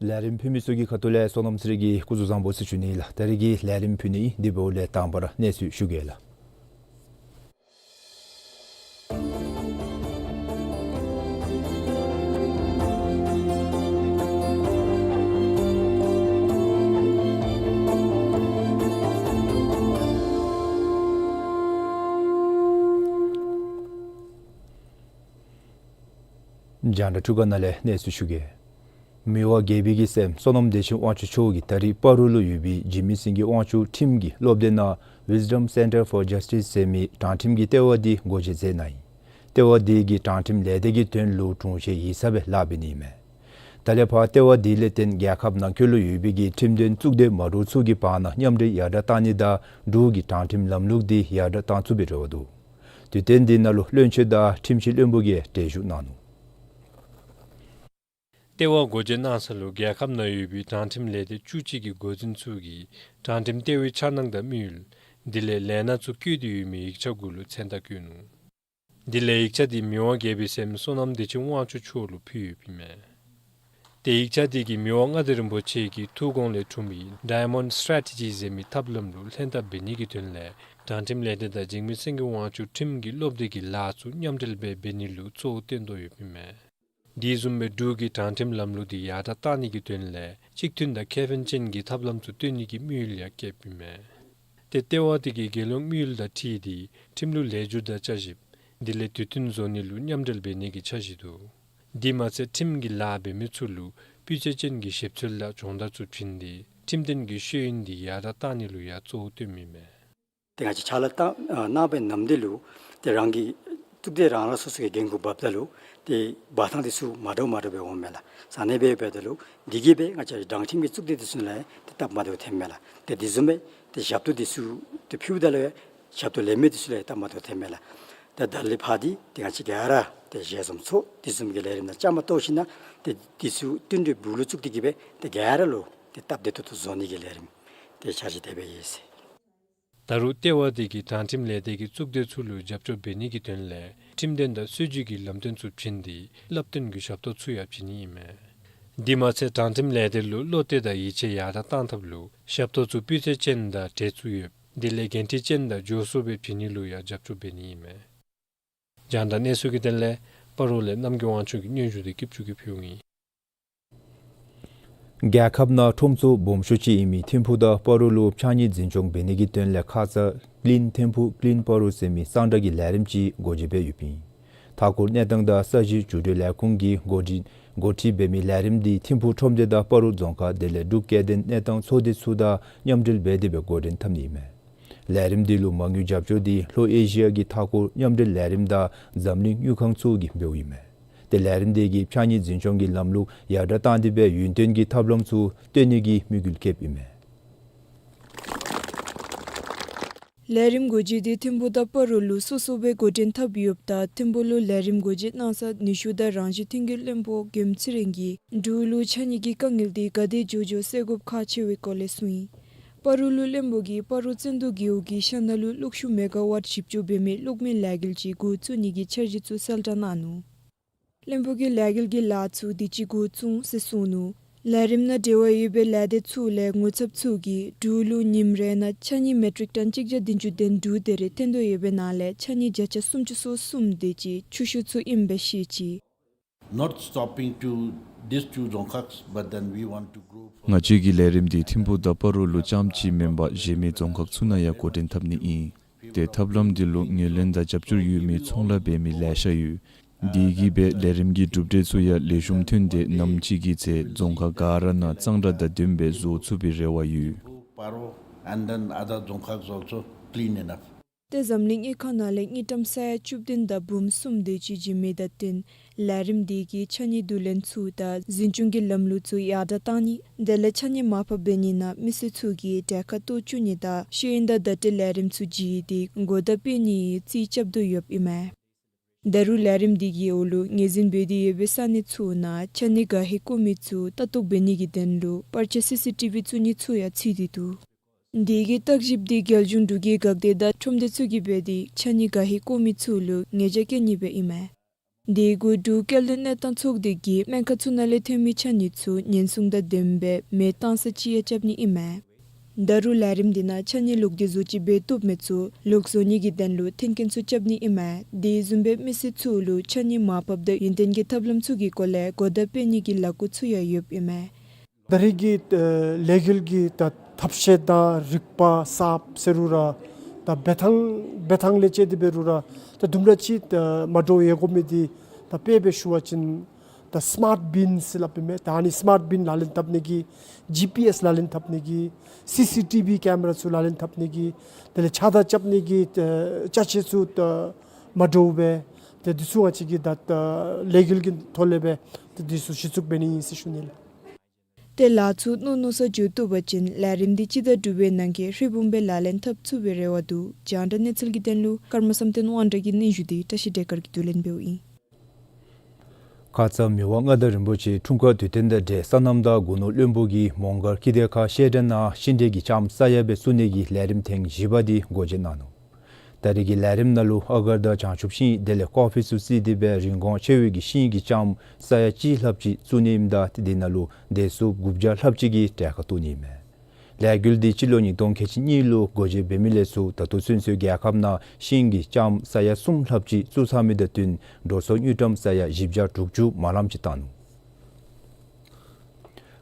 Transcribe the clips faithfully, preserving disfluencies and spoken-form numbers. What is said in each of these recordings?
ལས་རིམ་ཕུལ་མི་ཚུ་གི་ཁ་ཐུག་ལས་བསོད་ནམས་ཚེ་རིང་གིས་སྐུ་གཟུགས་བཟང་པོ་ཟེར་ཞུ་ནི་ལགས། ད་རིས་ཀྱི་ལས་རིམ་ཕུལ་ནི་འདི་འབདཝ་ལས་དང་པ་ར་གནས་ཚུལ་ཞུ་གེ་ལགས། རྒྱང་བསྒྲགས་འཕྲུལ་ཁང་ནང་ལས་གནས་ཚུལ་ཞུ་གེ། མི་དབང་རྒྱལ་པོའི་གི་སྲསམོ་བསོད་ནམས་བདེ་ཆེན་དབང་ཕྱུག་མཆོག་གིས་ད་རིས་སྤ་རོ་ལུ་ཡོད་པའི་འཇིགས་མེད་སེང་གེ་དབང་ཕྱུག་ཁྲིམས་ཀྱི་སློབ་སྡེ་ནང་Wisdom Center for Justice ཟེར་མི་དྲང་ཁྲིམས་ཀྱི་ལྟེ་བ་འདི་སྒོ་འབྱེད་མཛད་གནང་ཡི། ལྟེ་བ་འདི་གིས་དྲང་ཁྲིམས་ལས་སྡེ་གི་དོན་ལུ་དྲུང་ཆེན་ཡིག་ཚང་སྦེ་ལཱ་འབད་ནི་ཨིན་མས། ད་ལས་ཕར་ལྟེ་བ་འདི་ལས་བརྟེན་རྒྱལ་ཁབ་ནང་འཁོད་ལུ་ཡོད་པའི་གི་ཁྲིམས་དོན་གཙུག་སྡེ་མ་འདྲཝ་ཚུ་གི་བར་ན་མཉམ་འབྲེལ་ཡར་དྲག་བཏང་ནི་དང་འབྲུག་གི་དྲང་ཁྲིམས་ལམ་ལུགས་འདི་ཡར་དྲག་བཏང་ཚུགས་པའི་རེ་བ་འདུག། དུས་སྟོན་འདི་ནང་ལུ་བློན་ཆེན་དང་ཁྲིམས་ཞིབ་བློན་པོ་གིས་གྲལ་བཞུགས་གནང་ནུག། ལྟེ་བ་སྒོ་འབྱེད་གནང་ས་ལུ་རྒྱལ་ཁབ་ནང་ཡོད་པའི་དྲང་ཁྲིམས་ལས་སྡེ་བཅུ་གཅིག་གི་འགོ་འཛིན་ཚུ་གིས་དྲང་ཁྲིམས་ལྟེ་བའི་འཆར་སྣང་དང་དམིགས་ཡུལ་དེ་ལས་ལས་སྣ་ཚུ་བཀོད་དེ་ཡོད་མི་ཡིག་ཆ་གུ་ལུ་མཚན་རྟགས་བཀོད་ནུག། དེ་ལས་ཡིག་ཆ་དེ་མི་དབང་རྒྱལ་པོའི་སྲསམོ་བསོད་ནམས་བདེ་ཆེན་དབང་ཕྱུག་མཆོག་ལུ་ཕུལ་ཡོདཔ་ཨིན་མས། ཏེ་ཡིག་ཆ་དེ་གིས་མི་དབང་མངའ་བདག་རིན་པོ་ཆེ་གི་ཐུགས་དགོངས་ལས་འཁྲུངས་པའི་Diamond Strategy ཟེར་མི་ཐབས་ལམ་ལུ་ལྷན་ཐབས་འབད་ནི་གི་དོན་ལས་དྲང་ཁྲིམས་ལས་སྡེ་དང་འཇིགས་མེད་སེང་གེ་དབང་ཕྱུག་ཁྲིམས་ཀྱི་སློབ་སྡེ་གི་ལཱ་ཚུ་མཉམ་འབྲེལ་སྦེ་འབད་ནི་ལུ་གཙོ་བོ་བཏོན་དོ་ཡོདཔ་ཨིན་མས། དེ་བཟུམ་སྦེ་འབྲུག་གི་དྲང་ཁྲིམས་ལམ་ལུགས་དེ་ཡར་དྲག་བཏང་ནི་གི་དོན་ལས་གཅིག་མཐུན་དང་ཁེ་ཕན་ཅན་གྱི་ཐབས་ལམ་ཚུ་བཏོན་ནི་གི་དམིགས་ཡུལ་ཡང་བསྐྱེདཔ་ཨིན་མས། ཏེ་ལྟེ་བ་དེ་གིས་རྒྱལ་ཡོངས་དམིགས་ཡུལ་དང་འཁྲིལ་ཏེ་ཁྲིམས་ལུགས་ལེགས་བསྒྱུར་དང་བསྐྱར་ཞིབ་དེ་ལས་དུས་མཐུན་བཟོ་ནི་ལུ་མཉམ་འབྲེལ་འབད་ནི་གི་འཆར་གཞི་འདུག། དེ་མ་ཚད་ཁྲིམས་ཀྱི་ལཱ་འབད་མི་ཚུ་ལུ་སྤུས་ཚད་ཅན་གྱི་ཞིབ་འཚོལ་དང་སྦྱོང་བརྡར་ཚུ་བྱིན་ཏེ་ཁྲིམས་དོན་གྱི་ཤེས་ཡོན་དེ་ཡར་དྲག་བཏང་ནི་ལུ་ཡང་གཙོ་བོ་བཏོནམ་ཨིན་མས། ཏེ་ང་བཅས་ཕྱག་ལཱ་གནང་གནང་བའི་ནམ་དུས་ལུ་ཏེ་རང་གི་གཙུག་སྡེ་རང་རང་སོ་སོ་གི་འགན་ཁུར་འབགཔ་ད་ལུ་ཏེ་འབག་ཐངས་དེ་ཚུ་མ་འདྲཝ་མ་འདྲཝ་སྦེ་འོངམ་མས་ལགས། ཨ་ནི་སྦེ་འབདཝ་ད་ལུ་དེ་གིས་སྦེ་ང་བཅས་དྲང་ཁྲིམས་ཀྱི་གཙུག་སྡེ་དེ་ཚུ་ནང་ལས་ཏེ་སྟབས་མ་བདེཝ་ཐོནམ་མས་ལགས། ཏེ་དེ་བཟུམ་སྦེ་ཏེ་ཞབས་ཏོག་དེ་ཚུ་ཏེ་ཕུལཝ་ད་ལུ་ཡང་ཞབས་ཏོག་ལེན་མི་དེ་ཚུ་ལུ་ཡང་སྟབས་མ་བདེཝ་ཐོནམ་མས་ལགས། ཏེ་ད་ལས་ཕར་འདི་ཏེ་ང་བཅས་ག་ར་ཏེ་ཞལ་འཛོམས་ཚོགས་དེ་བཟུམ་གྱི་ལས་རིམ་ནང་བཅའ་མར་གཏོགས་ཞིནམ་ལས་ཏེ་དེ་ཚུ་བསྟུན་གྲོས་སྦུག་ལུ་བཙུགས་ཏེ་གིས་སྦེ་ཏེ་ག་ར་ལུ་ཏེ་སྟབས་བདེ་ཏོག་ཏོ་བཟོ་ནི་གི་ལས་རིམ་ཏེ་འཆར་གཞི་དེ་སྦེ་ཡོད་ཟེར། ད་རུང་ལྟེ་བ་དེ་གིས་དྲང་ཁྲིམས་ལས་སྡེ་གི་གཙུག་སྡེ་ཚུ་ལུ་རྒྱབ་སྐྱོར་འབད་ནི་གི་དོན་ལས་ཁྲིམས་དོན་དང་སྲིད་བྱུས་ཀྱི་ལམ་སྟོན་ཚུ་བྱིན་ཏེ་བསླབ་སྟོན་གྱི་ཞབས་ཏོག་ཚུ་ཡང་བྱིན་ནི་ཨིན་མས། དེ་མ་ཚད་དྲང་ཁྲིམས་ལས་སྡེ་ལུ་བློ་གཏད་དང་ཡིད་ཆེས་ཡར་དྲག་གཏང་ཐབས་ལུ་ཞབས་ཏོག་ཚུ་སྤུས་ཚད་ཅན་དང་གྲལ་ཚུད་ཡོདཔ་དེ་ལས་འགན་འཁྲི་ཅན་དང་མགྱོགས་སུ་སྦེ་བྱིན་ནི་ལུ་ཡང་རྒྱབ་སྐྱོར་འབད་ནི་ཨིན་མས། རྒྱང་བསྒྲགས་གནས་ཚུལ་གྱི་དོན་ལས་སྤ་རོ་ལས་རྣམ་རྒྱལ་དབང་ཕྱུག་གི་སྙན་ཞུ་དེ་སྐྱིད་ཆུ་གིས་ཕུལཝ་ཨིན། རྒྱལ་ཁབ་ནང་ཁྲོམ་ཚོགས་སྦོམ་ཤོས་ཅིག་ཨིན་མི་ཐིམ་ཕུག་དང་སྤ་རོ་ལུ་ཕྱགས་སྙིགས་འཛིན་སྐྱོང་འབད་ནི་གི་དོན་ལས་ཁ་ཙ་Clean Thimphu, Clean Paro ཟེར་མི་གཙང་སྦྲ་གི་ལས་རིམ་ཅིག་སྒོ་འབྱེད་འབད་ཡོདཔ་ཨིན། མཐའ་འཁོར་གནས་སྟངས་དང་ས་གཞི་འགྱུར་སྡོད་ལས་ཁུངས་ཀྱིས་འགོ་འདྲེན་འགོ་ཁྲིད་འབད་མི་ལས་རིམ་འདི་ཐིམ་ཕུག་ཁྲོམ་སྡེ་དང་སྤ་རོ་རྫོང་ཁག་དེ་ལས་འབྲུག་སྐྱེ་ལྡན་གནས་སྟངས་ཚོགས་སྡེ་ཚུ་དང་མཉམ་འབྲེལ་འབད་དེ་སྦེ་འགོ་འདྲེན་འཐབ་ནི་ཨིན་མས། ལས་རིམ་འདི་ལུ་མ་དངུལ་རྒྱབ་སྐྱོར་འདི་ལྷོ་ཨེ་ཤི་ཡ་གི་མཐའ་འཁོར་མཉམ་འབྲེལ་ལས་རིམ་དང་འཛམ་གླིང་དངུལ་ཁང་ཚུ་གིས་འབདཝ་ཨིན་མས། ཏེ་ལས་རིམ་འདི་གིས་ཕྱགས་སྙིགས་འཛིན་སྐྱོང་གི་ལམ་ལུགས་ཡར་དྲག་བཏང་སྟེ་སྦེ་ཡུན་བརྟན་གྱི་ཐབས་ལམ་ཚུ་བཏོན་ནི་གི་དམིགས་ཡུལ་བསྐྱེདཔ་ཨིན་མས། ལས་རིམ་འགོ་འབྱེད་འདི་ཐིམ་ཕུག་དང་སྤ་རོ་ལུ་སོ་སོ་སྦེ་འགོ་འདྲེན་འཐབ་ཡོདཔ་ད་ཐིམ་ཕུག་ལུ་ལས་རིམ་འགོ་འབྱེད་གནང་ས་ནུས་ཤུགས་དང་རང་བཞིན་མཐུན་རྐྱེན་བློན་པོ་རྒྱལམོ་ཚེ་རིང་གིས་འབྲུག་ལུ་ཕྱགས་སྙིགས་ཀྱི་དཀའ་ངལ་འདི་ག་དེ་མགྱོགས་མགྱོགས་སེལ་དགོཔ་ཁག་ཆེ་བའི་སྐོར་ལས་གསུངས་ཡི། སྤ་རོ་ལུ་བློན་པོ་གིས་སྤ་རོ་བཙན་དུ་རྒེད་འོག་གི་ཤང་ནང་ལུ་གློག་ཤུགས་མེ་ག་ཝཊ་བཞི་བཅུ་འབད་མི་གློག་མེའི་ལས་འགུལ་ཅིག་འགོ་བཙུགས་ནི་གི་འཆར་གཞི་ཚུ་གསལ་བསྒྲགས་གནང་ནུག། བློན་པོ་གིས་ལས་འགུལ་གྱི་ལཱ་ཚུ་དུས་ཅི་འགོ་བཙུགས་ཟེར་གསུངས་ནུག། ལས་རིམ་ནང་འབྲེལ་བ་ཡོད་པའི་ལས་སྡེ་ཚུ་ལས་ངོ་ཚབ་ཚུ་གིས་འབྲུག་ལུ་ཉིནམ་རེ་ནང་ཕྱགས་སྙིགས་མེ་ཊིག་ཊོན་གཅིག་བརྒྱ་བདུན་ཅུ་དོན་དྲུག་དེ་རེ་འཐོན་དོ་ཡོད་པའི་ནང་ལས་ཕྱགས་སྙིགས་བརྒྱ་ཆ་སུམ་ཅུ་སོ་གསུམ་དེ་ཅིག་ཆུ་ཤོག་ཚུ་ཨིནམ་སྦེ་བཤད་ཅི། Not stopping to these two Dzongkhags, but then we want to grow further. ང་བཅས་ཀྱི་ལས་རིམ་འདི་ཐིམ་ཕུག་དང་སྤ་རོ་ལུ་རྐྱངམ་ཅིག་མེན་པར་གཞན་མི་རྫོང་ཁག་ཚུ་ནང་ཡང་འགོ་འདྲེན་འཐབ་ནི་ཨིན། ཏེ་ཐབས་ལམ་འདི་ལུ་ངོས་ལེན་དང་རྒྱབ་སྐྱོར་ཡོད་མི་ཚོང་ལཱ་འབད་མི་ལེ་ཤ་ཡོད། དེ་གིས་སྦེ་ལས་རིམ་གྱི་གྲུབ་འབྲས་ཚུ་ཡང་ལེགས་ཤོམ་ཐོན་ཏེ་ནམ་ཅིག་གི་ཚེ་རྫོང་ཁག་ག་ར་ནང་གཙང་སྦྲ་དང་ལྡནམ་སྦེ་བཟོ་ཚུགས་པའི་རེ་བ་ཡོད། Paro and then other Dzongkhags also clean enough. ཏེ་འཛམ་གླིང་དངུལ་ཁང་ནང་ལས་དངུལ་ཀྲམ་ས་ཡ་བཅུ་བདུན་དང་འབུམ་གསུམ་དེ་ཅིག་བྱིན་མི་དང་བསྟུན་ལས་རིམ་འདི་གིས་ཕྱགས་སྙིགས་བསྡུ་ལེན་ཚུ་དང་འཛིན་སྐྱོང་གི་ལམ་ལུགས་ཚུ་ཡར་དྲག་བཏང་ནི་དེ་ལས་ཕྱགས་སྙིགས་མར་ཕབ་འབད་ནི་ནང་མི་སེར་ཚུ་གིས་གྲལ་ཁར་གཏོགས་བཅུག་ནི་དང་ཤེས་ཡོན་དང་བརྡ་སྤྲོད་ལས་རིམ་ཚུ་བརྒྱུད་དེ་གོ་བརྡ་སྤེལ་ནི་རྩིས་རྐྱབ་དོ་ཡོདཔ་ཨིན་མས། ད་རུང་ལས་རིམ་འདི་གི་འོག་ལུ་ངོས་འཛིན་འབད་དེ་ཡོད་པའི་ས་གནས་ཚུ་ནང་ཕྱགས་སྙིགས་ག་ཧེ་བཀོ་མི་ཚུ་ལྟ་རྟོག་འབད་ནི་གི་དོན་ལུ་པར་ཆས་སི་སི་ཊི་བི་བཙུགས་ནི་ཚུ་ཡང་ཚུད་དེ་འདུག། འདི་གི་བརྟག་ཞིབ་འདི་རྒྱལ་གཞུང་འབྲུག་གི་འགག་སྡེ་དང་ཁྲོམ་སྡེ་ཚུ་གིས་འབད་དེ་ཕྱགས་སྙིགས་ག་ཧེ་བཀོ་མི་ཚུ་ལུ་ཉེས་བྱ་བཀལ་ནི་སྦེ་ཨིན་མས། དེ་གུ་འབྲུག་སྐྱེལ་འདྲེན་གནས་སྟངས་ཚོགས་སྡེ་གིས་སྨན་ཁང་ཚུ་ནང་ལས་ཐོན་མི་ཕྱགས་སྙིགས་ཚུ་ཉེན་སྲུང་དང་ལྡནམ་སྦེ་མེ་བཏང་ས་ཅིག་ཡང་རྐྱབ་ནི་ཨིན་མས། ད་རུང་ལས་རིམ་འདི་ནང་ཕྱགས་སྙིགས་ལོག་སྟེ་བཟོ་ཅིག་འབད་བཏུབ་མི་ཚུ་ལོག་བཟོ་ནི་གི་དོན་ལུ་མཐུན་རྐྱེན་ཚུ་རྐྱབ་ནི་ཨིན་མས། དེ་བཟུམ་སྦེ་མི་སེར་ཚུ་ལུ་ཕྱགས་སྙིགས་མར་ཕབ་དང་ཡུན་བརྟན་གྱི་ཐབས་ལམ་ཚུ་གི་སྐོར་ལས་གོ་བརྡ་སྤེལ་ནི་གི་ལས་འགུལ་ཚུ་ཡང་ཡོདཔ་ཨིན་མས། ད་རེས་ཀྱི་ཨེ་ལས་འགུལ་གྱི་ད་ཐབས་ཤེས་དང་རིག་པ་གསརཔ་ཟེར་རུང་ར་ད་འབད་ཐངས་འབད་ཐངས་ལས་བཅད་དེ་འབད་རུང་ར་ད་དུམ་གྲ་ཅིག་ད་མ་འདྲཝ་ཡོད་དགོ་མི་འདི་ད་དཔེ་སྦེ་ཞུ་བ་ཅིན་ད་སི་མཱརཊ་བིན་ཟེར་སླབ་ཨིན་མས། ད་ཨ་ནི་སི་མཱརཊ་བིན་ལག་ལེན་འཐབ་ནི་གི་ཇི་པི་ཨེསི་ལག་ལེན་འཐབ་ནི་གི་སི་སི་ཊི་བི་ཀེམ་ར་ཚུ་ལག་ལེན་འཐབ་ནི་གི་དེ་ལས་ཕྱགས་བདའ་རྐྱབ་ནི་གི་ཨེ་ཅ་ཆས་ཚུ་ད་མ་འདྲཝ་སྦེ་ཏེ་འདི་ཚུ་ང་བཅས་ཀྱིས་ད་ད་ལས་འགུལ་གྱི་ཐོག་ལས་སྦེ་ཏེ་འདི་ཚུ་གཞི་བཙུགས་འབད་ནི་ཨིན་ཟེར་ཞུ་ནི་ལགས། ཏེ་ལཱ་ཚུ་མནོ་མནོ་ས་འགྱོ་བཏུབ་པ་ཅིན་ལས་རིམ་འདི་སྤྱི་ཟླ་དྲུག་པའི་ནང་གི་ཧྲིལ་བུམ་སྦེ་ལག་ལེན་འཐབ་ཚུགས་པའི་རེ་བ་འདུག། རྒྱང་བསྒྲགས་གནས་ཚུལ་གྱི་དོན་ལུ་ཀརྨ་བསམ་གཏན་དབང་གྲགས་ཀྱི་སྙན་ཞུ་འདི་བཀྲ་ཤིས་བདེ་དཀར་གྱིས་བསྡུ་ལེན་འབདཝ་ཨིན། ཁ་ཙ་མི་དབང་མངའ་བདག་རིན་པོ་ཆེ་འཁྲུངས་སྐར་དུས་སྟོན་དང་འབྲེལ་སོ་ནམ་དང་སྒོ་ནོར་བློན་པོ་གིས་མོང་སྒར་ཀི་དེ་ཁ་བཤད་གྲྭ་ནང་ཤིང་འབྲས་ཀྱི་ལྕངམ་ས་ཡ་སྦེ་བཙུགས་ནི་གི་ལས་རིམ་ཐེངས་བཞི་པ་འདི་འགོ་འབྱེད་གནང་ནུག། ད་རེས་ཀྱི་ལས་རིམ་ནང་ལུ་ཨ་གར་དང་བྱང་ཆུབ་ཤིང་དེ་ལས་ཀོ་ཕི་ཚུ་བརྩིས་ཏེ་སྦེ་རིན་གོང་ཆེ་བའི་གི་ཤིང་གི་ལྕངམ་ས་ཡ་གཅིག་ལྷགཔ་ཅིག་བཙུགས་ནི་ཨིནམ་ད་དེ་ནང་ལུ་དེ་ཚུ་དགུ་བརྒྱ་ལྷགཔ་ཅིག་གིས་གྲལ་ཁར་གཏོགས་ནི་ཨིན་མས། ལས་འགུལ་འདི་སྤྱི་ལོ་ཉིས་སྟོང་ཁལ་གཅིག་གཉིས་ལུ་འགོ་འབྱེད་འབད་མི་ལས་ཚུར་ད་ལྟོ་ཚུན་ཚོད་རྒྱལ་ཁབ་ནང་ཤིང་གི་ལྕངམ་ས་ཡ་གསུམ་ལྷགཔ་ཅིག་བཙུགས་ཚར་མི་དང་བསྟུན་འགྲོ་སོང་དངུལ་ཀྲམ་ས་ཡ་བཞི་བརྒྱ་དྲུག་ཅུ་མ་ལངམ་ཅིག་བཏང་ནུག།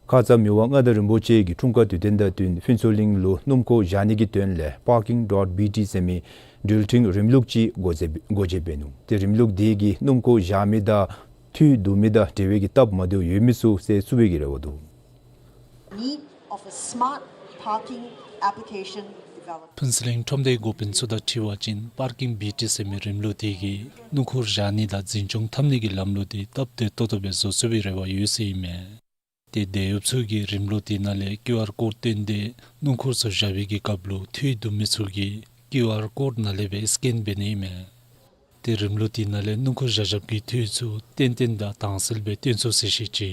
ཁ་ཙ་མི་དབང་མངའ་བདག་རིན་པོ་ཆེ་གི་འཁྲུངས་སྐར་དུས་སྟོན་དང་བསྟུན་ཕུན་ཚོགས་གླིང་ལུ་སྣུམ་འཁོར་བཞག་ནི་གི་དོན་ལས་པར་ཀིང་ཌོཊ་བི་ཊི་ཟེར་མི་འགྲུལ་འཕྲིན་རིམ་ལུགས་ཅིག་འགོ་འཛུགས་འགོ་འབྱེད་འབད་ནུག། ཏེ་རིམ་ལུགས་དེ་གིས་སྣུམ་འཁོར་བཞག་མི་དང་འཐུས་བསྡུ་མི་དང་འབྲེལ་བའི་གི་སྟབས་མ་བདེཝ་ཡོད་མི་ཚུ་སེལ་ཚུགས་པའི་གི་རེ་བ་འདུག། Need of a smart parking application development. ཕུན་ཚོགས་གླིང་ཁྲོམ་སྡེའི་འགོ་དཔོན་ཚུ་དང་འཁྲིལ་བ་ཅིན་པར་ཀིང་བི་ཊི་ཟེར་མི་རིམ་ལུགས་དེ་གིས་སྣུམ་འཁོར་བཞག་ནི་དང་འཛིན་སྐྱོང་འཐབ་ནི་གི་ལམ་ལུགས་དེ་སྟབས་བདེ་ཏོག་ཏོ་སྦེ་བཟོ་ཚུགས་པའི་རེ་བ་ཡོད་ཟེར་ཨིན་མས། ཏེ་དེད་གཡོགཔ་ཚུ་གིས་རིམ་ལུགས་དེ་ནང་ལས་ཀིའུ་ཨར་ཀོཌ་བཏོན་ཏེ་སྣུམ་འཁོར་ཚུ་བཞག་པའི་གི་སྐབས་ལུ་འཐུས་བསྡུ་མི་ཚུ་གིས་ཀིའུ་ཨར་ཀོཌ་ནང་ལས་སྦེ་སི་ཀེན་འབད་ནི་ཨིན་མས། ཏེ་རིམ་ལུགས་དེ་ནང་ལས་སྣུམ་འཁོར་བཞག་བཞགཔ་གི་འཐུས་ཚུ་ཏན་ཏན་དང་དྭངས་གསལ་སྦེ་སྟོན་ཚུགས་ཟེར་བཤད་ཅི།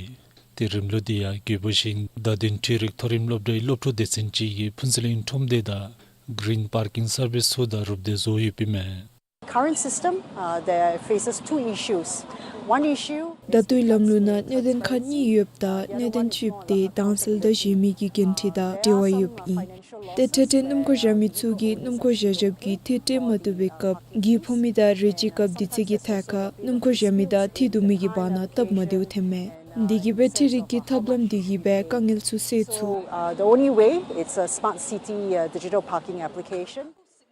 ཏེ་རིམ་ལུགས་དེ་ཡང་དགོས་པ་ཅིན་བརྡ་དོན་འཕྲུལ་རིག་མཐོ་རིམ་སློབ་གྲྭའི་སློབ་ཕྲུག་སྡེ་ཚན་ཅིག་གིས་ཕུན་ཚོགས་གླིང་ཁྲོམ་སྡེ་དང་གི་རིན་པར་ཀིང་སར་བིསི་ཚུ་དང་རུབ་སྟེ་བཟོ་ཡོདཔ་ཨིན་མས། Current system, uh, there faces two issues. One issue ད་ལྟོའི་ལམ་ལུགས་ནང་གནད་དོན་ཁག་གཉིས་ཡོདཔ་ད་གནད་དོན་གཅིག་དེ་དྭངས་གསལ་དང་བཞེས་མི་གི་འགན་འཁྲི་དང་འབྲེལ་བ་ཡོདཔ་ཨིན། ཏེ་འཕྲལ་འཕྲལ་སྣུམ་འཁོར་བཞག་མི་ཚུ་གིས་སྣུམ་འཁོར་བཞག་བཞགཔ་གི་འཐུས་སྤྲོད་མ་བཏུབ་པའི་སྐབས་གྱི་ཕོག་མི་དང་རོལ་ཅི་སྐབས་དུས་ཚོད་ཀྱི་ཐད་ཁར་སྣུམ་འཁོར་བཞག་མི་དང་འཐུས་བསྡུ་མི་གི་བར་ན་སྟབས་མ་བདེཝ་ཐོན་མས། འདི་གིས་སྦེ་འཕྲུལ་རིག་གི་ཐབས་ལམ་འདི་གིས་སྦེ་དཀའ་ངལ་ཚུ་སེལ་ཚུགས། So, uh, the only way, it's a smart city, uh, digital parking application.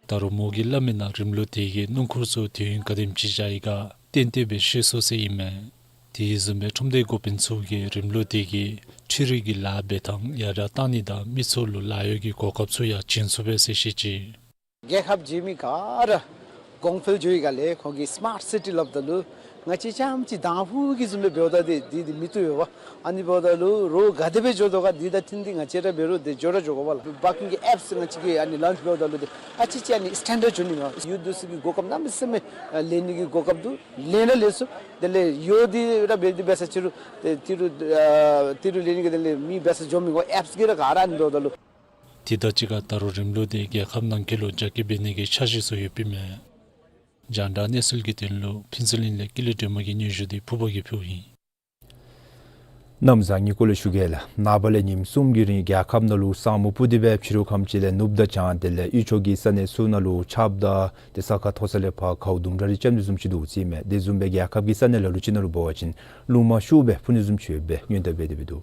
ད་རུང་མོ་གིས་སླབ་མི་ནང་རིམ་ལུགས་དེ་གིས་སྣུམ་འཁོར་ཚུ་དུས་ཡུན་ག་དེམ་ཅིག་བཞག་ཡི་ག་ཏན་ཏན་སྦེ་ཤེས་ཚུགས་ཟེར་ཨིན་མས། དེ་བཟུམ་སྦེ་ཁྲོམ་སྡེའི་འགོ་དཔོན་ཚུ་གིས་རིམ་ལུགས་དེ་གིས་འཕྲུལ་རིག་གི་ལཱ་འབད་ཐངས་ཡར་དྲག་བཏང་ནི་དང་མི་ཚུ་ལུ་ལཱ་གཡོག་གི་གོ་སྐབས་ཚུ་ཡང་བྱིན་ཚུགས་པས་ཟེར་བཤད་ཅི། རྒྱལ་ཁབ་རྒྱུད་མི་ག་ར་གོང་འཕེལ་འགྱོ་ཡི་ག་ལས་ཁོང་གིས་སི་མཱརཊ་སི་ཊི་སླབ་ད་ལུ་ ང་བཅས་རྐྱངམ་ཅིག་དང་ཕུ་གི་བཟུམ་སྦེ་འབདཝ་ད་འདི་འདི་འདི་མི་བཏུབ་པས་པ། ཨ་ནི་འབདཝ་ད་ལུ་རོགས་ག་དེ་སྦེ་འགྱོ་དོ་ག་འདི་དང་འཁྲིལ་ཏེ་ང་བཅས་ར་འབད་རུང་འདི་འགྱོ་ར་འགྱོ་དགོ་པས་ལགས། བཱ་ཀིང་གི་ཨེཔསི་ང་བཅས་ཀྱིས་ཨ་ནི་ལོནཆ་འབདཝ་ད་ལུ་འདི་ཨ་ཙི་ཅིག་ཨ་ནི་སི་ཊེན་ཌརཌ་འགྱོ་ནི་མས། ཡོད་དོ་ཟེར་གྱི་གོ་སྐབས་གནམ་མེད་ས་མེད་ལེན་ནི་གི་གོ་སྐབས་འདུག། ལེན་ར་ལེན་ཚུགས། དེ་ལས་ཡོད་འདི་ར་འབད་དེ་འབད་ས་ཅིག་རུང་ཏེ་ཏི་རུ་ཨ་ཏི་རུ་ལེན་ནི་གི་དེ་ལས་མི་འབད་ས་འགྱོ་མི་དགོ། ཨེཔསི་གིས་ར་ག་ར་ཨ་ནི་འབདཝ་ད་ལུ། དེ་དང་གཅིག་ཁར་ད་རུང་རིམ་ལུགས་འདི་རྒྱལ་ཁབ་ནང་འཁོད་ལུ་རྒྱ་སྐྱེད་འབད་ནི་གི་འཆར་གཞི་ཚུ་ཡོདཔ་ཨིན་མས། རྒྱང་བསྒྲགས་གནས་ཚུལ་གྱི་དོན་ལུ་ཕུན་ཚོགས་གླིང་ལས་ཀུན་ལེགས་སྒྲོལ་མ་གི་སྙན་ཞུ་འདི་ཕུརཔ་གིས་ཕུལཝ་ཨིན། གནམ་བཟང་ངན་སྐོར་ལས་ཞུ་གེ་ལགས། ནངས་པ་ལས་ཉིནམ་གསུམ་གྱི་རིང་རྒྱལ་ཁབ་ནང་ལུ་ས་སྨུག་སྤུབས་ཏེ་སྦེ་ཕྱི་རུ་ཁམས་ཅིག་ལས་ནུབ་དང་བྱང་དེ་ལས་དབུས་ཕྱོགས་ཀྱི་ས་གནས་ཚུ་ནང་ལུ་ཆརཔ་དང་ཏེ་ས་ཁ་མཐོ་ས་ལས་ཕར་གའུ་དུམ་གྲ་རེ་རྐྱབ་ནི་བཟུམ་ཅིག་འདུག་ཟེར་ཨིན་མས། དེ་བཟུམ་སྦེ་རྒྱལ་ཁབ་ཀྱི་ས་གནས་ལ་ལུ་ཅིག་ནང་ལུ་འབད་བ་ཅིན་རླུང་མ་ཤུགས་སྦེ་འཕུ་ནི་བཟུམ་ཅིག་ཡོདཔ་སྦེ་སྔོན་བརྡ་འབད་དེ་སྦེ་འདུག།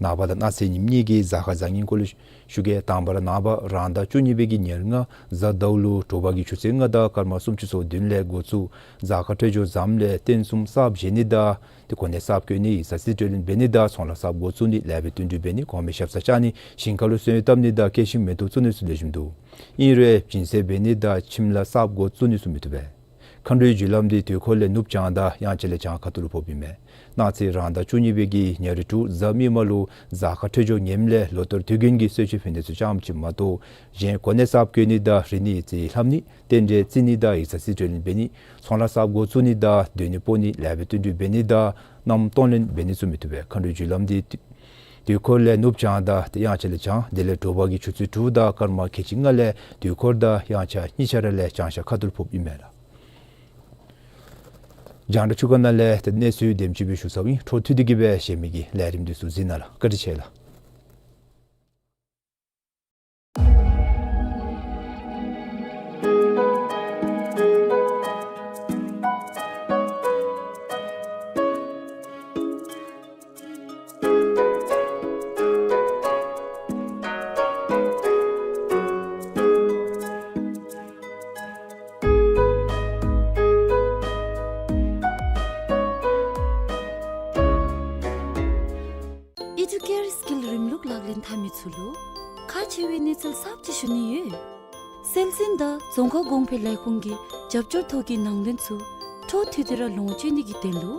ནངས་པ་དང་གནངས་ཚེ་ཉིནམ་གཉིས་ཀྱི་གཟའ་སྐར་བཟང་ངན་སྐོར་ལས་ཞུ་གེ། དང་པ་ར་ནངས་པ་རང་ཟླ་བཅུ་གཉིས་པའི་གི་ཉེར་ལྔ་གཟའ་ཟླཝ་ལུ་དྲོ་པ་གི་ཆུ་ཚོད་ལྔ་དང་སྐར་མ་སུམ་ཅུ་སོ་བདུན་ལས་འགོ་བཙུགས་གཟའ་སྐར་འཕྲོད་སྦྱོར་བཟངམ་ལས་རྟེན་གསུམ་གསརཔ་བཞེངས་ནི་དང་ཏེ་གོ་གནས་གསརཔ་བཀོད་ནི་ཡིག་ཚང་རྩིས་སྤྲོད་ལེན་འབད་ནི་དང་ཚོང་ལཱ་གསརཔ་འགོ་བཙུགས་ནི་ལེགས་པའི་བསྟུན་གྲོས་འབད་ནི་གོང་མའི་ཞབས་སར་བཅར་ནི་ཞིང་ཁ་ལུ་སོན་བཏབ་ནི་དང་སྐྱེད་ཤིང་མེ་ཏོག་བཙུགས་ནི་ཚུ་ལེགས་ཤོམ་འདུག། ཨིན་རུང་སྦྱིན་སྲེག་འབད་ནི་དང་ཁྱིམ་ལཱ་གསརཔ་འགོ་བཙུགས་ནི་ཚུ་མི་བཏུབ་པས། མཁའ་འགྲོའི་རྒྱུ་ལམ་འདི་དུས་འཁོར་ལས་ནུབ་བྱང་དང་དབྱངས་འཆར་ལས་བྱང་ཁ་ཐུག་ལུ་ཕོགཔ་ཨིན་མས། གནངས་ཚེ་རང་ཟླ་བཅུ་གཉིས་པའི་གི་ཉེར་དྲུག་གཟའ་མིག་དམར་ལུ་གཟའ་སྐར་འཕྲོད་སྦྱོར་ངནམ་ལས་ལོ་ལྟར་དུས་རྒྱུན་གྱི་གསོལ་མཆོད་ཕུལ་ནི་ཚུ་ཙམ་ཅིག་མ་གཏོགས་གཞན་གོ་གནས་གསརཔ་བཀོད་ནི་དང་རིག་གནས་རྩིས་ལྷབ་ནི་རྟེན་འབྲེལ་བརྩི་ནི་དང་ཡིག་ཚང་རྩིས་སྤྲོད་ལེན་འབད་ནི་ཚོང་ལཱ་གསརཔ་འགོ་བཙུགས་ནི་དང་སྡོད་གནས་སྤོ་ནི་ལེགས་པའི་བསྟུན་གྲོས་འབད་ནི་དང་གནམ་གཏོང་ལེན་འབད་ནི་ཚུ་མི་བཏུབ་པས། མཁའ་འགྲོའི་རྒྱུ་ལམ་འདི་དུས་འཁོར་ལས་ནུབ་བྱང་དང་ཏེ་དབྱངས་འཆར་ལས་བྱང་དེ་ལས་དྲོ་པ་གི་ཆུ་ཚོད་དྲུག་དང་སྐར་མ་ཁལ་གཅིག་ལྔ་ལས་དུས་འཁོར་དང་དབྱངས་འཆར་གཉིས་ཆ་ར་ལས་བྱང་ཤར་ཁ་ཐུག་ལུ་ཕོགཔ་ཨིན་མས་ལགས། རྒྱང་བསྒྲགས་ཚུ་གི་ནང་ལས་ཏེ་གནས་ཚུལ་དེམ་ཅིག་སྦེ་ཞུ་ཚརཝ་ཨིན། འཕྲོ་མཐུད་དེ་གི་སྦེ་གཞན་མི་གི་ལས་རིམ་འདི་ཚུ་གཟིགས་གནང་ལགས། བཀའ་དྲིན་ཆེ་ལགས། ཨི་ཌུ་ཀེར་སི་ཀིལ་རིམ་ལུགས་ལག་ལེན་འཐབ་མི་ཚུ་ལུ་ཁག་ཆེ་བའི་གནས་ཚུལ་གསརཔ་ཅིག་ཞུ་ནི་ཡོད། སྲོལ་འཛིན་དང་རྫོང་ཁ་གོང་འཕེལ་ལས་ཁུངས་ཀྱི་རྒྱབ་སྐྱོར་ཐོག་གི་ནང་དོན་ཚུ་འཕྲོ་མཐུད་དེ་ར་ལོངས་སྤྱོད་ནི་གི་དོན་ལུ་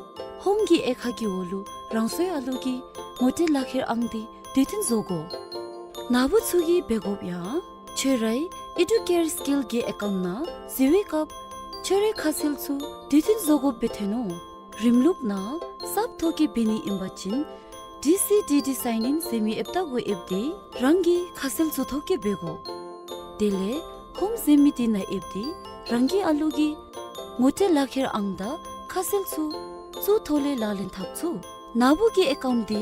ཧོམ་གྱི་དབྱེ་ཁག་གི་འོག་ལུ་རང་སོའི་ཨ་ལུ་གི་ངོ་སྤྲོད་ལག་ཁྱེར་ཨང་འདི་དུས་མཐུན་བཟོ་དགོ། ནཱ་བུ་ཚུ་གིས་འབད་དགོཔ་ཡང་ཁྱོད་རའི་ཨི་ཌུ་ཀེར་སི་ཀིལ་གྱི་ཨེ་ཀའུནཊ་ནང་གཟིགས་པའི་སྐབས་ཁྱོད་རའི་ཁ་གསལ་ཚུ་དུས་མཐུན་བཟོ་དགོཔ་སྦེ་ཐོན་ནུག། རིམ་ལུགས་ནང་གསརཔ་ཐོ་བཀོད་འབད་ནི་ཨིན་པ་ཅིན་ཌི་སི་ཌི་ཌི་སའིན་ཨིན་ཟེར་མི་ཨེཔ་ད་གུ་ཨེབ་སྟེ་རང་གི་ཁ་གསལ་ཚུ་ཐོ་བཀོད་འབད་དགོ། དེ་ལས་ཧོམ་ཟེར་མི་འདི་ནང་ཨེབ་སྟེ་རང་གི་ཨ་ལུ་གི་ངོ་སྤྲོད་ལག་ཁྱེར་ཨང་དང་ཁ་གསལ་ཚུ་བཙུགས་ཐོག་ལས་ལག་ལེན་འཐབ་ཚུགས། ནཱ་བུ་གི་ཨེ་ཀའུནཊ་འདི་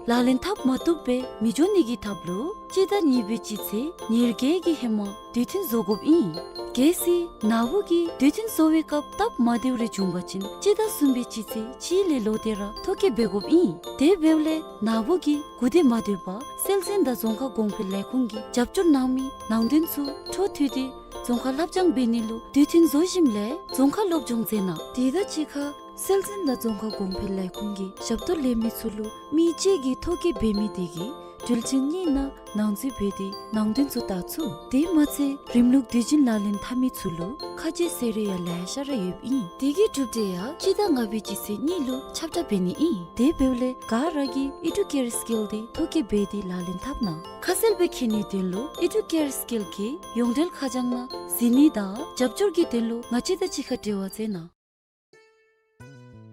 ལག་ལེན་འཐབ་མ་བཏུབ་སྦེ་མི་འགྱོ་ནི་གི་ཐབས་ལུ་སྤྱི་ཟླ་གཉིས་པའི་སྤྱི་ཚེས་ཉེར་བརྒྱད་ཀྱི་ཧེ་མ་དུས་མཐུན་བཟོ་དགོཔ་ཨིན། གལ་སྲིད་ནཱ་བུ་གིས་དུས་མཐུན་བཟོ་བའི་སྐབས་སྟབས་མ་བདེཝ་རེ་བྱུང་པ་ཅིན་སྤྱི་ཟླ་གསུམ་པའི་སྤྱི་ཚེས་གཅིག་ལས་ལོག་སྟེ་ར་ཐོ་བཀོད་འབད་དགོཔ་ཨིན། དེ་འབདཝ་ལས་ནཱ་བུ་གིས་གོ་བརྡ་མ་སྡོད་པར་སྲོལ་འཛིན་དང་རྫོང་ཁ་གོང་འཕེལ་ལས་ཁུངས་ཀྱིས་རྒྱབ་སྐྱོར་གནང་མི་ནང་དོན་ཚུ་འཕྲོ་མཐུད་དེ་རྫོང་ཁ་ལྷབ་སྦྱང་འབད་ནི་ལུ་དུས་མཐུན་བཟོ་ཞིནམ་ལས་རྫོང་ཁ་སློབ་སྦྱོང་མཛད་གནང་། དེ་དང་གཅིག་ཁར་སྲོལ་འཛིན་དང་རྫོང་ཁ་གོང་འཕེལ་ལས་ཁུངས་ཀྱི་ཞབས་ཏོག་ལེན་མི་ཚུ་ལུ་མི་གཅིག་གིས་ཐོ་བཀོད་འབད་མི་དེ་གིས་དུས་ཆེན་གཉིས་ནང་ནང་འཛུལ་འབད་དེ་ནང་དོན་ཚུ་བལྟ་ཚུགས། དེ་མ་ཚད་རིམ་ལུགས་དུས་རྒྱུན་ལག་ལེན་འཐབ་མི་ཚུ་ལུ་ཁ་རྗེ་ཟེར་རེ་ཡང་ལེ་ཤ་ར་ཡོདཔ་ཨིན། དེ་གི་གྲུབ་འབྲས་ཡང་སྤྱི་ཟླ་ལྔ་པའི་སྤྱི་ཚེས་གཉིས་ལུ་ཁྱབ་བསྒྲགས་འབད་ནི་ཨིན། དེ་འབདཝ་ལས་ག་ར་གིས་ཨི་ཌུ་ཀེར་སི་ཀིལ་འདི་ཐོ་བཀོད་འབད་དེ་ལག་ལེན་འཐབ་གནང་། ཁ་གསལ་སྦེ་མཁྱེན་ནིའི་དོན་ལུ་ཨི་ཌུ་ཀེར་སི་ཀིལ་གྱི་ཡོངས་འབྲེལ་ཁ་བྱང་ནང་གཟིགས་ནི་དང་རྒྱབ་སྐྱོར་གྱི་དོན་ལུ་ང་བཅས་དང་གཅིག་ཁར་འབྲེལ་བ་མཛད་གནང་།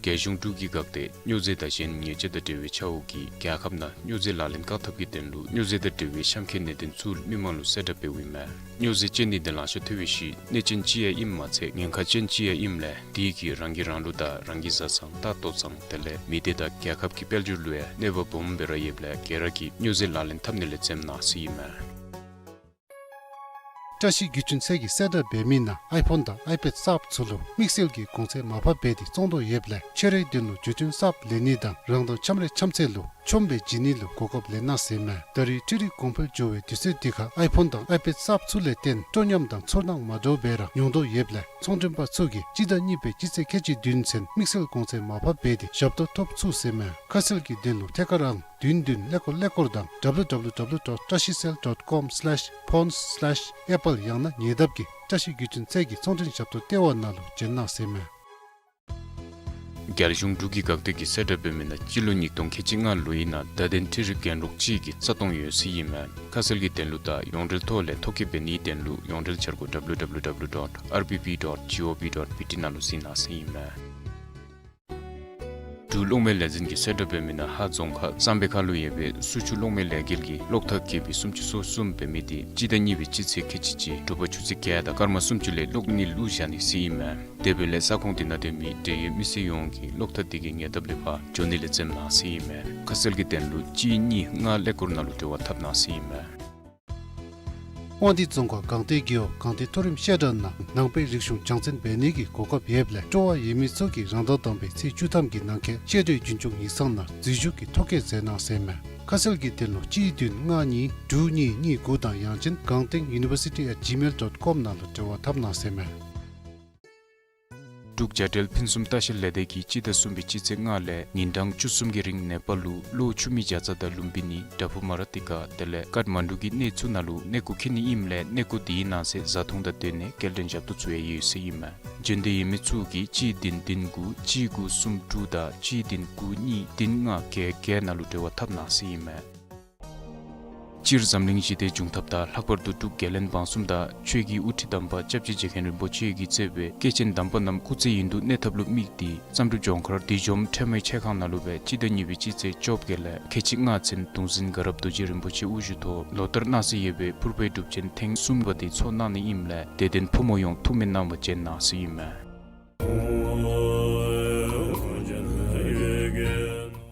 རྒྱལ་གཞུང་འབྲུག་གིས་བཀག་སྟེ་སྨྱོ་རྫས་དང་གཞན་ཉེས་ཆད་དང་འབྲེལ་བའི་ཆ་འོག་གི་རྒྱལ་ཁབ་ནང་སྨྱོ་རྫས་ལག་ལེན་བཀག་ཐབས་ཀྱི་དོན་ལུ་སྨྱོ་རྫས་དང་འབྲེལ་བའི་གཤམ་འཁོད་གནད་དོན་ཚུ་མི་མང་ལུ་གསལ་བསྒྲགས་འབདཝ་ཨིན་མས། སྨྱོ་རྫས་སྤྱོད་ནི་འདི་ལང་ཤོར་ཐལ་བའི་ཤུལ་གནོད་ཅན་ཅིག་ཡང་ཨིནམ་མ་ཚད་ཉེན་ཁ་ཅན་ཅིག་ཡང་ཨིནམ་ལས་དེ་གིས་རང་གིས་རང་ལུ་དང་རང་གི་བཟའ་ཚང་ལྟ་ལྟོ་ཚང་དེ་ལས་མི་སྡེ་དང་རྒྱལ་ཁབ་ཀྱི་དཔལ་འབྱོར་ལུ་ཡང་གནོད་པ་སྦོམ་སྦེ་ར་ཡོདཔ་ལས་ག་ར་གིས་སྨྱོ་རྫས་ལག་ལེན་འཐབ་ནི་ལས་འཛེམ་གནང་ཟེར་ཨིན་མས། བཀྲ་ཤིས་བརྒྱུད་འཕྲིན་ཚད་ཀྱིས་གསལ་བསྒྲགས་འབད་མི་ནང་ཨའི་ཕོན་དང་ཨའི་པེཌ་གསརཔ་ཚུ་ལུ་དམིགས་བསལ་གྱི་གོང་ཚད་མར་ཕབ་འབད་དེ་བཙོང་དོ་ཡོདཔ་ལས་ཁྱོད་རའི་དོན་ལུ་བརྒྱུད་འཕྲིན་གསརཔ་ལེན་ནི་དང་རང་དང་འཆམ་རའི་འཆམ་ཚད་ལུ་ཆོམ་སྦེ་བྱིན་ནི་ལུ་གོ་སྐབས་ལེན་གནང་ཟེར་མས། ད་རེས་འཕྲུལ་རིག་གོང་འཕེལ་འགྱོ་བའི་དུས་ཚོད་འདི་ཁར་ཨའི་ཕོན་དང་ཨའི་པེཌ་གསརཔ་ཚུ་ལས་བརྟེན་སྤྲོ་ཉམས་དང་ཚོར་སྣང་མ་འདྲཝ་སྦེ་ར་མྱོང་དོ་ཡོདཔ་ལས་ཚོང་མགྲོན་པ་ཚུ་གིས་སྤྱི་ཟླ་གཉིས་པའི་སྤྱི་ཚེས་ཁལ་གཅིག་བདུན་ཚུན་དམིགས་བསལ་གོང་ཚད་མར་ཕབ་འབད་དེ་ཞབས་ཏོག་ཐོབ་ཚུགས་ཟེར་མས། ཁ་གསལ་གྱི་དོན་ལུ་ཐད་ཀར་ཨང་བདུན་བདུན་ཀླད་ཀོར་ཀླད་ཀོར་དང་W W W dot trashicell dot com slash phones slash apple ཡང་ན་ཉེ་འདབས་ཀྱི་བཀྲ་ཤིས་བརྒྱུད་འཕྲིན་ཚད་ཀྱི་ཚོང་མགྲོན་ཞབས་ཏོག་ལྟེ་བ་ནང་ལུ་བྱོན་གནང་ཟེར་མས། རྒྱལ་གཞུང་འབྲུག་གི་འགག་སྡེ་གིས་གསལ་བསྒྲགས་འབད་མི་ནང་སྤྱི་ལོ་ཉིས་སྟོང་ཁལ་གཅིག་ལྔ་ལོའི་ནང་བརྡ་དོན་འཕྲུལ་རིག་རྒྱན་སྒྲོག་གཅིག་གི་རྩ་སྟོང་ཡོད་ཟེར་ཨིན་མས། ཁ་གསལ་གྱི་དོན་ལུ་དང་ཡོངས་འབྲེལ་ཐོག་ལས་ཐོ་བཀོད་འབད་ནིའི་དོན་ལུ་ཡོངས་འབྲེལ་འཆར་སྒོ་W W W dot R B B dot gov dot B T ནང་ལུ་གཟིགས་གནང་ཟེར་ཨིན་མས། འབྲུག་གློག་མེ་ལས་འཛིན་གྱིས་གསལ་བསྒྲགས་འབད་མི་ནང་ཧཱ་རྫོང་ཁག་གཙང་པའི་ཁ་ལུ་ཡོད་པའི་སུ་ཆུ་གློག་མེ་ལས་འགུལ་གྱི་གློག་ཐག་བརྒལ་བའི་སུམ་ཅུ་སོ་གསུམ་འབད་མི་དེ་སྤྱི་ཟླ་གཉིས་པའི་སྤྱི་ཚེས་ཁལ་གཅིག་གཅིག་དྲོ་པ་ཆུ་ཚོད་བརྒྱད་དང་སྐར་མ་སུམ་ཅུ་ལས་གློག་ནི་བླུགས་བཞག་ནི་ཟེར་ཨིན་མས། དེ་འབདཝ་ལས་ས་ཁོངས་དེ་ནང་སྡོད་མི་འབྲེལ་ཡོད་མི་སེར་ཡོངས་ཀྱིས་གློག་ཐག་དེ་གི་ཉེ་འདབས་ལས་ཕར་འགྱོ་ནི་ལས་འཛེམ་གནང་ཟེར་ཨིན་མས། ཁ་གསལ་གྱི་དོན་ལུ་གཅིག་གཉིས་ལྔ་ཀླད་ཀོར་ནང་ལུ་འབྲེལ་བ་འཐབ་གནང་ཟེར་ཨིན་མས། དབང་འདུས་རྫོང་ཁག་སྒང་སྟེང་རྒེད་འོག་སྒང་སྟེང་མཐོ་རིམ་བཤད་གྲྭ་ནང་ནང་པའི་རིག་གཞུང་སྦྱང་བརྩོན་འབད་ནི་གི་གོ་སྐབས་ཡོདཔ་ལས་སྤྲོ་བ་ཡོད་མི་ཚུ་གིས་རང་ཟླ་དང་པའི་ཚེས་བཅུ་ཐམ་གྱི་ནང་འཁོད་བཤད་གྲྭའི་རྒྱུན་སྐྱོང་ཡིག་ཚང་ནང་འཛུལ་ཞུགས་ཀྱི་ཐོ་བཀོད་མཛད་གནང་ཟེར་ཨིན་མས། ཁ་གསལ་གྱི་དོན་ལུ་གཅིག་བདུན་ལྔ་གཉིས་དྲུག་གཉིས་གཉིས་དགུ་དང་ཡང་ཅིན་སྒང་སྟེང་university at gmail dot com ནང་ལུ་འབྲེལ་བ་འཐབ་གནང་ཟེར་ཨིན་མས། འབྲུག་བྱ་བྲལ་ཕུན་སུམ་ལྟ་བཤལ་ལས་སྡེ་གིས་སྤྱི་ཟླ་གསུམ་པའི་སྤྱི་ཚེས་ལྔ་ལས་ཉིན་གྲངས་བཅུ་གསུམ་གྱི་རིང་ནེ་པཱལ་ལུ་གློ་ཆུ་མིག་བྱ་ཚང་དང་ལུམ་བི་ནི་དྲ་ཕུག་མ་ར་ཏི་ཀ་དེ་ལས་ཀཱཐ་མན་ཌུ་གི་གནས་ཚུ་ནང་ལུ་གནས་སྐོར་འཁྱིད་ནི་ཨིནམ་ལས་གནས་སྐོར་དེའི་ནང་གསེས་བཟའ་འཐུང་དང་སྡོད་གནས་སྐྱེལ་འདྲེན་ཞབས་ཏོག་ཚུ་ཡང་ཡོད་ཟེར་ཨིན་མས། འབྱོན་འདོད་ཡོད་མི་ཚུ་གིས་གཅིག་བདུན་བདུན་དགུ་གཅིག་དགུ་གསུམ་དྲུག་དང་གཅིག་བདུན་དགུ་གཉིས་བདུན་ལྔ་བརྒྱད་བརྒྱད་ནང་ལུ་འབྲེལ་བ་འཐབ་གནང་ཟེར་ཨིན་མས། སྤྱིར་འཛམ་གླིང་ཞི་བདེ་འབྱུང་ཐབས་དང་ལྷག་པར་དུ་འབྲུག་རྒྱལ་བློན་འབངས་གསུམ་དང་ཆོས་ཀྱི་དབུ་ཁྲིད་དམ་པ་སྐྱབས་རྗེ་རྗེ་མཁན་རིན་པོ་ཆེ་གིས་གཙོས་པའི་སྐྱེས་ཆེན་དམ་པ་རྣམས་སྐུ་ཚེ་ཡུན་དུ་གནས་ཐབས་ལུ་དམིགས་ཏེ་བསམ་གྲུབ་ལྗོངས་མཁར་བདུད་འཇོམས་ཁྲོས་མའི་ཆས་ཁང་ནང་ལུ་སྦེ་སྤྱི་ཟླ་གཉིས་པའི་སྤྱི་ཚེས་བཅོ་བརྒྱད་ལས་ཁལ་གཅིག་ལྔ་ཚུན་གདུང་འཛིན་དགའ་རབ་རྡོ་རྗེ་རིན་པོ་ཆེ་དབུ་བཞུགས་ཐོག་ལོ་ལྟར་གནང་སྲོལ་ཡོད་པའི་ཕུར་པའི་སྒྲུབ་ཆེན་ཐེངས་གསུམ་པ་དེ་ཚོགས་གནང་ནི་ཨིནམ་ལས་དད་ལྡན་ཕོ་མོ་ཡོངས་ཐུགས་སྨོན་གནང་བར་བྱོན་གནང་ཟེར་ཨིན་མས།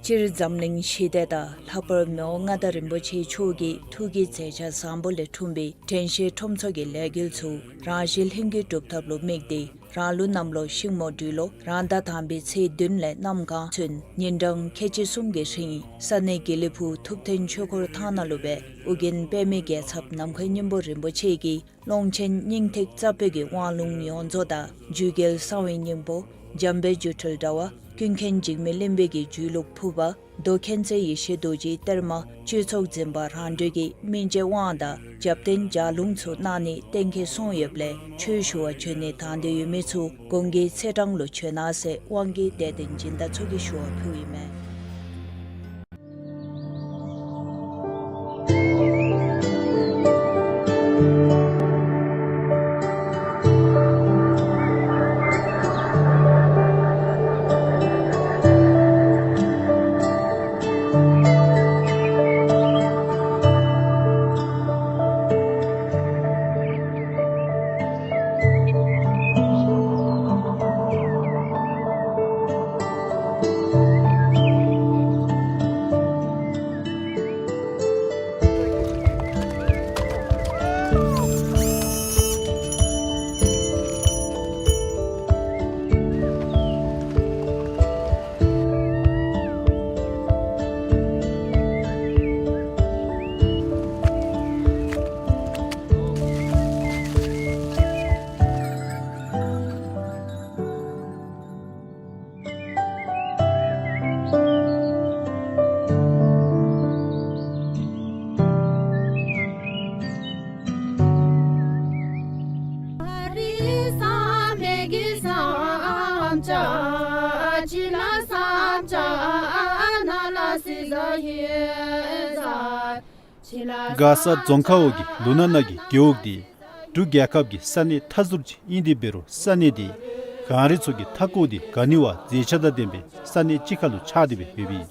སྤྱིར་འཛམ་གླིང་ཞི་བདེ་དང་ལྷག་པར་མི་དབང་མངའ་བདག་རིན་པོ་ཆེ་མཆོག་གི་ཐུགས་ཀྱི་མཛད་འཆར་བཟང་པོ་ལས་འཁྲུངས་པའི་དྲན་ཤེས་ཁྲོམ་ཚོགས་ཀྱི་ལས་འགུལ་ཚུ་རང་བཞིན་ལྷུན་གྱིས་གྲུབ་ཐབས་ལུ་དམིགས་ཏེ་རང་ལུགས་གནམ་ལོ་ཤིང་མོ་སྦྲུལ་ལོ་རང་ཟླ་དང་པའི་ཚེས་བདུན་ལས་གནམ་གང་ཚུན་ཉིན་གྲངས་ཁལ་གཅིག་གསུམ་གྱི་རིང་ས་གནས་དགེ་ལེགས་ཕུག་ཐུབ་བསྟན་ཆོས་འཁོར་ཐང་ནང་ལུ་སྦེ་ཨོ་རྒྱན་པདྨའི་རྒྱལ་ཚབ་ནམ་མཁའི་སྙིང་པོ་རིན་པོ་ཆེ་གི་ཀློང་ཆེན་སྙིང་ཐིག་རྩ་བོད་ཀྱི་དབང་ལུང་ཡོངས་རྫོགས་དང་རྒྱུད་རྒྱལ་གསང་བའི་སྙིང་པོ་འཇམ་དཔལ་སྒྱུ་འཕྲུལ་དྲྭ་བ་ཀུན་མཁྱེན་འཇིགས་མེད་གླིང་པའི་གི་རྒྱུད་ལུགས་ཕུར་པ་མདོ་མཁྱེན་བརྩེ་ཡེ་ཤེས་རྡོ་རྗེའི་གཏེར་མ་སྤྱོད་ཚོགས་འཛིན་པ་རང་གྲོལ་གྱི་སྨིན་བྱེད་དབང་དང་རྒྱབ་རྟེན་ལྗགས་ལུང་ཚུ་གནང་ནི་གཏན་འཁེལ་སོང་ཡོདཔ་ལས་ཆོས་ཞུ་བར་བྱོན་ནི་དང་འདོད་ཡོད་མི་ཚུ་གོང་གི་ཚེས་གྲངས་ལུ་བྱོན་གནང་ཟེར་དབང་གི་དད་ལྡན་སྦྱིན་བདག་ཚུ་གིས་ཞུ་བ་ཕུལཝ་ཨིན་མས། མགར་ས་རྫོང་ཁག་འོག་གི་ལུང་ནག་ནང་གི་རྒེད་འོག་འདི་འབྲུག་རྒྱལ་ཁབ་ཀྱི་ས་གནས་མཐའ་ཟུར་ཅིག་ཨིན་ཏེ་འབད་རུང་ས་གནས་འདི་གངས་རི་ཚུ་གིས་མཐའ་བསྐོར་ཏེ་ག་ནི་བ་མཛེས་ཆ་དང་ལྡན་པའི་ས་གནས་ཅིག་ཁར་ལུ་ཆགས་ཏེ་སྦེ་ཡོདཔ་ཨིན།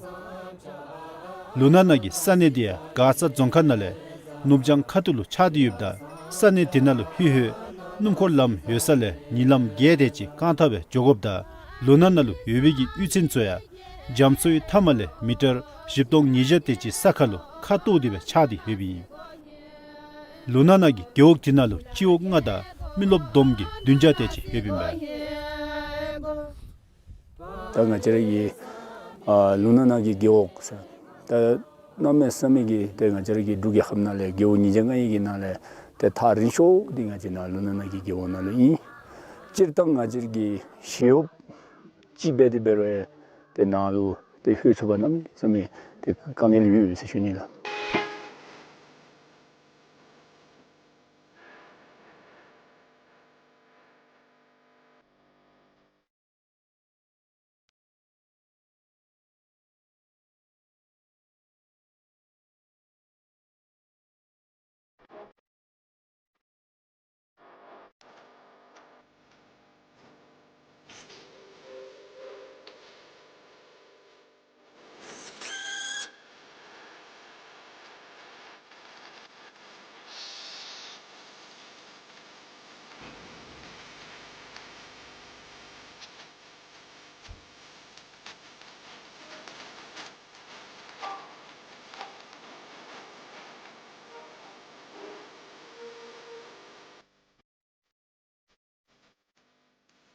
ལུང་ནག་ནང་གི་ས་གནས་འདི་ཡང་མགར་ས་རྫོང་ཁག་ནང་ལས་ནུབ་བྱང་ཁ་ཐུག་ལུ་ཆགས་ཏེ་ཡོདཔ་ད་ས་གནས་འདི་ནང་ལུ་ལྷོད་ལྷོད་སྣུམ་འཁོར་ལམ་ཡོད་ས་ལས་ཉིན་ལམ་བརྒྱད་དེ་ཅིག་རྐང་ཐང་སྦེ་འགྱོ་དགོཔ་ད་ལུང་ནག་ནང་ལུ་ཡོད་པའི་གི་གཡུས་ཚན་ཚུ་ཡང་རྒྱ་མཚོའི་མཐའ་མ་ལས་མི་ཊར་བཞི་སྟོང་ཉིས་བརྒྱ་དེ་ཅིག་ས་ཁར་ལུ་ཁ་བཏོག་སྟེ་སྦེ་ཆགས་ཏེ་ཡོདཔ་ཨིན། ལུང་ནག་ནང་གི་རྒེད་འོག་འདི་ནང་ལུ་སྤྱི་འོག་ལྔ་དང་མི་རློབས་བསྡོམས་ཀྱིས་བདུན་བརྒྱ་དེ་ཅིག་ཡོདཔ་ཨིན་པས། ད་ང་བཅས་ར་གི་ཨ་ལུང་ནག་ནང་གི་རྒེད་འོག་ཟེར་ད་གནམ་མེད་ས་མེད་ཀྱི་ཏེ་ང་བཅས་ར་གི་འབྲུག་རྒྱལ་ཁབ་ནང་ལས་རྒེད་འོག་ཉིས་བརྒྱ་ལྔ་བརྒྱ་གི་ནང་ལས་ཏེ་ཐག་རིང་ཤོས་འདི་ང་བཅས་ནཱ་ལུང་ནག་ནང་གི་རྒེད་འོག་ནང་ལུ་ཨིན། སྤྱིར་བཏང་ང་བཅས་ར་གི་ཞི་གཡོགཔ་ཅིག་འབད་དེ་འབད་རུང་ཏེ་ནཱ་ལུ་ཏེ་ལྷོད་ཚུགས་པར་གནམ་མེད་ས་མེད་ཏེ་དཀའ་ངལ་ཡོད་ཟེར་ཞུ་ནི་ལགས།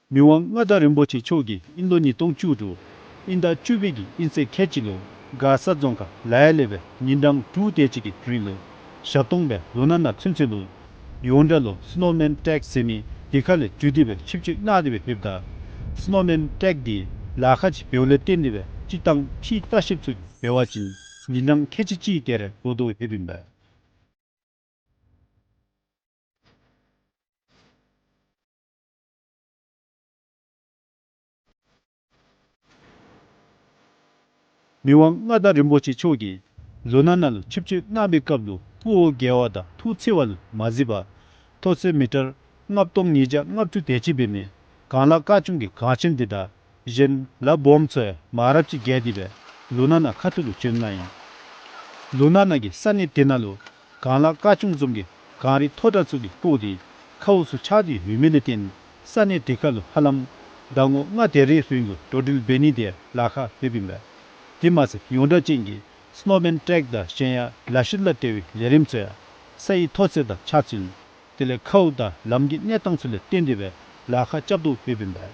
མི་དབང་མངའ་བདག་རིན་པོ་ཆེ་མཆོག་གིས་དབྱིན་ལོ་ཉིས་སྟོང་བཅུ་དྲུག་དབྱིན་ཟླ་བཅུ་པའི་གི་དབྱིན་ཚེས་ཁལ་གཅིག་ལུ་མགར་ས་རྫོང་ཁག་ལ་ཡ་ལས་སྦེ་ཉིན་གྲངས་དྲུག་དེ་ཅིག་གི་རིང་ལུ་ཞབས་ཏོག་སྦེ་ལུ་ན་ན་ཚུན་ཚོད་ལུ་ཡོངས་གྲགས་ལུ་སི་ནོ་མེན་ཊེཀ་ཟེར་མི་དེ་ཁ་ལས་བརྒྱུད་དེ་སྦེ་ཆིབས་བསྒྱུར་གནང་སྟེ་སྦེ་ཡོདཔ་ད་སི་ནོ་མེན་ཊེཀ་འདི་ལཱ་ཁག་ཅིག་འབདཝ་ལས་བརྟེན་ཏེ་སྦེ་སྤྱིར་བཏང་ཕྱི་ལྟ་བཤལཔ་ཚུ་འབད་བ་ཅིན་ཉིན་གྲངས་ཁལ་གཅིག་གཅིག་དེ་རེ་འགོར་དོ་ཡོདཔ་ཨིན་པས། མི་དབང་མངའ་བདག་རིན་པོ་ཆེ་མཆོག་གིས་ལུ་ན་ན་ལུ་ཆིབས་བསྒྱུར་གནང་བའི་སྐབས་ལུ་སྤུ་བོ་རྒྱལ་བ་དང་ཐུགས་བརྩེ་བ་ལུ་མ་གཟིགས་པར་མཐོ་ཚད་མི་ཊར་ལྔ་སྟོང་ཉིས་བརྒྱ་ལྔ་བཅུ་དེ་ཅིག་འབད་མི་གང་ལག་སྐར་ཆུང་གི་གངས་ཅན་འདི་དང་གཞན་ལ་སྦོམ་ཚུ་ཡང་མང་རབས་ཅིག་བརྒལ་ཏེ་སྦེ་ལུ་ན་ན་ཁ་ཐུག་ལུ་བྱོན་གནང་ཡི། ལུ་ན་ན་གི་ས་གནས་དེ་ནང་ལུ་གང་ལག་སྐར་ཆུང་བཟུམ་གྱི་གངས་རི་མཐོ་དྲགས་ཚུ་གིས་བསྐོར་ཏེ་ཁཝ་ཚུ་ཆགས་ཏེ་ཡོད་མི་ལས་བརྟེན་ས་གནས་དེ་ཁ་ལུ་ཧ་ལམ་ཟླ་ངོ་ལྔ་དེ་རེའི་རིང་ལུ་འགྲོ་འགྲུལ་འབད་ནི་དེ་ལཱ་ཁག་ཡོདཔ་ཨིན་པས། དེ་མ་ཚད་ཡོངས་གྲགས་ཅན་གྱི་སི་ནོ་མེན་ཊེཀ་དང་གཞན་ཡང་ལ་ཤུལ་ལ་འབྲེལ་བའི་ལས་རིམ་ཚུ་ཡང་ས་ཡི་མཐོ་ཚད་དང་ཆགས་ཚུལ་དེ་ལས་ཁཝ་དང་ལམ་གྱི་གནས་སྟངས་ཚུ་ལས་བརྟེན་ཏེ་སྦེ་ལཱ་ཁག་རྐྱབ་དོ་ཡོདཔ་ཨིན་པས།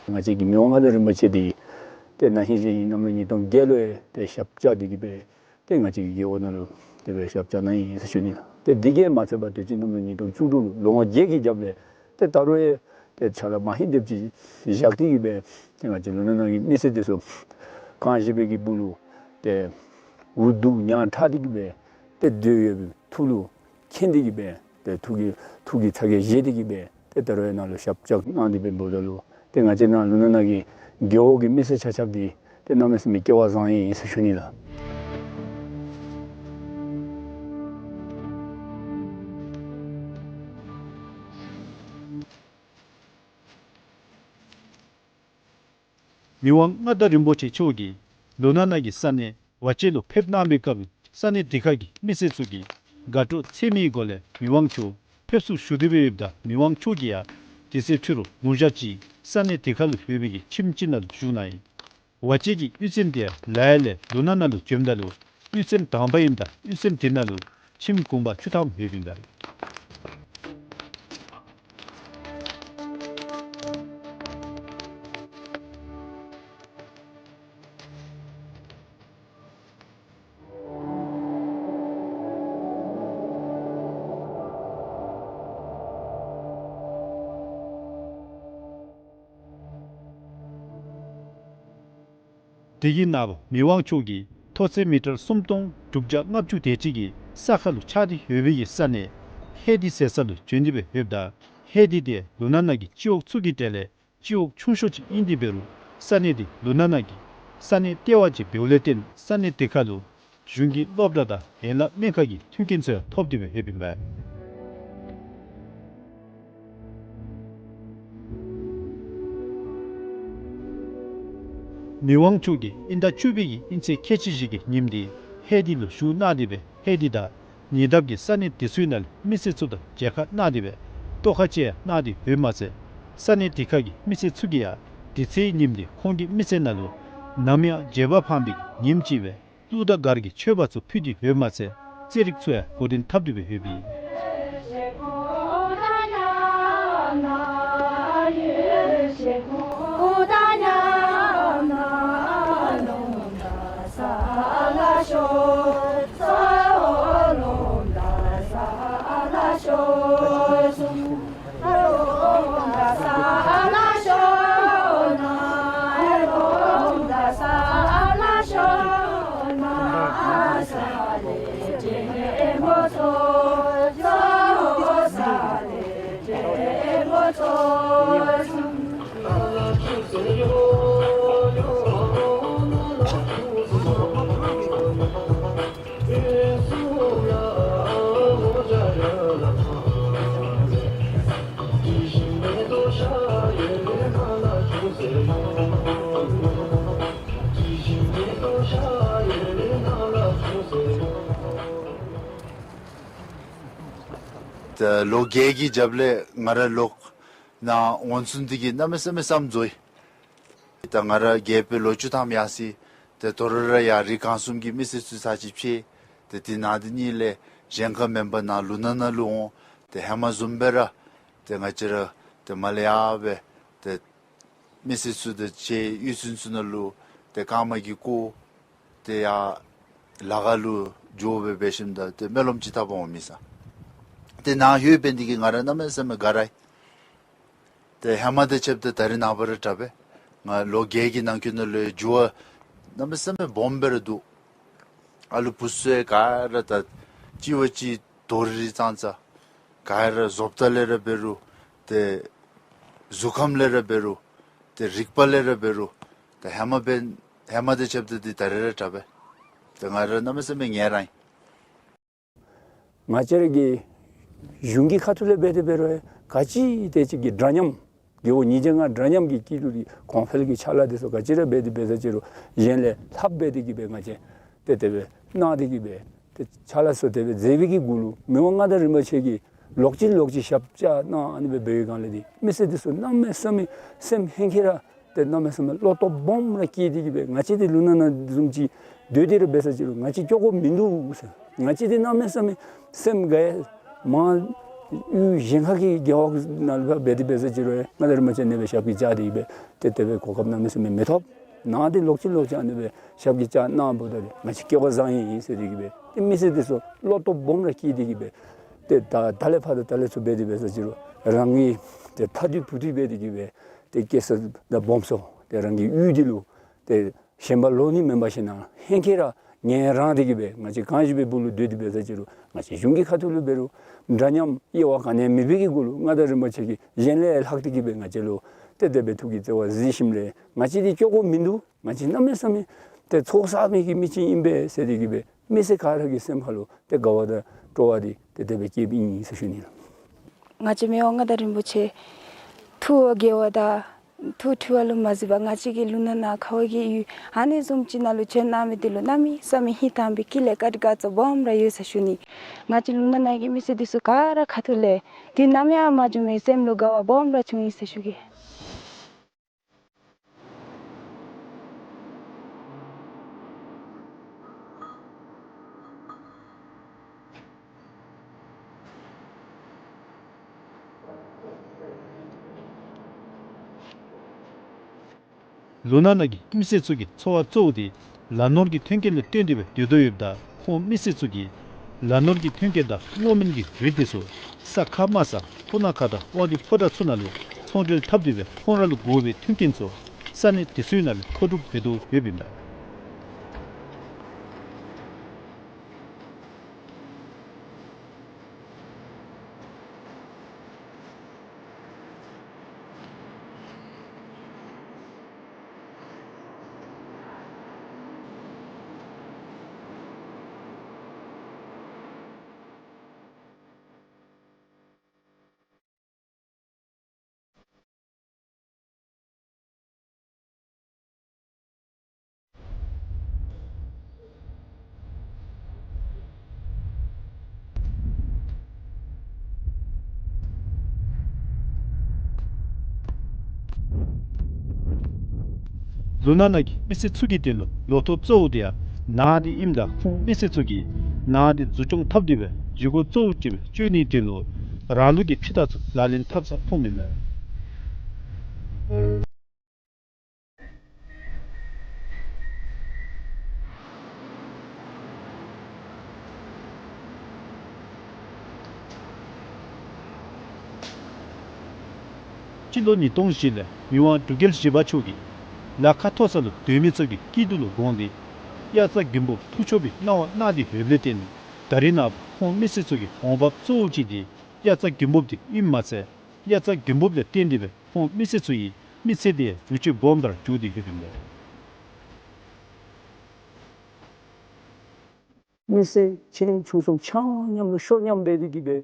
ང་བཅས་ཀྱི་མི་དབང་མངའ་བདག་རིན་པོ་ཆེ་འདི་ཏེ་ན་ཧིང་གཞེས་ཧིང་གནམ་ལོ་ཉིས་སྟོང་བརྒྱད་ལུ་ཡང་ཏེ་ཞབས་བཅགས་འདི་གིས་སྦེ་ཏེ་ང་བཅས་ཀྱི་རྒེད་འོག་ནང་ལུ་དེ་སྦེ་ཞབས་བཅགས་གནང་ཡི་ཟེར་ཞུ་ནི་ལགས། ཏེ་འདི་གིས་མ་ཚད་པར་དུས་ཅི་གནམ་ལོ་ཉིས་སྟོང་བཅུ་དྲུག་ལུ་ལོ་ངོ་བརྒྱད་ཀྱི་རྒྱབ་ལས་ཏེ་ད་རུང་ཡང་ཏེ་ཆ་ལ་མ་ཧིང་དེམ་ཅིག་བཞག་སྟེ་གིས་སྦེ་ཏེ་ང་བཅས་ལུ་ན་ན་གི་མི་སེར་དེ་ཚུ་གངས་བཞི་པའི་གི་སྦུག་ལུ་ཏེ་འུ་སྡུག་ཉམ་ཐག་སྟེ་གིས་སྦེ་ཏེ་སྡོད་ཡོད་པའི་ཐུགས་ལུ་མཁྱེན་ཏེ་གིས་སྦེ་ཏེ་ཐུགས་ཀྱི་ཐུགས་ཀྱི་ཚ་གྱང་བཞེས་ཏེ་གིས་སྦེ་ཏེ་ད་རུང་ཡང་ནཱ་ལུ་ཞབས་བཅགས་གནང་སྟེ་སྦེ་འབདཝ་ད་ལུ་ཏེ་ང་བཅས་ནཱ་ལུ་ན་ན་གི་རྒེད་འོག་གི་མི་སེར་ཆ་ཁྱབ་འདི་ཏེ་གནམ་མེད་ས་མེད་སྐལ་བ་བཟང་ཡི་ཟེར་ཞུ་ནི་ལགས། མི་དབང་མངའ་བདག་རིན་པོ་ཆེ་མཆོག་གིས་ལུ་ན་ན་གི་ས་གནས་ཝ་ཅན་ལུ་ཕེབས་གནང་བའི་སྐབས་ས་གནས་དེ་ཁ་གི་མི་སེར་ཚུ་གིས་དགའ་སྤྲོ་ཚད་མེད་སྒོ་ལས་མི་དབང་མཆོག་ཕེབས་བསུ་ཞུ་སྟེ་སྦེ་ཡོདཔ་ད་མི་དབང་མཆོག་གིས་ཡང་དེ་ཚེ་ཕྱི་རུ་ལུང་ཞག་ཅིག་ས་གནས་དེ་ཁ་ལུ་ཡོད་པའི་གི་ཁྱིམ་ཅིག་ནང་ལུ་བཞུགས་གནང་ཡི། ཝ་ཅན་གྱི་གཡུས་ཚན་དེ་ལ་ཡ་ལས་ལུ་ན་ན་ལུ་བྱོནམ་ད་ལུ་གཡུས་ཚན་དང་པ་ཨིནམ་ད་གཡུས་ཚན་དེ་ནང་ལུ་ཁྱིམ་གུང་པ་བཅུ་ཐམ་ཡོདཔ་ཨིན་པས། དེ་གི་ནངས་པ་མི་དབང་མཆོག་གིས་མཐོ་ཚད་མི་ཊར་སུམ་སྟོང་དྲུག་བརྒྱ་ལྔ་བཅུ་དེ་ཅིག་གི་ས་ཁ་ལུ་ཆགས་ཏེ་ཡོད་པའི་གི་ས་གནས་ཧེ་ཏི་ཟེར་ས་ལུ་བྱོན་ཏེ་སྦེ་ཡོདཔ་ད་ཧེ་ཏི་དེ་ལུ་ན་ན་གི་སྤྱི་འོག་ཚུ་གི་གྲས་ལས་སྤྱི་འོག་ཆུང་ཤོས་ཅིག་ཨིན་ཏེ་འབད་རུང་ས་གནས་དེ་ལུ་ན་ན་གི་ས་གནས་ལྟེ་བ་ཅིག་འབདཝ་ལས་བརྟེན་ས་གནས་དེ་ཁ་ལུ་གཞུང་གི་སློབ་གྲྭ་དང་ཡན་ལག་སྨན་ཁང་གི་མཐུན་རྐྱེན་ཚུ་ཡང་ཐོབ་སྟེ་སྦེ་ཡོདཔ་ཨིན་པས། མི་དབང་མཆོག་གིས་དབྱིན་ཟླ་བཅུ་པའི་གི་དབྱིན་ཚེས་ཁལ་གཅིག་བཞི་གི་ཉིནམ་དེ་ཧེ་ཏི་ལུ་བཞུགས་གནང་སྟེ་སྦེ་ཧེ་ཏི་དང་ཉེ་འདབས་ཀྱི་ས་གནས་དེ་ཚུའི་ནང་ལས་མི་སེར་ཚུ་དང་མཇལ་ཁ་གནང་སྟེ་སྦེ་བསྟོད་ཁ་བཅས་གནང་སྟེ་ཡོདཔ་མ་ཚད་ས་གནས་དེ་ཁ་གི་མི་སེར་ཚུ་གིས་ཡང་དེ་ཚེའི་ཉིནམ་དེ་ཁོང་གི་མི་ཚེ་ནང་ལུ་ནམ་ཡང་བརྗེད་པ་འཕངས་པའི་ཉིནམ་ཅིག་སྦེ་གླུ་དང་གར་གྱི་མཆོད་པ་ཚུ་ཕུལ་ཏེ་ཡོདཔ་མ་ཚད་རྩེད་རིགས་ཚུ་ཡང་འགོ་འདྲེན་འཐབ་སྟེ་སྦེ་ཡོདཔ་ཨིན། ད་ལོ་བརྒྱད་ཀྱི་རྒྱབ་ལས་ང་ར་ལོག་ནཱ་འོང་ཚུགས་ནི་དེ་གིས་གནམ་མེད་ས་མེད་བསམ་རྫོགས་ཡི། ད་ང་ར་རྒས་པའི་ལོ་བཅུ་ཐམ་ཡར་སོ་ཡི། ཏེ་དོ་རུང་ར་ཡར་རི་སྒང་གསུམ་གྱི་མི་སེར་ཚུ་ཚར་གཅིག་ཕྱད། ཏེ་དེ་ནང་དེ་གཉིས་ལས་གཞན་ཁར་མེན་པར་ནཱ་ལུ་ན་ན་ལུ་འོང་། ཏེ་ཧེ་མ་བཟུམ་སྦེ་ར་ཏེ་ང་བཅས་ར་ ཏེ་མར་ལས་ཡར་སྦེ་ཏེ་མི་སེར་ཚུ་དང་གཅིག་ཁར་གཡུས་ཚན་ཚུ་ནང་ལུ་ཏེ་རྐངམ་གིས་བསྐོར་ཏེ་ཡར་ལ་ཁ་ལུ་འགྱོ་སྦེ་འབད་ཞིནམ་ད་ཏེ་སྨོན་ལམ་ཅིག་བཏབ་འོང་མི་ས། ཏེ་ནཱ་ལྷོད་འབད་ནི་དེ་གིས་ང་ར་གནམ་མེད་ས་མེད་དགའ་ར་ཡི། ཏེ་ཧེ་མ་དང་ཕྱདཔ་ད་ད་རིས་ནངས་པ་ར་དྲག་པས། ང་ལོ་བརྒྱད་ཀྱི་ནང་འཁོད་ནང་ལུ་འགྱུར་བ་གནམ་མེད་ས་མེད་སྦོམ་སྦེ་ར་འདུག། ཨ་ལུ་བུ་ཚུ་ཡང་ག་ར་ད་གཅིག་བ་གཅིག་དོ་རི་རི་ཙང་ཙ། ག་ར་བཟོ་ལྟ་ལས་ར་འབད་རུང་ཏེ་གཟུགས་ཁམས་ལས་ར་འབད་རུང་ཏེ་རིག་པ་ལས་ར་འབད་རུང་ཏེ་ཧེ་མ་འབད་ཧེ་མ་དང་ཕྱདཔ་ད་འདི་ད་རིས་ར་དྲག་པས། ཏེ་ང་ར་གནམ་མེད་ས་མེད་དགའ་ར་ཡི། ང་བཅས་ར་གི་གཞུང་གི་ཁ་ཐུག་ལས་འབད་དེ་འབད་རུང་ག་ཅི་དེ་ཅིག་གི་འདྲ་མཉམ་རྒེད་འོག་ཉིས་བརྒྱ་ལྔ་འདྲ་མཉམ་གྱི་སྐྱིད་སྡུག་གི་གོང་འཕེལ་གྱི་ཕྱག་ལཱ་དེ་ཚུ་ག་ཅི་ར་འབད་དེ་འབད་ས་ཅི་རུང་གཞན་ལས་ལྷགཔ་འབད་དེ་གིས་སྦེ་ང་བཅས་ཏེ་དེ་སྦེ་གནང་སྟེ་གིས་སྦེ་ཏེ་ཕྱག་ལཱ་ཚུ་དེ་སྦེ་མཛད་པའི་གི་གུ་ལུ་མི་དབང་མངའ་བདག་རིན་པོ་ཆེ་གིས་ལོག་ཅི་ལོག་ཅི་ཞབས་བཅགས་གནང་ཨ་ནི་སྦེ་འབད་བའི་སྒང་ལས་འདི་མི་སེར་དེ་ཚུ་གནམ་མེད་ས་མེད་སེམས་ཧེང་སྐལ་ར་ཏེ་གནམ་མེད་ས་མེད་བློ་སྟོབས་སྦོམ་ར་སྐྱེས་ཏེ་གིས་སྦེ་ང་བཅས་འདི་ལུང་ནག་ནང་བཟུམ་ཅིག་སྡོད་དེ་ར་འབད་ས་ཅི་རུང་ང་བཅས་སྐྱོ་དགོཔ་མིན་འདུག་ཟེར། ང་བཅས་འདི་གནམ་མེད་ས་མེད་སེམས་དགའ་ཡི། མ་གཡུས་གཞན་ཁ་གི་རྒེད་འོག་ནང་ལུ་འབད་དེ་འབད་ས་ཅི་རུང་ཡང་མངའ་བདག་རིན་པོ་ཆེ་ཨ་ནི་སྦེ་ཞབས་ཀྱིས་བཅགས་ཏེ་གིས་སྦེ་ཏེ་དེ་སྦེ་གོ་སྐབས་གནམ་མེད་ས་མེད་མི་ཐོབ། ནཱ་འདི་ལོག་ཅི་ལོག་ཅི་ཨ་ནི་སྦེ་ཞབས་ཀྱིས་བཅགས་གནངམ་ད་ཏེ་ང་བཅས་སྐལ་བ་བཟང་ཡི་ཟེར་ཏེ་གིས་སྦེ་ཏེ་མི་སེར་དེ་ཚུ་བློ་སྟོབས་སྦོམ་ར་སྐྱེས་ཏེ་གིས་སྦེ་ཏེ་ད་ད་ལས་ཕར་ད་ད་ལས་ཚུར་འབད་དེ་འབད་ས་ཅི་རུང་རང་གི་ཏེ་ཕ་ཐུབ་བུ་ཐུབ་འབད་དེ་གིས་སྦེ་ཏེ་སྐྱེ་ས་དང་སྦོམ་ས་ཏེ་རང་གི་གཡུས་འདི་ལུ་ཏེ་ཞེན་པ་ལོག་ནི་མེན་པར་ཞིན་ན་ཧེང་སྐལ་ར་ངལ་རངས་ཏེ་གིས་སྦེ་ང་བཅས་གང་བཞིན་པའི་སྦུག་ལུ་སྡོད་དེ་འབད་ས་ཅི་རུང་ང་བཅས་གཞུང་གི་ཁ་ཐུག་ལུ་འབད་རུང་འདྲ་མཉམ་དབྱེ་བ་ག་ནི་ཡང་མེད་པའི་གི་གུ་ལུ་མངའ་བདག་རིན་པོ་ཆེ་གིས་གཞན་ལས་ལྷག་སྟེ་གིས་སྦེ་ང་བཅས་ལུ་ཏེ་དེ་སྦེ་ཐུགས་ཀྱི་བརྩེ་བ་གཟིགས་ཞིནམ་ལས་ང་བཅས་འདི་སྐྱོ་དགོཔ་མིན་འདུག། ང་བཅས་གནམ་མེད་ས་མེད་ཏེ་ཚོགས་བསགས་མི་གི་མི་ཅིག་ཨིན་པས་ཟེར་ཏེ་གིས་སྦེ་མི་སེར་ག་ར་གི་སེམས་ཁ་ལུ་ཏེ་དགའ་བ་དང་སྤྲོ་བ་འདི་ཏེ་དེ་སྦེ་སྐྱེསཔ་ཨིན་ཟེར་ཞུ་ནི་ལགས། ང་བཅས་མི་དབང་མངའ་བདག་རིན་པོ་ཆེ་ཐུགས་དགྱེས་པ་དང་ཐུགས་ཁྲོ་བ་ལུ་མ་གཟིགས་པར་ང་བཅས་ཀྱི་ལུང་ནག་ནང་ཁ་བ་གི་ཡུལ་ཨ་ནི་བཟུམ་ཅིག་ནང་ལུ་བྱོན་གནང་མི་འདི་ལུ་གནམ་མེད་ས་མེད་ཧིང་དྭངས་པའི་དཀྱིལ་ལས་བཀའ་དྲིན་དགའ་ཚོར་སྦོམ་ར་ཡོད་ཟེར་ཞུ་ནི། ང་བཅས་ལུང་ནག་ནང་གི་མི་སེར་འདི་ཚུ་ག་ར་ཁ་ཐུག་ལས་འདི་ནམ་ཡང་མ་བྱུང་བའི་སེམས་ལུ་དགའ་བ་སྦོམ་ར་བྱུང་ཡི་ཟེར་ཞུ་གེ། ལུང་ནག་ནང་གི་མི་སེར་ཚུ་གི་འཚོ་བ་གཙོ་བོ་དེ་ལ་ནོར་གྱི་མཐུན་རྐྱེན་ལུ་བརྟེན་ཏེ་སྦེ་སྡོད་དོ་ཡོདཔ་ད་ཁོང་མི་སེར་ཚུ་གིས་ལ་ནོར་གྱི་མཐུན་རྐྱེན་དང་གློག་སྨན་གྱི་རིགས་དེ་ཚུ་ས་ཁ་དམའ་ས་ཕུ་ནག་ཁ་དང་དབང་འདུས་ཕོ་བྲང་ཚུ་ནང་ལུ་ཚོང་འབྲེལ་འཐབ་སྟེ་སྦེ་ཁོང་ར་ལུ་དགོ་པའི་མཐུན་རྐྱེན་ཚུ་ས་གནས་དེ་ཚུའི་ནང་ལས་མཁོ་སྒྲུབ་འབད་དོ་ཡོདཔ་ཨིན་པས། ལུང་ནག་ནང་གི་མི་སེར་ཚུ་གི་དོན་ལུ་བློ་སྟོབས་གཙོ་བོ་དེ་ཡང་ནགས་འདི་ཨིནམ་ད་ཁོང་མི་སེར་ཚུ་གིས་ནགས་འདི་འཛུགས་སྐྱོང་འཐབ་སྟེ་སྦེ་བཞེས་སྒོ་གཙོ་བོ་ཅིག་སྦེ་སྤྱོད་ནིའི་དོན་ལུ་རང་ལུགས་ཀྱི་ཕྱི་ཐག་ཚུ་ལག་ལེན་འཐབ་ས་མཐོངམ་ཨིན་མས། སྤྱི་ལོ་ཉིས་སྟོང་བཞི་ལས་མི་དབང་འབྲུག་རྒྱལ་བཞི་པ་མཆོག་གིས་ལ་ཁ་མཐོ་ས་ལུ་སྡོད་མི་ཚུ་གི་སྐྱིད་སྡུག་ལུ་དགོངས་ཏེ་དབྱར་རྩྭ་དགུན་འབུབ་ཐུགས་མཆོག་སྦེ་གནང་བ་གནང་སྟེ་ཡོདཔ་ལས་བརྟེན་ད་རིས་ནངས་པ་ཁོང་མི་སེར་ཚུ་གི་འོང་འབབ་གཙོ་བོ་ཅིག་དེ་དབྱར་རྩྭ་དགུན་འབུབ་དེ་ཨིནམ་མ་ཚད་དབྱར་རྩྭ་དགུན་འབུབ་ལས་བརྟེན་ཏེ་སྦེ་ཁོང་མི་སེར་ཚུ་ཡི་མི་ཚེ་དེ་ཡང་འགྱུར་བཅོས་སྦོམ་དྲགས་འགྱོ་སྟེ་ཡོདཔ་ཨིན་པས། མི་སེར་ཆེ་འབྲིང་ཆུང་གསུམ་ཆ་མཉམ་ལུ་ཤོ་མཉམ་འབད་དེ་གིས་སྦེ་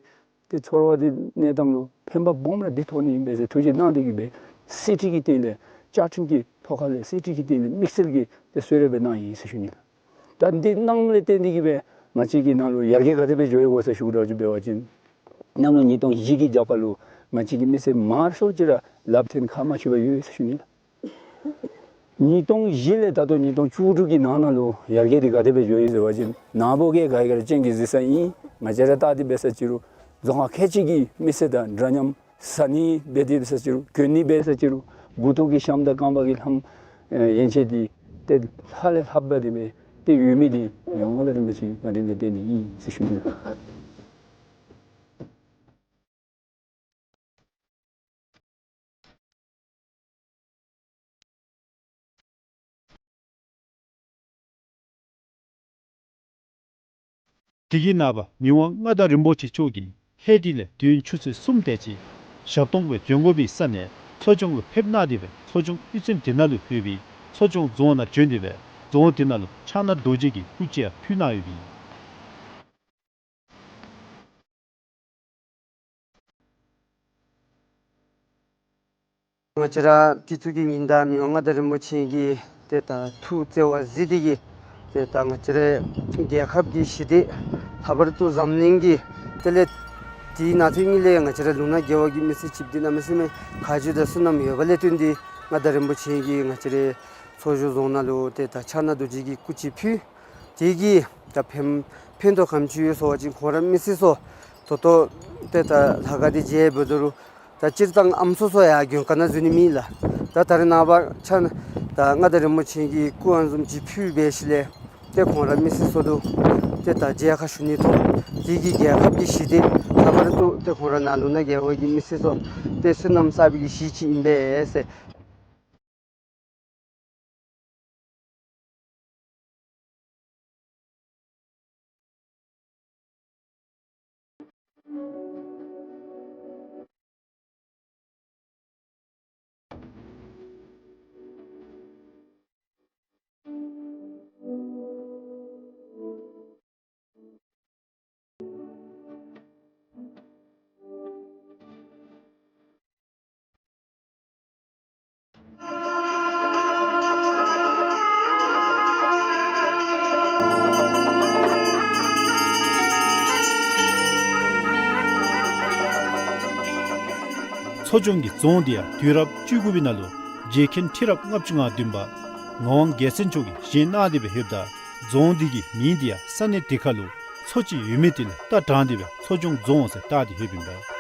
ཏེ་ཚོར་བ་དེ་གནས་སྟངས་ལུ་ཕན་པ་སྦོམ་ར་འདི་ཐོགས་ནི་ཨིན་པས་ཟེར་ཐུགས་བཞེད་གནང་སྟེ་གིས་སྦེ་གསེར་ཁྲི་གི་སྟེང་ལས་བཅའ་ཁྲིམས་ཀྱི་ཐོག་ཁ་ལས་གསེར་ཁྲི་གི་སྟེང་ལས་དམིགས་བསལ་གྱི་ཏེ་གསོལ་རས་སྦེ་གནང་ཡི་ཟེར་ཞུ་ནི་ལགས། ད་འདི་གནངམ་ལས་བརྟེན་ཏེ་གིས་སྦེ་ང་བཅས་ཀྱི་ནང་ལུ་ཡར་རྒྱས་ག་དེ་སྦེ་འགྱོ་ཡི་གོ་ཟེར་ཞུ་དགོཔ་ཅིག་འབད་བ་ཅིན་གནམ་ལོ་ཉིས་སྟོང་བཞི་གི་རྒྱབ་ཁ་ལུ་ང་བཅས་ཀྱི་མི་སེར་མང་ཤོས་ཅིག་ར་ལགཔ་འཐེན་ཁ་མ་ཕྱེ་བར་ཡོད་ཟེར་ཞུ་ནི་ལགས། ཉིས་སྟོང་བཞི་ལས་ད་ལྟོ་ཉིས་སྟོང་བཅུ་དྲུག་གི་ནང་ན་ལུ་ཡར་རྒྱས་འདི་ག་དེ་སྦེ་འགྱོ་ཡི་ཟེར་བ་ཅིན་ནཱ་བུ་གིས་ག་ར་གིས་ར་སྤྱན་གྱིས་གཟིགས་ས་ཨིན། ང་བཅས་ར་བལྟ་སྟེ་འབད་ས་ཅི་རུང་རྫོང་ཁག་ཁལ་གཅིག་གི་མི་སེར་དང་འདྲ་མཉམ་ བཟའ་ནི་འབད་དེ་འབད་ས་ཅི་རུང་གྱོན་ནི་འབད་ས་ཅི་རུང་མགུ་ཏོ་གི་ཞྭམོ་དང་རྐང་པ་གི་ལྷམ་ཨེ་ཡན་ཆད་འདི་ཏེ་ལྷག་ལས་ལྷག་པ་འདི་སྦེ་ཏེ་ཡོད་མི་འདི་མི་དབང་མངའ་བདག་རིན་པོ་ཆེ་ང་རའི་ལས་དེ་ཨིན་ཟེར་ཞུ་ནི། དེ་གི་ནངས་པ་མི་དབང་མངའ་བདག་རིན་པོ་ཆེ་མཆོག་གིས་ལྷས་དེ་ལས་དུས་ཡུན་ཆུ་ཚོད་གསུམ་དེ་ཅིག་ཞབས་སྟོང་སྦེ་འབྱོན་དགོ་པའི་ས་གནས་ཚོ་ཆུང་ལུ་ཕེབས་གནང་སྟེ་སྦེ་ཚོ་ཆུང་གཡུས་ཚན་དེ་ནང་ལུ་ལྷོད་པའི་ཚོ་ཆུང་རྫོང་ནང་བྱོན་ཏེ་སྦེ་རྫོང་དེ་ནང་ལུ་ཕྱག་ན་རྡོ་རྗེ་གི་སྐུ་ཅིག་ཡང་ཕུལ་གནང་ཡོདཔ་ཨིན། ང་བཅས་ར་དེ་ཚུ་གི་ཉིན་དང་མི་དབང་མངའ་བདག་རིན་པོ་ཆེ་གིས་ཏེ་ད་ཐུགས་བརྩེ་བ་གཟིགས་ཏེ་གིས་ཏེ་ད་ང་བཅས་རའི་རྒྱལ་ཁབ་ཀྱི་ཞི་བདེ་ལྷག་པར་དུ་འཛམ་གླིང་གི་དེ་ལས་དེའི་ནང་དོན་ཉིད་ལས་ང་བཅས་ར་ལུང་ནག་རྒེད་འོག་གི་མི་སེར་ཅིག་འདི་གནམ་མེད་ས་མེད་ག་ར་ད་བསོད་ནམས་ཡོདཔ་ལས་བརྟེན་ཏེ་མངའ་བདག་རིན་པོ་ཆེ་གིས་ང་བཅས་རའི་ཚོ་ཆུང་རྫོང་ནང་ལུ་ཏེ་ད་ཕྱག་ན་རྡོ་རྗེ་གི་སྐུ་ཅིག་ཕུལ། དེ་གིས་ད་ཕན་ཕན་ཐོགས་ག་དེམ་ཅིག་ཡོད་ཟེར་བ་ཅིན་ཁོང་ར་མི་སེར་ཚུ་ད་ལྟོ་ཏེ་ད་ལྷ་ཁང་འདི་མཇལ་འབདཝ་ད་ལུ་ད་སྤྱིར་བཏང་ཨམ་སྲུ་ཚུ་ཡང་མགོན་ཁང་ནང་འཛུལ་ནི་མེད་ལགས། ད་ད་རེས་ནངས་པ་ཕྱག་ན་ད་མངའ་བདག་རིན་པོ་ཆེ་གི་སྐུ་ཨ་ནི་བཟུམ་ཅིག་ཕུལ་འབད་ཞིནམ་ལས་ཏེ་ཁོང་ར་མི་སེར་ཚུ་ལུ་ཏེ་ད་མཇལ་ཁ་ཞུ་ནི་ཐོབ། དེ་གིས་རྒྱལ་ཁབ་ཀྱི་ཞི་བདེ་ལྷག་པར་དུ་ཏེ་ཁོང་ར་ནཱ་ལུང་ནག་རྒེད་འོག་གི་མི་སེར་ཚུ་ཏེ་བསོད་ནམས་བསགས་པའི་གི་གཞི་ཅིག་ཨིན་པས་ཟེར། ཚོ་ཆུང་གི་རྫོང་འདི་ཡང་དུས་རབས་བཅུ་དགུ་པའི་ནང་ལུ་རྗེ་མཁན་ཁྲི་རབས་ལྔ་བཅུ་ང་བདུན་པ་ངག་དབང་རྒྱལ་མཚན་མཆོག་གིས་བཞེངས་གནང་སྟེ་སྦེ་ཡོདཔ་ད་རྫོང་འདི་གི་མིང་འདི་ཡང་ས་གནས་དེ་ཁར་ལུ་མཚོ་ཅིག་ཡོད་མི་དེ་ལས་བཏགས་དྲངས་ཏེ་སྦེ་ཚོ་ཆུང་རྫོང་ཟེར་བཏགས་ཏེ་ཡོདཔ་ཨིན་པས།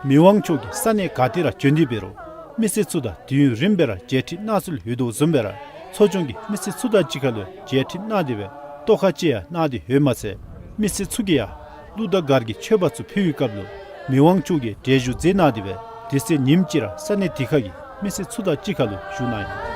མི་དབང་མཆོག་གིས་ས་གནས་ག་ཏེ་ར་བྱོན་ཏེ་འབད་རུང་མི་སེར་ཚུ་དང་དུས་ཡུན་རིངམོ་སྦེ་ར་མཇལ་ཁྲི་གནང་སྲོལ་ཡོད་དོ་བཟུམ་སྦེ་ར་ཚོ་ཆུང་གི་མི་སེར་ཚུ་དང་གཅིག་ཁར་ལུ་མཇལ་ཁྲི་གནང་སྟེ་སྦེ་ཏོག་ཁ་ཅིག་ཡང་གནང་སྟེ་ཡོདཔ་མ་ཚད་མི་སེར་ཚུ་གིས་ཡང་གླུ་དང་གར་གྱི་མཆོད་པ་ཚུ་ཕུལ་བའི་སྐབས་ལུ་མི་དབང་མཆོག་གིས་གྲལ་བཞུགས་མཛད་གནང་སྟེ་སྦེ་དེ་ཚེ་ཉིནམ་གཅིག་ར་ས་གནས་དེ་ཁར་གྱི་མི་སེར་ཚུ་དང་གཅིག་ཁར་ལུ་བཞུགས་གནང་ཡི།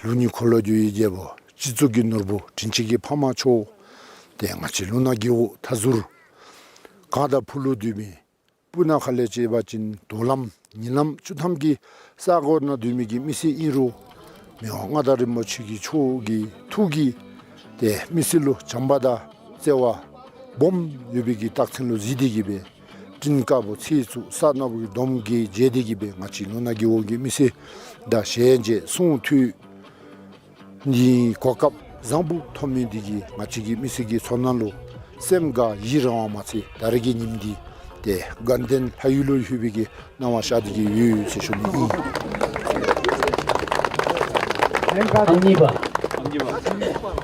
ལུགས་གཉིས་འཁོར་ལོ་བསྒྱུར་བའི་རྒྱལ་པོ་སྤྱི་གཙུག་གི་ནོར་བུ་དྲིན་ཅན་གྱི་ཕ་མ་མཆོག། ཏེ་ང་བཅས་ལུང་ནག་རྒེད་འོག་མཐའ་ཟུར་གངས་དང་ཕུ་ལུ་འདུས་མི་སྤུ་ན་ཁ་ལས་བཅད་པ་ཅིན་དོ་ལམ་ཉིན་ལམ་བཅུ་ཐམ་གྱི་ས་གོ་ནང་སྡོད་མི་གི་མི་སེར་ཨིན་རུང་མི་དབང་མངའ་བདག་རིན་པོ་ཆེ་གི་མཆོག་གི་ཐུགས་ཀྱིས་ཏེ་མི་སེར་ལུ་བྱམས་པ་དང་བརྩེ་བ་སྦོམ་ཡོད་པའི་གི་རྟགས་མཚན་ལུ་གཟིགས་ཏེ་གིས་སྦེ་སྤྲིན་དཀར་པོ་ཚེས་བཙུགས་ས་ནག་པོ་གི་སྡོམ་གྱིས་མཇལ་ཏེ་གིས་སྦེ་ང་བཅས་ལུང་ནག་རྒེད་འོག་གི་མི་སེར་དང་ཞལ་མཇལ་གསུང་ཐོས། འདི་གོ་སྐབས་བཟང་པོ་ཐོབ་མི་འདི་གིས་ང་བཅས་ཀྱི་མི་སེར་གྱི་ཚོར་སྣང་ལུ་སེམས་དགའ་ཡི་རངས་པ་མ་ཚད་ད་རེས་ཀྱི་ཉིནམ་འདི་ཏེ་དགའ་ལྡན་ལྷ་ཡུལ་ལུ་ལྷོད་པའི་གི་སྣང་བ་ཤར་ཏེ་གི་ཡོད་ཟེར་ཞུ་ནི་ཨིན། ཨ་གཉིས་པ། མི་དབང་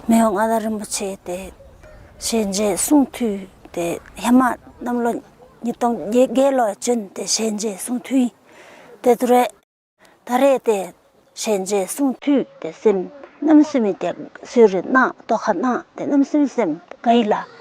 མངའ་བདག་རིན་པོ་ཆེ་ཏེ་ཞལ་མཇལ་གསུང་ཐོས་ཏེ་ཧེ་མ་གནམ་ལོ་ཉིས་སྟོང་བརྒྱད་ལོ་བྱོན་ཏེ་ཞལ་མཇལ་གསུང་ཐོས་ཏེ་དུ་རེ། ད་རེས་ཏེ་ཞལ་མཇལ་གསུང་ཐོས་ཏེ་སེམས་གནམ་མེད་ས་མེད་ཏེ་གསོལ་རས་གནང་ཏོག་ཁ་གནང་ཏེ་གནམ་མེད་ས་མེད་སེམས་དགའ་ཡི་ལགས།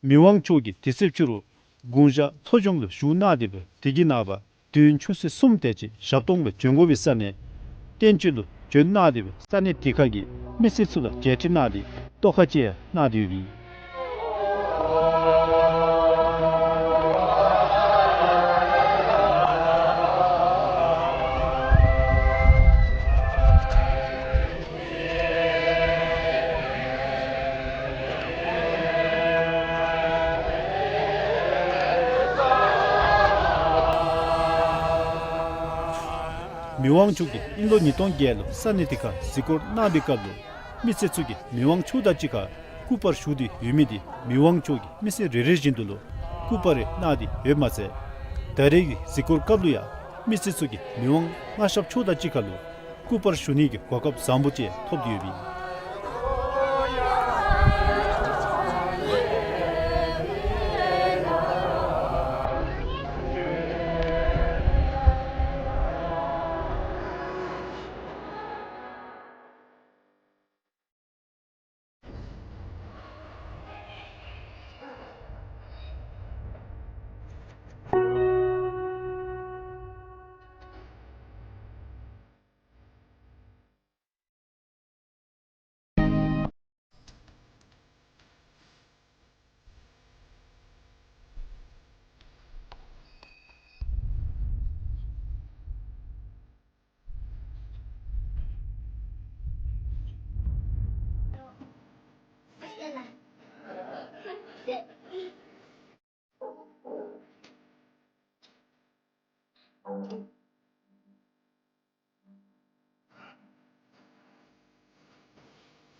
མི་དབང་མཆོག་གིས་དེ་ཚེ་ཕྱི་རུ་དགུང་ཞག་ལྷོ་ལྗོངས་ལུ་བཞུགས་གནང་སྟེ་སྦེ་དེ་གི་ནངས་པ་དུས་ཡུན་ཆུ་ཚོད་གསུམ་དེ་ཅིག་ཞབས་སྟོང་སྦེ་བྱོན་དགོ་པའི་ས་གནས་བསྟན་ཆོས་ལུ་བྱོན་གནང་སྟེ་སྦེ་ས་གནས་དེ་ཁ་གི་མི་སེར་ཚུ་ལུ་མཇལ་འཕྲད་གནང་སྟེ་ཏོག་ཁ་ཅིག་གནང་སྟེ་ཡོད་པས། མི་དབང་མཆོག་གིས་དབྱིན་ལོ་ཉིས་སྟོང་བརྒྱད་ལུ་ས་གནས་དེ་ཁར་གཟིགས་སྐོར་གནང་བའི་སྐབས་ལུ་མི་སེར་ཚུ་གིས་མི་དབང་མཆོག་དང་གཅིག་ཁར་སྐུ་པར་ཞུ་སྟེ་ཡོད་མི་དེ་མི་དབང་མཆོག་གིས་མི་སེར་རེ་རེ་བཞིན་དུ་ལུ་སྐུ་པར་རེ་གནང་སྟེ་ཡོདཔ་མ་ཚད་ད་རེས་ཀྱི་གཟིགས་སྐོར་སྐབས་ལུ་ཡང་མི་སེར་ཚུ་གིས་མི་དབང་མངའ་ཞབས་མཆོག་དང་གཅིག་ཁར་ལུ་སྐུ་པར་ཞུ་ནི་གི་གོ་སྐབས་བཟང་པོ་ཅིག་ཐོབ་སྟེ་ཡོད་པས།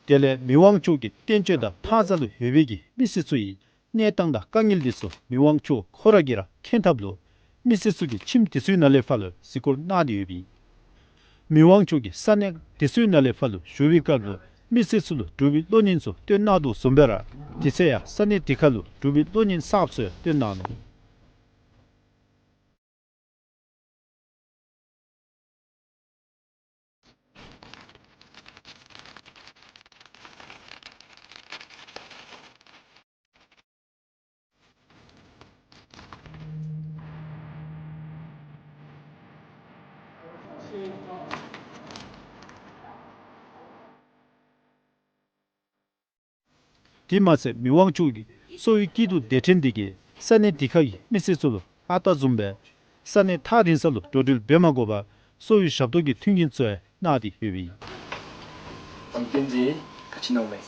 དེ་ལས་མི་དབང་མཆོག་གི་རྟེན་མཆོད་དང་ཕར་ས་ལུ་ཡོད་པའི་གི་མི་སེར་ཚུ་ཡི་གནས་སྟངས་དང་དཀའ་ངལ་འདི་ཚུ་མི་དབང་མཆོག་ཁོ་ར་གིས་ར་མཁྱེན་ཐབས་ལུ་མི་སེར་ཚུ་གིས་ཁྱིམ་དེ་ཚུ་ནང་ལས་ཕར་ལུ་གཟིགས་སྐོར་གནང་སྟེ་ཡོད་པས། མི་དབང་མཆོག་གིས་ས་གནས་དེ་ཚུ་ནང་ལས་ཕར་ལུ་བཞུགས་པའི་སྐབས་ལུ་མི་སེར་ཚུ་ལུ་འབྲུག་པའི་གློག་བརྙན་ཚུ་སྟོན་གནང་དོ་བཟུམ་སྦེ་ར་དེ་ཚེ་ཡང་ས་གནས་དེ་ཁར་ལུ་འབྲུག་པའི་གློག་བརྙན་གསརཔ་ཚུ་སྟོན་གནང་ནུག། དེ་མ་ཚད་མི་དབང་མཆོག་གིས་གསོ་བའི་སྐྱིད་སྡུག་སྡེ་ཕྲན་འདི་གིས་ས་གནས་དེ་ཁ་གི་མི་སེར་ཚུ་ལུ་ཨ་རྟག་བཟུམ་སྦེ་ས་གནས་ཐག་རིང་ས་ལུ་འགྲོ་འགྲུལ་འབད་མ་དགོ་པར་གསོ་བའི་ཞབས་ཏོག་གི་མཐུན་རྐྱེན་ཚུ་ཡང་གནང་སྟེ་ཡོད་པས། བསམ་གཏན་འདི་ག་ཅི་ནང་མས།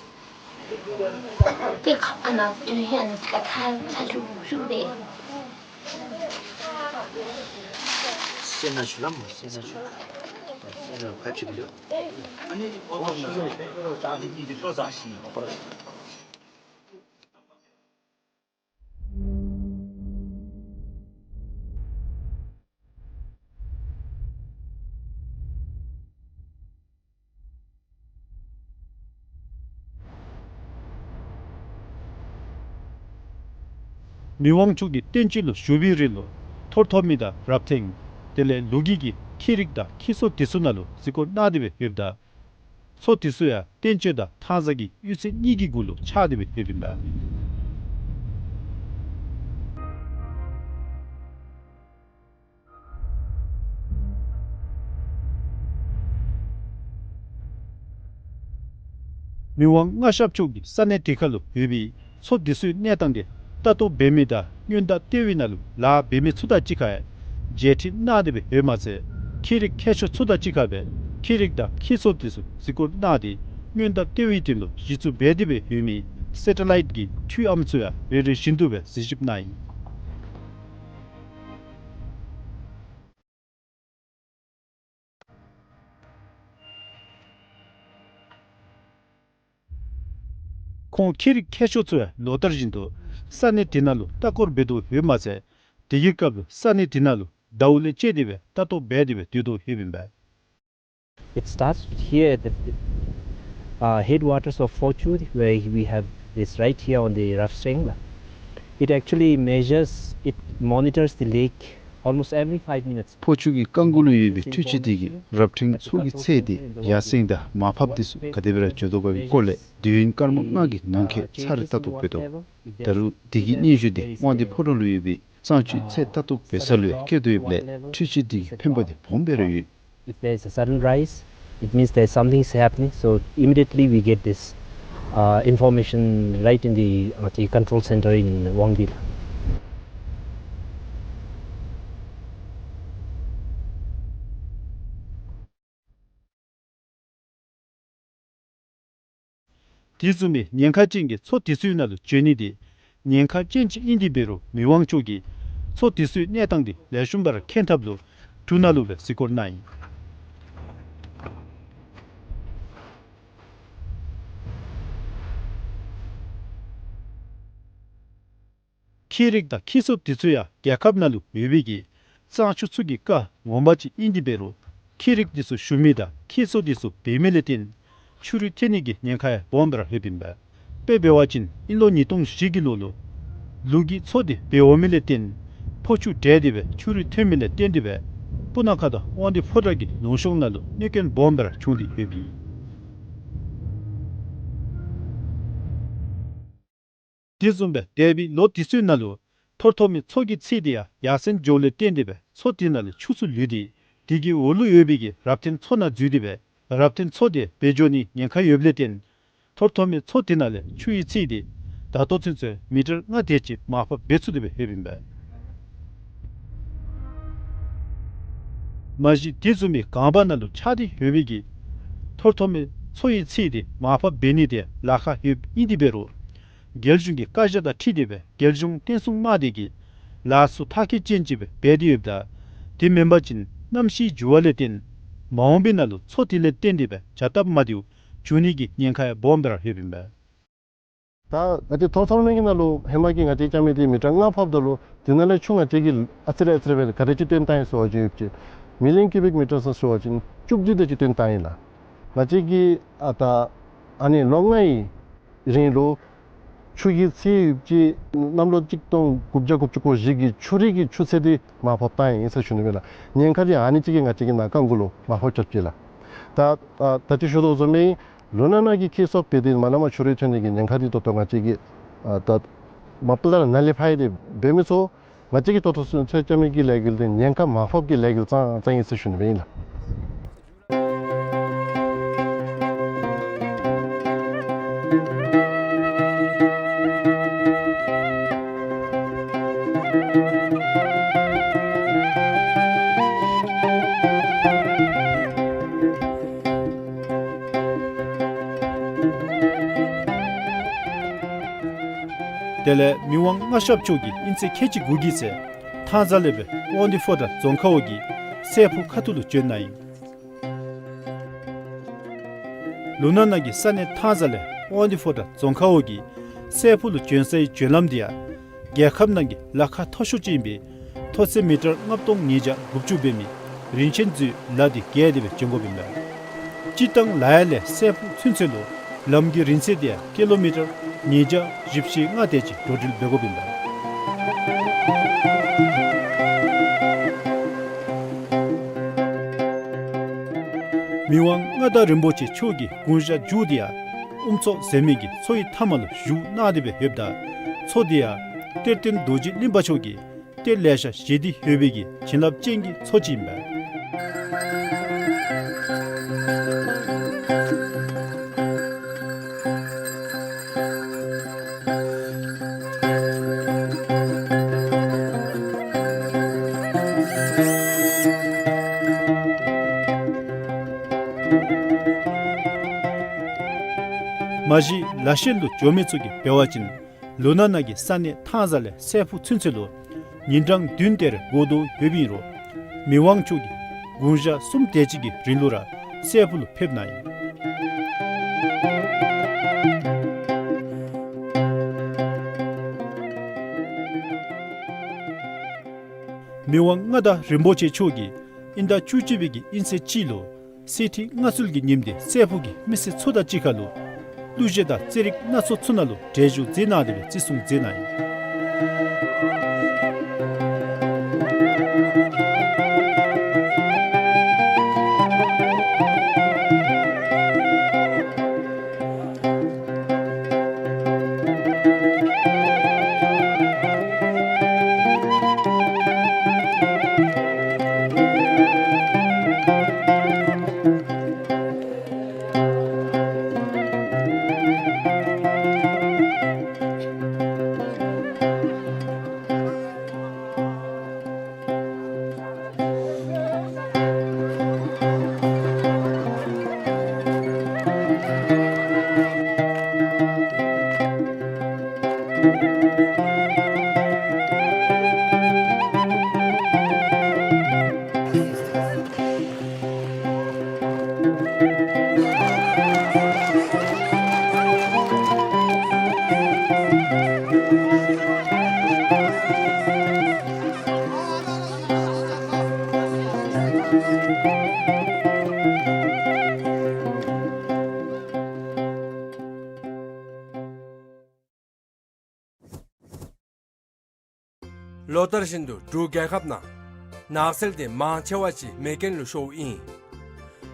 དེ་ཁ་ཨ་ན་དོན་ཧན་ཀ་ཐ་ཚ་ཞུ་ཞུ་བས། སེ་ན་ཞུ་ལ་མོ་སེ་ན་ཞུ། སེ་ན་ཁ་ཅིག་ལུ། ཨ་ནི་འོ་ཞུ་ཞུ་ད་འདི་འདི་ལོ་ཟ་ཞིང་། མི་དབང་མཆོག་གིས་བསྟན་བཅོས་ལུ་ཞུ་བའི་རིང་ལུ་ཐོར་ཐོར་མི་དང་རབ་ཐེངས་དེ་ལས་ལུ་གུ་གི་ཁྱི་རིགས་དང་ཁྱི་ཚོ་དེ་ཚུ་ནང་ལུ་གཟིགས་སྐོར་གནང་སྟེ་སྦེ་ཡོདཔ་ད། མཚོ་དེ་ཚུ་ཡང་བསྟན་བཅོས་དང་ཐང་རྩ་གི་གཡུས་ཚན་གཉིས་ཀྱི་གུ་ལུ་ཆགས་ཏེ་སྦེ་ཡོདཔ་ཨིན་པས། མི་དབང་མངའ་ཞབས་མཆོག་གིས་ས་གནས་དེ་ཁར་ལུ་ཡོད་པའི་མཚོ་དེ་ཚུའི་གནས་སྟངས་དེ་ལྟ་རྟོག་འབད་མི་དང་སྔོན་བརྡ་སྟོན་པའི་ནང་ལུ་ལཱ་འབད་མི་ཚུ་དང་གཅིག་ཁར་མཇལ་འཕྲད་གནང་སྟེ་སྦེ་ཡོདཔ་མ་ཚད་ཁྱི་རིགས་མཁས་མཆོག་ཚུ་དང་གཅིག་ཁར་སྦེ་ཁྱི་རིགས་དང་ཁྱི་ཚོ་དེ་ཚུ་གཟིགས་སྐོར་གནང་སྟེ་སྔོན་བརྡ་སྟོན་པའི་དོན་ལུ་གཞི་བཙུགས་འབད་དེ་སྦེ་ཡོད་མི་སེ་ཊ་ལའིཊ་གི་འཕྲུལ་ཨམ་ཚུ་ཡང་རེ་རེ་བཞིན་དུ་སྦེ་གཟིགས་ཞིབ་གནང་ཡི། ཁོང་ཁྱི་རིགས་མཁས་མཆོག་ཚུ་ཡང་ལོ་ལྟར་བཞིན་དུ་ས་གནས་དེ་ནང་ལུ་ལྟ་སྐོར་འབད་དོ་ཡོདཔ་མ་ཚད་དེ་གི་སྐབས་ལུ་ས་གནས་དེ་ནང་ལུ་ཟླཝ་ལས་བཅད་དེ་སྦེ་ལྟ་རྟོག་འབད་དེ་སྦེ་སྡོད་དོ་ཡོདཔ་ཨིན་པས། It starts here at the uh, headwaters of Phochu, where we have this right here on the rough string. It actually measures, it monitors the lake almost every five minutes. ཕོ་ཆུ་གི་རྐང་གུ་ལུ་ཡོད་པའི་འཕྲུལ་ཆས་དེ་གིས་རབ་ཕྲེང་མཚོ་གི་ཚད་དེ་ཡར་སེང་དང་མར་ཕབ་དེ་ཚུ་ག་དེ་སྦེ་ར་འགྱོ་དོ་ག་གི་སྐོར་ལས་དུས་ཡུན་སྐར་མ་ལྔ་གི་ནང་འཁོད་ཚར་རེ་ལྟ་རྟོག་འབད་དོ། ད་རུང་དེ་གི་སྙན་ཞུ་དེ་དབང་འདུས་ཕོ་བྲང་ལུ་ཡོད་པའི་གཙང་ཆུའི་ཚད་ལྟ་རྟོག་འབད་ས་ལུ་ཡང་བསྐྱལ་དོ་ཡོདཔ་ལས་འཕྲུལ་ཆས་དེ་གི་ཕན་པ་དེ་སྦོམ་སྦེ་ར་ཡོད། If there is a sudden rise, it means there is something is happening. So immediately we get this uh, information right in the, uh, the control center in Wangdui. དེ་བཟུམ་མའི་ཉེན་ཁ་ཅན་གྱི་མཚོ་དེ་ཚུའི་ནང་ལུ་འགྱོ་ནི་དེ་ཉེན་ཁ་ཅན་ཅིག་ཨིན་ཏེ་འབད་རུང་མི་དབང་མཆོག་གིས་མཚོ་དེ་ཚུའི་གནས་སྟངས་དེ་ལེགས་ཤོམ་སྦེ་ར་མཁྱེན་ཐབས་ལུ་གྲུ་ནང་ལུ་སྦེ་གཟིགས་སྐོར་གནང་ཡི། ཁྱི་རིགས་དང་ཁྱི་ཚོ་དེ་ཚུ་ཡང་རྒྱལ་ཁབ་ནང་ལུ་ཡོད་པའི་གི་གཙང་ཆུ་ཚུ་གི་རྐ་ངོ་མ་ཅིག་ཨིན་ཏེ་འབད་རུང་ཁྱི་རིགས་དེ་ཚུ་ཞུ་མི་དང་ཁྱི་ཚོ་དེ་ཚུ་འབད་མི་ལས་བརྟེན་ཆུ་རུད་ཐོན་ནི་གི་ཉེན་ཁ་ཡང་སྦོམ་སྦེ་ར་ཡོདཔ་ཨིན་པས། དཔེ་འབད་བ་ཅིན་ཨིན་ལོ་ཉིས་སྟོང་བཞི་གི་ལོ་ལུ་ལུ་གུ་མཚོ་དེ་འབད་འོང་མི་ལས་བརྟེན་ཕོ་ཆུ་འདྲེས་ཏེ་སྦེ་ཆུ་རུད་ཐོན་མི་ལས་བརྟེན་ཏེ་སྦེ་སྤུ་ན་ཁ་དང་དབང་འདུས་ཕོ་བྲང་གི་ལུང་གཤོང་ནང་ལུ་གནོད་སྐྱོན་སྦོམ་སྦེ་ར་བྱུང་སྟེ་ཡོདཔ་ཨིན། དེ་བཟུམ་སྦེ་འདས་པའི་ལོ་དེ་ཚུ་ནང་ལུ་ཐོར་ཐོར་མའི་མཚོ་གི་ཚད་དེ་ཡང་ཡར་སེང་འགྱོཝ་ལས་བརྟེན་ཏེ་སྦེ་མཚོ་དེ་ནང་ལས་ཆུ་ཚུ་ལུད་དེ་དེ་གི་འོག་ལུ་ཡོད་པའི་གི་རབ་བརྟན་མཚོ་ནང་འཛུལ་ཏེ་སྦེ་རབ་བརྟན་མཚོ་དེ་འབལ་འགྱོ་ནི་ཉེན་ཁ་ཡོདཔ་ལས་བརྟེན་ཐོར་ཐོར་མའི་མཚོ་དེ་ནང་ལས་ཆུ་ཡི་ཚད་དེ་ད་ལྟོ་ཚུན་ཚོད་མི་ཊར་ལྔ་དེ་ཅིག་མར་ཕབ་འབད་ཚུགས་ཏེ་སྦེ་ཡོདཔ་ཨིན་པས། མ་གཞི་དེ་བཟུམ་མའི་གངས་བར་ནང་ལུ་ཆགས་ཏེ་ཡོད་པའི་གི་ཐོར་ཐོར་མའི་མཚོ་ཡི་ཚད་དེ་མར་ཕབ་འབད་ནི་དེ་ལཱ་ཁག་ཡོདཔ་ཨིན་ཏེ་འབད་རུང་རྒྱལ་གཞུང་གི་བཀའ་རྒྱ་དང་འཁྲིལ་ཏེ་སྦེ་རྒྱལ་གཞུང་བརྟན་སྲུང་དམག་སྡེ་གིས་ལཱ་ཚུ་མཐར་འཁྱོལ་ཅན་ཅིག་སྦེ་འབད་དེ་ཡོདཔ་ད་དེ་མེན་པ་ཅིན་གནམ་གཤིས་འགྱུར་བ་ལས་བརྟེན་མ་འོངས་པའི་ནང་ལུ་མཚོ་དེ་ལས་བརྟེན་ཏེ་སྦེ་བྱ་སྟབས་མ་བདེཝ་འབྱུང་ནི་གི་ཉེན་ཁ་ཡང་སྦོམ་སྦེ་ར་ཡོདཔ་ཨིན་པས། ད་ང་བཅས་ཐོར་ཐོར་མའི་གི་ནང་ལུ་ཧེ་མ་གི་ང་བཅས་རྐྱབ་མི་དེ་མི་ཊར་ལྔ་ཕབ་ད་ལུ་དེ་ནང་ལས་ཆུ་ང་བཅས་ཀྱིས་ཨ་ཙི་རེ་ཨ་ཙི་རེ་སྦེ་ག་དེ་ཅིག་བཏོན་བཏང་ཡི་ཟེར་བ་ཅིན་ཡོདཔ་ཅིག་མི་ལི་ཡཱོན་ཀིའུ་བིག་མི་ཊར་ཟེར་བ་ཅིན་བཅུ་གཅིག་དེ་ཅིག་བཏོན་བཏང་ཡི་ལགས། ང་བཅས་ཀྱིས་ཨ་ད་ཨ་ནི་ལོ་ལྔའི་རིང་ལུ་ཆུ་གི་ཚད་ཡོདཔ་ཅིག་གནམ་ལོ་གཅིག་སྟོང་དགུ་བརྒྱ་དགུ་བཅུ་གོ་བཞི་གི་ཆུ་རུད་ཀྱི་ཆུ་ཚད་དེ་མར་ཕབ་བཏང་ཡི་ཟེར་ཞུ་ནི་ཨིན་ལགས། ཉེན་ཁ་དེ་ཨ་ནི་ཅིག་གིས་ང་བཅས་ཀྱི་ནང་རྐང་གུ་ལུ་མར་ཕབ་རྐྱབ་ཅི་ལགས། ད་ཨ་ད་ཅི་ཞུ་དོ་བཟུམ་སྦེ་ལུ་ནང་ན་གི་ཁྱི་སོགས་འབད་དེ་མ་ལས་མར་ཆུ་རུད་ཐོན་ནི་གི་ཉེན་ཁ་དེ་ད་ལྟོ་ང་བཅས་ཀྱིས་ཨ་ད་མ་པ་ལས་ར་ནཱ་ལས་ཕར་ཡང་དེ་འབད་མི་ཚུགས། ང་བཅས་ཀྱིས་ད་ལྟོ་ཚུན་ཚོད་རྐྱབ་མི་གི་ལས་འགུལ་དེ་ཉེན་ཁ་མར་ཕབ་ཀྱི་ལས་འགུལ་ཙང་ཙང་ཨིན་ཟེར་ཞུ་ནི་སྦེ་ཨིན་ལགས། དེ་ལས་མི་དབང་མངའ་ཞབས་མཆོག་གིས་དབྱིན་ཚེས་ཁལ་གཅིག་དགུ་གི་ཚེ་ཐང་རྩ་ལས་སྦེ་དབང་འདུས་ཕོ་བྲང་རྫོང་ཁག་འོག་གི་སྲས་ཕུག་ཁ་ཐུག་ལུ་བྱོན་གནང་ཡི། ལུ་ནང་ན་གི་ས་གནས་ཐང་རྩ་ལས་དབང་འདུས་ཕོ་བྲང་རྫོང་ཁག་འོག་གི་སྲས་ཕུག་ལུ་བྱོན་སའི་བྱོན་ལམ་དེ་ཡང་རྒྱལ་ཁབ་ནང་གི་ལ་ཁ་མཐོ་ཤོས་ཅིག་ཨིན་པའི་མཐོ་ཚད་མི་ཊར་ལྔ་སྟོང་ཉིས་བརྒྱ་དགུ་བཅུ་འབད་མི་རིན་ཆེན་མཛོད་ལ་དེ་བརྒལ་ཏེ་སྦེ་བྱོན་དགོཔ་ཨིན་པས། སྤྱིར་བཏང་ལ་ཡ་ལས་སྲས་ཕུག་ཚུན་ཚོད་ལུ་ལམ་གྱི་རིང་ཚད་དེ་ཡང་ཀི་ལོ་མི་ཊར་ཉིས་བརྒྱ་བཞི་བཅུ་ཞེ་ལྔ་དེ་ཅིག་འགྲོ་འགྲུལ་འབད་དགོཔ་ཨིན་པས། མི་དབང་མངའ་བདག་རིན་པོ་ཆེ་མཆོག་གི་དགུང་ཞག་མཇུག་དེ་ཡང་དབུ་མཚོ་ཟེར་མི་གི་མཚོ་ཡི་མཐའ་མ་ལུ་བཞུགས་གནང་སྟེ་སྦེ་ཡོདཔ་ད་མཚོ་དེ་ཡང་གཏེར་སྟོན་རྡོ་རྗེ་གླིང་པ་མཆོག་གིས་གཏེར་ལེ་ཤ་བཞེས་ཏེ་ཡོད་པའི་གི་བྱིན་རླབས་ཅན་གྱི་མཚོ་ཅིག་ཨིན་པས། མ་གཞི་ལ་ཤས་ལུ་འགྱོ་མི་ཚུ་གིས་འབད་བ་ཅིན་ལུང་ནག་ནང་གི་ས་གནས་ཐང་བཟའ་ལས་སྲས་ཕུག་ཚུན་ཚོད་ལུ་ཉིན་གྲངས་བདུན་དེ་རེ་འགོར་དོ་ཡོདཔ་ཨིན་རུང་མི་དབང་མཆོག་གིས་དགུང་ཞག་གསུམ་དེ་ཅིག་གི་རིང་ལུ་ར་སྲས་ཕུག་ལུ་ཕེབས་གནང་ཡི། མི་དབང་མངའ་བདག་རིན་པོ་ཆེ་མཆོག་གིས་དབྱིན་ཟླ་བཅུ་གཅིག་པའི་གི་དབྱིན་ཚེས་གཅིག་ལུ་གསེར་ཁྲི་མངའ་གསོལ་གྱི་ཉིནམ་དེ་སྲས་ཕུག་གི་མི་སེར་ཚུ་དང་གཅིག་ཁར་ལུ་གླུ་གཞས་དང་རྩེད་རིགས་སྣ་ཚོགས་ཚུ་ནང་ལུ་གྲལ་བཞུགས་མཛད་གནང་སྟེ་སྦེ་བརྩི་སྲུང་མཛད་གནང་ཡི། ལོ་ལྟར་བཞིན་དུ་འབྲུག་རྒྱལ་ཁབ་ནང་ནགས་ཚལ་དེ་མང་ཆེ་བ་ཅིག་མེ་རྐྱེན་ལུ་ཤོརཝ་ཨིན།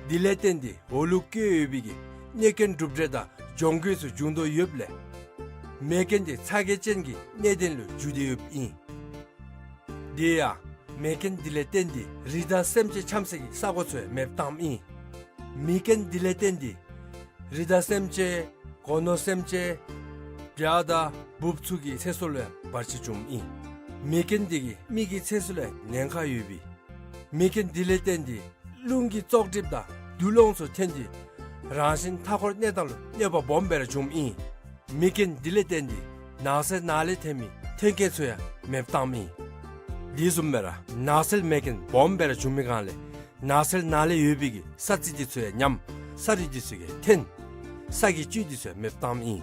དེ་ལས་བརྟེན་ཏེ་འོག་ལུ་བཀོད་ཡོད་པའི་གི་གནོད་སྐྱོན་གྲུབ་འབྲས་དང་གྱོང་གུད་ཚུ་བྱུང་དོ་ཡོདཔ་ལས་མེ་རྐྱེན་དེ་ཚ་གྱང་ཅན་གྱི་གནད་དོན་ལུ་འགྱུར་ཏེ་ཡོདཔ་ཨིན། དེ་ཡང་མེ་རྐྱེན་དེ་ལས་བརྟེན་ཏེ་རི་དྭགས་སེམས་ཅན་འཁྱམ་སའི་གི་ས་གོ་ཚུ་ཡང་མེདཔ་བཏངམ་ཨིན། མེ་རྐྱེན་དེ་ལས་བརྟེན་ཏེ་རི་དྭགས་སེམས་ཅན་སྒོ་ནོར་སེམས་ཅན་བྱ་དང་འབུཔ་ཚུ་གི་ཚེ་སྲོག་ལུ་ཡང་བར་ཆད་བྱུངམ་ཨིན། མེ་རྐྱེན་དེ་གིས་མི་གི་ཚེ་སྲོག་ལུ་ཡང་ཉེན་ཁ་ཡོདཔ་ཨིན། མེ་རྐྱེན་དེ་ལས་བརྟེན་ཏེ་རླུང་གི་བཙོག་གྲིབ་དང་དུག་སློང་ཚུ་ཐོན་ཏེ་རང་བཞིན་མཐའ་འཁོར་གནས་སྟངས་ལུ་གནོད་པ་སྦོམ་སྦེ་ར་བྱུངམ་ཨིན། མེ་རྐྱེན་དེ་ལས་བརྟེན་ཏེ་ནགས་ཚལ་ནང་ལས་ཐོན་མི་ཐོན་སྐྱེད་ཚུ་ཡང་མེདཔ་བཏངམ་ཨིན། དེ་བཟུམ་སྦེ་ར་ནགས་ཚལ་མེ་རྐྱེན་སྦོམ་སྦེ་ར་བྱུང་མི་སྒང་ལས་ནགས་ཚལ་ནང་ལས་ཡོད་པའི་གི་ས་རྩི་དེ་ཚུ་ཡང་ཉམས། ས་རུད་དེ་ཚུ་ཡང་ཐོན། ས་གི་བཅུད་དེ་ཚུ་ཡང་མེདཔ་བཏངམ་ཨིན།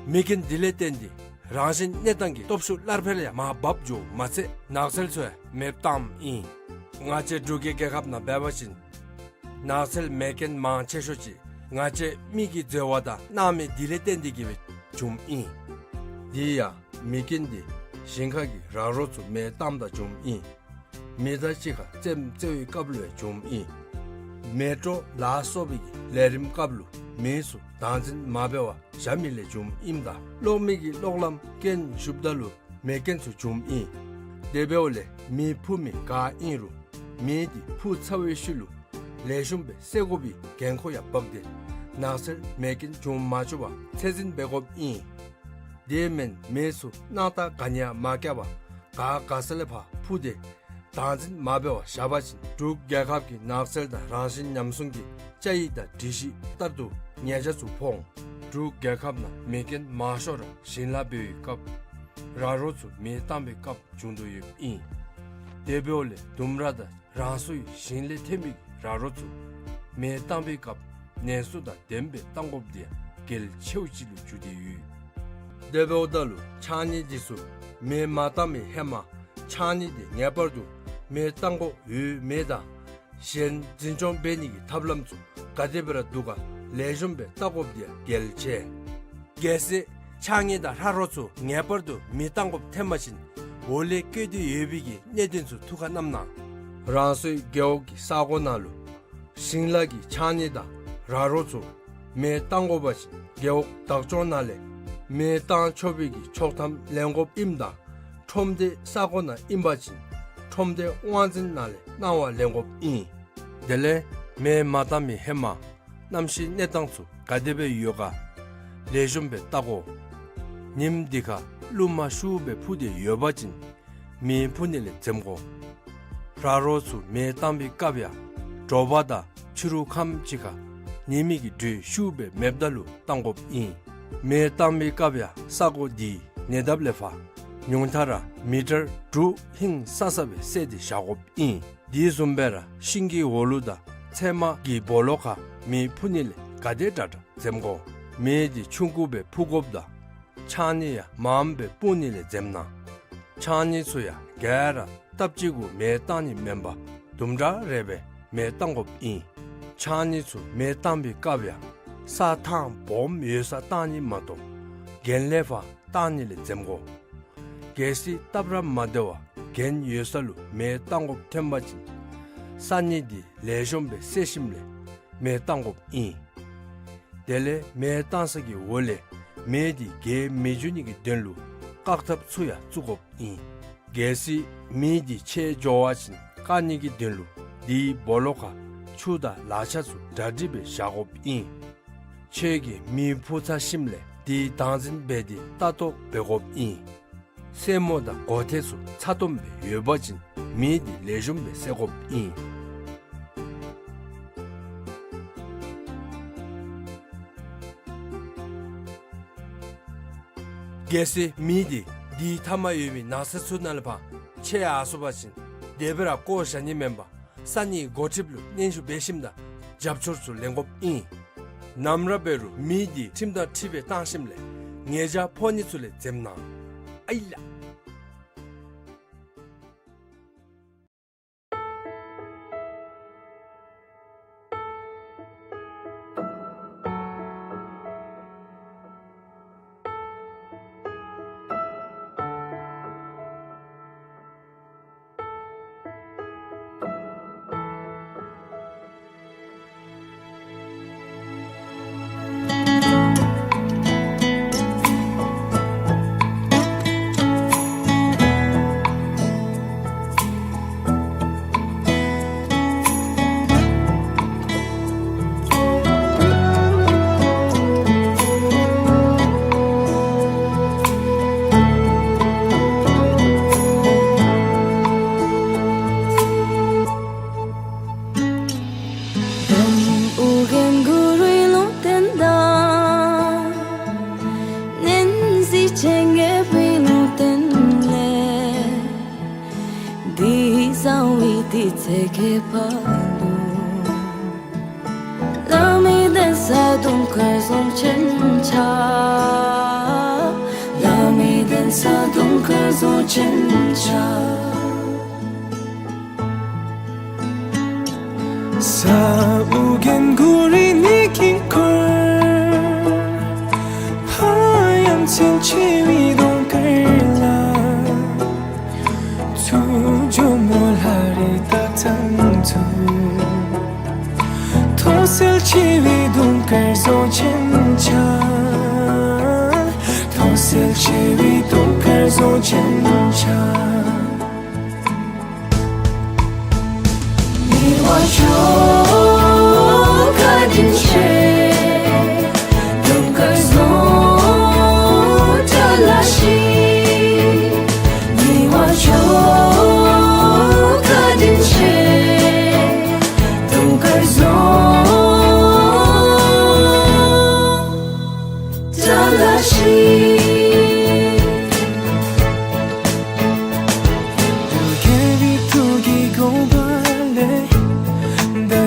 མེ་རྐྱེན་དེ་ལས་བརྟེན་ཏེ་རང་བཞིན་གནས་སྟངས་ཀྱི་སྟོབས་ཤུགས་སླར་འཕེལ་ཡང་མར་བབས་འགྱོཝ་མ་ཚད་ནགས་ཚལ་ཚུ་ཡང་མེདཔ་བཏངམ་ཨིན། ང་བཅས་འབྲུག་གི་རྒྱལ་ཁབ་ནང་འབད་བ་ཅིན་ནགས་ཚལ་མེ་རྐྱེན་མང་ཆེ་ཤོས་ཅིག་ང་བཅས་མི་གིས་འཛོལ་བ་དང་གནང་མི་དེ་ལས་བརྟེན་ཏེ་གིས་སྦེ་བྱུངམ་ཨིན། དེ་ཡང་མེ་རྐྱེན་དེ་ཞིང་ཁ་གི་ར་རོ་ཚུ་མེ་བཏངམ་ད་བྱུངམ་ཨིན། མེ་མདའ་གཅིག་ཁར་རྩེདམོ་རྩེ་བའི་སྐབས་ལུ་ཡང་བྱུངམ་ཨིན། མེ་དྲོད་ལ་སོགས་པའི་གི་ལས་རིམ་སྐབས་ལུ་མེ་ཚུ་བདག་འཛིན་མ་འབད་བར་བཞག་མི་ལས་བྱུངམ་ཨིནམ་ད་གློག་མེ་གི་གློག་ལམ་རྐྱེན་ཞུགསཔ་ད་ལུ་མེ་རྐྱེན་ཚུ་བྱུངམ་ཨིན། དེ་འབདཝ་ལས་མེ་ཕུ་མི་ག་ཨིན་རུང་མེ་དེ་ཕུ་ཚར་བའི་ཤུལ་ལུ་ལེགས་ཤོམ་སྦེ་སེལ་དགོ་པའི་འགན་ཁུར་ཡང་འབག་སྟེ་ནགས་ཚལ་མེ་རྐྱེན་བྱུང་མ་བཅུག་པར་ཚད་འཛིན་འབད་དགོཔ་ཨིན། དེ་མེན་མེ་ཚུ་གནམ་ལྟར་ག་ནི་ཡང་མ་བཀལ་བར་ག་ག་ས་ལས་ཕར་འཕུ་སྟེ་བདག་འཛིན་མ་འབད་བར་བཞག་པ་ཅིན་འབྲུག་རྒྱལ་ཁབ་ཀྱི་ནགས་ཚལ་དང་རང་བཞིན་ཉམས་སྲུང་གི་བཅའ་ཡིག་དང་སྒྲིག་གཞི་ལྟར་དུ་ཉེས་ཆད་ཚུ་ཕོག་འོང་། འབྲུག་རྒྱལ་ཁབ་ནང་མེ་རྐྱེན་མང་ཤོས་ར་ཞིང་ལཱ་འབད་བའི་སྐབས་ར་རོ་ཚུ་མེ་བཏང་བའི་སྐབས་བྱུང་དོ་ཡོདཔ་ཨིན། དེ་འབདཝ་ལས་ལྡུམ་ར་དང་རང་སོའི་ཞིང་ལས་ཐོན་པའི་ར་རོ་ཚུ་མེ་བཏང་བའི་སྐབས་ནན་སོ་དང་ལྡནམ་སྦེ་བཏང་དགོཔ་དེ་ཡང་གལ་ཆེཝ་ཅིག་ལུ་གྱུར་ཏེ་ཡོད། དེ་འབདཝ་ད་ལུ་ཕྱགས་སྙིགས་དེ་ཚུ་མེ་མ་བཏང་བའི་ཧེ་མ་ཕྱགས་སྙིགས་དེ་ངེས་པར་དུ་མེ་བཏང་དགོཔ་ཡོད་མེད་དང་གཞན་འཛིན་སྐྱོང་འབད་ནི་གི་ཐབས་ལམ་ཚུ་ག་དེ་སྦེ་ར་འདུག་ག་ལེགས་ཤོམ་སྦེ་བལྟ་དགོཔ་དེ་ཡང་གལ་ཆེ། གལ་སྲིད་ཕྱགས་སྙིགས་དང་ར་རོ་ཚུ་ངེས་པར་དུ་མེ་བཏང་དགོཔ་ཐོན་པ་ཅིན་འོག་ལས་བཀོད་དེ་ཡོད་པའི་གི་གནད་དོན་ཚུ་ཐུགས་ཁར་བསྣམ་གནང་། རང་སོའི་རྒེད་འོག་གི་ས་གོ་ནང་ལུ་ ཞིང་ལཱ་གི་ཕྱགས་སྙིགས་དང་ར་རོ་ཚུ་མེ་བཏང་དགོ་པ་ཅིན་རྒེད་འོག་བདག་སྐྱོང་ནང་ལས་མེ་བཏང་ཆོག་པའི་གི་ཆོག་ཐམ་ལེན་དགོཔ་ཨིནམ་ད་ཁྲོམ་སྡེ་ས་གོ་ནང་ཨིན་པ་ཅིན་ཁྲོམ་སྡེ་དབང་འཛིན་ནང་ལས་གནང་བ་ལེན་དགོཔ་ཨིན། དེ་ལས་མེ་མ་བཏང་མི་ཧེ་མ་གནམ་གཤིས་གནས་སྟངས་ཚུ་ག་དེ་སྦེ་ཡོད་ག་ལེགས་ཤོམ་སྦེ་བལྟ་དགོ། ཉིམ་འདི་ཁར་རླུང་མ་ཤུགས་སྦེ་འཕུ་སྟེ་ཡོད་པ་ཅིན་མེ་འཕུ་ནི་ལས་འཛེམ་དགོ། ར་རོ་ཚུ་མེ་བཏང་པའི་སྐབས་ཡང་དྲོ་པ་དང་ཕྱི་རུ་ཁམས་ཅིག་ཁར་ཉི་མའི་གི་དྲོད་ཤུགས་སྦེ་མེདཔ་ད་ལུ་བཏང་དགོཔ་ཨིན། མེ་བཏང་པའི་སྐབས་ཡང་ས་གོ་འདི་ཉེ་འདབས་ལས་ཕར་ཉུང་མཐའ་ར་མི་ཊར་དྲུག་ཧིང་སང་ས་སྦེ་བསལ་ཏེ་བཞག་དགོཔ་ཨིན། དེ་བཟུམ་སྦེ་ར་ཤིང་གི་འོག་ལུ་དང་ཚལ་མ་གི་སྦོ་ལོགས་ཁར་མེ་འཕུ་ནི་ལས་ག་དེ་དྲག་དྲག་འཛེམ་དགོ། མེ་འདི་ཆུང་ཀུ་སྦེ་འཕུ་དགོཔ་དང་ཕྱགས་སྙིགས་ཡང་མངམ་སྦེ་སྤུངས་ནི་ལས་འཛེམ་གནང་། ཕྱགས་སྙིགས་ཚུ་ཡང་ག་ར་སྟབས་གཅིག་གུ་མེ་བཏང་ནི་མེན་པར་དུམ་གྲ་རེ་སྦེ་མེ་བཏང་དགོཔ་ཨིན། ཕྱགས་སྙིགས་ཚུ་མེ་བཏང་པའི་སྐབས་ཡང་ས་ཐང་སྦོམ་ཡོད་སར་བཏང་ནི་མ་གཏོགས་གྱེན་ལས་ཕར་བཏང་ནི་ལས་འཛེམ་དགོ། གལ་སྲིད་སྟབས་ར་མ་བདེ་བར་གྱེན་ཡོད་ས་ལུ་མེ་བཏང་དགོཔ་ཐོན་པ་ཅིན་ས་སྙིགས་འདི་ལེགས་ཤོམ་སྦེ་བསལ་ཞིནམ་ལས་མེ་བཏང་དགོཔ་ཨིན། དེ་ལས་མེ་བཏང་ས་གི་འོག་ལས་མེ་འདི་རྒྱས་མི་འགྱོ་ནི་གི་དོན་ལུ་བཀག་ཐབས་ཚུ་ཡང་བཙུགས་དགོཔ་ཨིན། གལ་སྲིད་མེ་འདི་ཆད་འགྱོ་བ་ཅིན་བཀག་ནི་གི་དོན་ལུ་དེའི་སྦོ་ལོགས་ཁར་ཆུ་དང་ལག་ཆ་ཚུ་གྲ་སྒྲིག་སྦེ་བཞག་དགོཔ་ཨིན། ཁྱོད་ཀྱིས་མེ་འཕུ་ཚར་ཞིནམ་ལས་དེ་བདག་འཛིན་འབད་དེ་ལྟ་རྟོག་འབད་དགོཔ་ཨིན། སེན་མོ་དང་སྒོ་ཐེལ་ཚུ་ཚ་ཏོམ་སྦེ་ཡོད་པ་ཅིན་མེ་འདི་ལེགས་ཤོམ་སྦེ་བསལ་དགོཔ་ཨིན། གལ་སྲིད་མེ་འདི་དེའི་མཐའ་མར་ཡོད་པའི་ནགས་ཚལ་ཚུ་ནང་ལས་ཕར་ཆད་ཡར་སོང་པ་ཅིན་དེ་སྦེ་ར་བཀོ་བཞག་ནི་མེན་པར་ས་གནས་འགོ་ཁྲིདཔ་ལུ་སྙན་ཞུ་འབད་ཞིནམ་ད་རྒྱབ་སྐྱོར་ཚུ་ལེན་དགོཔ་ཨིན། ནམ་ར་འབད་རུང་མེ་འདི་ཁྲིམས་དང་འཁྲིལ་བའི་བཏང་ཞིནམ་ལས་ཉེས་བྱ་ཕོག་ནི་ཚུ་ལས་འཛེམ་གནང་། ཨའི་ལ། དམ་ཨོ་རྒྱན་གུ་རུའི་ལུང་བསྟན་དང་། ནན་གཟི་ཅན་རྒྱལ་པོའི་ལུང་བསྟན་ལས། འདི་གསང་བའི་དུས་ཚེས་ཁྱད་པར་ལུ། བླ་མའི་གདན་ས་དུང་དཀར་རྫོང་ཆེན་ཆགས། བླ་མའི་གདན་ས་དུང་དཀར་རྫོང་ཆེན་ཆགས། ས་ཨོ་རྒྱན་གུ་རུའི་གནས་ཀྱིས་བསྐོར། ཕ་ཡང་མཚན་ཆེ་བའི་དུང་དཀར་ལ། ཚུར་ཇོ་མོ་ལྷ་རི་སྟག་ཚང་ཚུ། མཐོ་གསལ་ཆེ་བའི་དུང་དཀར་རྫོང་ཆེན་ཆགས། མཐོ་གསལ་ཆེ་བའི་དུང་དཀར་རྫོང་ཆེན་ཆགས། མི་དབང་མཆོག་བཀའ་དྲིན་ཆེ། དུང་དཀར་རྫོང་བཀྲ་ལ་ཤིས། མི་དབང་མཆོག་བཀའ་དྲིན་ཆེ། དུང་དཀར་རྫོང་བཀྲ་ལ་ཤིས། རྒྱལ་བའི་ཐུགས་ཀྱི་དགོངས་པ་ལས། ད་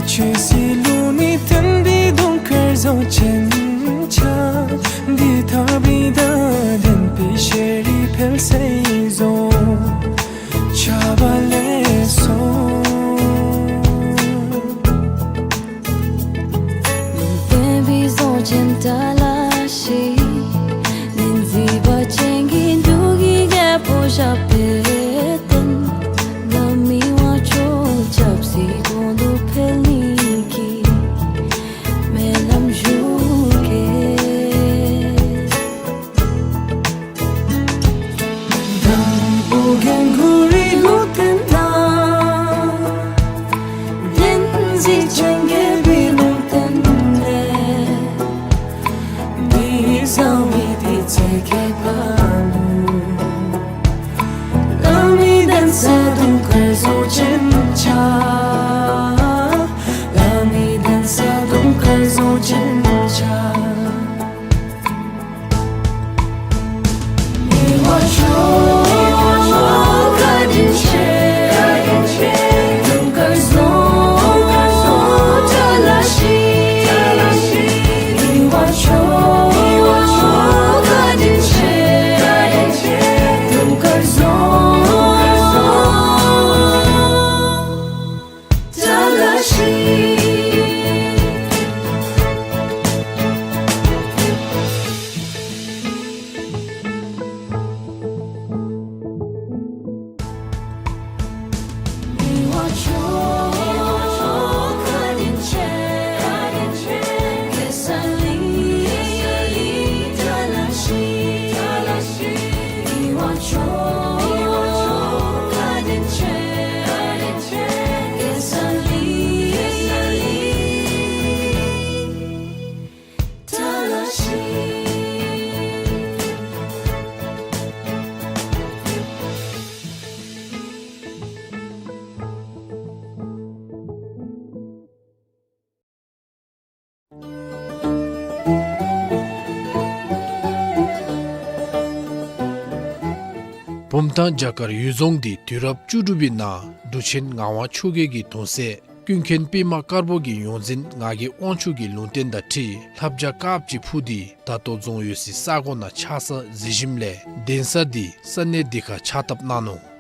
བུམ་ཐང་བྱ་དཀར་གཡུལ་རྫོང་འདི་དུས་རབས་བཅུ་དྲུག་པའི་ནང་འབྲུག་ཆེན་ངག་དབང་ཆོས་རྒྱལ་གྱི་གདུང་སྲས་ཀུན་མཁྱེན་པདྨ་དཀར་པོ་གི་ཡོངས་འཛིན་ངག་གི་དབང་ཕྱུག་གི་ལུང་བསྟན་དང་འཁྲིལ་ལྷ་བྱ་དཀརཔོ་ཅིག་འཕུར་ཏེ་ད་ལྟོ་རྫོང་ཡོད་སའི་ས་གོ་ནང་ཆགས་ས་གཟིགས་ཞིནམ་ལས་གདན་ས་འདི་ས་གནས་འདི་ཁར་ཕྱག་བཏབ་གནང་ནུག།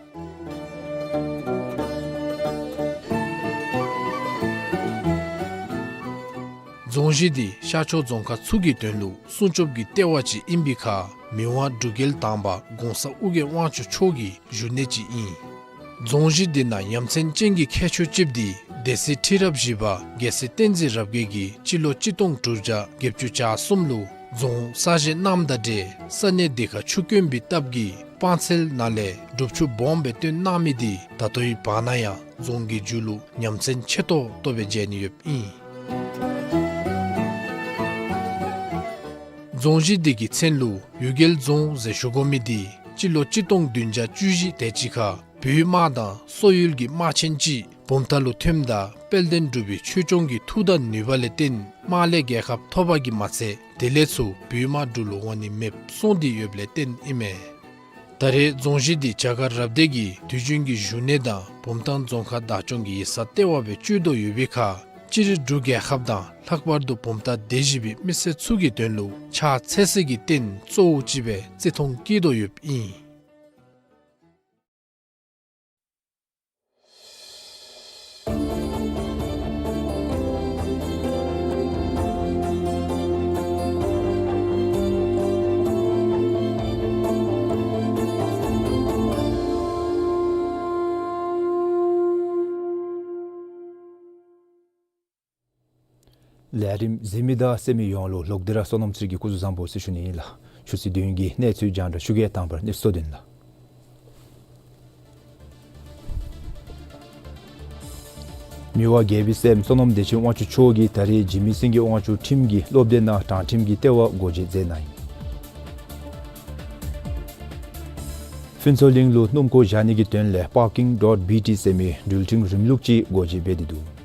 རྫོང་གཞི་འདི་ཤར་ཕྱོགས་རྫོང་ཁག་ཚུ་གི་དོན་ལུ་སྲུང་སྐྱོབ་ཀྱི་ལྟེ་བ་ཅིག་ཨིན་པའི་ཁར་མི་དབང་འབྲུག་རྒྱལ་དང་པ་གོང་ས་ཨོ་རྒྱན་དབང་ཕྱུག་མཆོག་གི་བཞུགས་གནས་ཅིག་ཨིན། རྫོང་གཞི་འདི་ནང་ཡ་མཚན་ཅན་གྱི་ཁྱད་ཆོས་ཅིག་འདི་སྡེ་སྲིད་ཁྲི་རབས་བཞི་པ་རྒྱལ་སྲས་བསྟན་འཛིན་རབ་རྒྱས་ཀྱིས་སྤྱི་ལོ་གཅིག་སྟོང་དྲུག་བརྒྱ་བརྒྱད་ཅུ་གྱ་གསུམ་ལུ་རྫོང་གསར་བཞེངས་གནངམ་དང་འབྲེལ་ས་གནས་འདི་ཁར་ཆུ་དཀོན་པའི་སྟབས་ཀྱིས་སྤང་ཚལ་ནང་ལས་སྒྲུབ་ཆུ་སྦོམ་སྦེ་བཏོན་གནང་མི་འདི་ད་ལྟོའི་བར་ན་ཡང་རྫོང་གི་མཇུག་ལུ་ཡ་མཚན་ཆེ་ཏོག་ཏོ་སྦེ་མཇལ་ནི་ཡོདཔ་ཨིན། རྫོང་གཞི་འདི་གི་མཚན་ལུ་གཡུལ་རྒྱལ་རྫོང་ཟེར་ཞུ་དགོ་མི་འདི་སྤྱི་ལོ་གཅིག་སྟོང་བདུན་བརྒྱ་བཅུ་བཞི་དེ་ཅིག་ཁར་བོད་དམག་དང་སོག་ཡུལ་གྱི་དམག་ཆེན་ཅིག་བུམ་ཐང་ལུ་ཐོནམ་ད་དཔལ་ལྡན་འབྲུག་པའི་ཆོས་སྐྱོང་གི་མཐུ་དང་ནུས་པ་ལས་བརྟེན་དམག་ལས་རྒྱལ་ཁ་ཐོབ་པ་གིས་མ་ཚད་དེ་ལས་ཚུར་བོད་དམག་འབྲུག་ལུ་འོང་ནི་མེདཔ་སོང་སྟེ་ཡོདཔ་ལས་བརྟེན་ཨིན་མས། ད་རེས་རྫོང་གཞི་འདི་བྱ་དཀར་རབ་སྡེ་གི་དུས་རྒྱུན་གྱི་བཞུགས་གནས་དང་བུམ་ཐང་རྫོང་ཁག་བདག་སྐྱོང་གི་ཡིག་ཚང་ལྟེ་བ་སྦེ་སྤྱོད་དོ་ཡོད་པའི་ཁར་སྤྱིར་འབྲུག་རྒྱལ་ཁབ་དང་ལྷག་པར་དུ་བུམ་ཐང་སྡེ་བཞི་པའི་མི་སེར་ཚུ་གི་དོན་ལུ་ཕྱག་འཚལ་སའི་རྟེན་གཙོ་བོ་ཅིག་སྦེ་བརྩི་མཐོང་བསྐྱེད་དོ་ཡོདཔ་ཨིན། ལས་རིམ་གཟིགས་མི་དང་གསན་མི་ཡོངས་ལུ་ལོག་སྟེ་ར་བསོད་ནམས་ཚེ་རིང་གི་སྐུ་གཟུགས་བཟང་པོ་ཟེར་ཞུ་ནི་ཨིན་ལགས། ཆུ་ཚོད་བདུན་གྱི་གནས་ཚུལ་རྒྱང་བསྒྲགས་ཞུ་གེ། དང་པ་ར་གནས་ཚུལ་དོན་ལུ། མི་དབང་རྒྱལ་པོའི་སྲསམོ་བསོད་ནམས་བདེ་ཆེན་དབང་ཕྱུག་མཆོག་གིས་ད་རེས་འཇིགས་མེད་སེང་གེ་དབང་ཕྱུག་ཁྲིམས་ཀྱི་སློབ་སྡེ་ནང་དྲང་ཁྲིམས་ཀྱི་ལྟེ་བ་སྒོ་འབྱེད་མཛད་གནང་ཡི། ཕུན་ཚོགས་གླིང་ལུ་སྣུམ་འཁོར་བཞག་ནི་གི་དོན་ལས་པར་ཀིང་ཌོཊ་བི་ཊི་ཟེར་མི་འགྲུལ་འཕྲིན་རིམ་ལུགས་ཅིག་སྒོ་འབྱེད་འབད་དེ་འདུག།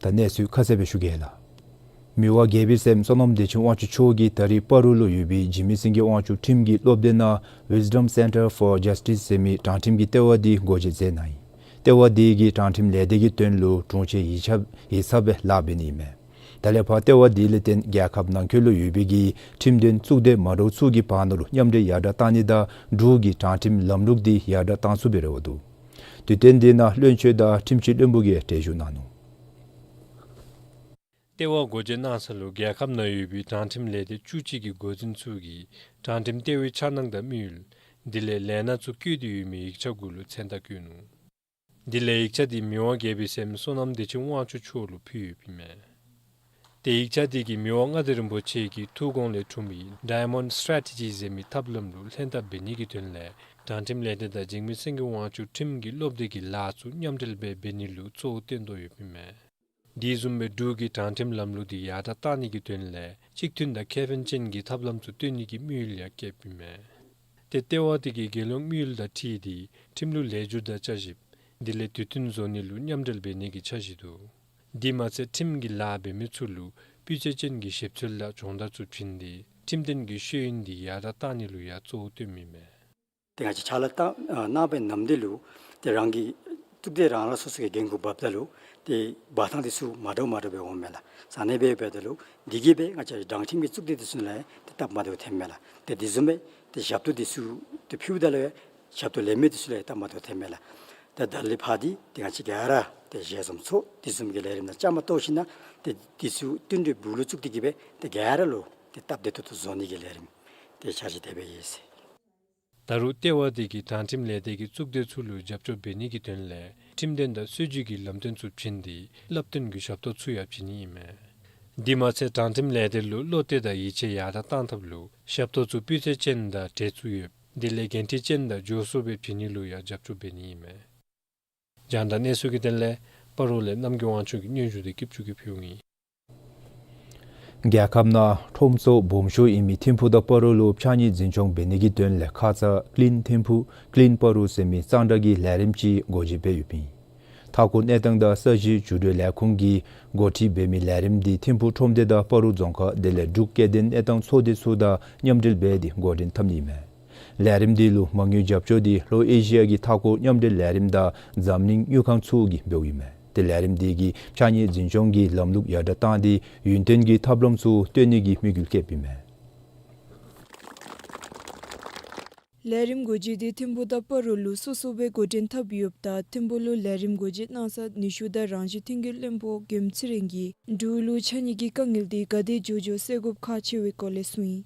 ད་གནས་ཚུལ་ཁ་གསལ་སྦེ་ཞུ་གེ་ལགས། མི་དབང་རྒྱལ་པོའི་སྲསམོ་བསོད་ནམས་བདེ་ཆེན་དབང་ཕྱུག་མཆོག་གིས་ད་རེས་སྤ་རོ་ལུ་ཡོད་པའི་འཇིགས་མེད་སེང་གེ་དབང་ཕྱུག་ཁྲིམས་ཀྱི་སློབ་སྡེ་ནང་Wisdom Center for Justice ཟེར་མི་དྲང་ཁྲིམས་ཀྱི་ལྟེ་བ་འདི་སྒོ་འབྱེད་མཛད་གནང་ཡི། ལྟེ་བ་འདི་གིས་དྲང་ཁྲིམས་ལས་སྡེ་གི་དོན་ལུ་དྲུང་ཆེན་ཡིག་ཚང་ཡིག་ཚང་སྦེ་ལཱ་འབད་ནི་ཨིན་མས། ད་ལས་ཕར་ལྟེ་བ་འདི་ལས་བརྟེན་རྒྱལ་ཁབ་ནང་འཁོད་ལུ་ཡོད་པའི་གི་ཁྲིམས་དོན་གཙུག་སྡེ་མ་འདྲཝ་ཚུ་གི་བར་ན་ལུ་མཉམ་འབྲེལ་ཡར་དྲག་གཏང་ནི་དང་འབྲུག་གི་དྲང་ཁྲིམས་ལམ་ལུགས་འདི་ཡར་དྲག་གཏང་ཚུགསཔ་སྦེ་རེ་བ་འདུག། དུས་སྟོན་འདི་ནང་བློན་ཆེན་དང་ཁྲིམས་སྤྱི་བློན་པོ་གིས་གྲལ་བཞུགས་གནང་ནུག། ལྟེ་བ་སྒོ་འབྱེད་གནང་ས་ལུ་རྒྱལ་ཁབ་ནང་ཡོད་པའི་དྲང་ཁྲིམས་ལས་སྡེ་བཅུ་གཅིག་གི་འགོ་འཛིན་ཚུ་གིས་དྲང་ཁྲིམས་ལྟེ་བའི་འཆར་སྣང་དང་དམིགས་ཡུལ་དེ་ལས་ལས་སྣ་ཚུ་བཀོད་དེ་ཡོད་མི་ཡིག་ཆ་གུ་ལུ་མཚན་རྟགས་བཀོད་ནུག། དེ་ལས་ཡིག་ཆ་དེ་མི་དབང་རྒྱལ་པོའི་སྲསམོ་བསོད་ནམས་བདེ་ཆེན་དབང་ཕྱུག་མཆོག་ལུ་ཕུལ་ཡོདཔ་ཨིན་མས། ཏེ་ཡིག་ཆ་དེ་གིས་མི་དབང་མངའ་བདག་རིན་པོ་ཆེ་གི་ཐུགས་དགོངས་ལས་འཁྲུངས་པའི་Diamond Strategy ཟེར་མི་ཐབས་ལམ་ལུ་ལྷན་ཐབས་འབད་ནི་གི་དོན་ལས་དྲང་ཁྲིམས་ལས་སྡེ་དང་འཇིགས་མེད་སེང་གེ་དབང་ཕྱུག་ཁྲིམས་ཀྱི་སློབ་སྡེ་གི་ལཱ་ཚུ་མཉམ་འབྲེལ་སྦེ་འབད་ནི་ལུ་གཙོ་བོ་བཏོན་དོ་ཡོདཔ་ཨིན་མས། དེ་བཟུམ་སྦེ་འབྲུག་གི་དྲང་ཁྲིམས་ལམ་ལུགས་དེ་ཡར་དྲག་གཏང་ནི་གི་དོན་ལས་གཅིག་མཐུན་དང་ཁེ་ཕན་ཅན་གྱི་ཐབས་ལམ་ཚུ་བཏོན་ནི་གི་དམིགས་ཡུལ་ཡང་བསྐྱེདཔ་ཨིན་མས། ཏེ་ལྟེ་བ་དེ་གིས་རྒྱལ་ཡོངས་དམིགས་ཡུལ་དང་འཁྲིལ་ཏེ་ཁྲིམས་ལུགས་ལེགས་བསྒྱུར་དང་བསྐྱར་ཞིབ་ དེ་ལས་དུས་བསྟུན་བཟོ་ནི་ལུ་མཉམ་འབྲེལ་འབད་ནི་གི་འཆར་གཞི་འདུག། དེ་མ་ཚད་ཁྲིམས་ཀྱི་ལཱ་འབད་མི་ཚུ་ལུ་སྤུས་ཚད་ཅན་གྱི་ཞིབ་འཚོལ་དང་སྦྱོང་བརྡར་ཚུ་བྱིན་ཏེ་ཁྲིམས་དོན་གྱི་ཤེས་ཡོན་འདི་ཡར་དྲག་བཏང་ནི་ལུ་ཡང་གཙོ་བོ་བཏོནམ་ཨིན་མས། ཏེ་ང་བཅས་ཕྱག་ལཱ་བཏང་ཨ་གནང་བའི་ནམ་དུས་ལུ་ཏེ་རང་གི་གཙུག་སྡེ་རང་རང་སོ་སོ་གི་འགན་ཁུར་འབགཔ་ད་ལུ་ཏེ་འབག་ཐངས་འདི་ཚུ་མ་འདྲཝ་མ་འདྲཝ་སྦེ་འོངམ་མས་ལགས། ས་གནས་སྦེ་འབདཝ་ད་ལུ་དེ་གིས་སྦེ་ང་བཅས་དྲང་ཁྲིམས་ཀྱི་གཙུག་སྡེ་འདི་ཚུ་ནང་ལས་ཏེ་སྟབས་མ་བདེཝ་ཐོནམ་མས་ལགས། ཏེ་དེ་བཟུམ་སྦེ་ཏེ་ཞབས་ཏོག་འདི་ཚུ་ཏེ་ཕུལཝ་ད་ལུ་ཡང་ཞབས་ཏོག་ལེན་མི་འདི་ཚུ་ལུ་ཡང་སྟབས་མ་བདེཝ་ཐོནམ་མས་ལགས། ཏེ་ད་ལས་ཕར་འདི་ཏེ་ང་བཅས་ག་ར་ཏེ་ཞལ་འཛོམས་ཚོགས་དེ་བཟུམ་གྱི་ལས་རིམ་ནང་བཅའ་མར་གཏོགས་ཞིནམ་ལས་ཏེ་འདི་ཚུ་བསྟུན་གྲོས་སྦུག་ལུ་བཙུགས་ཏེ་གིས་སྦེ་ཏེ་ག་ར་ལུ་ཏེ་སྟབས་བདེ་ཏོག་ཏོ་བཟོ་ནི་གི་ལས་རིམ་ཏེ་འཆར་གཞི་དེ་སྦེ་ཡོད་ཟེར། ད་རུང་ལྟེ་བ་དེ་གིས་དྲང་ཁྲིམས་ལས་སྡེ་གི་གཙུག་སྡེ་ཚུ་ལུ་རྒྱབ་སྐྱོར་འབད་ནི་གི་དོན་ལས་ཁྲིམས་དོན་དང་སྲིད་བྱུས་ཀྱི་ལམ་སྟོན་ཚུ་བྱིན་ཏེ་བསླབ་སྟོན་གྱི་ཞབས་ཏོག་ཚུ་ཡང་བྱིན་ནི་ཨིན་མས། དེ་མ་ཚད་དྲང་ཁྲིམས་ལས་སྡེ་ལུ་བློ་གཏད་དང་ཡིད་ཆེས་ཡར་དྲག་གཏང་ཐབས་ལུ་ཞབས་ཏོག་ཚུ་སྤུས་ཚད་ཅན་དང་གྲལ་ཚུད་ཡོདཔ་དེ་ལས་འགན་འཁྲི་ཅན་དང་མགྱོགས་སུ་སྦེ་བྱིན་ནི་ལུ་ཡང་རྒྱབ་སྐྱོར་འབད་ནི་ཨིན་མས། རྒྱང་བསྒྲགས་གནས་ཚུལ་གྱི་དོན་ལས་སྤ་རོ་ལས་རྣམ་རྒྱལ་དབང་ཕྱུག་གི་སྙན་ཞུ་དེ་སྐྱིད་ཆུ་གིས་ཕུལཝ་ཨིན། རྒྱལ་ཁབ་ནང་ཁྲོམ་ཚོགས་སྦོམ་ཤོས་ཨིན་མི་ཐིམ་ཕུག་དང་སྤ་རོ་ལུ་ཕྱགས་སྙིགས་འཛིན་སྐྱོང་འབད་ནི་གི་དོན་ལས་ཁ་ཙ་ཀི་ལིན་ཐིམ་ཕུག་ཀི་ལིན་སྤ་རོ་ཟེར་མི་གཙང་སྦྲ་གི་ལས་རིམ་ཅིག་སྒོ་འབྱེད་འབད་ཡོདཔ་ཨིན། མཐའ་འཁོར་གནས་སྟངས་དང་ས་གཞི་འགྱུར་འགྲོས་ལས་ཁུངས་ཀྱིས་འགོ་ཁྲིད་འབད་མི་ལས་རིམ་འདི་ཐིམ་ཕུག་ཁྲོམ་སྡེ་དང་སྤ་རོ་རྫོང་ཁག་དེ་ལས་འབྲུག་སྐྱེ་ལྡན་གནས་སྟངས་ཚོགས་སྡེ་ཚུ་དང་མཉམ་འབྲེལ་འབད་དེ་འགོ་འདྲེན་འཐབ་ནི་ཨིན་མས། ལས་རིམ་འདི་ལུ་མ་དངུལ་རྒྱབ་སྐྱོར་འདི་ལྷོ་ཨེ་ཤི་ཡ་གི་མཐའ་འཁོར་མཉམ་འབྲེལ་ལས་རིམ་དང་འཛམ་གླིང་དངུལ་ཁང་ཚུ་གིས་འབདཝ་ཨིན་མས། ཏེ་ལས་རིམ་འདི་གིས་ཕྱགས་སྙིགས་འཛིན་སྐྱོང་གི་ལམ་ལུགས་ཡར་དྲག་བཏང་སྟེ་ཡུན་བརྟན་གྱི་ཐབས་ལམ་ཚུ་བཏོན་ནི་གི་དམིགས་ཡུལ་བསྐྱེདཔ་ཨིན་མས། ལས་རིམ་སྒོ་འབྱེད་འདི་ཐིམ་ཕུག་དང་སྤ་རོ་ལུ་སོ་སོ་སྦེ་འགོ་འདྲེན་འཐབ་ཡོདཔ་ད་ཐིམ་ཕུག་ལུ་ལས་རིམ་སྒོ་འབྱེད་གནང་ས་ནུས་ཤུགས་དང་རང་བཞིན་ཐོན་སྐྱེད་བློན་པོ་རྒྱལམོ་ཚེ་རིང་གིས་འབྲུག་ལུ་ཕྱགས་སྙིགས་ཀྱི་དཀའ་ངལ་འདི་ག་དེ་མགྱོགས་མགྱོགས་སེལ་དགོཔ་ཁག་ཆེ་བའི་སྐོར་ལས་གསུངས་ཡི།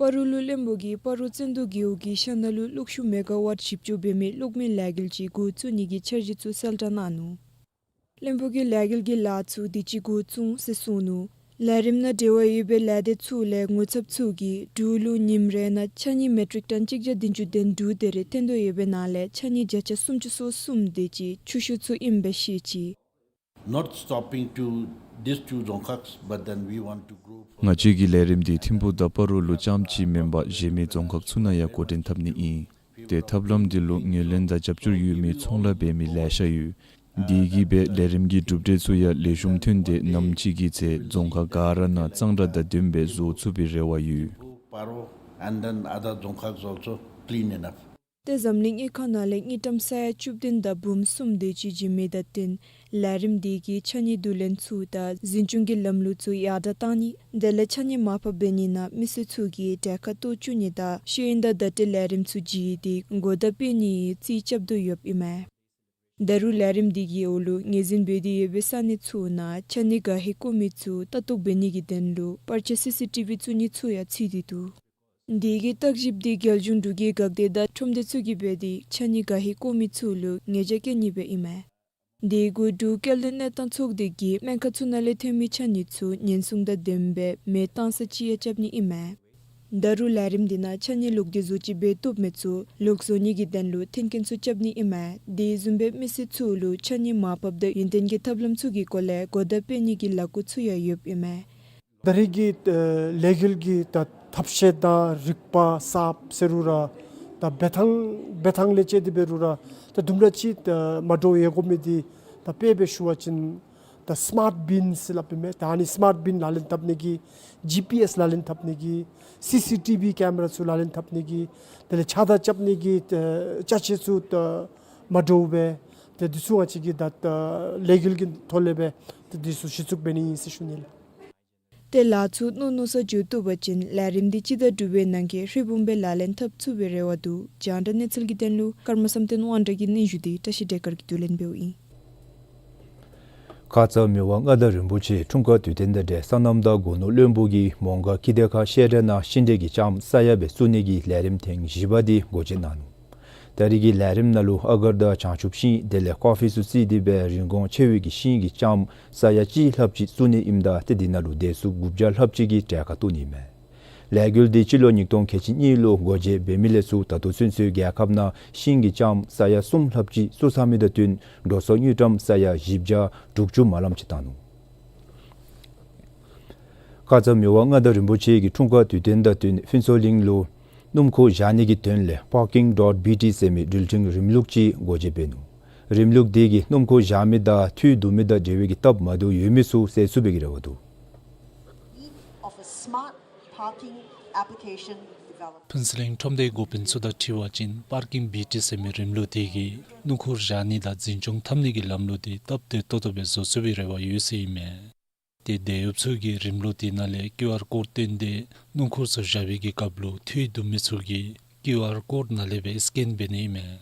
སྤ་རོ་ལུ་བློན་པོ་གིས་སྤ་རོ་བཙན་རྡོ་རྒེད་འོག་གི་ཤང་ནང་ལུ་གློག་ཤུགས་མེ་ག་ཝཊ་བཞི་བཅུ་འབད་མི་གློག་མེ་ལས་འགུལ་ཅིག་འགོ་བཙུགས་ནི་གི་འཆར་གཞི་ཚུ་གསལ་བསྒྲགས་གནང་ནུག། བློན་པོ་གིས་ལས་འགུལ་གྱི་ལཱ་ཚུ་དུས་ཅི་འགོ་བཙུགས་ཟེར་གསུངས་ནུག། ལས་རིམ་ནང་འབྲེལ་བ་ཡོད་པའི་ལས་སྡེ་ཚུ་ལས་ངོ་ཚབ་ཚུ་གིས་འབྲུག་ལུ་ཉིནམ་རེ་ནང་ཕྱགས་སྙིགས་མེ་ཊིག་ཊོན་གཅིག་བརྒྱ་བདུན་ཅུ་དོན་དྲུག་དེ་རེ་འཐོན་དོ་ཡོད་པའི་ནང་ལས་ཕྱགས་སྙིགས་བརྒྱ་ཆ་སུམ་ཅུ་སོ་གསུམ་དེ་ཅིག་ཆུ་ཤོག་ཚུ་ཨིནམ་སྦེ་བཤད་ཅི། Not stopping to these two Dzongkhags, but then we want to grow further. ང་བཅས་ཀྱི་ལས་རིམ་འདི་ཐིམ་ཕུག་དང་སྤ་རོ་ལུ་རྐྱངམ་ཅིག་མེན་པར་གཞན་མི་རྫོང་ཁག་ཚུ་ནང་ཡང་འགོ་འདྲེན་འཐབ་ནི་ཨིན། ཏེ་ཐབས་ལམ་འདི་ལུ་ངོས་ལེན་དང་རྒྱབ་སྐྱོར་ཡོད་མི་ཚོང་ལཱ་འབད་མི་ལེ་ཤ་ཡོད། དེ་གིས་སྦེ་ལས་རིམ་གྱི་གྲུབ་འབྲས་ཚུ་ཡང་ལེགས་ཤོམ་ཐོན་ཏེ་ནམ་ཅིག་གི་ཚེ་རྫོང་ཁག་ག་ར་ནང་གཙང་སྦྲ་དང་ལྡནམ་སྦེ་བཟོ་ཚུགས་པའི་རེ་བ་ཡོད། Paro and then other Dzongkhags also clean enough. ཏེ་འཛམ་གླིང་དངུལ་ཁང་ནང་ལས་དངུལ་ཀྲམ་ས་ཡ་བཅུ་བདུན་དང་འབུམ་གསུམ་དེ་ཅིག་བྱིན་མི་དང་བསྟུན་ལས་རིམ་འདི་གིས་ཕྱགས་སྙིགས་བསྡུ་ལེན་ཚུ་དང་འཛིན་སྐྱོང་གི་ལམ་ལུགས་ཚུ་ཡར་དྲག་གཏང་ནི་དེ་ལས་ཕྱགས་སྙིགས་མར་ཕབ་འབད་ནི་ནང་མི་སེར་ཚུ་གིས་གྲལ་ཁར་གཏོགས་བཅུག་ནི་དང་ཤེས་ཡོན་དང་བརྡ་སྤྲོད་ལས་རིམ་ཚུ་བརྒྱུད་དེ་གོ་བརྡ་སྤེལ་ནིའི་རྩིས་རྐྱབ་དོ་ཡོདཔ་ཨིན་མས། ད་རུང་ལས་རིམ་འདི་གི་འོག་ལུ་ངོས་འཛིན་འབད་དེ་ཡོད་པའི་ས་གནས་ཚུ་ནང་ཕྱགས་སྙིགས་ག་ཧེ་བཀོ་མི་ཚུ་ལྟ་རྟོག་འབད་ནི་གི་དོན་ལུ་པར་ཆས་སི་སི་ཊི་བི་བཙུགས་ནི་ཚུ་ཡང་ཚུད་དེ་འདུག། འདི་གི་བརྟག་ཞིབ་འདི་རྒྱལ་གཞུང་འབྲུག་གི་འགག་སྡེ་དང་ཁྲོམ་སྡེ་ཚུ་གིས་འབད་དེ་ཕྱགས་སྙིགས་ག་ཧེ་བཀོ་མི་ཚུ་ལུ་ཉེས་བྱ་བཀལ་ནི་སྦེ་ཨིན་མས། དེ་གུ་འབྲུག་སྐྱེ་ལྡན་གནས་སྟངས་ཚོགས་སྡེ་གིས་སྨན་ཁང་ཚུ་ནང་ལས་ཐོན་མི་ཕྱགས་སྙིགས་ཚུ་ཉེན་སྲུང་དང་ལྡནམ་སྦེ་མེ་བཏང་ས་ཅིག་ཡང་རྐྱབ་ནི་ཨིན་མས། ད་རུང་ལས་རིམ་འདི་ནང་ཕྱགས་སྙིགས་ལོག་སྟེ་བཟོ་ཅིག་འབད་བཏུབ་མི་ཚུ་ལོག་བཟོ་ནི་གི་དོན་ལུ་མཐུན་རྐྱེན་ཚུ་རྐྱབ་ནི་ཨིན་མས། དེ་བཟུམ་སྦེ་མི་སེར་ཚུ་ལུ་ཕྱགས་སྙིགས་མར་ཕབ་དང་ཡུན་བརྟན་གྱི་ཐབས་ལམ་ཚུ་གི་སྐོར་ལས་གོ་བརྡ་སྤེལ་ནི་གི་ལས་འགུལ་ཚུ་ཡང་ཡོདཔ་ཨིན་མས། ད་རེས་ཀྱི་ཨ་ལས་འགུལ་གྱི་ད་ཐབས་ཤེས་དང་རིག་པ་གསརཔ་ཟེར་རུང་ར་ད་འབད་ཐངས་འབད་ཐངས་ལས་བཅད་དེ་འབད་རུང་ར་ད་དུམ་གྲ་ཅིག་ད་མ་འདྲཝ་ཡོད་དགོ་མི་འདི་ད་དཔེ་སྦེ་ཞུ་བ་ཅིན་ད་སི་མཱརཊ་བིན་ཟེར་སླབ་ཨིན་མས། ད་ཨ་ནི་སི་མཱརཊ་བིན་ལག་ལེན་འཐབ་ནི་གི་ཇི་པི་ཨེསི་ལག་ལེན་འཐབ་ནི་གི་སི་སི་ཊི་བི་ཀེམ་ར་ཚུ་ལག་ལེན་འཐབ་ནི་གི་དེ་ལས་ཕྱགས་བདའ་རྐྱབ་ནི་གི་ཨ་ཅ་ཆས་ཚུ་ད་མ་འདྲཝ་སྦེ་ཏེ་འདི་ཚུ་ང་བཅས་ཀྱིས་ད་ལས་འགུལ་གྱི་ཐོག་ལས་སྦེ་ཏེ་འདི་ཚུ་གཞི་བཙུགས་འབད་ནི་ཨིན་ཟེར་ཞུ་ནི་ལགས། ཏེ་ལཱ་ཚུ་མནོ་མནོ་ས་འགྱོ་བཏུབ་པ་ཅིན་ལས་རིམ་འདི་སྤྱི་ཟླ་དྲུག་པའི་ནང་གི་ཧྲིལ་བུམ་སྦེ་ལག་ལེན་འཐབ་ཚུགས་པའི་རེ་བ་འདུག། རྒྱང་བསྒྲགས་གནས་ཚུལ་གྱི་དོན་ལུ་ཀརྨ་བསམ་གཏན་དབང་གྲགས་ཀྱི་སྙན་ཞུ་འདི་བཀྲ་ཤིས་བདེ་དཀར་གྱིས་བསྡུ་ལེན་འབདཝ་ཨིན། ཁ་ཙ་མི་དབང་མངའ་བདག་རིན་པོ་ཆེའི་འཁྲུངས་སྐར་དུས་སྟོན་དང་འབྲེལ་སོ་ནམ་དང་སྒོ་ནོར་བློན་པོ་གིས་མོང་སྒར་ཀི་སྡེ་ཁག་བཤད་གྲྭ་ནང་ཤིང་འབྲས་ཀྱི་ལྕངམ་ས་ཡ་སྦེ་བཙུགས་ནི་གི་ལས་རིམ་ཐེངས་བཞི་པ་འདི་སྒོ་འབྱེད་གནང་ནུག། ད་རེས་ཀྱི་ལས་རིམ་ནང་ལུ་ཨ་གར་དང་བྱང་ཆུབ་ཤིང་དེ་ལས་ཀོ་ཕི་ཚུ་བརྩིས་ཏེ་སྦེ་རིན་གོང་ཆེ་བའི་གི་ཤིང་གི་ལྕངམ་ས་ཡ་གཅིག་ལྷགཔ་ཅིག་བཙུགས་ནི་ཨིནམ་ད་ཏེ་འདི་ནང་ལུ་དེ་ཚུ་དགུ་བརྒྱ་ལྷགཔ་ཅིག་གིས་གྲལ་ཁར་གཏོགས་ནི་མས། ལས་འགུལ་འདི་སྤྱི་ལོ་ཉིས་སྟོང་ཁལ་གཅིག་གཉིས་ལུ་སྒོ་འབྱེད་འབད་མི་ལས་ཚུར་ད་ལྟོ་ཚུན་ཚོད་རྒྱལ་ཁབ་ནང་ཤིང་གི་ལྕངམ་ས་ཡ་གསུམ་ལྷགཔ་ཅིག་བཙུགས་ཚར་མི་དང་བསྟུན་འགྲོ་སོང་དངུལ་ཀྲམ་ས་ཡ་བཞི་བརྒྱ་དྲུག་ཅུ་མ་ལམ་ཅིག་བཏང་ནུག། ཁ་ཙ་མི་དབང་མངའ་བདག་རིན་པོ་ཆེ་གི་འཁྲུངས་སྐར་དུས་སྟོན་དང་བསྟུན་ཕུན་ཚོགས་གླིང་ལུ་སྣུམ་འཁོར་བཞག་ནི་གི་དོན་ལས་པར་ཀིང་ཌོཊ་བི་ཊི་ཟེར་མི་འགྲུལ་འཕྲིན་རིམ་ལུགས་ཅིག་སྒོ་འབྱེད་འབད་ནུག། རིམ་ལུགས་དེ་གིས་སྣུམ་འཁོར་བཞག་མི་དང་འཐུས་བསྡུ་མི་དང་འབྲེལ་བའི་གི་སྟབས་མ་བདེཝ་ཡོད་མི་ཚུ་སེལ་ཚུགས་པའི་གི་རེ་བ་འདུག། Need of a smart parking application development. ཕུན་ཚོགས་གླིང་ཁྲོམ་སྡེའི་འགོ་དཔོན་ཚུ་དང་འཁྲིལ་བ་ཅིན་པར་ཀིང་བི་ཊི་ཟེར་མི་རིམ་ལུགས་དེ་གིས་སྣུམ་འཁོར་བཞག་ནི་དང་འཛིན་སྐྱོང་འཐབ་ནི་གི་ལམ་ལུགས་དེ་སྟབས་བདེ་ཏོག་ཏོ་སྦེ་བཟོ་ཚུགས་པའི་རེ་བ་ཡོད་ཟེར་ཨིན་མས། ཏེ་འབྲེལ་ཡོད་ཚུ་གིས་རིམ་ལུགས་དེ་ནང་ལས་ཀིའུ་ཨར་ཀོཌ་བཏོན་ཏེ་སྣུམ་འཁོར་ཚུ་བཞག་པའི་གི་སྐབས་ལུ་འཐུས་བསྡུ་མི་ཚུ་གིས་ཀིའུ་ཨར་ཀོཌ་ནང་ལས་སྦེ་སི་ཀེན་འབད་ནི་ཨིན་མས།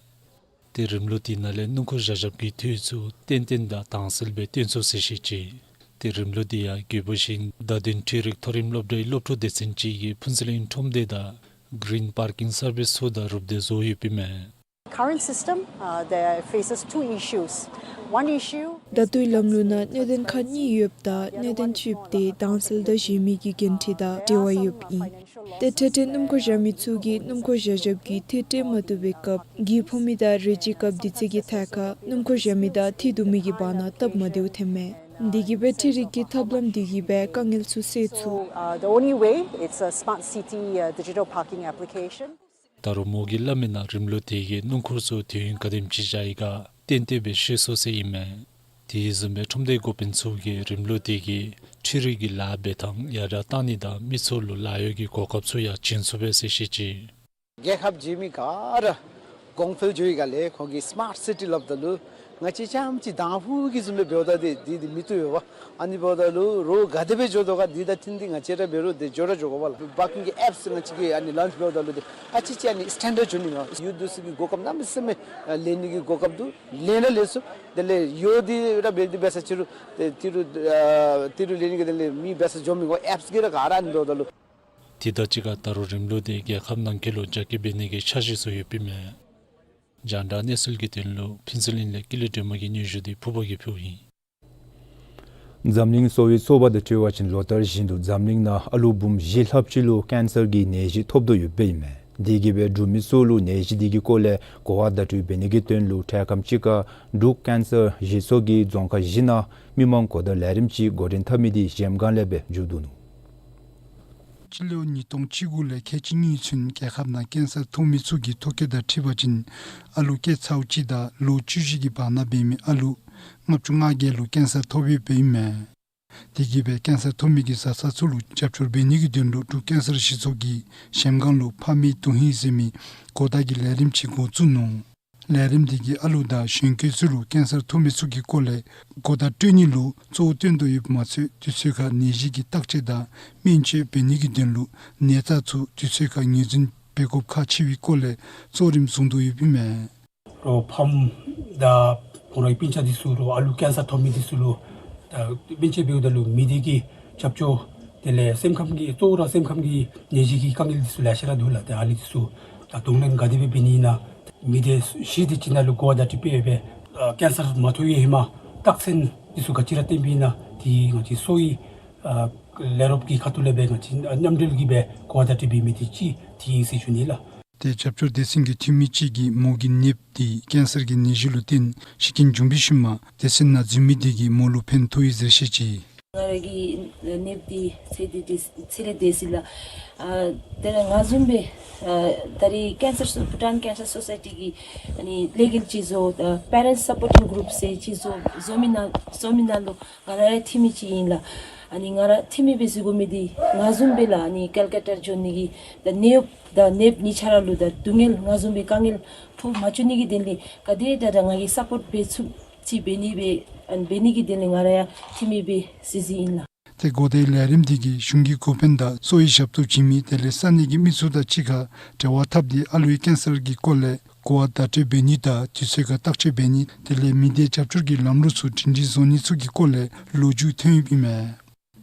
ཏེ་རིམ་ལུགས་དེ་ནང་ལས་སྣུམ་འཁོར་བཞག་བཞགཔ་གི་འཐུས་ཚུ་ཏན་ཏན་དང་དྭངས་གསལ་སྦེ་སྟོན་ཚུགས་ཟེར་བཤད་ཅི། ཏེ་རིམ་ལུགས་དེ་ཡང་དགོས་པ་ཅིན་བརྡ་དོན་འཕྲུལ་རིག་མཐོ་རིམ་སློབ་གྲྭའི་སློབ་ཕྲུག་སྡེ་ཚན་ཅིག་གིས་ཕུན་ཚོགས་གླིང་ཁྲོམ་སྡེ་དང་གི་རིན་པར་ཀིང་སར་བིསི་ཚུ་དང་རུབ་སྟེ་བཟོ་ཡོདཔ་ཨིན་མས། Current system, uh, there faces two issues. One issue ད་ལྟོའི་ལམ་ལུགས་ནང་གནད་དོན་ཁག་གཉིས་ཡོདཔ་ད་གནད་དོན་གཅིག་དེ་དྭངས་གསལ་དང་གཞན་མི་གི་འགན་འཁྲི་དང་འབྲེལ་བ་ཡོདཔ་ཨིན། ཏེ་འཕྲལ་འཕྲལ་སྣུམ་འཁོར་བཞག་མི་ཚུ་གིས་སྣུམ་འཁོར་བཞག་བཞགཔ་གི་འཐུས་སྤྲོད་མ་བཏུབ་པའི་སྐབས་གྱི་ཕོག་མི་དང་རོལ་ཅི་རྐྱབ་དུས་ཚོད་ཀྱི་ཐད་ཁར་སྣུམ་འཁོར་བཞག་མི་དང་འཐུས་བསྡུ་མི་གི་བར་ན་སྟབས་མ་བདེཝ་ཐོནམ་མས། དེ་གིས་སྦེ་འཕྲུལ་རིག་གི་ཐབས་ལམ་དེ་གིས་སྦེ་དཀའ་ངལ་ཚུ་སེལ་ཚུགས། So, uh, the only way, it's a smart city, uh, digital parking application. ད་རུང་མོ་གིས་སླབ་མིའི་ནང་རིམ་ལུགས་དེ་གིས་སྣུམ་འཁོར་ཚུ་དུས་ཡུན་ག་དེམ་ཅིག་བཞག་ཡི་ག་ཏན་ཏན་སྦེ་ཤེས་ཚུགས་ཟེར་ཨིན་མས། དེ་བཟུམ་སྦེ་ཁྲོམ་སྡེའི་འགོ་དཔོན་ཚུ་གིས་རིམ་ལུགས་དེ་གིས་འཕྲུལ་རིག་གི་ལཱ་འབད་ཐངས་ཡར་དྲག་གཏང་ནི་དང་མི་ཚུ་ལུ་ལཱ་གཡོག་གི་གོ་སྐབས་ཚུ་ཡང་བྱིན་ཚུགས་པས་ཟེར་བཤད་ཅི། རྒྱལ་ཁབ་བྱེད་མི་ག་ར་གོང་འཕེལ་འགྱོ་ཡི་ག་ལས་ཁོང་གིས་སི་མཱརཊ་སི་ཊི་སླབ་ད་ལུ་ང་བཅས་རྐྱངམ་ཅིག་དང་ཕུ་གི་བཟུམ་སྦེ་འབདཝ་ད་འདི་འདི་འདི་མི་བཏུབ་པས་པ། ཨ་ནི་འབདཝ་ད་ལུ་རོགས་ག་དེ་སྦེ་འགྱོ་དོ་ག་འདི་དང་འཁྲིལ་ཏེ་ང་བཅས་ར་འབད་རུང་འདི་འགྱོ་ར་འགྱོ་དགོ་པས་ལགས། པར་ཀིང་གི་ཨེཔསི་ང་བཅས་ཀྱིས་ཨ་ནི་ལོན་ཆི་འབདཝ་ད་ལུ་འདི་ཨ་ཙི་ཅིག་ཨ་ནི་སི་ཊེན་ཌརཌ་འགྱོ་ནི་མས། ཡོད་དུས་སུ་གི་གོ་སྐབས་གནམ་མེད་ས་མེད་ལེན་ནི་གི་གོ་སྐབས་འདུག། ལེན་ར་ལེན་ཚུགས། དེ་ལས་ཡོད་འདི་ར་འབད་དེ་འབད་ས་ཅིག་རུང་དེ་ཏི་རུ་ཨ་ཏི་རུ་ལེན་ནི་གི་དེ་ལས་མི་འབད་ས་འགྱོ་མི་དགོ། ཨེཔསི་གིས་ར་ག་ར་ཨ་ནི་འབདཝ་ད་ལུ། དེ་དང་གཅིག་ཁར་ད་རུང་རིམ་ལུགས་དེ་རྒྱལ་ཁབ་ནང་འཁོད་ལུ་རྒྱ་སྐྱེད་འབད་ནི་གི་འཆར་གཞི་ཚུ་ཡོདཔ་ཨིན་མས། རྒྱང་བསྒྲགས་གནས་ཚུལ་གྱི་དོན་ལུ་ཕུན་ཚོགས་གླིང་ལས་ཀུན་ལེགས་སྒྲོལ་མ་གི་སྙན་ཞུ་དེ་ཕུརཔ་གིས་ཕུལཝ་ཨིན། འཛམ་གླིང་གསོ་བའི་ཚོགས་པ་དང་འཁྲིལ་བ་ཅིན་ལོ་ལྟར་བཞིན་དུ་འཛམ་གླིང་ནང་ཨ་ལུ་འབུམ་བཞི་ལྷགཔ་ཅིག་ལུ་ཀེན་སར་གྱི་ནད་གཞི་ཐོབ་དོ་ཡོདཔ་ཨིན་མས། དེ་གིས་སྦེ་འབྲུག་མི་ཚུ་ལུ་ནད་གཞི་དེ་གི་སྐོར་ལས་གོ་བ་བརྡ་སྤྲོད་འབད་ནི་གི་དོན་ལུ་འཕྲལ་ཁམས་ཅིག་ཁར་འབྲུག་ཀེན་སར་གཞི་ཚོགས་ཀྱིས་རྫོང་ཁག་བཞི་ནང་མི་མང་གོ་བརྡ་ལས་རིམ་ཅིག་འགོ་འདྲེན་འཐབ་མི་དེ་གཞལམ་སྒང་ལས་སྦེ་མཇུག་བསྡུ་ནུག། སྤྱི་ལོ་ཉིས་སྟོང་བཅུ་དགུ་ལས་ཁལ་གཅིག་གཉིས་ཚུན་རྒྱལ་ཁབ་ནང་ཀེན་སར་ཐོབ་མི་ཚུ་གི་ཐོ་བཀོད་དང་འཁྲིལ་བ་ཅིན་ཨ་ལུ་སྐྱེས་ཚརཝ་ཅིག་དང་ལོ་བཅུ་བཞི་གི་བར་ན་འབད་མི་ཨ་ལུ་ལྔ་བཅུ་ང་བརྒྱད་ལུ་ཀེན་སར་ཐོབ་ཡོདཔ་ཨིན་མས། དེ་གིས་སྦེ་ཀེན་སར་ཐོབ་མི་གི་བཟའ་ཚང་ཚུ་ལུ་རྒྱབ་སྐྱོར་འབད་ནི་གི་དོན་ལུ་འབྲུག་ཀེན་སར་གཞི་ཚོགས་ཀྱིས་གཞལམ་སྒང་ལུ་ཕ་མའི་དོན་ཧིང་ཟེར་མི་གོ་བརྡ་གི་ལས་རིམ་ཅིག་འགོ་བཙུགས་ནུག། ལས་རིམ་དེ་གིས་ཨ་ལུ་དང་གཞོན་སྐྱེས་ཚུ་ལུ་ཀེན་སར་ཐོབ་མི་ཚུ་གི་སྐོར་ལས་གོ་བརྡ་སྤྲོད་ནི་ལུ་གཙོ་བོ་བཏོན་དོ་ཡོདཔ་མ་ཚད་དུས་ཚོད་ཁར་ནད་གཞི་གི་བརྟག་དཔྱད་དང་སྨན་བཅོས་འབད་ནི་གི་དོན་ལུ་ནད་རྟགས་ཚུ་དུས་ཚོད་ཁར་ངོས་འཛིན་འབད་དགོཔ་ཁག་ཆེ་བའི་སྐོར་ལས་གཙོ་རིམ་བཟུང་དོ་ཡོདཔ་ཨིན་མས། རོགས་ཕམ་དང་ཁོང་རའི་སྤུན་ཆ་འདི་ཚུ་རོགས་ཨ་ལུ་ཀེན་སར་ཐོབ་མི་འདི་ཚུ་ལུ་ད་སྨན་བཅོས་འབདཝ་ད་ལུ་མི་སྡེ་གི་རྒྱབ་སྐྱོར་དེ་ལས་སེམས་ཁམས་ཀྱི་གཙོ་བོ་ར་སེམས་ཁམས་ཀྱི་ནད་གཞི་གི་དཀའ་ངལ་འདི་ཚུ་ལེ་ཤ་ར་འདུག་ལགས། ཏེ་ཨ་ནི་འདི་ཚུ་ད་གདོང་ལེན་ག་དེ་སྦེ་འབད་ནི་ཨིན་ན་མི་སྡེ་བཞི་དེ་ཅིག་ནང་ལུ་གོ་བརྡ་འདི་སྤྲོད་སྦེ་ཨ་ཀེན་སར་མ་ཐོབ་པའི་ཧེ་མ་རྟགས་མཚན་འདི་ཚུ་ག་ཅི་ར་བསྟན་པའི་ཨིན་ན་དེ་ང་བཅས་གསོ་བའི་ཨ་ལས་རོགསཔ་གི་ཁ་ཐུག་ལས་སྦེ་ང་བཅས་མཉམ་འབྲེལ་གྱིས་སྦེ་གོ་བརྡ་སྤྲོད་འབད་མི་དེ་ཅིག་དེ་ཨིན་ཟེར་ཞུ་ནི་ལགས། ཏེ་རྒྱབ་སྐྱོར་སྡེ་ཚན་གྱི་འཐུས་མི་ཅིག་གིས་མོ་གི་ནདཔ་དེ་ཀེན་སར་གྱི་ནད་གཞི་ལུ་བརྟེན་ཤི་རྐྱེན་བྱུང་བའི་ཤུལ་མ་སྡེ་ཚན་ནང་འཛུལ་མི་དེ་གིས་མོ་ལུ་ཕན་ཐོགས་ཡི་ཟེར་བཤད་ཅི། ང་ར་གི་ནདཔ་དེ་ཚེ་འདི་ཚེ་ལས་འདས་ཅི་ལགས། ཨ་དེ་ལས་ང་བཟུམ་སྦེ་ཨ་ད་རེས་ཀེན་སར་སོ་བྷུ་ཊཱན་ཀེན་སར་སོ་སའི་ཊི་གི་ཨ་ནི་ལས་འགུལ་ཅིག་བཟོ་ཨ་པེ་རེནཊ་སཔོར་ཊིང་གུ་རུབ་ཟེར་ཅིག་བཟོ་བཟོ་མི་ནང་བཟོ་མི་ནང་ལུ་ང་ར་ཡང་འཐུས་མི་ཅིག་ཨིན་ལགས། ཨ་ནི་ང་ར་འཐུས་མི་སྦེ་བཟོ་དགོ་མི་འདི་ང་བཟུམ་སྦེ་ལགས་ཨ་ནི་ཀལ་ཀ་ཏ་འགྱོ་ནི་གི་ད་ནདཔ་ད་ནདཔ་གཉིས་ཆ་ར་ལུ་ད་སྡུག་བསྔལ་ང་བཟུམ་སྦེ་དཀའ་ངལ་ཕོག་མ་བཅུག་ནི་གི་དོན་ལས་ག་དེ་དྲག་དྲག་ང་གིས་སཔོརཊ་འབད་ཚུགསཔ་ཅིག་འབད་ནི་སྦེ་ཨ་ནི་འབད་ནི་གི་དོན་ལས་ང་ར་ཡང་འཐུས་མི་སྦེ་གཟིགས་གཟིགསཔ་ཨིན་ལགས། ཏེ་གོ་བརྡའི་ལས་རིམ་དེ་གིས་གཞུང་གི་འགོ་དཔོན་དང་གསོ་བའི་ཞབས་ཏོག་བྱིན་མི་དེ་ལས་ས་གནས་ཀྱི་མི་ཚུ་དང་གཅིག་ཁར་འབྲེལ་བ་འཐབ་སྟེ་ཨ་ལུའི་ཀེན་སར་གྱི་སྐོར་ལས་གོ་བ་བརྡ་སྤྲོད་འབད་ནི་དང་དུས་ཚོད་ཁར་བརྟག་དཔྱད་འབད་ནི་དེ་ལས་མི་སྡེ་རྒྱབ་སྐྱོར་གྱི་ལམ་ལུགས་ཚུ་སྒྲིང་སྒྲིང་བཟོ་ནི་ཚུ་གི་སྐོར་ལས་ལོ་རྒྱུས་ཐོན་ཡོདཔ་ཨིན་མས།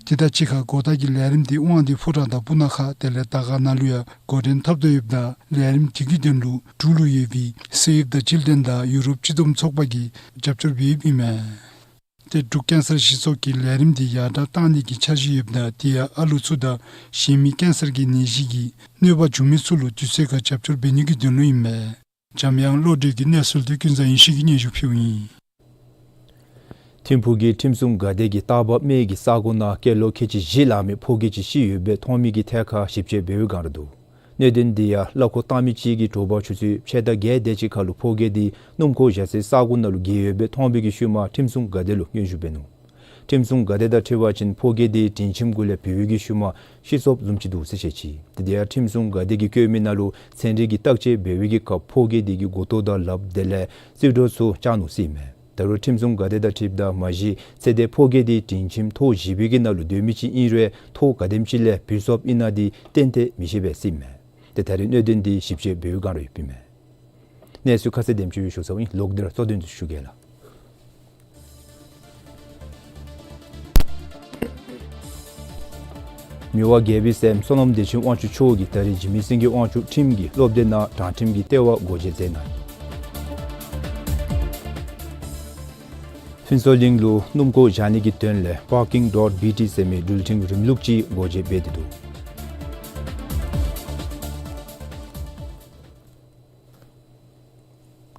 དེ་དང་གཅིག་ཁར་གོ་བརྡ་གི་ལས་རིམ་དེ་དབང་འདུས་ཕོ་བྲང་དང་སྤུ་ན་ཁ་དེ་ལས་དར་དཀར་ནང་ལུ་ཡང་འགོ་འདྲེན་འཐབ་དོ་ཡོདཔ་ད་ལས་རིམ་དེ་གི་དོན་ལུ་འབྲུག་ལུ་ཡོད་པའི་སེལ་ཡིབ་དང་ཅིལ་ཌེན་དང་ཡུ་རོབ་སྤྱི་བསྡོམས་ཚོགས་པ་གིས་རྒྱབ་སྐྱོར་འབད་ཡོདཔ་ཨིན་མས། ཏེ་འབྲུག་ཀེན་སར་གཞི་ཚོགས་ཀྱིས་ལས་རིམ་དེ་ཡར་དྲག་གཏང་ནི་གི་འཆར་གཞི་ཡོདཔ་ད་དེ་ཡང་ཨ་ལུ་ཚུ་དང་གཞན་མི་ཀེན་སར་གྱི་ནད་གཞི་གི་གནོད་པ་བྱུང་མི་ཚུ་ལུ་དུས་ཚོད་ཁར་རྒྱབ་སྐྱོར་འབད་ནི་གི་དོན་ལུ་ཨིན་མས། འཇམ་དབྱངས་བློ་གྲོས་ཀྱི་གནས་ཚུལ་དེ་ཀུན་བཟང་ཡེ་ཤེས་ཀྱིས་སྙན་ཞུ་ཕུལཝ་ཨིན། ཐིམ་ཕུག་གི་ཁྲིམས་སྲུང་འགག་སྡེ་གིས་སྟག་འབག་སྨད་ཀྱི་ས་གོ་ནང་སྐྱེས་ལོ་ཁལ་གཅིག་བཞི་ལང་མི་ཕོ་སྐྱེས་ཅིག་ཤི་ཡོད་པའི་མཐོང་མི་གི་ཐད་ཁར་ཞིབ་དཔྱད་འབད་བའི་བསྒང་ར་འདུག། གནད་དོན་འདི་ཡང་གླ་འཁོར་བཏང་མི་ཅིག་གིས་དྲོ་པ་ཆུ་ཚོད་ཕྱེད་དང་བརྒྱད་དེ་ཅིག་ཁར་ལུ་ཕོ་སྐྱེས་འདི་སྣུམ་འཁོར་བཞག་སའི་ས་གོ་ནང་ལུ་འགྱེལ་ཡོདཔ་སྦེ་མཐོང་བའི་གི་ཤུལ་མ་ཁྲིམས་སྲུང་འགག་སྡེ་ལུ་སྙན་ཞུ་འབད་ནུག། ཁྲིམས་སྲུང་འགག་སྡེ་དང་འཁྲིལ་བ་ཅིན་ཕོ་སྐྱེས་འདི་དྲིན་ཆེན་གུ་ལས་བུད་པའི་གི་ཤུལ་མ་ཤི་སོཔ་བཟུམ་ཅིག་འདུག་ཟེར་བཤད་ཅི། དེ་ཡང་ཁྲིམས་སྲུང་འགག་སྡེ་གིས་བཀོད་མི་ནང་ལུ་ཚན་རིག་གི་བརྟག་དཔྱད་འབད་བའི་གི་སྐབས་ཕོ་སྐྱེས་འདི་གི་མགུ་ཏོ་དང་ལགཔ་དེ་ལས་རྩིབས་སྒྲོ་ཚུ་བཅག་ནུག་ཟེར་ཨིན་མས། ད་རུང་ཁྲིམས་སྲུང་འགག་སྡེ་དང་འཁྲིལཝ་ད་མ་གཞི་ཚེ་འདས་ཕོ་སྐྱེས་འདི་དྲིན་ཆེན་ཐོག་བཞི་པའི་གི་ནང་ལུ་སྡོད་མི་ཅིག་ཨིན་རུང་ཐོག་ག་དེམ་ཅིག་ལས་བུད་སོཔ་ཨིན་ན་འདི་གཏན་གཏན་མི་ཤེས་པས་ཟེར་ཨིན་མས། ཏེ་ད་རེས་གནད་དོན་འདི་ཞིབ་དཔྱད་འབད་བའི་བསྒང་ར་ཡོདཔ་ཨིན་མས། གནས་ཚུལ་ཁ་གསལ་དེམ་ཅིག་སྦེ་ཞུ་ཚརཝ་ཨིན། ལོག་སྟེ་ར་གཙོ་དོན་ཚུ་ཞུ་གེ་ལགས། མི་དབང་རྒྱལ་པོའི་སྲསམོ་བསོད་ནམས་བདེ་ཆེན་དབང་ཕྱུག་མཆོག་གིས་ད་རེས་འཇིགས་མེད་སེང་གེ་དབང་ཕྱུག་ཁྲིམས་ཀྱི་སློབ་སྡེ་ནང་དྲང་ཁྲིམས་ཀྱི་ལྟེ་བ་སྒོ་འབྱེད་མཛད་གནང་ཡི། ཕུན་ཚོགས་གླིང་ལུ་སྣུམ་འཁོར་བཞག་ནི་གི་དོན་ལས་parking dot B T ཟེར་མི་འགྲུལ་འཕྲིན་རིམ་ལུགས་ཅིག་སྒོ་འབྱེད་འབད་དེ་འདུག།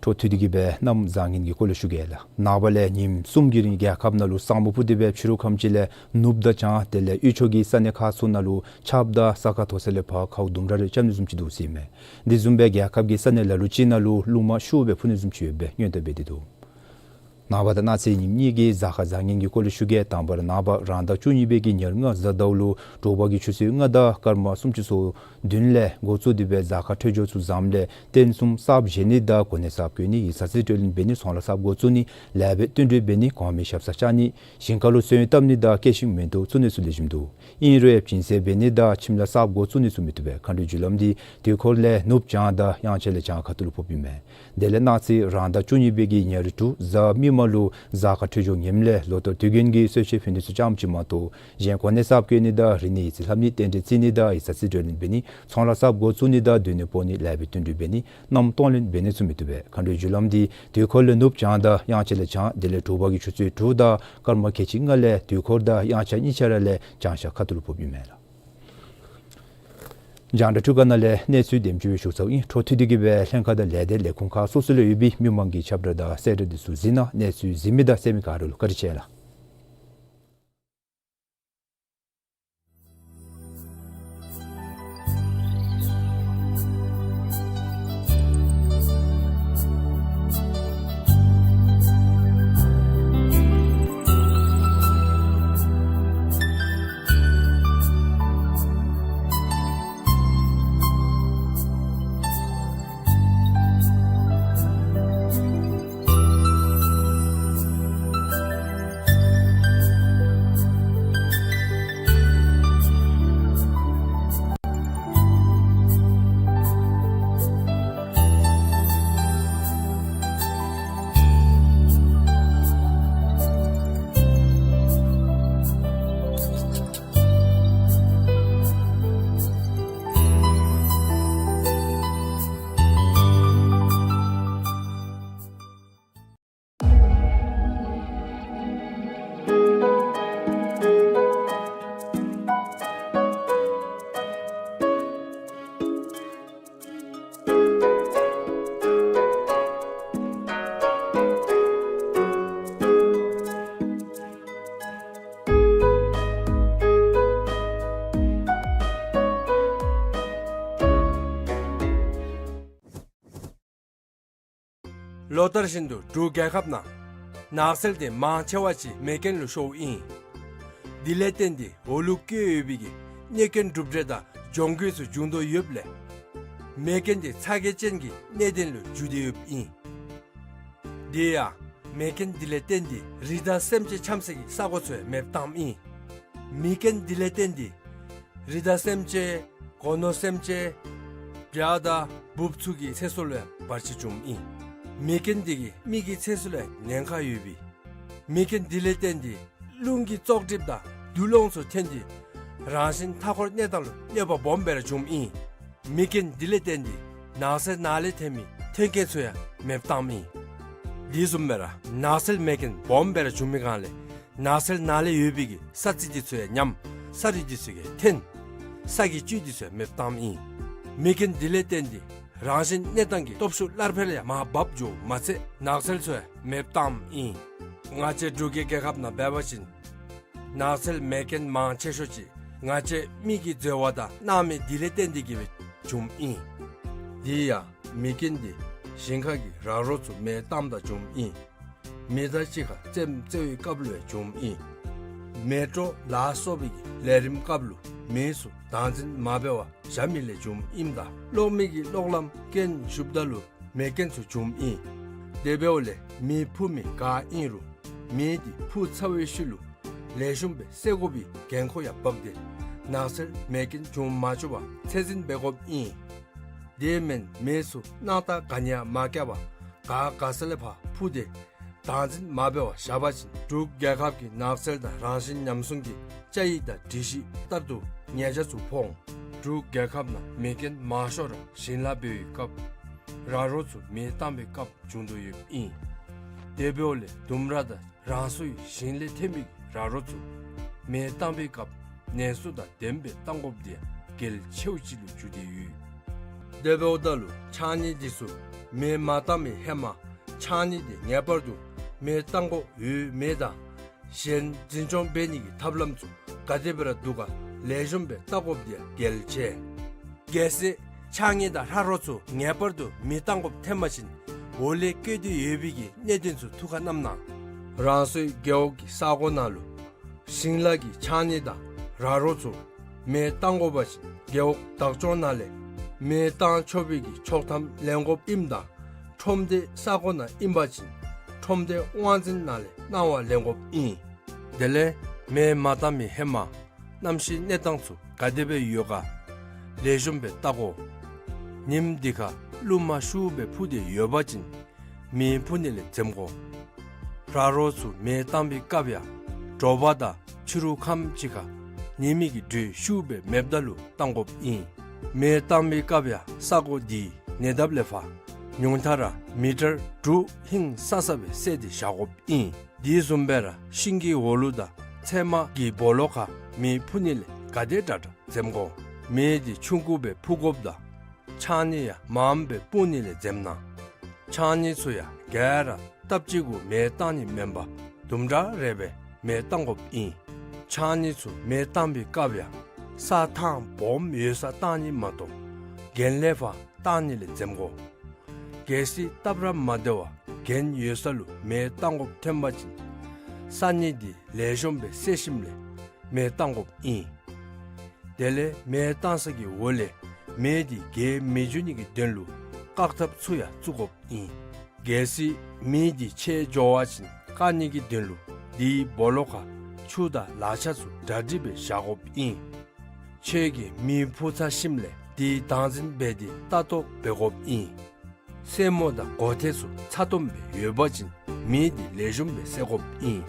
འཕྲོ་མཐུད་དེ་གི་སྦེ་གནམ་བཟང་ངན་གྱི་སྐོར་ལས་ཞུ་གེ་ལགས། ནངས་པ་ལས་ཉིནམ་གསུམ་གྱི་རིང་རྒྱལ་ཁབ་ནང་ལུ་ས་སྨུག་ཕུབ་སྟེ་སྦེ་ཕྱི་རུ་ཁམས་ཅིག་ལས་ནུབ་དང་བྱང་དེ་ལས་དབུས་ཕྱོགས་ཀྱི་ས་གནས་ཁག་ཚུ་ནང་ལུ་ཆརཔ་དང་ས་ཁ་མཐོ་ས་ལས་ཕར་ཁཝ་ལྡུམ་ར་རེ་རྐྱབ་ནི་བཟུམ་ཅིག་འདུག་ཟེར་ཨིན་མས། དེ་བཟུམ་སྦེ་རྒྱལ་ཁབ་ཀྱི་ས་གནས་ལ་ལུ་ཅིག་ནང་ལུ་རླུང་མ་ཤུགས་སྦེ་འཕུ་ནི་བཟུམ་ཅིག་ཡོད་པའི་སྔོན་བརྡ་འབད་དེ་འདུག། ནངས་པ་དང་གནངས་ཚེ་ཉིནམ་གཉིས་ཀྱི་གཟའ་སྐར་བཟང་ངན་གྱི་སྐོར་ལས་ཞུ་གེ། དང་པ་ར་ནངས་པ་རང་ཟླ་བཅུ་གཉིས་པའི་གི་ཉེར་ལྔ་གཟའ་ཟླཝ་ལུ་དྲོ་པ་གི་ཆུ་ཚོད་ལྔ་དང་སྐར་མ་སུམ་ཅུ་སོ་བདུན་ལས་འགོ་བཙུགས་ཏེ་སྦེ་གཟའ་སྐར་འཕྲོད་སྦྱོར་ཚུ་བཟངམ་ལས་རྟེན་གསུམ་གསརཔ་བཞེངས་ནི་དང་གོ་གནས་གསརཔ་བཀོད་ནི་ཡིག་ཚང་རྩིས་སྤྲོད་ལེན་འབད་ནི་ཚོང་ལཱ་གསརཔ་འགོ་བཙུགས་ནི་ལེགས་པའི་བསྟུན་གྲོས་འབད་ནི་གོང་མའི་ཞབས་སར་བཅར་ནི་ཞིང་ཁ་ལུ་སོན་བཏབ་ནི་དང་སྐྱེད་ཤིང་མེ་ཏོག་བཙུགས་ནི་ཚུ་ལེགས་ཤོམ་འདུག། ཨིན་རུང་ཡང་བྱིན་ཟེར་འབད་ནི་དང་ཁྱིམ་ལཱ་གསརཔ་འགོ་བཙུགས་ནི་ཚུ་མི་བཏུབ་པས། མཁའ་འགྲོའི་རྒྱུ་ལམ་འདི་དུས་འཁོར་ལས་ནུབ་བྱང་དང་དབྱངས་འཆར་ལས་བྱང་ཁ་ཐུག་ལུ་ཕོགཔ་ཨིན་མས། དེ་ལས་གནངས་ཚེ་རང་ཟླ་བཅུ་གཉིས་པའི་གི་ཉེར་དྲུག་གཟའ་མིག་དམར་ལུ་གཟའ་སྐར་འཕྲོད་སྦྱོར་ངནམ་ལས་ལོ་ལྟར་དུས་རྒྱུན་གྱི་གསོལ་མཆོད་ཕུལ་ནི་ཚུ་ཙམ་ཅིག་མ་གཏོགས་གཞན་གོ་གནས་གསརཔ་བཀོད་ནི་དང་རིག་གནས་ཡིག་རྩིས་ལྷབ་ནི་རྟེན་འབྲེལ་བརྩི་ནི་དང་ཡིག་ཚང་རྩིས་སྤྲོད་ལེན་འབད་ནི་ཚོང་ལཱ་གསརཔ་འགོ་བཙུགས་ནི་དང་སྡོད་གནས་སྤོ་ནི་ལེགས་པའི་བསྟུན་གྲོས་འབད་ནི་གནམ་གཏོང་ལེན་འབད་ནི་ཚུ་མི་བཏུབ་པས། མཁའ་འགྲོའི་རྒྱུ་ལམ་འདི་དུས་འཁོར་ལས་ནུབ་བྱང་དང་དབྱངས་འཆར་ལས་བྱང་དེ་ལས་དྲོ་པ་གི་ཆུ་ཚོད་དྲུག་དང་སྐར་མ་ཁལ་གཅིག་ལྔ་ལས་དུས་འཁོར་དང་དབྱངས་འཆར་གཉིས་ཆ་ར་ལས་བྱང་ཤར་ཁ་ཐུག་ལུ་ཕོགཔ་ཨིན་མས་ལགས། རྒྱང་བསྒྲགས་འཕྲུལ་ཁང་ནང་ལས་གནས་ཚུལ་དེམ་ཅིག་སྦེ་ཞུ་ཚརཝ་ཨིན། འཕྲོ་མཐུད་དེ་གི་སྦེ་ལྷན་ཁག་དང་ལས་སྡེ་ལས་ཁུངས་ཁག་སོ་སོ་ལུ་ཡོད་པའི་མི་མང་གི་ཁྱབ་བསྒྲགས་དང་གསལ་བསྒྲགས་འདི་ཚུ་གཟིགས་གནང་། གནས་ཚུལ་གཟིགས་མི་དང་གསན་མི་ག་ར་ལུ་བཀའ་དྲིན་ཆེ་ལགས། ལོ་ལྟར་བཞིན་དུ་འབྲུག་རྒྱལ་ཁབ་ནང་ནགས་ཚལ་དེ་མང་ཆེ་བ་ཅིག་མེ་རྐྱེན་ལུ་ཤོརཝ་ཨིན། དེ་ལས་བརྟེན་ཏེ་འོག་ལུ་བརྐོས་ཡོད་པའི་གི་གནོད་སྐྱོན་གྲུབ་འབྲས་དང་གྱོང་གུད་ཚུ་འབྱུང་དོ་ཡོདཔ་ལས་མེ་རྐྱེན་དེ་ཚ་གྱང་ཅན་གྱི་གནད་དོན་ལུ་འགྱུར་ཏེ་ཡོདཔ་ཨིན། དེ་ཡང་མེ་རྐྱེན་དེ་ལས་བརྟེན་ཏེ་རི་དྭགས་སེམས་ཅན་འཁྱམས་སའི་གི་ས་གོ་ཚུ་ཡང་མེདཔ་བཏངམ་ཨིན། མེ་རྐྱེན་དེ་ལས་བརྟེན་ཏེ་རི་དྭགས་སེམས་ཅན་སྒོ་ནོར་སེམས་ཅན་བྱ་དང་འབུཔ་ཚུ་གི་ཚེ་སྲོག་ལུ་ཡང་བར་ཆད་བྱུངམ་ཨིན། མེ་རྐྱེན་དེ་གིས་མི་གི་ཚེ་སྲོག་ལུ་ཡང་ཉེན་ཁ་ཡོདཔ་ཨིན། མེ་རྐྱེན་དེ་ལས་བརྟེན་ཏེ་རླུང་གི་བཙོག་གྲིབ་དང་རྡུལ་སློང་ཚུ་ཐོན་ཏེ་རང་བཞིན་མཐའ་འཁོར་གནས་སྟངས་ལུ་གནོད་པ་སྦོམ་སྦེ་ར་བྱུངམ་ཨིན། མེ་རྐྱེན་དེ་ལས་བརྟེན་ཏེ་ནགས་ཚལ་ནང་ལས་ཐོན་མི་ཐོན་སྐྱེད་ཚུ་ཡང་མེདཔ་བཏངམ་ཨིན། དེ་བཟུམ་སྦེ་ར་ནགས་ཚལ་མེ་རྐྱེན་སྦོམ་སྦེ་ར་བྱུང་མི་སྒང་ལས་ནགས་ཚལ་ནང་ལས་ཡོད་པའི་གི་ས་རྩི་དེ་ཚུ་ཡང་ཉམས། ས་རུད་དེ་ཚུ་ཡང་ཐོན། ས་གི་བཅུད་དེ་ཚུ་ཡང་མེདཔ་བཏངམ་ཨིན། མེ་རྐྱེན་དེ་ལས་བརྟེན་ཏེ་རང་བཞིན་གནས་སྟངས་ཀྱི་སྟོབས་ཤུགས་སླར་འཕེལ་ཡང་མར་བབས་འགྱོཝ་མ་ཚད་ནགས་ཚལ་ཚུ་ཡང་མེདཔ་བཏངམ་ཨིན། ང་བཅས་འབྲུག་གི་རྒྱལ་ཁབ་ནང་འབད་བ་ཅིན་ནགས་ཚལ་མེ་རྐྱེན་མང་ཆེ་ཤོས་ཅིག་ང་བཅས་མི་གིས་འཛོལ་བ་དང་སྣང་མེད་དེ་ལས་བརྟེན་ཏེ་གི་སྦེ་ བྱུངམ་ཨིན། དེ་ཡང་མེ་རྐྱེན་དེ་ཞིང་ཁ་གི་ར་རོ་ཚུ་མེ་བཏངམ་ད་བྱུངམ་ཨིན། མེ་མདའ་གཅིག་ཁར་རྩེདམོ་རྩེ་བའི་སྐབས་ལུ་ཡང་བྱུངམ་ཨིན། མེ་དྲོད་ལ་སོགས་པའི་གི་ལས་རིམ་སྐབས་ལུ་མེ་ཚུ་བདག་འཛིན་མ་འབད་བར་བཞག་མི་ལས་བྱུངམ་ཨིནམ་ད་གློག་མེ་གི་གློག་ལམ་རྐྱེན་ཞུགསཔ་ད་ལུ་མེ་རྐྱེན་ཚུ་བྱུངམ་ཨིན། དེ་འབདཝ་ལས་མེ་འཕུ་མི་ག་ཨིན་རུང་མེ་དེ་འཕུ་ཚར་བའི་ཤུལ་ལུ་ལེགས་ཤོམ་སྦེ་བསད་དགོ་པའི་འགན་ཁུར་ཡང་བབས་ཏེ་ནགས་ཚལ་མེ་རྐྱེན་བྱུང་མ་བཅུག་པར་ཚད་འཛིན་འབད་དགོཔ་ཨིན། དེ་མེན་མེ་ཚུ་སྣང་ཐག་ག་ནི་ཡང་མ་བཀལ་བར་ག་ག་ས་ལས་ཕར་འཕུ་སྟེ་བདག་འཛིན་མ་འབད་བར་བཞག་པ་ཅིན་འབྲུག་རྒྱལ་ཁབ་ཀྱི་ནགས་ཚལ་དང་རང་བཞིན་ཉམས་སྲུང་གི་བཅའ་ཡིག་དང་སྒྲིག་གཞི་ལྟར་དུ་ཉེས་ཆད་ཚུ་ཕོག་འོང་། འབྲུག་རྒྱལ་ཁབ་ནང་མེ་རྐྱེན་མང་ཤོས་ར་ཞིང་ལཱ་འབད་བའི་སྐབས་ར་རོ་ཚུ་མེ་བཏང་བའི་སྐབས་བྱུང་དོ་ཡོདཔ་ཨིན། དེ་འབདཝ་ལས་ལྡུམ་ར་དང་རང་སོའི་ཞིང་ལས་ཐོན་པའི་ར་རོ་ཚུ་མེ་བཏང་བའི་སྐབས་ནན་སུ་དང་ལྡནམ་སྦེ་བཏང་དགོཔ་དེ་ཡང་གལ་ཆེཝ་ཅིག་ལུ་གྱུར་ཏེ་ཡོད། དེ་འབདཝ་ད་ལུ་ཕྱགས་སྙིགས་དེ་ཚུ་མེ་མ་བཏང་བའི་ཧེ་མ་ཕྱགས་སྙིགས་དེ་ངེས་པར་དུ་མེ་བཏང་དགོཔ་ཡོད་མེད་དང་གཞན་འཛིན་སྐྱོང་འབད་ནི་གི་ཐབས་ལམ་ཚུ་ག་དེ་སྦེ་ར་འདུག་ག་ལེགས་ཤོམ་སྦེ་བལྟ་དགོཔ་དེ་ཡང་གལ་ཆེ། གལ་སྲིད་ཕྱགས་སྙིགས་དང་ར་རོ་ཚུ་ངེས་པར་དུ་མེ་བཏང་དགོཔ་ཐོན་པ་ཅིན་འོག་ལས་བཀོད་དེ་ཡོད་པའི་གི་གནད་དོན་ཚུ་ཐུགས་ཁར་བསྣམ་གནང་། རང་སོའི་རྒེད་འོག་གི་ས་གོ་ནང་ལུ་ཞིང་ལཱ་གི་ཕྱགས་སྙིགས་དང་ར་རོ་ཚུ་མེ་བཏང་དགོ་པ་ཅིན་རྒེད་འོག་བདག་སྐྱོང་ནང་ལས་མེ་བཏང་ཆོག་པའི་གི་ཆོག་ཐམ་ལེན་དགོཔ་ཨིནམ་ད་ཁྲོམ་སྡེ་ས་གོ་ནང་ཨིན་པ་ཅིན་ཁྲོམ་སྡེ་དབང་འཛིན་ནང་ལས་གནང་བ་ལེན་དགོཔ་ཨིན། དེ་ལས་མེ་མ་བཏང་མི་ཧེ་མ་གནམ་གཤིས་གནས་སྟངས་ཚུ་ག་དེ་སྦེ་ཡོད་ག་ལེགས་ཤོམ་སྦེ་བལྟ་དགོ། ཉིནམ་དེ་ཁར་རླུང་མ་ཤུགས་སྦེ་འཕུ་སྟེ་ཡོད་པ་ཅིན་མེ་འཕུ་ནི་ལས་འཛེམ་དགོ། ར་རོ་ཚུ་མེ་བཏང་བའི་སྐབས་ཡང་དྲོ་པ་དང་ཕྱི་རུ་ཁམས་ཅིག་ཁར་ཉི་མའི་གི་དྲོད་ཤུགས་སྦེ་མེདཔ་ད་ལུ་བཏང་དགོཔ་ཨིན། མེ་བཏང་བའི་སྐབས་ཡང་ས་གོ་དེའི་ཉེ་འདབས་ལས་ཕར་ཉུང་མཐའ་ར་མི་ཊར་དྲུག་ཧིང་སང་ས་སྦེ་བསལ་ཏེ་བཞག་དགོཔ་ཨིན། དེ་བཟུམ་སྦེ་ར་ཤིང་གི་འོག་ལུ་དང་ཚལ་མ་གི་སྦོ་ལོགས་ཁར་མེ་འཕུ་ནི་ལས་ག་དེ་དྲག་དྲག་འཛེམ་དགོ། མེ་དེ་ཆུང་ཀུ་སྦེ་འཕུ་དགོཔ་དང་ཕྱགས་སྙིགས་ཡང་མངམ་སྦེ་སྤུངས་ནི་ལས་འཛེམ་གནང་། ཕྱགས་སྙིགས་ཚུ་ཡང་ག་ར་སྟབས་གཅིག་གུ་མེ་བཏང་ནི་མེན་པར་དུམ་གྲ་རེ་སྦེ་མེ་བཏང་དགོཔ་ཨིན། ཕྱགས་སྙིགས་ཚུ་མེ་བཏང་བའི་སྐབས་ཡང་ས་ཐང་སྦོམ་ཡོད་སར་བཏང་ནི་མ་གཏོགས་གྱེན་ལས་ཕར་བཏང་ནི་ལས་འཛེམ་དགོ། གལ་སྲིད་སྟབས་ར་མ་བདེ་བར་གྱེན་ཡོད་ས་ལུ་མེ་བཏང་དགོཔ་ཐོན་པ་ཅིན་ས་སྙིགས་དེ་ལེགས་ཤོམ་སྦེ་བསལ་ཞིནམ་ལས་མེ་བཏང་དགོཔ་ཨིན། དེ་ལས་མེ་བཏང་ས་གི་འོག་ལས་མེ་དེ་རྒྱས་མི་འགྱོ་ནི་གི་དོན་ལུ་བཀག་ཐབས་ཚུ་ཡང་བཙུགས་དགོཔ་ཨིན། གལ་སྲིད་མེ་དེ་ཆད་འགྱོ་བ་ཅིན་བཀག་ནི་གི་དོན་ལུ་དེའི་སྦོ་ལོགས་ཁར་ཆུ་དང་ལག་ཆས་ཚུ་གྲ་སྒྲིག་སྦེ་བཞག་དགོཔ་ཨིན། ཁྱོད་ཀྱིས་མེ་འཕུ་ཚར་ཞིནམ་ལས་དེའི་བདག་འཛིན་འབད་དེ་ལྟ་རྟོག་འབད་དགོཔ་ཨིན། སེན་མོ་དང་སྒོ་ཐེལ་ཚུ་ཚ་ཏོམ་སྦེ་ཡོད་པ་ཅིན་མེ་དེ་ལེགས་ཤོམ་སྦེ་བསད་དགོཔ་ཨིན།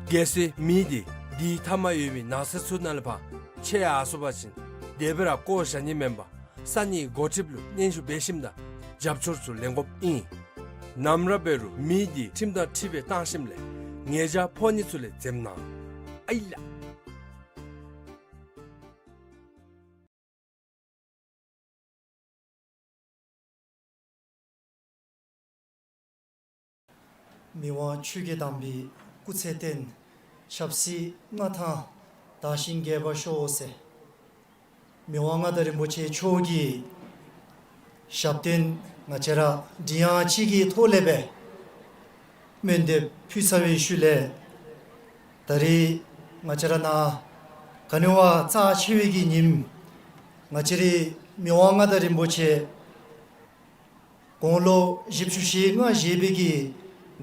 གལ་སྲིད་མེ་དེ་དེའི་མཐའ་མར་ཡོད་པའི་ནགས་ཚལ་ཚུ་ནང་ལས་ཕར་ཆད་ཡར་སོང་པ་ཅིན་དེ་སྦེ་ར་བཀོ་བཞག་ནི་མེན་པར་ས་གནས་འགོ་ཁྲིདཔ་ལུ་སྙན་ཞུ་འབད་ཞིནམ་ད་རྒྱབ་སྐྱོར་ཚུ་ལེན་དགོཔ་ཨིན། ནམ་ར་འབད་རུང་མེ་དེ་ཁྲིམས་དང་འཁྲིལ་སྦེ་བཏང་ཞིནམ་ལས་ཉེས་ཆད་ཕོག་ནི་ཚུ་ལས་འཛེམ་གནང་། ཨའི་ལགས། མི་དབང་ཆོས་རྒྱལ་དམ་པའི་སྐུ་ཚེ་བརྟན། ཆབ་སྲིད་མངའ་ཐང་དར་ཞིང་རྒྱས་པར་ཤོག་ཟེར། མི་དབང་མངའ་བདག་རིན་པོ་ཆེ་མཆོག་གི་ཞབས་བརྟན་ང་བཅས་ར་མགྲིན་དབྱངས་གཅིག་གི་ཐོག་ལས་སྦེ་སྨོན་འདེབས་ཕུལ་ཚར་བའི་ཤུལ་ལས་ད་རིས་ང་བཅས་ར་ནཱ་ག་ནི་བ་རྩ་ཆེ་བའི་གི་ཉིནམ་ང་བཅས་རའི་མི་དབང་མངའ་བདག་རིན་པོ་ཆེ་དགུང་ལོ་བཞི་བཅུ་ཞེ་ལྔ་བཞེས་པའི་གི་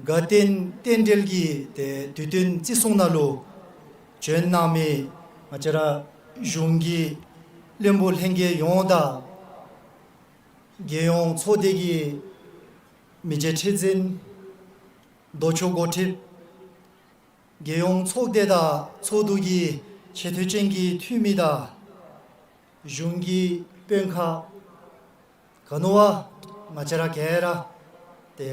དགའ་སྟོན་རྟེན་འབྲེལ་གྱི་ཏེ་དུས་སྟོན་བརྩི་སྲུང་ནང་ལུ་བྱོན་གནང་མི་ང་བཅས་ར་གཞུང་གི་བློན་པོ་ལྷན་རྒྱས་ཡོངས་དང་རྒྱལ་ཡོངས་ཚོགས་སྡེ་གི་མི་རྗེ་ཁྲི་འཛིན་ལྡོག་ཕྱོགས་འགོ་ཁྲིདཔ་རྒྱལ་ཡོངས་ཚོགས་སྡེ་དང་ཚོགས་འདུ་གི་ཆེ་བསྟོད་ཅན་གྱི་འཐུས་མི་དང་གཞུང་གི་དཔོན་ཁག་ག་ནི་བ་ང་བཅས་ར་ག་ར་ཏེ་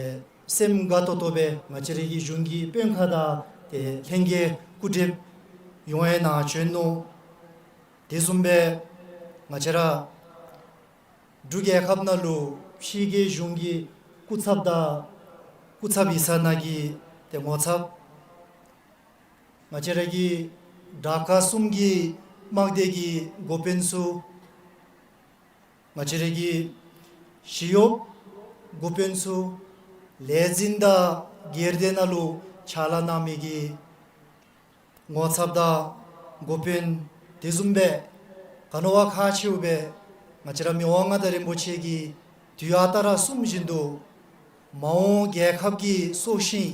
སེམས་དགའ་ཏོག་ཏོ་སྦེ་ང་བཅས་རའི་གི་གཞུང་གི་དཔོན་ཁག་དང་ཏེ་ལྷན་རྒྱས་སྐུ་མགྲོནམ་ཡོངས་ཡང་ནཱ་བྱོན་ནུག། དེ་བཟུམ་སྦེ་ང་བཅས་ར་འབྲུག་རྒྱལ་ཁབ་ནང་ལུ་ཕྱི་རྒྱལ་གཞུང་གི་སྐུ་ཚབ་དང་སྐུ་ཚབ་ཡིག་ཚང་ནང་གི་ཏེ་ངོ་ཚབ་ ང་བཅས་ར་གི་དྲག་ཁག་གསུམ་གྱི་དམག་སྡེ་གི་འགོ་དཔོན་ཚུ། ང་བཅས་ར་གི་ཞི་གཡོགཔ་འགོ་དཔོན་ཚུ། ལས་འཛིན་དང་སྒེར་སྡེ་ནང་ལུ་ཕྱག་ལཱ་གནང་མི་གི་ངོ་ཚབ་དང་འགོ་དཔོན། དེ་བཟུམ་སྦེ་ག་ནི་བ་ཁག་ཆེཝ་སྦེ་ང་བཅས་ར་མི་དབང་མངའ་བདག་རིན་པོ་ཆེ་གིས་དུས་ཨ་རྟག་ར་གསུངམ་བཞིན་དུ་མ་འོངས་རྒྱལ་ཁབ་ཀྱི་སྲོག་ཤིང་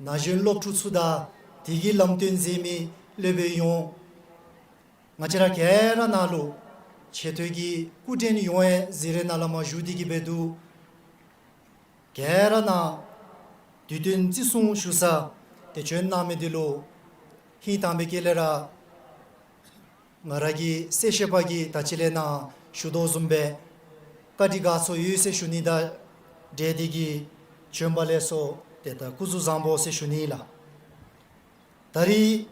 ན་གཞོན་སློབ་ཕྲུག་ཚུ་དང་དེ་གི་ལམ་སྟོན་མཛད་མི་སློབ་དཔོན་ཡོངས། ང་བཅས་ར་ག་ར་ནང་ལུ་ཆེ་མཐོའི་གི་སྐུ་མགྲོན་ཡོངས་ཡང་གཟིགས་རིས་ནང་ལས་མར་བཞུགས་ཏེ་གི་འབད་དོ། ག་ར་ནཱ་དུས་སྟོན་བརྩི་སྲུང་ཞུ་ས་ཏེ་བྱོན་གནང་མི་འདི་ལུ་ཧིང་དྭངས་པའི་དཀྱིལ་ལས་ར་ང་ར་གི་གསལ་བཤད་པ་གིས་ད་ཅི་ལས་ནཱ་ཞུ་དོ་བཟུམ་སྦེ་བཀའ་དྲིན་དགའ་ཚོར་ཡོད་ཟེར་ཞུ་ནི་དང་འབྲེལ་ཏེ་གི་བྱོན་པ་ལེགས་སོ་ཏེ་ད་སྐུ་གཟུགས་བཟང་པོ་ཟེར་ཞུ་ནི་ལགས། ད་རིས་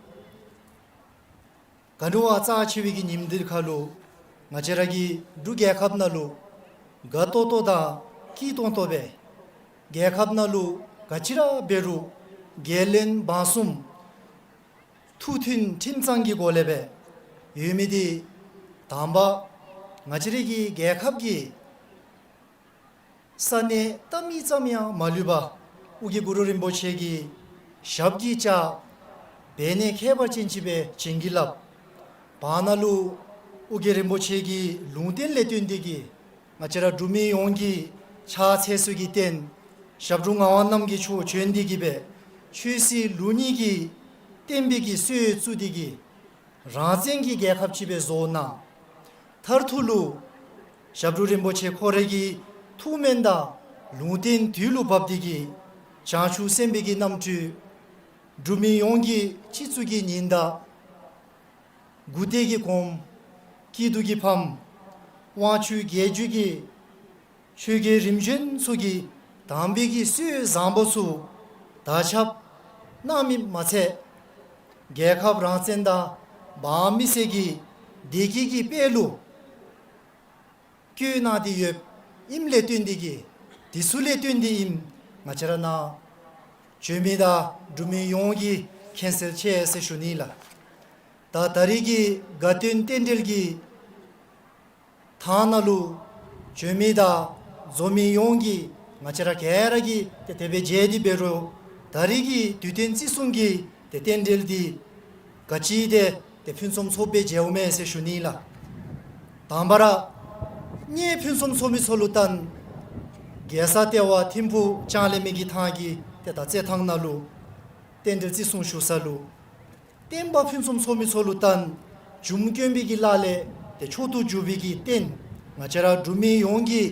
ག་ནི་བ་རྩ་ཆེ་བའི་གི་ཉིནམ་འདི་ཁར་ལུ་ང་བཅས་ར་གི་འབྲུག་རྒྱལ་ཁབ་ནང་ལུ་དགའ་ཏོག་ཏོ་དང་སྐྱིད་ཏོང་ཏོ་སྦེ་རྒྱལ་ཁབ་ནང་ལུ་ག་ཅི་ར་འབད་རུང་རྒྱལ་བློན་འབངས་གསུམ་ཐུགས་མཐུན་ཁྲིམས་གཙང་གི་སྒོ་ལས་སྦེ་ཡོད་མི་འདི་དང་པ་ང་བཅས་ར་གི་རྒྱལ་ཁབ་ཀྱི་ས་གནས་ལྟ་མི་ཙམ་ཡང་མ་ལུས་པར་ཨོ་རྒྱན་གུ་རུ་རིན་པོ་ཆེ་གི་ཞབས་ཀྱིས་བཅགས་འབད་ནི་ཁྱད་པར་ཅན་ཅིག་སྦེ་བྱིན་གྱིས་བརླབས། བར་ན་ལུ་ཨོ་རྒྱན་རིན་པོ་ཆེ་གི་ལུང་བསྟན་ལས་བརྟེན་ཏེ་གི་ང་བཅས་ར་འབྲུག་མི་ཡོངས་ཀྱི་ཕྱག་འཚལ་སྲོལ་གྱི་རྟེན་ཞབས་དྲུང་ངག་དབང་རྣམ་རྒྱལ་མཆོག་བྱོན་ཏེ་གི་སྦེ་ཆོས་སྲིད་ལུགས་གཉིས་ཀྱི་བསྟན་པའི་གི་སྲོལ་བཙུགས་ཏེ་གི་རང་བཙན་གྱི་རྒྱལ་ཁབ་ཅིག་སྦེ་བཟོ་གནང་། མཐར་ཐུག་ལུ་ཞབས་དྲུང་རིན་པོ་ཆེ་ཁོ་རའི་གི་ཐུགས་སྨོན་དང་ལུང་བསྟན་དུས་ལུ་བབས་ཏེ་གི་བྱང་ཆུབ་སེམས་དཔའི་གི་རྣམ་འཕྲུལ་འབྲུག་མི་ཡོངས་ཀྱི་སྤྱི་གཙུག་གི་ཉི་ཟླ། མགུ་ཏོག་གི་གོམ། སྐྱིད་སྡུག་གི་ཕམ། དབང་ཕྱུག་རྒྱལ་བརྒྱུད་ཀྱི་ཆོས་རྒྱལ་རིམ་བྱོན་ཚུ་གི་དམ་པའི་གི་སྲོལ་བཟང་པོ་ཚུ་དར་ཁྱབ་གནང་མི་མ་ཚད་རྒྱལ་ཁབ་རང་བཙན་དང་འབངས་མི་སེར་གྱི་བདེ་སྐྱིད་ཀྱི་དཔལ་ལུ་བཀོད་གནང་སྟེ་ཡོདཔ་ཨིནམ་ལས་བརྟེན་ཏེ་གི་དེ་ཚུ་ལས་བརྟེན་ཏེ་ཨིནམ་ང་བཅས་ར་ནཱ་བྱོན་མི་དང་འབྲུག་མི་ཡོངས་ཀྱིས་མཁྱེན་གསལ་ཆེ་ཟེར་ཞུ་ནི་ལགས། ད་ད་རིས་ཀྱི་དགའ་སྟོན་རྟེན་འབྲེལ་གྱི་ཐང་ནང་ལུ་བྱོན་མི་དང་འཛོམས་མི་ཡོངས་ཀྱིས་ང་བཅས་ར་ག་ར་གིས་ཏེ་དེ་སྦེ་མཇལ་ཏེ་འབད་རུང་ད་རིས་ཀྱི་དུས་སྟོན་བརྩི་སྲུང་གི་ཏེ་རྟེན་འབྲེལ་འདི་ག་ཅི་ཏེ་ཏེ་ཕུན་སུམ་ཚོགས་སྦེ་མཇལཝ་མས་ཟེར་ཞུ་ནི་ལགས། དང་པ་ར་གནས་ཕུན་སུམ་ཚོགས་མི་ཚུ་ལུ་བརྟེན་རྒྱལ་ས་ལྟེ་བ་ཐིམ་ཕུག་ལྕང་གླིང་མི་གི་ཐང་གི་ཏེ་ད་རྩེད་ཐང་ནང་ལུ་རྟེན་འབྲེལ་བརྩི་སྲུང་ཞུ་ས་ལུ་བསྟན་པ་ཕུན་སུམ་ཚོགས་མི་ཚུ་ལུ་བརྟེན་འབྱུང་སྐྱོང་བའི་གི་ལཱ་ལས་ཏེ་མཆོག་ཏུ་གྱུར་པའི་གི་རྟེན་ང་བཅས་ར་འབྲུག་མི་ཡོངས་ཀྱི་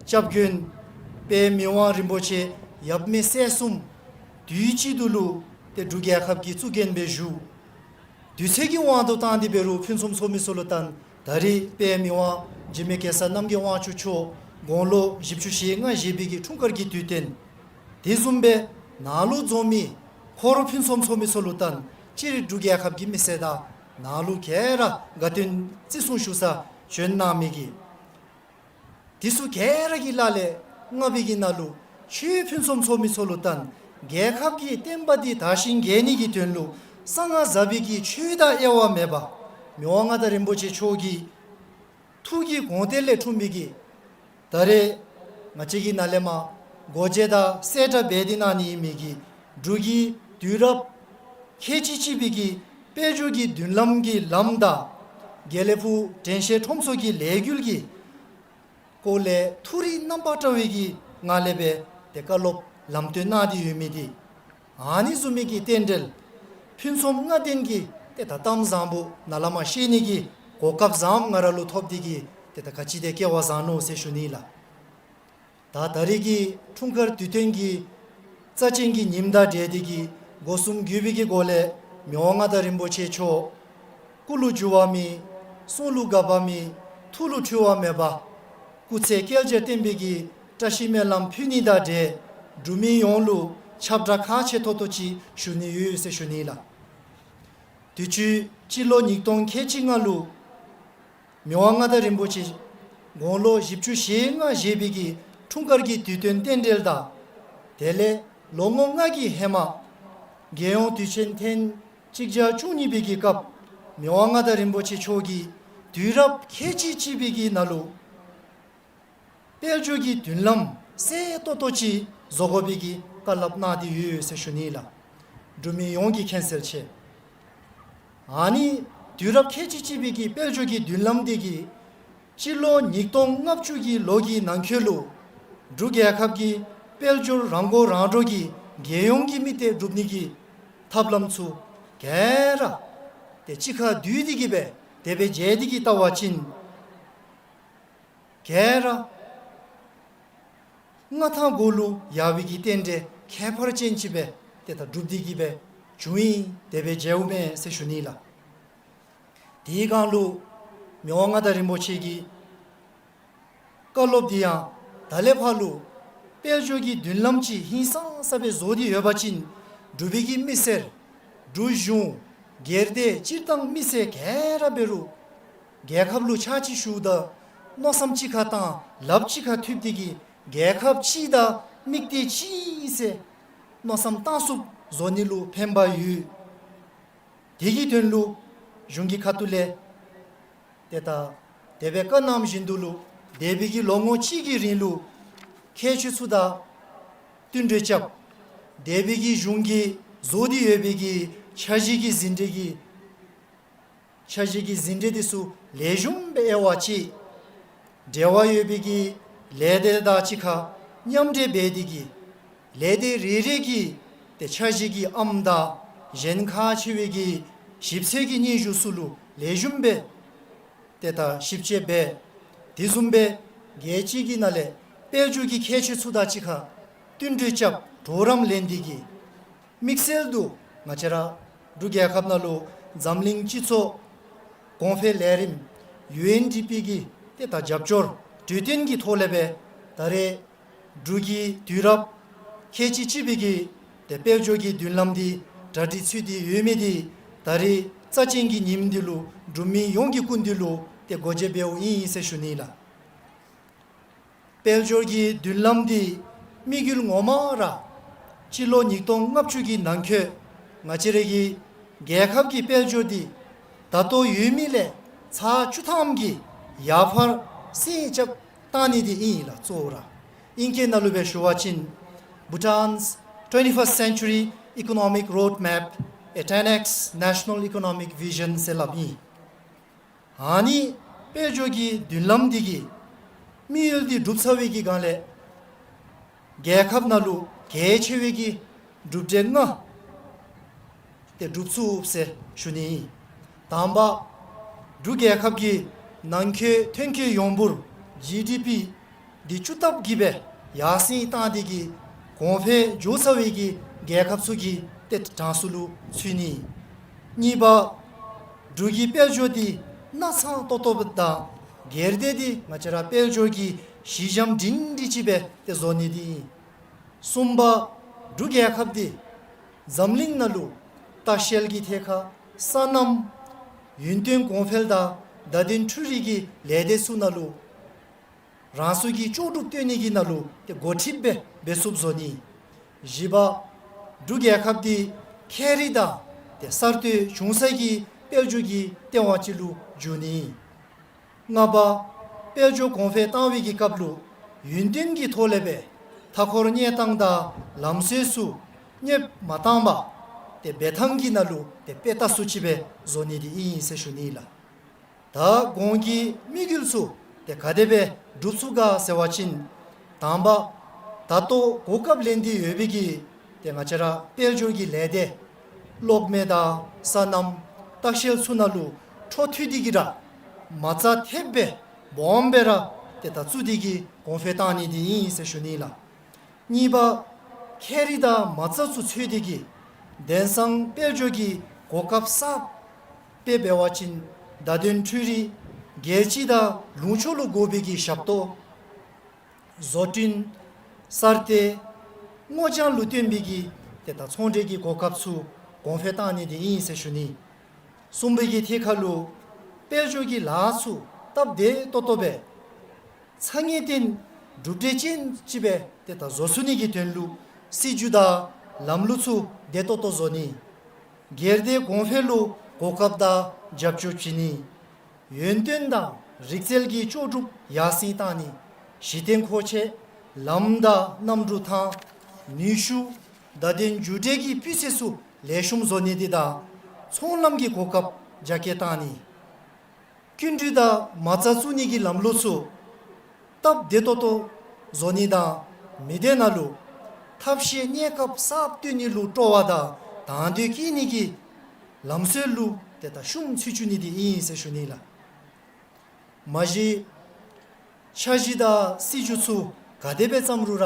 སྐྱབས་མགོན་དཔལ་མི་དབང་རིན་པོ་ཆེ་ཡབ་མེས་སྲས་གསུམ་དུས་གཅིག་ཏུ་ལུ་ཏེ་འབྲུག་རྒྱལ་ཁབ་ཀྱི་གཙུག་རྒྱན་སྦེ་བཞུགས། དུས་ཚོད་ཀྱི་དབང་དུ་བཏང་སྟེ་འབད་རུང་ཕུན་སུམ་ཚོགས་མི་ཚུ་ལུ་བརྟེན་ད་རིས་དཔལ་མི་དབང་འཇིགས་མེད་གེ་སར་རྣམ་རྒྱལ་དབང་ཕྱུག་མཆོག་དགུང་ལོ་བཞི་བཅུ་ཞེ་ལྔ་བཞེས་པའི་གི་འཁྲུངས་སྐར་གྱི་དུས་སྟོན། དེ་བཟུམ་སྦེ་ནཱ་ལུ་འཛོམས་མི་འཁོར་ཕུན་སུམ་ཚོགས་མི་ཚུ་ལུ་བརྟེན་སྤྱིར་འབྲུག་རྒྱལ་ཁབ་ཀྱི་མི་སེར་དང་ནཱ་ལུ་ག་ར་དགའ་སྟོན་བརྩི་སྲུང་ཞུ་ས་བྱོན་གནང་མི་གི་དེ་ཚུ་ག་ར་གི་ལཱ་ལས་ལྔ་པའི་གི་ནང་ལུ་ཆོས་ཕུན་སུམ་ཚོགས་མི་ཚུ་ལུ་བརྟེན་རྒྱལ་ཁབ་ཀྱི་བསྟན་པ་འདི་དར་ཞིང་རྒྱས་ནི་གི་དོན་ལུ་གསང་སྔགས་ཟབ་པའི་གི་ཆོས་དང་དབྱེ་བ་མེད་པར་མི་དབང་མངའ་བདག་རིན་པོ་ཆེ་མཆོག་གི་ཐུགས་ཀྱི་དགོངས་གཏེར་ལས་འཁྲུངས་པའི་གི་ད་རེས་ང་བཅས་ཀྱི་ནཱ་ལས་མར་སྒོ་འབྱེད་དང་གསལ་བསྒྲགས་འབད་དེ་གནང་ནི་ཨིན་མི་གི་འབྲུག་གི་དུས་རབས་ཁལ་གཅིག་གཅིག་པའི་གི་དཔལ་འབྱོར་གྱི་མདུན་ལམ་གྱི་ལམ་དང་དགེ་ལེགས་ཕུག་དྲན་ཤེས་ཁྲོམ་ཚོགས་ཀྱི་ལས་འགུལ་གྱི་སྐོར་ལས་ཐུགས་རིག་རྣམ་པར་བཀྲ་བའི་གི་ངང་ལས་སྦེ་ཏེ་བཀའ་སློབ་ལམ་སྟོན་གནང་སྟེ་ཡོད་མི་འདི་ཨ་ནི་བཟུམ་མའི་གི་རྟེན་འབྲེལ་ཕུན་སུམ་ལྔ་ལྡན་གྱི་ཏེ་ད་གཏམ་བཟང་པོ་ནཱ་ལས་མར་བཤད་ནི་གི་གོ་སྐབས་བཟངམ་ང་ར་ལུ་ཐོབ་སྟེ་གི་ཏེ་ད་ག་ཅི་ཏེ་སྐལ་བ་བཟང་ནུག་ཟེར་ཞུ་ནི་ལགས། ད་ད་རིས་ཀྱི་འཁྲུངས་སྐར་དུས་སྟོན་གྱི་རྩ་ཅན་གྱི་ཉིནམ་དང་འབྲེལ་ཏེ་གི་སྒོ་གསུམ་གུས་པའི་གི་སྒོ་ལས་མི་དབང་མངའ་བདག་རིན་པོ་ཆེ་མཆོག་སྐུ་ལུ་འགྱུར་བ་མེད། གསུང་ལུ་འགག་པ་མེད། ཐུགས་ལུ་འཁྲུལ་བ་མེད་པར་སྐུ་ཚེ་བསྐལ་བརྒྱར་བརྟན་པའི་གི་བཀྲ་ཤིས་སྨོན་ལམ་ཕུལ་ནི་དང་འབྲེལ་འབྲུག་མི་ཡོངས་ལུ་ཁྱབ་བསྒྲགས་ཁག་ཆེ་ཏོག་ཏོ་ཅིག་ཞུ་ནི་ཡོད་ཟེར་ཞུ་ནི་ལགས། དུས་ཅི་སྤྱི་ལོ་ཉིས་སྟོང་ཁལ་གཅིག་ལྔ་ལུ་མི་དབང་མངའ་བདག་རིན་པོ་ཆེ་དགུང་ལོ་བཞི་བཅུ་ཞེ་ལྔ་བཞེས་པའི་གི་འཁྲུངས་སྐར་གྱི་དུས་སྟོན་རྟེན་འབྲེལ་དང་དེ་ལས་ལོ་ངོ་ལྔ་གི་ཧེ་མ་ རྒྱལ་ཡོངས་དུས་ཆེན་ཐེངས་གཅིག་བརྒྱ་བཅུ་གཉིས་པའི་གི་སྐབས་མི་དབང་མངའ་བདག་རིན་པོ་ཆེ་མཆོག་གིས་དུས་རབས་ཁལ་གཅིག་གཅིག་པའི་གི་ནང་ལུ་དཔལ་འབྱོར་གྱི་མདུན་ལམ་གསལ་ཏོག་ཏོ་ཅིག་བཟོ་དགོ་པའི་གི་བཀའ་སློབ་གནང་སྟེ་ཡོད་ཟེར་ཞུ་ནི་ལགས། འབྲུག་མི་ཡོངས་ཀྱིས་མཁྱེན་གསལ་ཆེ། ཨ་ནི་དུས་རབས་ཁལ་གཅིག་གཅིག་པའི་གི་དཔལ་འབྱོར་གྱི་མདུན་ལམ་འདི་གིས་སྤྱི་ལོ་ཉིས་སྟོང་ལྔ་བཅུ་གི་ལོ་གི་ནང་འཁོད་ལུ་འབྲུག་རྒྱལ་ཁབ་ཀྱི་དཔལ་འབྱོར་རང་མགོ་རང་འདྲོངས་ཀྱི་རྒྱལ་ཡོངས་ཀྱི་མི་སྡེ་སྒྲུབ་ནི་གི་ཐབས་ལམ་ཚུ་ག་ར་ཏེ་གཅིག་ཁར་བསྡུས་ཏེ་གི་སྦེ་དེ་སྦེ་མཇལ་ཏེ་གི་བལྟ་བ་ཅིན་ག་ར་མངའ་ཐང་གུ་ལུ་ཡར་བའི་གི་རྟེན་འབྲེལ་ཁྱད་པར་ཅན་ཅིག་སྦེ་ཏེ་ད་སྒྲུབ་སྟེ་གི་སྦེ་བྱུང་ཡི། དེ་སྦེ་མཇལཝ་མས་ཟེར་ཞུ་ནི་ལགས། དེའི་སྒང་ལུ་མི་དབང་མངའ་བདག་རིན་པོ་ཆེ་གི་བཀའ་སློབ་འདི་ཡང་ད་ལས་ཕར་ལུ་དཔལ་འབྱོར་གྱི་མདུན་ལམ་ཅིག་ཧིང་སངས་ས་སྦེ་བཟོ་སྟེ་ཡོད་པ་ཅིན་འབྲུག་པའི་གི་མི་སེར་འབྲུག་གཞུང་སྒེར་སྡེ་སྤྱིར་བཏང་མི་སེར་ག་ར་འབད་རུང་རྒྱལ་ཁབ་ལུ་ཕྱག་ཕྱིད་ཞུཝ་ད་མནོ་བསམ་གཅིག་ཁར་བཏང་ལགཔ་གཅིག་ཁར་མཐུད་དེ་གི་རྒྱལ་ཁབ་གཅིག་དང་དམིགས་གཏད་གཅིག་ཟེར་མནོ་བསམ་བཏང་ཚུགསཔ་བཟོ་ནི་ལུ་ཕན་པ་ཡོད། དེ་གི་དོན་ལུ་གཞུང་གི་ཁ་ཐུག་ལས་ཏེ་ད་དེ་སྦེ་བཀའ་གནངམ་བཞིན་དུ་ལུ་འདས་པའི་གི་ལོ་ངོ་གཅིག་གི་རིང་ལུ་ཁྱད་ཆོས་ཚུ་དང་བསྟུན་གྲོས་རྐྱབ། འདས་པའི་གི་གཞུང་གིས་བཟོ་སྟེ་ཡོད་པའི་གི་འཆར་གཞི་གི་ཟིན་བྲིས་ཀྱི་འཆར་གཞི་གི་ཟིན་བྲིས་འདི་ཚུ་ལེགས་ཤོམ་སྦེ་དབྱེ་བ་ཕྱེ། འབྲེལ་བ་ཡོད་པའི་གི་ལས་སྡེ་དང་གཅིག་ཁར་མཉམ་འབྲེལ་འབད་དེ་གི་ལས་སྡེ་རེ་རེ་གི་ཏེ་འཆར་གཞི་གི་ཨམ་དང་གཞན་ཁག་ཆེ་བའི་གི་ཞིབ་འཚོལ་གྱི་སྙན་ཞུ་ཚུ་ལུ་ལེགས་ཤོམ་སྦེ་ཏེ་ད་ཞིབ་དཔྱད་འབད། དེ་བཟུམ་སྦེ་རྒྱལ་སྤྱི་གི་ནང་ལས་དཔལ་འབྱོར་གྱི་ཁྱད་ཆོས་ཚུ་དང་གཅིག་ཁར་བསྟུན་གྲོས་རྐྱབ་གྲོགས་རམ་ལེན་ཏེ་གི་དམིགས་བསལ་དུ་ང་བཅས་ར་འབྲུག་རྒྱལ་ཁབ་ནང་ལུ་འཛམ་གླིང་སྤྱི་ཚོགས་གོང་འཕེལ་ལས་རིམ་ཡུ་ཨེན་ཌི་པི་གི་ཏེ་ད་རྒྱབ་སྐྱོར་གྲོས་བསྟུན་གྱི་ཐོག་ལས་སྦེ་ད་རེས་འབྲུག་གི་དུས་རབས་ཁལ་གཅིག་གཅིག་པའི་གི་ཏེ་དཔལ་འབྱོར་གྱི་མདུན་ལམ་འདི་གྲ་སྒྲིག་ཚུད་དེ་ཡོད་མི་འདི་ད་རེས་རྩ་ཅན་གྱི་ཉིནམ་འདི་ལུ་འབྲུག་མི་ཡོངས་ཀྱི་སྐུ་མདུན་ལུ་ཏེ་སྒོ་འབྱེད་འབདཝ་ཨིན་ཟེར་ཞུ་ནི་ལགས། དཔལ་འབྱོར་གྱི་མདུན་ལམ་འདི་དམིགས་ཡུལ་ངོ་མ་ར་སྤྱི་ལོ་ཉིས་སྟོང་ལྔ་བཅུ་གི་ནང་འཁོད་ང་བཅས་ར་གི་རྒྱལ་ཁབ་ཀྱི་དཔལ་འབྱོར་འདི་ད་ལྟོ་ཡོད་མི་ལས་ཚར་བཅུ་ཐམ་གྱིས་ཡར་འཕར་སེང་ཆབ་བཏང་ནི་འདི་ཨིན་ལགས་གཙོ་བོ་ར། ཨིང་སྐད་ནང་ལུ་སྦེ་ཞུ་བ་ཅིན་Bhutan's twenty-first Century Economic Roadmap, a ten X National Economic Vision ཟེར་སླབ་ཨིན། ཨ་ནི་དཔལ་འབྱོར་གྱི་མདུན་ལམ་འདི་གི་དམིགས་ཡུལ་འདི་འགྲུབ་ཚར་བའི་གི་སྒང་ལས་རྒྱལ་ཁབ་ནང་ལུ་གལ་ཆེ་བའི་གི་གྲུབ་འབྲས་ལྔ་ཏེ་འགྲུབ་ཚུགས་ཟེར་ཞུ་ནི་ཨིན། དང་པ་འབྲུག་རྒྱལ་ཁབ་ཀྱི་ནང་འཁོད་ཐོན་སྐྱེད་ཡོངས་འབོར་ཇི་ཌི་པི་འདི་བཅུ་ལྟབ་ཀྱིས་སྦེ་ཡར་སེང་བཏང་སྟེ་གི་གོང་འཕེལ་འགྱོ་ཚར་བའི་གི་རྒྱལ་ཁབ་ཚུ་གི་ཏེ་གྲངས་སུ་ལུ་ཚུད་ནི། གཉིས་པ་འབྲུག་གི་དཔལ་འབྱོར་འདི་ནག་ཚང་ཏོག་ཏོ་དང་སྒེར་སྡེ་འདི་ང་བཅས་ར་དཔལ་འབྱོར་གྱི་གཞི་འགྱམ་སྒྲིང་སྒྲི་ཅིག་སྦེ་ཏེ་བཟོ་ནི་འདི་ཨིན། གསུམ་པ་འབྲུག་རྒྱལ་ཁབ་འདི་འཛམ་གླིང་ནང་ལུ་ལྟ་བཤལ་གྱི་ཐད་ཁར་སོ་ནམ་ཡུན་བརྟན་གོང་འཕེལ་དང་བརྡ་དོན་འཕྲུལ་རིག་གི་ལས་སྡེ་ཚུ་ནང་ལུ་རང་སོའི་གི་ལྕོགས་གྲུབ་སྟོན་ནི་གི་ནང་ལུ་ཏེ་འགོ་ཁྲིདཔ་སྦེ་འབད་ཚུགསཔ་བཟོ་ནི། བཞི་པ་འབྲུག་རྒྱལ་ཁབ་འདི་ཁྱད་རིག་དང་ཏེ་གསར་གཏོད་བྱུང་སའི་གི་དཔལ་འབྱོར་གྱི་སྟེས་དབང་ཅིག་ལུ་འགྱུར་ནི། ལྔ་པ་དཔལ་འབྱོར་གོང་འཕེལ་བཏང་བའི་གི་སྐབས་ལུ་ཡུན་བརྟན་གྱི་ཐོག་ལས་སྦེ་མཐའ་འཁོར་གནས་སྟངས་དང་ལམ་སྲོལ་ཚུ་གནོདཔ་མ་བཏང་པར་ཏེ་འབད་ཐངས་ཀྱི་ནང་ལུ་ཏེ་དཔེ་ལྟ་སུ་ཅིག་སྦེ་བཟོ་ནི་འདི་ཨིན་ཟེར་ཞུ་ནི་ལགས། ད་གོང་གི་དམིགས་ཡུལ་ཚུ་ཏེ་ག་དེ་སྦེ་འགྲུབ་ཚུགས་ག་ཟེར་བ་ཅིན་དང་པ་ད་ལྟོ་གོ་སྐབས་ལེན་ཏེ་ཡོད་པའི་གི་ཏེ་ང་བཅས་ར་དཔལ་འབྱོར་གྱི་ལས་སྡེ་གློག་མེ་དང་སོ་ནམ་ལྟ་བཤལ་ཚུ་ནང་ལུ་འཕྲོ་མཐུད་དེ་གི་ར་མ་རྩ་ཐེབས་སྦེ་སྦོམ་སྦེ་ར་ཏེ་ད་བཙུགས་ཏེ་གི་གོང་འཕེལ་བཏང་ནི་འདི་ཨིན་ཟེར་ཞུ་ནི་ལགས། གཉིས་པ་ཁྱད་རིག་དང་མ་རྩ་ཚུ་འཚོལ་ཏེ་གི་དེང་སང་དཔལ་འབྱོར་གྱི་གོ་སྐབས་གསརཔ་དཔེ་འབད་བ་ཅིན་བརྡ་དོན་འཕྲུལ་རིག་རྒྱལ་སྤྱི་དང་ལུང་ཕྱོགས་ལུ་དགོ་པའི་གི་ཞབས་ཏོག་བཟོ་སྐྲུན་གསར་གཏོད་སྔོ་ལྗང་ལུ་བརྟེན་པའི་གི་ཏེ་ད་ཚོང་འབྲེལ་གྱི་གོ་སྐབས་ཚུ་གོང་འཕེལ་བཏང་ནི་འདི་ཨིན་ཟེར་ཞུ་ནི། གསུམ་པའི་གི་ཐད་ཁར་ལུ་དཔལ་འབྱོར་གྱི་ལཱ་ཚུ་སྟབས་བདེ་ཏོག་ཏོ་སྦེ་ཚ་ངེས་ལྡན་གྲུབ་འབྲས་ཅན་ཅིག་སྦེ་ཏེ་ད་བཟོ་ཚུགས་ནི་གི་དོན་ལུ་སྲིད་བྱུས་དང་ ལམ་ལུགས་ཚུ་བདེ་ཏོག་ཏོ་བཟོ་ནི། སྒེར་སྡེ་གོང་འཕེལ་ལུ་གོ་སྐབས་དང་རྒྱབ་སྐྱོར་བྱིན་ནི། ཡོན་ཏན་དང་རིག་རྩལ་གྱི་ལྕོགས་གྲུབ་ཡར་སེང་བཏང་ནི། གཞི་རྟེན་མཁོ་ཆས་ལམ་དང་གནམ་གྲུ་ཐང་ནུས་ཤུགས་བརྡ་དོན་རྒྱུ་འབྲས་ཀྱི་སྤུས་ཚད་ཚུ་ལེགས་ཤོམ་བཟོ་ནི་འདི་དང་ཚོང་ལམ་གྱི་གོ་སྐབས་རྒྱ་སྐྱེད་བཏང་ནི། སྐྱིན་འགྲུལ་དང་མ་རྩ་བཙུགས་ནི་གི་ལམ་ལུགས་ཚུ་སྟབས་བདེ་ཏོག་ཏོ་བཟོ་ནི་དང་མི་སྡེ་ནང་ལུ་ཐབས་ཤེས་གནས་སྐབས་གསརཔ་བཏོན་ནི་ལུ་སྤྲོ་བ་དང་དང་འདོད་བསྐྱེད་ནི་གི་ལམ་སྲོལ་ལུ་ཏེ་ད་ཤུགས་ཚུད་བཅུག་ནི་འདི་ཨིན་ཟེར་ཞུ་ནི་ལགས། མ་གཞི་འཆར་གཞི་དང་སྲིད་བྱུས་ཚུ་ག་དེ་སྦེ་བརྩམ་རུང་ར་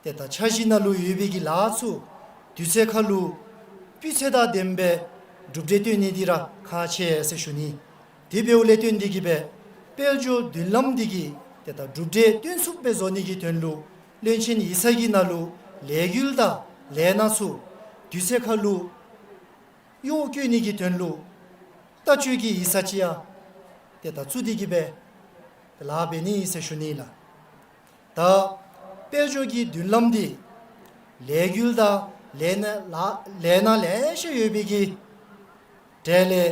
ཏེ་ད་འཆར་གཞི་ནང་ལུ་ཡོད་པའི་གི་ལཱ་ཚུ་དུས་ཚོད་ཁར་ལུ་སྤུས་ཚད་དང་ལྡནམ་སྦེ་གྲུབ་འབྲས་བཏོན་ནི་འདི་ར་ཁག་ཆེ་ཟེར་ཞུ་ནི། དེ་འབདཝ་ལས་བརྟེན་ཏེ་གིས་སྦེ་དཔལ་འབྱོར་མདུན་ལམ་འདི་གི་ཏེ་ད་གྲུབ་འབྲས་སྟོན་ཚུགསཔ་སྦེ་བཟོ་ནི་གི་དོན་ལུ་བློན་ཆེན་ཡིག་ཚང་གི་ནང་ལུ་ལས་འགུལ་དང་ལས་སྣ་ཚུ་དུས་ཚོད་ཁར་ལུ་གཡོག་བཀོལ་ནི་གི་དོན་ལུ་ལྟ་སྤྱོད་ཀྱི་ཡིག་ཚང་ཅིག་ཡང་ཏེ་ད་བཙུགས་ཏེ་གིས་སྦེ་ལཱ་འབད་ནི་ཨིན་ཟེར་ཞུ་ནི་ལགས། ད་དཔལ་འབྱོར་གྱི་མདུན་ལམ་འདི་ལས་འགུལ་དང་ལས་སྣ་ལ་ལས་སྣ་ལེ་ཤ་ཡོད་པའི་གི་གྲས་ལས་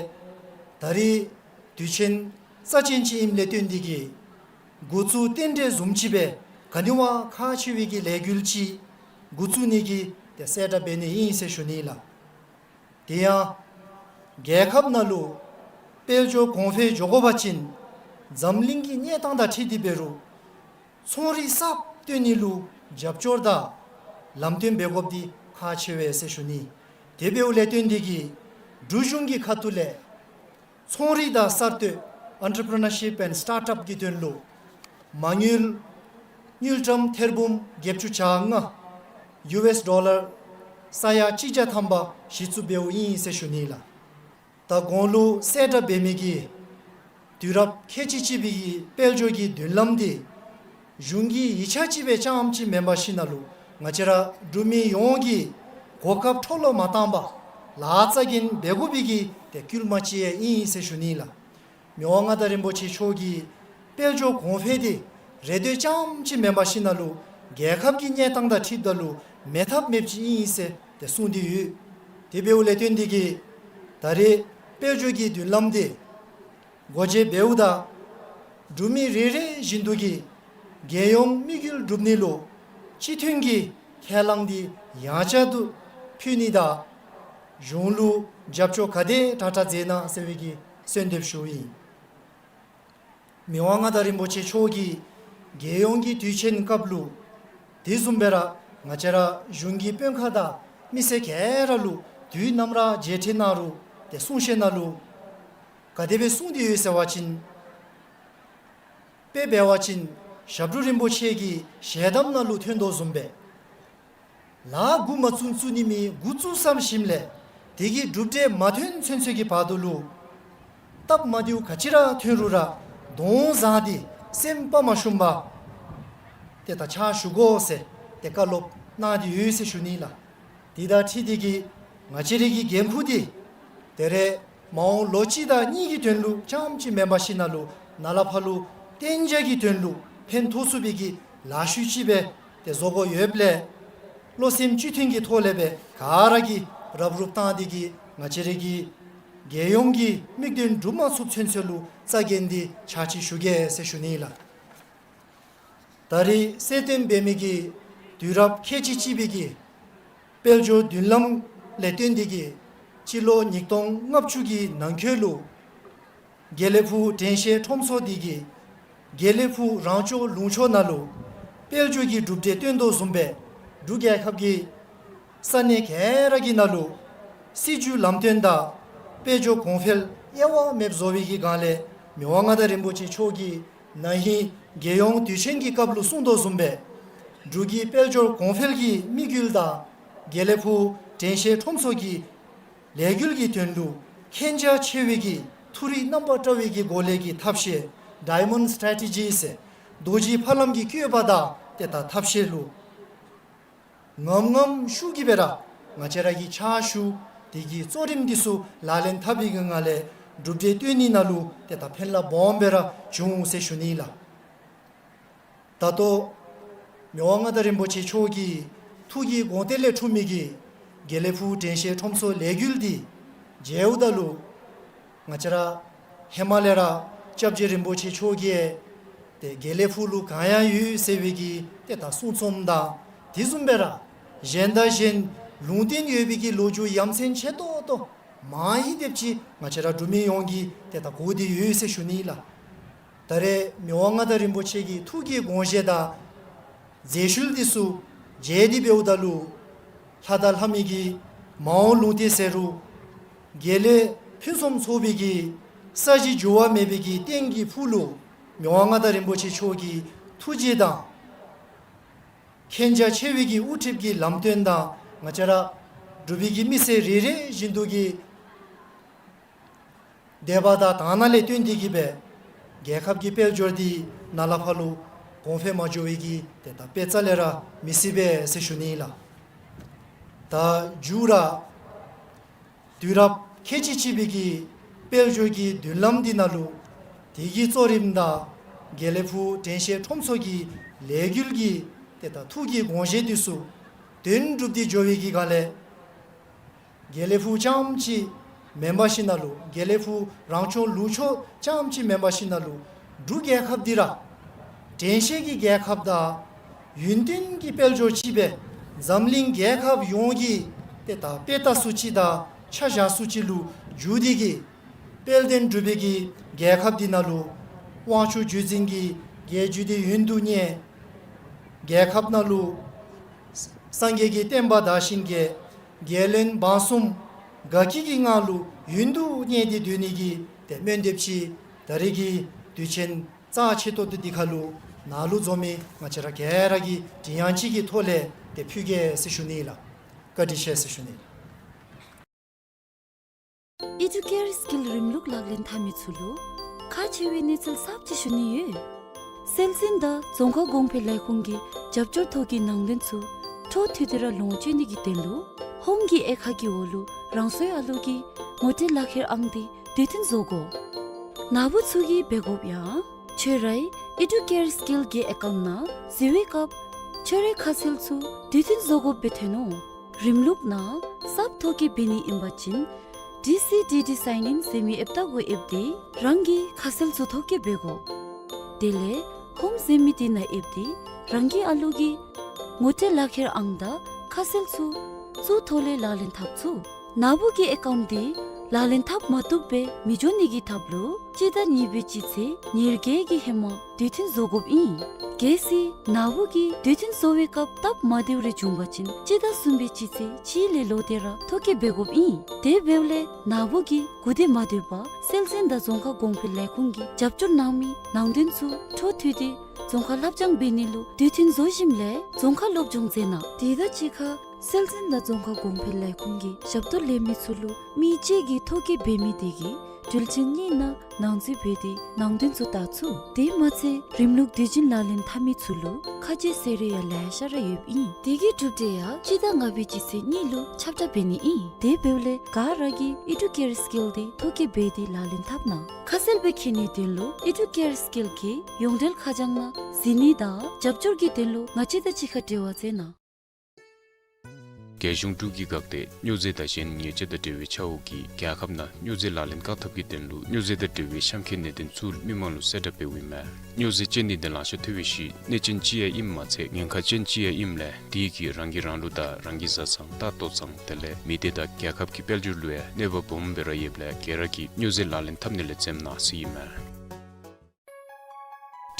ད་རེས་དུས་ཆེན་རྩ་ཅན་ཅིག་ཨིནམ་ལས་བརྟེན་ཏེ་གིས་འགོ་བཙུགས་རྟེན་འབྲེལ་བཟུམ་ཅིག་སྦེ་ག་ནི་བ་ཁག་ཆེ་བའི་གི་ལས་འགུལ་ཅིག་འགོ་བཙུགས་ནི་གི་ཏེ་གསལ་བསྒྲགས་འབད་ནི་ཨིན་ཟེར་ཞུ་ནི་ལགས། དེ་ཡང་རྒྱལ་ཁབ་ནང་ལུ་དཔལ་འབྱོར་གོང་འཕེལ་འགྱོ་དགོ་པ་ཅིན་འཛམ་གླིང་གི་གནས་སྟངས་དང་འཁྲིལ་ཏེ་འབད་རུང་ཚོང་རིག་གསརཔ་བཏོན་ནི་ལུ་རྒྱབ་སྐྱོར་དང་ལམ་སྟོན་འབད་དགོཔ་འདི་ཁག་ཆེ་བས་ཟེར་ཞུ་ནི། དེ་འབདཝ་ལས་བརྟེན་ཏེ་གིས་འབྲུག་གཞུང་གི་ཁ་ཐུག་ལས་ཚོང་རིག་དང་གསར་གཏོད་Entrepreneurship and Startup གི་དོན་ལུ་མ་དངུལ་དངུལ་ཀྲམ་ཐེར་འབུམ་བརྒྱད་ཅུ་གྱ་ལྔ་ཡུ་ཨེསི་ཌོ་ལར་ས་ཡ་གཅིག་བརྒྱ་ཐམ་པ་གཞི་བཙུགས་འབདཝ་ཨིན་ཟེར་ཞུ་ནི་ལགས། ད་གོང་ལུ་གསལ་བསྒྲགས་འབད་མི་གི་དུས་རབས་ཁལ་གཅིག་གཅིག་པའི་གི་དཔལ་འབྱོར་གྱི་མདུན་ལམ་འདི་གཞུང་གི་ཡིག་ཆ་ཅིག་སྦེ་རྐྱངམ་ཅིག་མེན་པར་ཞིནམ་ལུ་ང་བཅས་ར་འབྲུག་མི་ཡོངས་ཀྱིས་གོ་སྐབས་འཕྲོ་བརླག་མ་བཏང་པར་ལཱ་རྩ་འགེངས་འབད་དགོ་པའི་གི་ཏེ་བསྐུལ་མ་ཅིག་ཡང་ཨིན་ཟེར་ཞུ་ནི་ལགས། མི་དབང་མངའ་བདག་རིན་པོ་ཆེ་མཆོག་གིས་དཔལ་འབྱོར་གོང་འཕེལ་འདི་རེ་འདོད་རྐྱངམ་ཅིག་མེན་པར་ཞིནམ་ལུ་རྒྱལ་ཁབ་ཀྱི་གནས་སྟངས་དང་འཁྲིལཝ་ད་ལུ་མེད་ཐབས་མེདཔ་ཅིག་ཨིན་ཟེར་ཏེ་གསུངས་ཏེ་ཡོད། དེ་འབདཝ་ལས་བརྟེན་ཏེ་གིས་ད་རེས་དཔལ་འབྱོར་གྱི་མདུན་ལམ་འདི་སྒོ་འབྱེད་འབདཝ་ད་འབྲུག་མི་རེ་རེ་བཞིན་དུ་གིས་རྒྱལ་ཡོངས་དམིགས་ཡུལ་སྒྲུབ་ནི་ལུ་སྤྱི་མཐུན་གྱི་ཁས་བླངས་འདི་ཡང་བསྐྱར་དུ་ཕུལ་ནི་དང་གཞུང་ལུ་རྒྱབ་སྐྱོར་ག་དེ་དྲག་དྲག་མཛད་གནང་ཟེར་བའི་གི་གསོལ་འདེབས་ཞུཝ་ཨིན། མི་དབང་མངའ་བདག་རིན་པོ་ཆེ་མཆོག་གིས་རྒྱལ་ཡོངས་ཀྱི་དུས་ཆེན་སྐབས་ལུ་དེ་བཟུམ་སྦེ་ར་ང་བཅས་ར་གཞུང་གི་དཔོན་ཁག་དང་མི་སེར་ག་ར་ལུ་དུས་ནམ་ར་མཇལ་འཕྲད་གནང་རུང་ཏེ་གསུང་བཤད་ནང་ལུ་ག་དེ་སྦེ་གསུངས་ཏེ་ཡོད་ཟེར་བ་ཅིན་དཔེ་འབད་བ་ཅིན་ཞབས་དྲུང་རིན་པོ་ཆེ་གི་ཞལ་གདམས་ནང་ལུ་ཐོན་དོ་བཟུམ་སྦེ་ལཱ་འགོ་མ་བཙུགས་བཙུགས་ནི་མེད། འགོ་བཙུགས་ཚར་ཞིནམ་ལས་དེ་གི་གྲུབ་འབྲས་མ་ཐོན་ཚུན་ཚོད་ཀྱི་བར་དུ་ལུ་སྟབས་མ་བདེཝ་ག་ཅི་ར་ཐོན་རུང་ར་གདོང་བཟང་སྟེ་སེམས་དཔའ་མ་ཞུམ་པར་ཏེ་ད་ཕྱག་ཞུ་དགོ་ཟེར་ཏེ་བཀའ་སློབ་གནང་སྟེ་ཡོད་ཟེར་ཞུ་ནི་ལགས། དེ་དང་འཁྲིལ་ཏེ་གིས་ང་བཅས་རའི་གི་འགན་ཁུར་འདི་ད་རེས་མ་འོངས་ལོ་གཅིག་དང་གཉིས་ཀྱི་དོན་ལུ་རྐྱངམ་ཅིག་མེན་པར་ཞིནམ་ལུ་ནཱ་ལས་ཕར་ལུ་གཏན་འཇགས་ཀྱི་དོན་ལུ་ཕན་ཐོགས་ཚུགས་པའི་གི་ལཱ་ཤུལ་ཅིག་སྦེ་ཏེ་བཟོ་དགོ་ཡོདཔ་ལས་བློ་སེམས་གཅིག་མཐུན་གྱི་ཐོག་ལས་སྦེ་ག་ར་གིས་རབ་རུབ་བཏང་སྟེ་གིས་ང་བཅས་རའི་གི་རྒྱལ་ཡོངས་ཀྱི་དམིགས་དོན་འགྲུབ་མ་ཚུགས་ཚུན་ཚོད་ལུ་རྩ་འགེངས་ཏེ་ཕྱག་ཕྱིད་ཞུ་གེ་ཟེར་ཞུ་ནི་ལགས། ད་རེས་གསལ་སྟོན་འབད་མི་གི་དུས་རབས་ཁལ་གཅིག་གཅིག་པའི་གི་དཔལ་འབྱོར་མདུན་ལམ་ལས་བརྟེན་ཏེ་གིས་སྤྱི་ལོ་ཉིས་སྟོང་ལྔ་བཅུ་གི་ནང་འཁོད་ལུ་དགེ་ལེགས་ཕུག་དྲན་ཤེས་ཁྲོམ་ཚོགས་འདི་གིས་དགེ་ལེགས་ཕུག་རང་སྐྱོང་ལུང་ཕྱོགས་ནང་ལུ་དཔལ་འབྱོར་གྱི་གྲུབ་འབྲས་སྟོན་དོ་བཟུམ་སྦེ་འབྲུག་རྒྱལ་ཁབ་ཀྱི་ས་གནས་ག་ར་གི་ནང་ལུ་སྲིད་བྱུས་ལམ་སྟོན་དང་དཔལ་འབྱོར་གོང་འཕེལ་དབྱེ་བ་མེདཔ་བཟོ་བའི་གི་སྒང་ལས་མི་དབང་མངའ་བདག་རིན་པོ་ཆེ་མཆོག་གིས་ན་ཧིང་རྒྱལ་ཡོངས་དུས་ཆེན་གྱི་སྐབས་ལུ་གསུངས་དོ་བཟུམ་སྦེ་འབྲུག་གི་དཔལ་འབྱོར་གོང་འཕེལ་གྱི་དམིགས་ཡུལ་དང་དགེ་ལེགས་ཕུག་དྲན་ཤེས་ཁྲོམ་ཚོགས་ཀྱི་ལས་འགུལ་གྱི་དོན་ལུ་མཁྱེན་རྒྱ་ཆེ་བའི་གི་མཐོ་རིས་རྣམ་པར་བཀྲ་བའི་གི་སྒོ་ལས་ཀྱི་ཐབས་ཤེས་Diamond Strategy ཟེར་རྡོ་རྗེ་ཕ་ལམ་གྱི་བཀོད་པ་དང་ཏེ་ད་ཐབས་ཤེས་ལུ་ངམ་ངམ་ཤུགས་ཀྱིས་སྦེ་ར་ང་བཅས་ར་གིས་ཕྱག་ཞུ་དེ་གི་གཙོ་རིམ་འདི་ཚུ་ལག་ལེན་འཐབ་པའི་གི་ངང་ལས་གྲུབ་འབྲས་སྟོན་ནི་ནང་ལུ་ཏེ་ད་ཕན་རླབས་སྦོམ་སྦེ་ར་འབྱུང་འོང་ཟེར་ཞུ་ནི་ལགས། ད་ལྟོ་མི་དབང་མངའ་བདག་རིན་པོ་ཆེ་མཆོག་གིས་ ཐུགས་ཀྱི་དགོངས་གཏེར་ལས་འཁྲུངས་མི་གི་དགེ་ལེགས་ཕུག་དྲན་ཤེས་ཁྲོམ་ཚོགས་ལས་འགུལ་འདི་མཇལཝ་ད་ལུ་ང་བཅས་ར་ཧེ་མ་ལས་ར་སྐྱབས་རྗེ་རིན་པོ་ཆེ་མཆོག་གིས་ཏེ་དགེ་ལེགས་ཕུག་ལུ་གང་ཡང་ཡོད་ཟེར་བའི་གི་ཏེ་ད་གསུང་རྩོམ་དང་དེ་བཟུམ་སྦེ་ར་གཞན་དང་གཞན་ལུང་བསྟན་ཡོད་པའི་གི་ལོ་རྒྱུས་ཡ་མཚན་ཆེ་ཏོག་ཏོ་མང་ཡི་དེ་ཅིག་ང་བཅས་ར་འབྲུག་མི་ཡོངས་ཀྱིས་ཏེ་ད་གོ་སྟེ་ཡོད་ཟེར་ཞུ་ནི་ལགས། ད་རེས་མི་དབང་མངའ་བདག་རིན་པོ་ཆེ་གི་ཐུགས་ཀྱི་དགོངས་བཞེད་དང་མཛད་ཤུལ་འདི་ཚུ་མཇལ་ཏེ་འབདཝ་ད་ལུ་ལྷ་དང་ལྷ་མོ་གི་མ་འོངས་ལུང་བསྟན་ཟེར་རུང་དགེ་ལེགས་ཕུན་སུམ་ཚོགས་པའི་གི་ས་གཞི་འགྱུར་བ་མེད་པའི་གི་སྟེང་གི་ཕུག་ལུ་མི་དབང་མངའ་བདག་རིན་པོ་ཆེ་མཆོག་གི་ཐུགས་རྗེ་དང་མཁྱེན་རྒྱ་ཆེ་བའི་གི་དབུ་ཁྲིད་ཀྱི་ལམ་སྟོན་དང་ང་བཅས་ར་འབྲུག་པའི་གི་མི་སེར་རེ་རེ་བཞིན་དུ་གི་དད་པ་དང་དག་སྣང་ལས་བརྟེན་ཏེ་གི་སྦེ་རྒྱལ་ཁབ་ཀྱི་དཔལ་འབྱོར་འདི་ནཱ་ལས་ཕར་ལུ་གོང་འཕེལ་མ་འགྱོ་བའི་གི་ཏེ་ད་དཔེ་རྩ་ལས་ར་མི་སྲིད་པས་ཟེར་ཞུ་ནི་ལགས། ད་མཇུག་ར་དུས་རབས་ཁལ་གཅིག་གཅིག་པའི་གི་དཔལ་འབྱོར་གྱི་མདུན་ལམ་འདི་ནང་ལུ་དེ་གི་གཙོ་རིམ་དང་དགེ་ལེགས་ཕུག་དྲན་ཤེས་ཁྲོམ་ཚོགས་ཀྱི་ལས་འགུལ་གྱི་ཏེ་ད་ཐུགས་ཀྱི་དགོངས་བཞེད་འདི་ཚུ་དོན་གྲུབ་སྟེ་འགྱོ་བའི་གི་སྒང་ལས་དགེ་ལེགས་ཕུག་རྐྱངམ་ཅིག་མེན་པར་ཞིནམ་ལས་དགེ་ལེགས་ཕུག་རང་སྐྱོང་ལུང་ཕྱོགས་རྐྱངམ་ཅིག་མེན་པར་ཞིནམ་ལས་འབྲུག་རྒྱལ་ཁབ་འདི་ར་དྲན་ཤེས་ཀྱི་རྒྱལ་ཁབ་དང་ཡུན་བརྟན་གྱི་དཔལ་འབྱོར་ཅིག་སྦེ་འཛམ་གླིང་རྒྱལ་ཁབ་ཡོངས་ཀྱི་ཏེ་ད་དཔེ་ལྟ་སུ་ཅིག་དང་ཆ་བཞག་སུ་ཅིག་ལུ་འགྱུར་ཏེ་གི་དཔལ་ལྡན་འབྲུག་པའི་གི་རྒྱལ་ཁབ་འདི་ནང་ལུ་དབང་ཕྱུག་བརྒྱུད་འཛིན་གྱི་རྒྱལ་བརྒྱུད་འདི་ཡུན་དུ་གནས། རྒྱལ་ཁབ་ནང་ལུ་སངས་རྒྱས་ཀྱི་བསྟན་པ་དར་ཞིང་རྒྱས། རྒྱལ་བློན་འབངས་གསུམ་དགའ་སྐྱིད་ཀྱི་ངང་ལུ་ཡུན་དུ་གནས་ཏེ་སྡོད་ནི་གི་ཏེ་སྨོན་འདེབས་ཅིག་ད་རེས་ཀྱི་དུས་ཆེན་རྩ་ཆེ་ཏོག་ཏོ་འདི་ཁར་ལུ་ནཱ་ལུ་འཛོམས་མི་ང་བཅས་ར་ག་ར་གིས་མགྲིན་དབྱངས་གཅིག་གི་ཐོག་ལས་ཏེ་ཕུལ་གེ་ཟེར་ཞུ་ནི་ལགས། བཀའ་དྲིན་ཆེ་ཟེར་ཞུ་ནི་ལགས། ཨི་ཌུ་ཀེར་སི་ཀིལ་རིམ་ལུགས་ལག་ལེན་འཐབ་མི་ཚུ་ལུ་ཁག་ཆེ་བའི་གནས་ཚུལ་གསརཔ་ཅིག་ཞུ་ནི་ཡོད། སྲོལ་འཛིན་དང་རྫོང་ཁ་གོང་འཕེལ་ལས་ཁུངས་ཀྱི་རྒྱབ་སྐྱོར་ཐོག་གི་ནང་དོན་ཚུ་འཕྲོ་མཐུད་དེ་ར་ལོངས་སྤྱོད་ནི་གི་དོན་ལུ་ཧོམ་གྱི་དབྱེ་ཁག་གི་འོག་ལུ་རང་སོའི་ཨ་ལོ་གི་ངོ་སྤྲོད་ལག་ཁྱེར་ཨང་འདི་དུས་མཐུན་བཟོ་དགོ། ནཱ་བུ་ཚུ་གིས་འབད་དགོཔ་ཡང་ཁྱོད་རའི་ཨི་ཌུ་ཀེར་སི་ཀིལ་གྱི་ཨེ་ཀའུནཊ་ནང་འཛུལ་བའི་སྐབས་ཁྱོད་རའི་ཁ་གསལ་ཚུ་དུས་མཐུན་བཟོ་དགོཔ་སྦེ་ཐོན་ནུག། རིམ་ལུགས་ནང་གསརཔ་ཐོ་བཀོད་འབད་ནི་ཨིན་པ་ཅིན་ཌི་སི་ཌི་ཌི་སའིན་ཨིན་ཟེར་མི་ཨེཔ་ད་གུ་ཨེབ་སྟེ་རང་གི་ཁ་གསལ་ཚུ་ཐོ་བཀོད་འབད་དགོ། དེ་ལས་ཧོམ་ཟེར་མི་འདི་ནང་ཨེབ་སྟེ་རང་གི་ཨ་ལོ་གི་ངོ་སྤྲོད་ལག་ཁྱེར་ཨང་དང་ཁ་གསལ་ཚུ་ཚུར་ཐོག་ལས་ལག་ལེན་འཐབ་ཚུགས། ནཱ་བུ་གི་ཨེ་ཀའུནཊ་འདི་ལག་ལེན་འཐབ་མ་བཏུབ་སྦེ་མི་འགྱོ་ནི་གི་ཐབས་ལུ་སྤྱི་ཟླ་གཉིས་པའི་སྤྱི་ཚེས་ཉེར་བརྒྱད་ཀྱི་ཧེ་མ་དུས་མཐུན་བཟོ་དགོཔ་ཨིན། གལ་སྲིད་ནཱ་བུ་གིས་དུས་མཐུན་བཟོ་བའི་སྐབས་སྟབས་མ་བདེཝ་རེ་བྱུང་པ་ཅིན་སྤྱི་ཟླ་གསུམ་པའི་སྤྱི་ཚེས་གཅིག་ལས་ལོག་སྟེ་ར་ཐོ་བཀོད་འབད་དགོཔ་ཨིན། དེ་འབདཝ་ལས་ནཱ་བུ་གིས་སྒུག་སྡོད་མ་སྡོད་པར་སྲོལ་འཛིན་དང་རྫོང་ཁ་གོང་འཕེལ་ལས་ཁུངས་ཀྱི་རྒྱབ་སྐྱོར་གནང་མི་ནང་དོན་ཚུ་འཕྲོ་མཐུད་དེ་རྫོང་ཁ་ལྷབ་སྦྱང་འབད་ནི་ལུ་དུས་མཐུན་བཟོ་ཞིནམ་ལས་རྫོང་ཁ་སློབ་སྦྱོང་མཛད་གནང་། དེ་དང་གཅིག་ཁར་སྲོལ་འཛིན་དང་རྫོང་ཁ་གོང་འཕེལ་ལས་ཁུངས་ཀྱི་ཞབས་ཏོག་ལེན་མི་ཚུ་ལུ་མི་གཅིག་གིས་ཐོ་བཀོད་འབད་མི་དེ་གིས་དུས་ཆེན་གཉིས་ནང་ནང་འཛུལ་འབད་དེ་ནང་དོན་ཚུ་བལྟ་ཚུགས། དེ་མ་ཚད་རིམ་ལུགས་དུས་རྒྱུན་ལག་ལེན་འཐབ་མི་ཚུ་ལུ་ཁ་རྗེ་ཟེར་རུང་ཡང་ལེ་ཤ་ར་ཡོདཔ་ཨིན། དེ་གི་གྲུབ་འབྲས་ཡང་སྤྱི་ཟླ་ལྔ་པའི་སྤྱི་ཚེས་གཉིས་ལུ་ཁྱབ་བསྒྲགས་འབད་ནི་ཨིན། དེ་འབདཝ་ལས་ག་ར་གིས་ཨི་ཌུ་ཀེར་སི་ཀིལ་འདི་ཐོ་བཀོད་འབད་དེ་ལག་ལེན་འཐབ་གནང་། ཁ་གསལ་སྦེ་མཁྱེན་ནིའི་དོན་ལུ་ཨི་ཌུ་ཀེར་སི་ཀིལ་གྱི་ཡོངས་འབྲེལ་ཁ་བྱང་ནང་གཟིགས་ནི་དང་རྒྱབ་སྐྱོར་གྱི་དོན་ལུ་ང་བཅས་དང་གཅིག་ཁར་འབྲེལ་བ་མཛད་གནང་། རྒྱལ་གཞུང་འབྲུག་གི་འགག་སྡེ་སྨྱོ་རྫས་དང་གཞན་ཉེས་ཆད་དང་འབྲེལ་བའི་ཆ་འོག་གི་རྒྱལ་ཁབ་ནང་སྨྱོ་རྫས་ལག་ལེན་བཀག་ཐབས་ཀྱི་དོན་ལུ་སྨྱོ་རྫས་དང་འབྲེལ་བའི་གཤམ་འཁོད་གནད་དོན་ཚུ་མི་མང་ལུ་གསལ་བསྒྲགས་འབདཝ་ཨིན་མས། སྨྱོ་རྫས་ཅན་ནི་འདི་ལང་ཤོར་ཐལ་བའི་ཤུལ་གནོད་ཅན་ཅིག་ཡང་ཨིནམ་མ་ཚད་ཉེན་ཁ་ཅན་ཅིག་ཡང་ཨིནམ་ལས་དེ་གིས་རང་གིས་རང་ལུ་དང་རང་གི་བཟའ་ཚང་ལྟ་ལྟོ་ཚང་དེ་ལས་མི་སྡེ་དང་རྒྱལ་ཁབ་ཀྱི་དཔལ་འབྱོར་ལུ་ཡང་གནོད་པ་སྦོམ་སྦེ་ར་ཡོདཔ་ལས་ག་ར་གིས་སྨྱོ་རྫས་ལག་ལེན་འཐབ་ནི་ལས་འཛེམ་གནང་ཟེར་ཨིན་མས།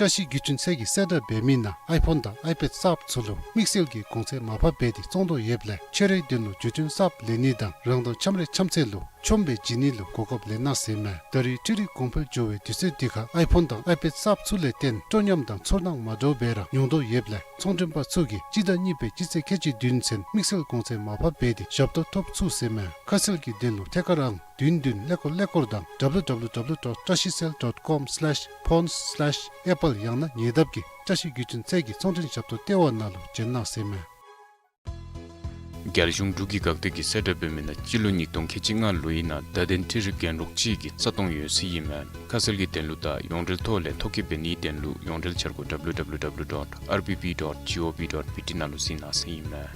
བཀྲ་ཤིས་བརྒྱུད་འཕྲིན་ཚད་ཀྱིས་གསལ་བསྒྲགས་འབད་མི་ནང་ཨའི་ཕོན་དང་ཨའི་པེཌ་གསརཔ་ཚུ་ལུ་དམིགས་བསལ་གྱི་གོང་ཚད་མར་ཕབ་འབད་དེ་བཙོང་དོ་ཡོདཔ་ལས་ཁྱོད་རའི་དོན་ལུ་བརྒྱུད་འཕྲིན་གསརཔ་ལེན་ནི་དང་རང་དང་འཆམ་རའི་འཆམ་ཚད་ལུ་ཆོམ་སྦེ་བྱིན་ནི་ལུ་གོ་སྐབས་ལེན་གནང་ཟེར་ཨིན་མས། ད་རེས་འཕྲུལ་རིག་གོང་འཕེལ་འགྱོ་བའི་དུས་ཚོད་འདི་ཁར་ཨའི་ཕོན་དང་ཨའི་པེཌ་གསརཔ་ཚུ་ལས་བརྟེན་སྤྲོ་ཉམས་དང་ཚོར་སྣང་མ་འདྲཝ་སྦེ་ར་མྱོང་དོ་ཡོདཔ་ལས་ཚོང་མགྲོན་པ་ཚུ་གིས་སྤྱི་ཟླ་གཉིས་པའི་སྤྱི་ཚེས་ཁལ་གཅིག་བདུན་ཚུན་དམིགས་བསལ་གོང་ཚད་མར་ཕབ་འབད་དེ་ཞབས་ཏོག་ཐོབ་ཚུགས་ཟེར་ཨིན་མས། ཁ་གསལ་གྱི་དོན་ལུ་ཐད་ཀར་ཨང་བདུན་བདུན་ཀླད་ཀོར་ཀླད་ཀོར་དང་W W W dot trashicell dot com slash phones slash apple ཡང་ན་ཉེ་འདབས་ཀྱི་བཀྲ་ཤིས་བརྒྱུད་འཕྲིན་ཚད་ཀྱི་ཚོང་མགྲོན་ཞབས་ཏོག་ལྟེ་བ་ནང་ལུ་བྱོན་གནང་ཟེར་ཨིན་མས། རྒྱལ་གཞུང་འབྲུག་གི་འགག་སྡེ་གིས་གསལ་བསྒྲགས་འབད་མི་ནང་སྤྱི་ལོ་ཉིས་སྟོང་ཁལ་གཅིག་ལྔ་ལོའི་ནང་བརྡ་དོན་འཕྲུལ་རིག་རྒྱན་རོགས་གཅིག་གི་རྩ་སྟོང་ཡོད་ཟེར་ཨིན་མས། ཁ་གསལ་གྱི་དོན་ལུ་དང་ཡོངས་འབྲེལ་ཐོག་ལས་ཐོ་བཀོད་འབད་ནིའི་དོན་ལུ་ཡོངས་འབྲེལ་འཆར་སྒོ་W W W dot R B P dot gov dot B T ནང་ལུ་གཟིགས་གནང་ཟེར་ཨིན་མས།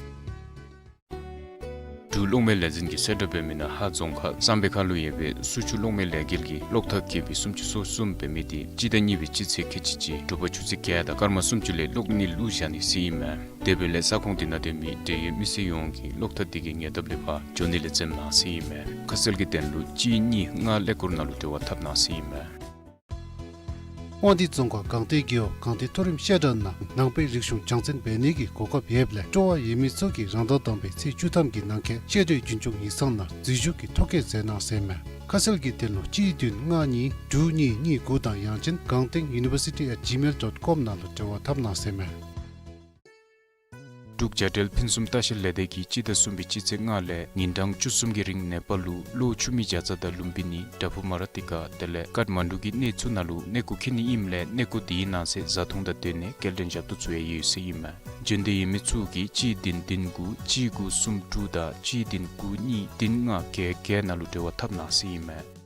འབྲུག་གློག་མེ་ལས་འཛིན་གྱིས་གསལ་བསྒྲགས་འབད་མི་ནང་ལྷ་རྫོང་ཁག་གཙང་པའི་ཁ་ལུ་ཡོད་པའི་སུ་ཆུ་གློག་མེ་ལས་འགུལ་གྱི་གློག་ཐག་ཀེ་བི་སུམ་ཅུ་སོ་གསུམ་འབད་མི་དེ་སྤྱི་ཟླ་གཉིས་པའི་སྤྱི་ཚེས་ཁལ་གཅིག་གཅིག་དྲོ་པ་ཆུ་ཚོད་བརྒྱད་དང་སྐར་མ་སུམ་ཅུ་ལས་གློག་ནི་བླུག་བཞག་ནི་ཟེར་ཨིན་མས། དེ་འབདཝ་ལས་ས་ཁོངས་དེ་ནང་སྡོད་མི་འབྲེལ་ཡོད་མི་སེར་ཡོངས་ཀྱིས་གློག་ཐག་དེ་གི་ཉེ་འདབས་ལས་ཕར་འགྱོ་ནི་ལས་འཛེམ་གནང་ཟེར་ཨིན་མས། ཁ་གསལ་གྱི་དོན་ལུ་གཅིག་གཉིས་ལྔ་ཀླད་ཀོར་ནང་ལུ་འབྲེལ་བ་འཐབ་གནང་ཟེར་ཨིན་མས། དབང་འདུས་རྫོང་ཁག་སྒང་སྟེང་རྒེད་འོག་སྒང་སྟེང་མཐོ་རིམ་བཤད་གྲྭ་ནང་ནང་པའི་རིག་གཞུང་སྦྱང་བརྩོན་འབད་ནི་གི་གོ་སྐབས་ཡོདཔ་ལས་སྤྲོ་བ་ཡོད་མི་ཚུ་གིས་རང་དབང་དང་པའི་ཚེས་བཅུ་ཐམ་གྱི་ནང་འཁོད་ཤེས་འདོད་རྒྱུན་འཁྱོངས་ཡིག་ཚང་ནང་འཛུལ་ཞུགས་ཀྱི་ཐོ་བཀོད་མཛད་གནང་ཟེར་མས། ཁ་གསལ་གྱི་དོན་ལུ་གཅིག་བདུན་ལྔ་གཉིས་དྲུག་གཉིས་གཉིས་དགུ་དང་ཡང་ཅིན་སྒང་སྟེང་university at gmail dot com ནང་ལུ་འབྲེལ་བ་འཐབ་གནང་ཟེར་མས། འབྲུག་བྱ་བྲལ་ཕུན་སུམ་ལྟ་བཤལ་ལས་སྡེ་གིས་སྤྱི་ཟླ་གསུམ་པའི་སྤྱི་ཚེས་ལྔ་ལས་ཉིན་གྲངས་བཅུ་གསུམ་གྱི་རིང་ནེ་པཱལ་ལུ་གློ་ཆུ་མིག་བྱ་ཙ་དང་ལུམ་བི་ནི་བྲག་ཕུག་མ་ར་ཏི་ཀ་དེ་ལས་ཀཏ་མན་ཌུ་གི་གནས་ཚུ་ནང་ལུ་གནས་སྐོར་འཁྱིད་ནི་ཨིནམ་ལས་གནས་སྐོར་དེའི་ནང་གསེས་བཟའ་འཐུང་དང་སྡོད་གནས་སྐྱེལ་འདྲེན་ཞབས་ཏོག་ཚུ་ཡང་ཡོད་ཟེར་ཨིན་མས། འབྱོན་འདོད་ཡོད་མི་ཚུ་གིས་གཅིག་བདུན་བདུན་དགུ་གཅིག་དགུ་གསུམ་དྲུག་དང་གཅིག་བདུན་དགུ་གཉིས་བདུན་ལྔ་བརྒྱད་བརྒྱད་ནང་ལུ་འབྲེལ་བ་འཐབ་གནང་ཟེར་ཨིན་མས།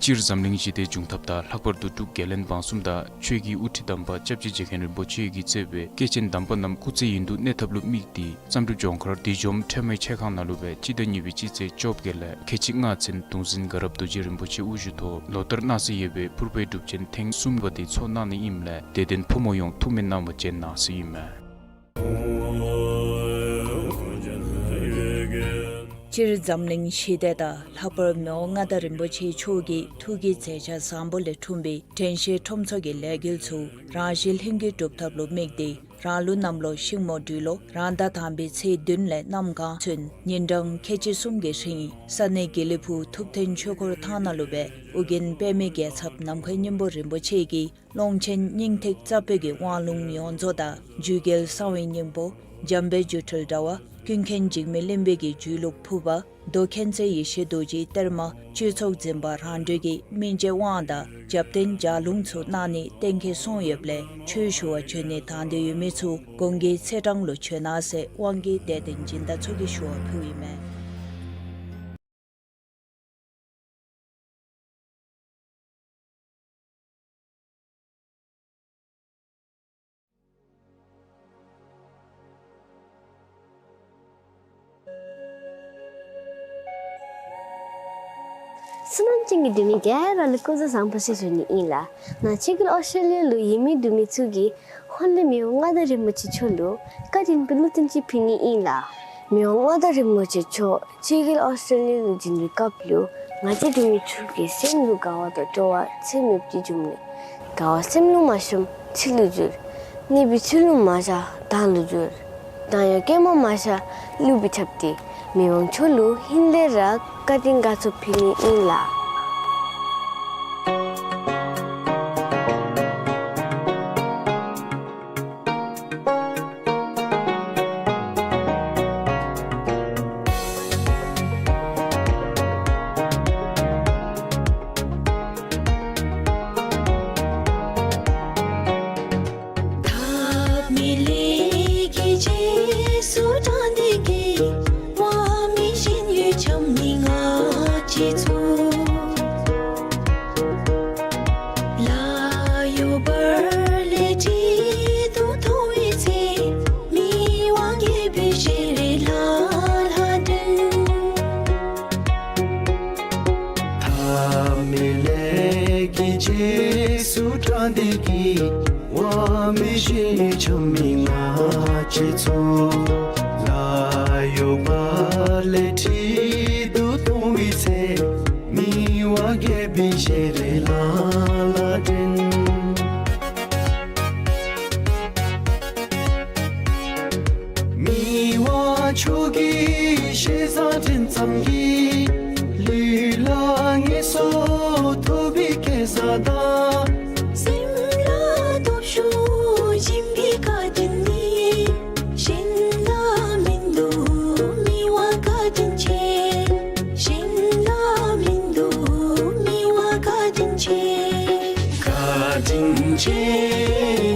སྤྱིར་འཛམ་གླིང་ཞི་བདེའི་འབྱུང་ཐབས་དང་ལྷག་པར་དུ་འབྲུག་རྒྱལ་བློན་འབངས་གསུམ་དང་ཆོས་ཀྱི་དབུ་ཁྲིད་དམ་པ་སྐྱབས་རྗེ་རྗེ་མཁན་རིན་པོ་ཆེ་གིས་གཙོས་པའི་སྐྱེས་ཆེན་དམ་པ་རྣམས་སྐུ་ཚེ་ཡུན་དུ་གནས་ཐབས་ལུ་དམིགས་ཏེ་བསམ་གྲུབ་ལྗོངས་མཁར་བདུད་འཇོམས་ཁྲོས་མའི་ཆས་ཁང་ནང་ལུ་སྦེ་སྤྱི་ཟླ་གཉིས་པའི་སྤྱི་ཚེས་བཅོ་བརྒྱད་ལས་ཁལ་གཅིག་ལྔ་ཚུན་གདུང་འཛིན་དགའ་རབ་རྡོ་རྗེ་རིན་པོ་ཆེ་དབུ་བཞུགས་ཐོག་ལོ་ལྟར་གནང་སྲོལ་ཡོད་པའི་ཕུར་པའི་སྒྲུབ་ཆེན་ཐེངས་གསུམ་པ་དེ་ཚོགས་གནང་ནི་ཨིནམ་ལས་དད་ལྡན་ཕོ་མོ་ཡོངས་ཐུགས་སྨོན་གནང་བར་བྱོན་གནང་ཟེར་ཨིན་མས། སྤྱིར་འཛམ་གླིང་ཞི་བདེ་དང་ལྷག་པར་མི་དབང་མངའ་བདག་རིན་པོ་ཆེ་མཆོག་གི་ཐུགས་ཀྱི་མཛད་འཆར་བཟང་པོ་ལས་འཁྲུངས་པའི་དྲན་ཤེས་ཁྲོམ་ཚོགས་ཀྱི་ལས་འགུལ་ཚུ་རང་གཞན་ལྷན་སྐྱིད་སྒྲུབ་ཐབས་ལུ་དམིགས་ཏེ་རང་ལུགས་གནམ་ལོ་ཤིང་མོ་སྦྲུལ་ལོ་རང་ཟླ་དང་པའི་ཚེས་བདུན་ལས་གནམ་གང་ཚུན་ཉིན་གྲངས་ཁལ་གཅིག་གསུམ་གྱི་རིང་ས་གནས་དགེ་ལེགས་ཕུག་ཐུབ་བསྟན་ཆོས་འཁོར་ཐང་ནང་ལུ་སྦེ་ཨོ་རྒྱན་པདྨའི་རྒྱལ་ཚབ་ནམ་མཁའི་སྙིང་པོ་རིན་པོ་ཆེ་གིས་ཀློང་ཆེན་སྙིང་ཐིག་རྩ་བོད་ཀྱི་དབང་ལུང་ཡོངས་རྫོགས་དང་འཇུ་སྐལ་གསང་བའི་སྙིང་པོ་འཇམ་དཔལ་སྒྱུ་འཕྲུལ་དྲྭ་བ་ཀུན་མཁྱེན་འཇིགས་མེད་གླིང་པའི་གི་འཇུག་ལུགས་ཕུར་པ་མདོ་མཁྱེན་བརྩེ་ཡེ་ཤེས་རྡོ་རྗེའི་གཏེར་མ་སྤྱི་ཚོགས་འཛིན་པ་རང་གྲོལ་གྱི་སྨིན་བྱེད་དབང་དང་རྒྱབ་རྟེན་ལྗགས་ལུང་ཚུ་གནང་ནི་གཏན་འཁེལ་སོང་ཡོདཔ་ལས་ཆོས་ཞུ་བར་འབྱོན་ནི་དང་འདོད་ཡོད་མི་ཚུ་གོང་གི་ཚེས་གྲངས་ལུ་འབྱོན་གནང་ཟེར་དབང་གིས་དད་ལྡན་སྦྱིན་བདག་ཚུ་གིས་ཞུ་བ་ཕུལཝ་ཨིན་མས། བསོད་ནམས་ཅན་གྱི་འབྲུག་མི་ག་ར་ལུ་སྐུ་གཟུགས་བཟང་པོ་ཟེར་ཞུ་ནི་ཨིན་ལགས། ནཱ་ཕྱི་རྒྱལ་ཨོསི་ཊྲེ་ལི་ཡ་ལུ་ཡོད་མི་འབྲུག་མི་ཚུ་གིས་ཧོར་གླིང་མི་དབང་མངའ་བདག་རིན་པོ་ཆེ་མཆོག་ལུ་བཀའ་དྲིན་པའི་གླུ་ཐུང་ཅིག་ཕུལ་ནི་ཨིན་ལགས། མི་དབང་མངའ་བདག་རིན་པོ་ཆེ་མཆོག་ཕྱི་རྒྱལ་ཨོསི་ཊྲེ་ལི་ཡ་ལུ་བྱོན་པའི་སྐབས་ལུ་ང་བཅས་འབྲུག་མི་ཚུ་གི་སེམས་ལུ་དགའ་བ་དང་སྤྲོ་བ་ཚད་མེདཔ་ཅིག་བྱུངམ་ལས་དགའ་བ་སེམས་ལུ་མ་ཤོངམ་ཚིག་ལུ་འགྱུར། ནད་པའི་ཚུལ་ལུ་མ་བཞག་གདངས་ལུ་འགྱུར། གདངས་ཡང་སྐྱེད་མ་མ་བཞག་གླུ་སྦེ་འཁྲབ་སྟེ་མི་དབང་མཆོག་ལུ་ཧིང་ལས་ར་བཀའ་དྲིན་དགའ་ཚོར་ཕུལ་ནི་ཨིན་ལགས། ཐབས་མེད་ལས་ཀྱི་རྗེས་སུ་འབྲངས་ཏེ་གི་དབང་མི་གཞན་ཡོད་ཀྱང་མི་ང་བཅས་ཚུ། ལཱ་གཡོག་པར་ལས་བྲེལ་དུ་མཐོང་བའི་ཚེ། མི་དབང་རྒྱལ་པོའི་ཞལ་རས་ལྷང་ལྷང་དྲན། ཐབས་མེད་ལས་ཀྱི་རྗེས་སུ་འབྲངས་ཏེ་གི་དབང་མི་གཞན་ཡོད་ཀྱང་མི་ང་བཅས་ཚུ། ལཱ་གཡོག་པར་ལས་བྲེལ་དུ་མཐོང་བའི་ཚེ། མི་དབང་རྒྱལ་པོའི་ཞལ་རས་ལྷང་ལྷང་དྲན། མི་དབང་མཆོག་གི་ཞལ་བཟང་དྲན་ཙམ་གྱིས། ལུས་ལ་ངལ་གསོ་ཐོབ་པའི་སྐལ་བཟང་དང་། སེམས་ལ་སྟོབས་ཤུགས་སྦྱིན་པའི་བཀའ་དྲིན་ནི། གཞན་ལ་མིན་འདུག་མི་དབང་བཀའ་དྲིན་ཆེ། གཞན་ལ་མིན་འདུག་མི་དབང་བཀའ་དྲིན་ཆེ། བཀའ་དྲིན་ཆེ་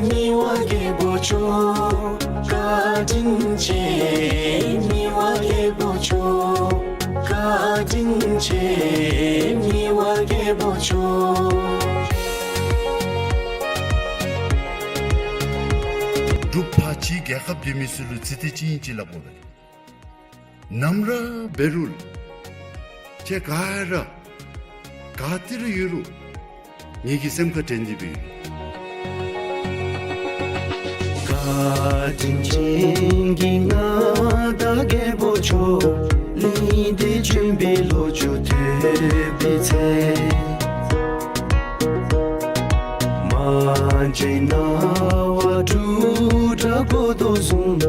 མི་དབང་རྒྱལ་པོ་མཆོག། བཀའ་དྲིན་ཆེ་མི་དབང་རྒྱལ་པོ་མཆོག། བཀའ་དྲིན་ཆེ་མི་དབང་རྒྱལ་པོ་མཆོག། འབྲུག་ཕར་ཕྱིའི་རྒྱལ་ཁབ་སྡོད་མི་ཚུ་ལུ་ཚིག་དེ་ཅིག་ཨིན་ཅི་སླབ་དགོ་པས། ནམ་ར་འབད་རུང་ཁྱེད་ག་ར་ག་ཏེ་ར་ཡོད་རུང་ངེ་གི་སེམས་ཁར་དྲན་ཏེ་སྦེ་ཡོད། བཀའ་དྲིན་ཅན་གྱི་མངའ་བདག་རྒྱལ་པོ་མཆོག་གླིང་འདིར་བྱོན་པའི་ལོ་རྒྱུས་ཐོས་པའི་ཚེ། མ་བརྗེད་སྣང་བ་དྲུག་དྲག་པོ་དོ་གསུམ།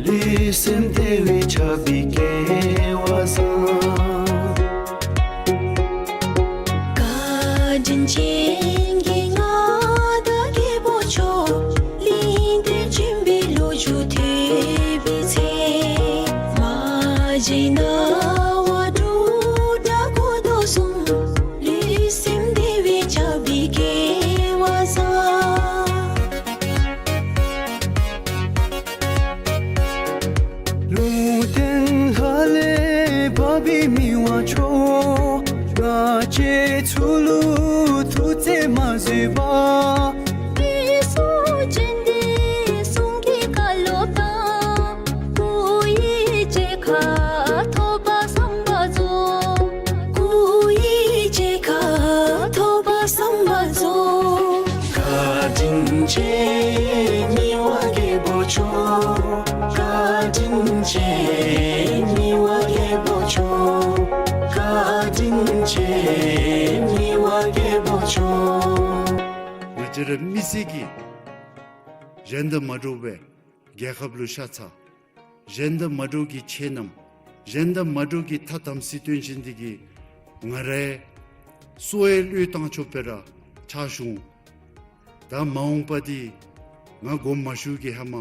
ལུས་སེམས་བདེ་བའི་ཆར་པའི་སྐལ་བ་བཟང་། བཀའ་དྲིན་ཅན་གྱི་མངའ་བདག་རྒྱལ་པོ་མཆོག་གླིང་འདིར་བྱོན་པའི་ལོ་རྒྱུས་ཐོས་པའི་ཚེ། མ་བརྗེད་སྣང་བ་དྲུག་དྲག་པོ་དོ་གསུམ། ལུས་སེམས་བདེ་བའི་ཆར་པའི་སྐལ་བ་བཟང་། ལུང་བསྟན་ལྷ་ལས་བབས་པའི་མི་དབང་མཆོག་ང་བཅས་ཚུ་ལུ་ཐུགས་བརྩེ་མ་བཟོད་པར། སྐྱེ་སོགས་ཅན་ཏེ་གསུང་གི་བཀའ་སློབ་དང་། སྐུ་ཡི་མཇལ་ཁ་ཐོབ་པར་བསམ་པ་རྫོགས། སྐུ་ཡི་མཇལ་ཁ་ཐོབ་པར་བསམ་པ་རྫོགས། བཀའ་དྲིན་ཅན་མི་དབང་རྒྱལ་པོ་མཆོག་བཀའ་དྲིན་ཅན་མི་དབང་རྒྱལ་པོ་མཆོག་བཀའ་དྲིན་ཅན་མི་དབང་རྒྱལ་པོ་མཆོག་ང་བཅས་ར་མི་སེར་གྱི་གཞན་དང་མ་འདྲ་བའི་རྒྱལ་ཁབ་ལུ་ཤ་ཚ། གཞན་དང་མ་འདྲ་གི་ཆེ་གནམ། གཞན་དང་མ་འདྲ་གི་ཐ་དམ་ཚིག་སྟོན་བཞིན་དེ་གིས་ང་རའི་གསོལ་བའི་བློས་བཏང་ཆོག་པའི་ར་ཆ་ཤུང་། ད་མ་འོངས་པ་འདི་ང་དགོངསམ་མ་ཞུ་གི་ཧེ་མ་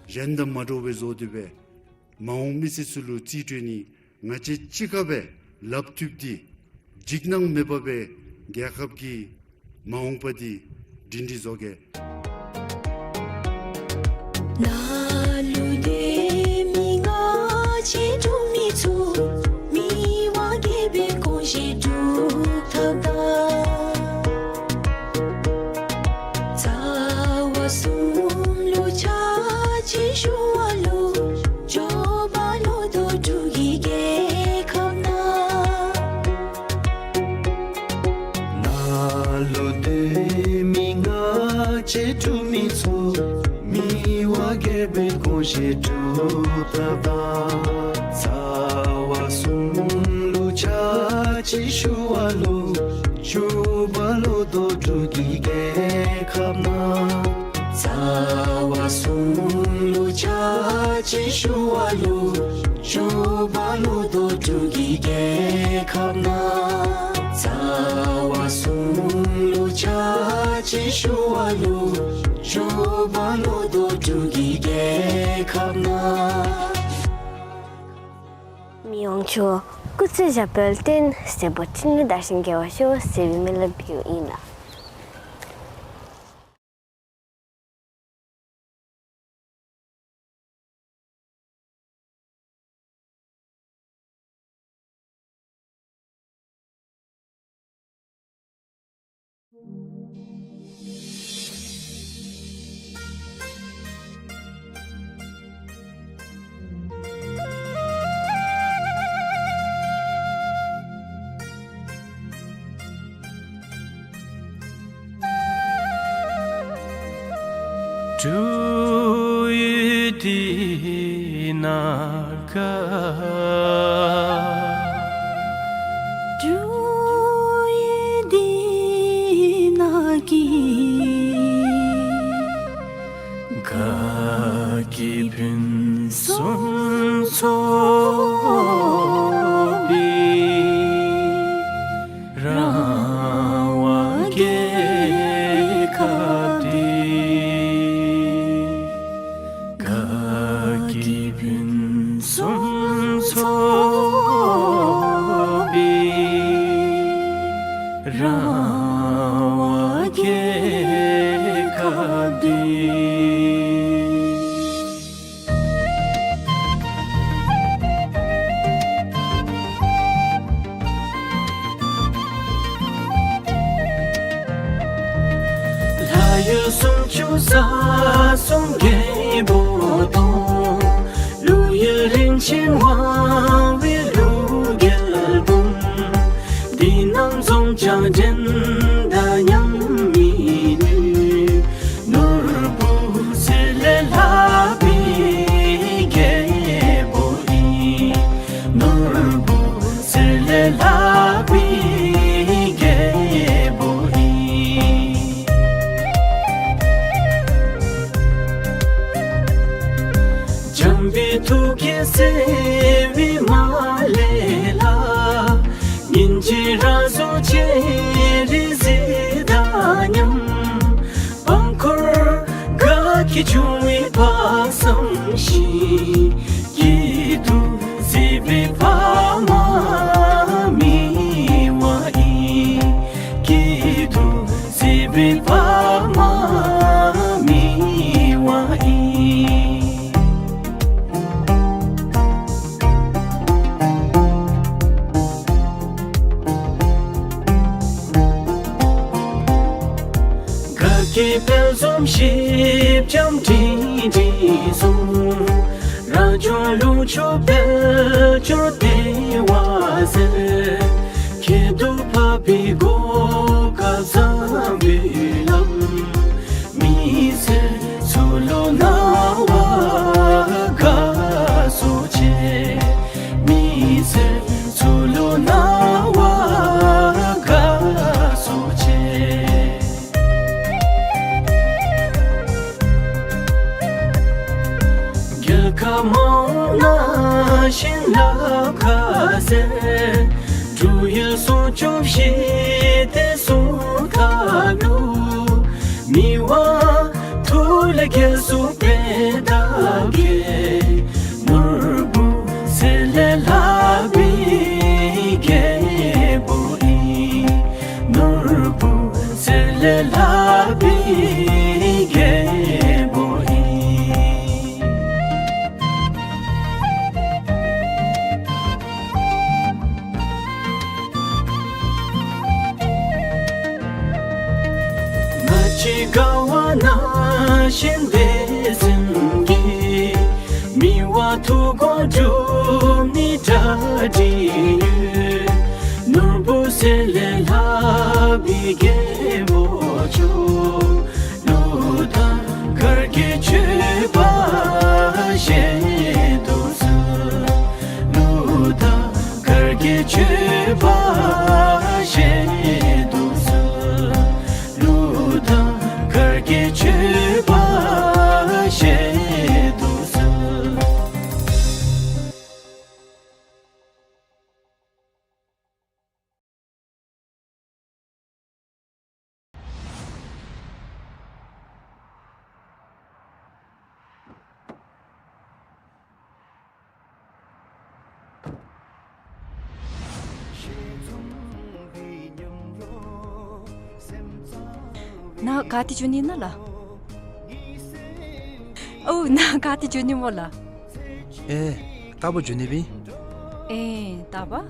གཞན་དང་མ་འདྲ་བའི་བཟོ་སྟེ་སྦེ་མ་འོངས་མི་སེར་ཚུ་ལུ་རྩིས་སྤྲོད་ནི། ང་བཅས་གཅིག་ཁར་སྦེ་ལགཔ་མཐུད་དེ་འཇིགས་སྣང་མེད་པར་སྦེ་རྒྱལ་ཁབ་ཀྱི་མ་འོངས་པ་འདི་སྒྲིང་སྒྲི་བཟོ་གེ། ནཱ་ལུ་སྡོད་མི་ང་བཅས་འབྲུག་མི་ཚུ་མི་དབང་རྒྱལ་པོའི་དགོངས་བཞེད་སྒྲུབ་ཐབས་དང་། རྩ་བ་གསུམ་ལུ་ཕྱག་ཕྱི་ཞུ་བ་ལུ་མགྱོགས་པ་ལོ་ཐོག་འབྲུག་གི་རྒྱལ་ཁབ་ནང་། ནཱ་ལུ་སྡོད་མི་ང་བཅས་འབྲུག་མི་ཚུ་མི་དབང་རྒྱལ་པོའི་དགོངས་བཞེད་སྒྲུབ་ཐབས་དང་། རྩ་བ་གསུམ་ལུ་ཕྱག་ཕྱི་ཞུ་བ་ལུ་མགྱོགས་པ་ལོ་ཐོག་འབྲུག་གི་རྒྱལ་ཁབ་ནང་། རྩ་བ་གསུམ་ལུ་ཕྱག་ཕྱི་ཞུ་བ་ལུ་མགྱོགས་པ་ལོ་ཐོག་འབྲུག་གི་རྒྱལ་ཁབ་ནང་། རྩ་བ་གསུམ་ལུ་ཕྱག་ཕྱི་ཞུ་བ་ལུ་མགྱོགས་པ་ལོ་ཐོག་འབྲུག་གི་རྒྱལ་ཁབ་ནང་། མི་དབང་མཆོག་སྐུ་ཚེ་ཞབས་པད་བརྟན། སྲས་པོ་འཕྲིན་ལས་དར་ཞིང་རྒྱས་པར་ཤོག་ཟེར་བའི་སྨོན་ལམ་འབུལཝ་ཨིན་ལགས། འབྲུག་ཡུལ་འདི་ན་ག། འབྲུག་ཡུལ་འདི་ན་གི། དགའ་སྐྱིད་ཕུན་སུམ་ཚོགས་པའི་རང་དབང་རྒྱལ་ཁབ་འདི། དགའ་སྐྱིད་ཕུན་སུམ་ཚོགས་པའི་རང་དབང་རྒྱལ་ཁབ་འདི། ལྷ་ཡུལ་སུམ་ཅུ་རྩ་གསུམ་རྒྱལ་པོ་དང་། ཀླུ་ཡུལ་རིན་ཆེན་དབང་ བརྩེ་བའི་མ་ལས་ལྷག། སྙིང་རྗེ་རང་གཟུགས་སྤྱན་རས་གཟིགས་དང་མཉམ། དཔང་འཁོར་དགའ་སྐྱིད་འབྱུང་བའི་དཔག་བསམ་ཤིང་། སྐྱིད་སྡུག་གཟིགས་པའི་ཕ་མ་མི་དབང་ཡིན། སྐྱིད་སྡུག་གཟིགས་པའི་ཕ་མ་མི་དབང་ཡིན། དགའ་སྐྱིད་དཔལ་འཛོམས་ཞིབ་འཇམ་སྒྲིང་སྒྲིང་གསུང་། རང་བྱུང་ལྷུན་ཕྱུག་དཔལ་འབྱོར་བདེ་བ་ཟེར། ཁྱད་དུ་འཕགས་པའི་གོ་སྐབས་བཟང་པོའི་ལམ། མི་སེར་ཚུ་ལུ་སྣང་བ་དགའ་ཚོར་ཆེ། མི་སེར་ཚུ་ལུ་སྣང་བ་དགའ་ཚོར་ཆེ། རྒྱལ་ཁབ་མང་ནང་བཞིན་ལ་ཁ་ཟེར། འབྲུག་ཡུལ་སུམ་ཅུ་བཞི་སྡེ་སྲུང་ཁག་ལུ། མི་དབང་ཐུགས་ལས་རྒྱལ་སྲུང་པའི་བདག་རྒྱལ། ནོར་བུ་གསེར་ལས་ལྷག་པའི་རྒྱལ་པོ་ཨིན། ནོར་བུ་གསེར་ལས་ལྷག་པའི་རྒྱལ་པོ་ཨིན། ང་བཅས་དགའ་བ་ནང་བཞིན་བདེ་སེམས་ཀྱིས། མི་དབང་ཐུགས་དགོངས་འགྲུབ་ནི་གྲ་སྒྲིག་ཡོད། ནོར་བུ་གསེར་ལས་ལྷག་པའི་རྒྱལ་པོ་མཆོག། ཀླུ་དང་གར་གྱི་མཆོད་པ་བཞེས་དུ་གསོལ། ཀླུ་དང་གར་གྱི་མཆོད་པ་བཞེས་དུ་གསོལ། ཀླུ་དང་གར་གྱི་མཆོད་པ་བཞེས་དུ་གསོལ། ནཱ་ག་ཏེ་འགྱོ་ནི་ཨིན་ན་ལགས། ཨོ་ནཱ་ག་ཏེ་འགྱོ་ནི་སྨོ་ལགས། ཨེ་རྟག་པར་འགྱོ་ནི་སྦེ་ཨིན། ཨེ་རྟག་པར།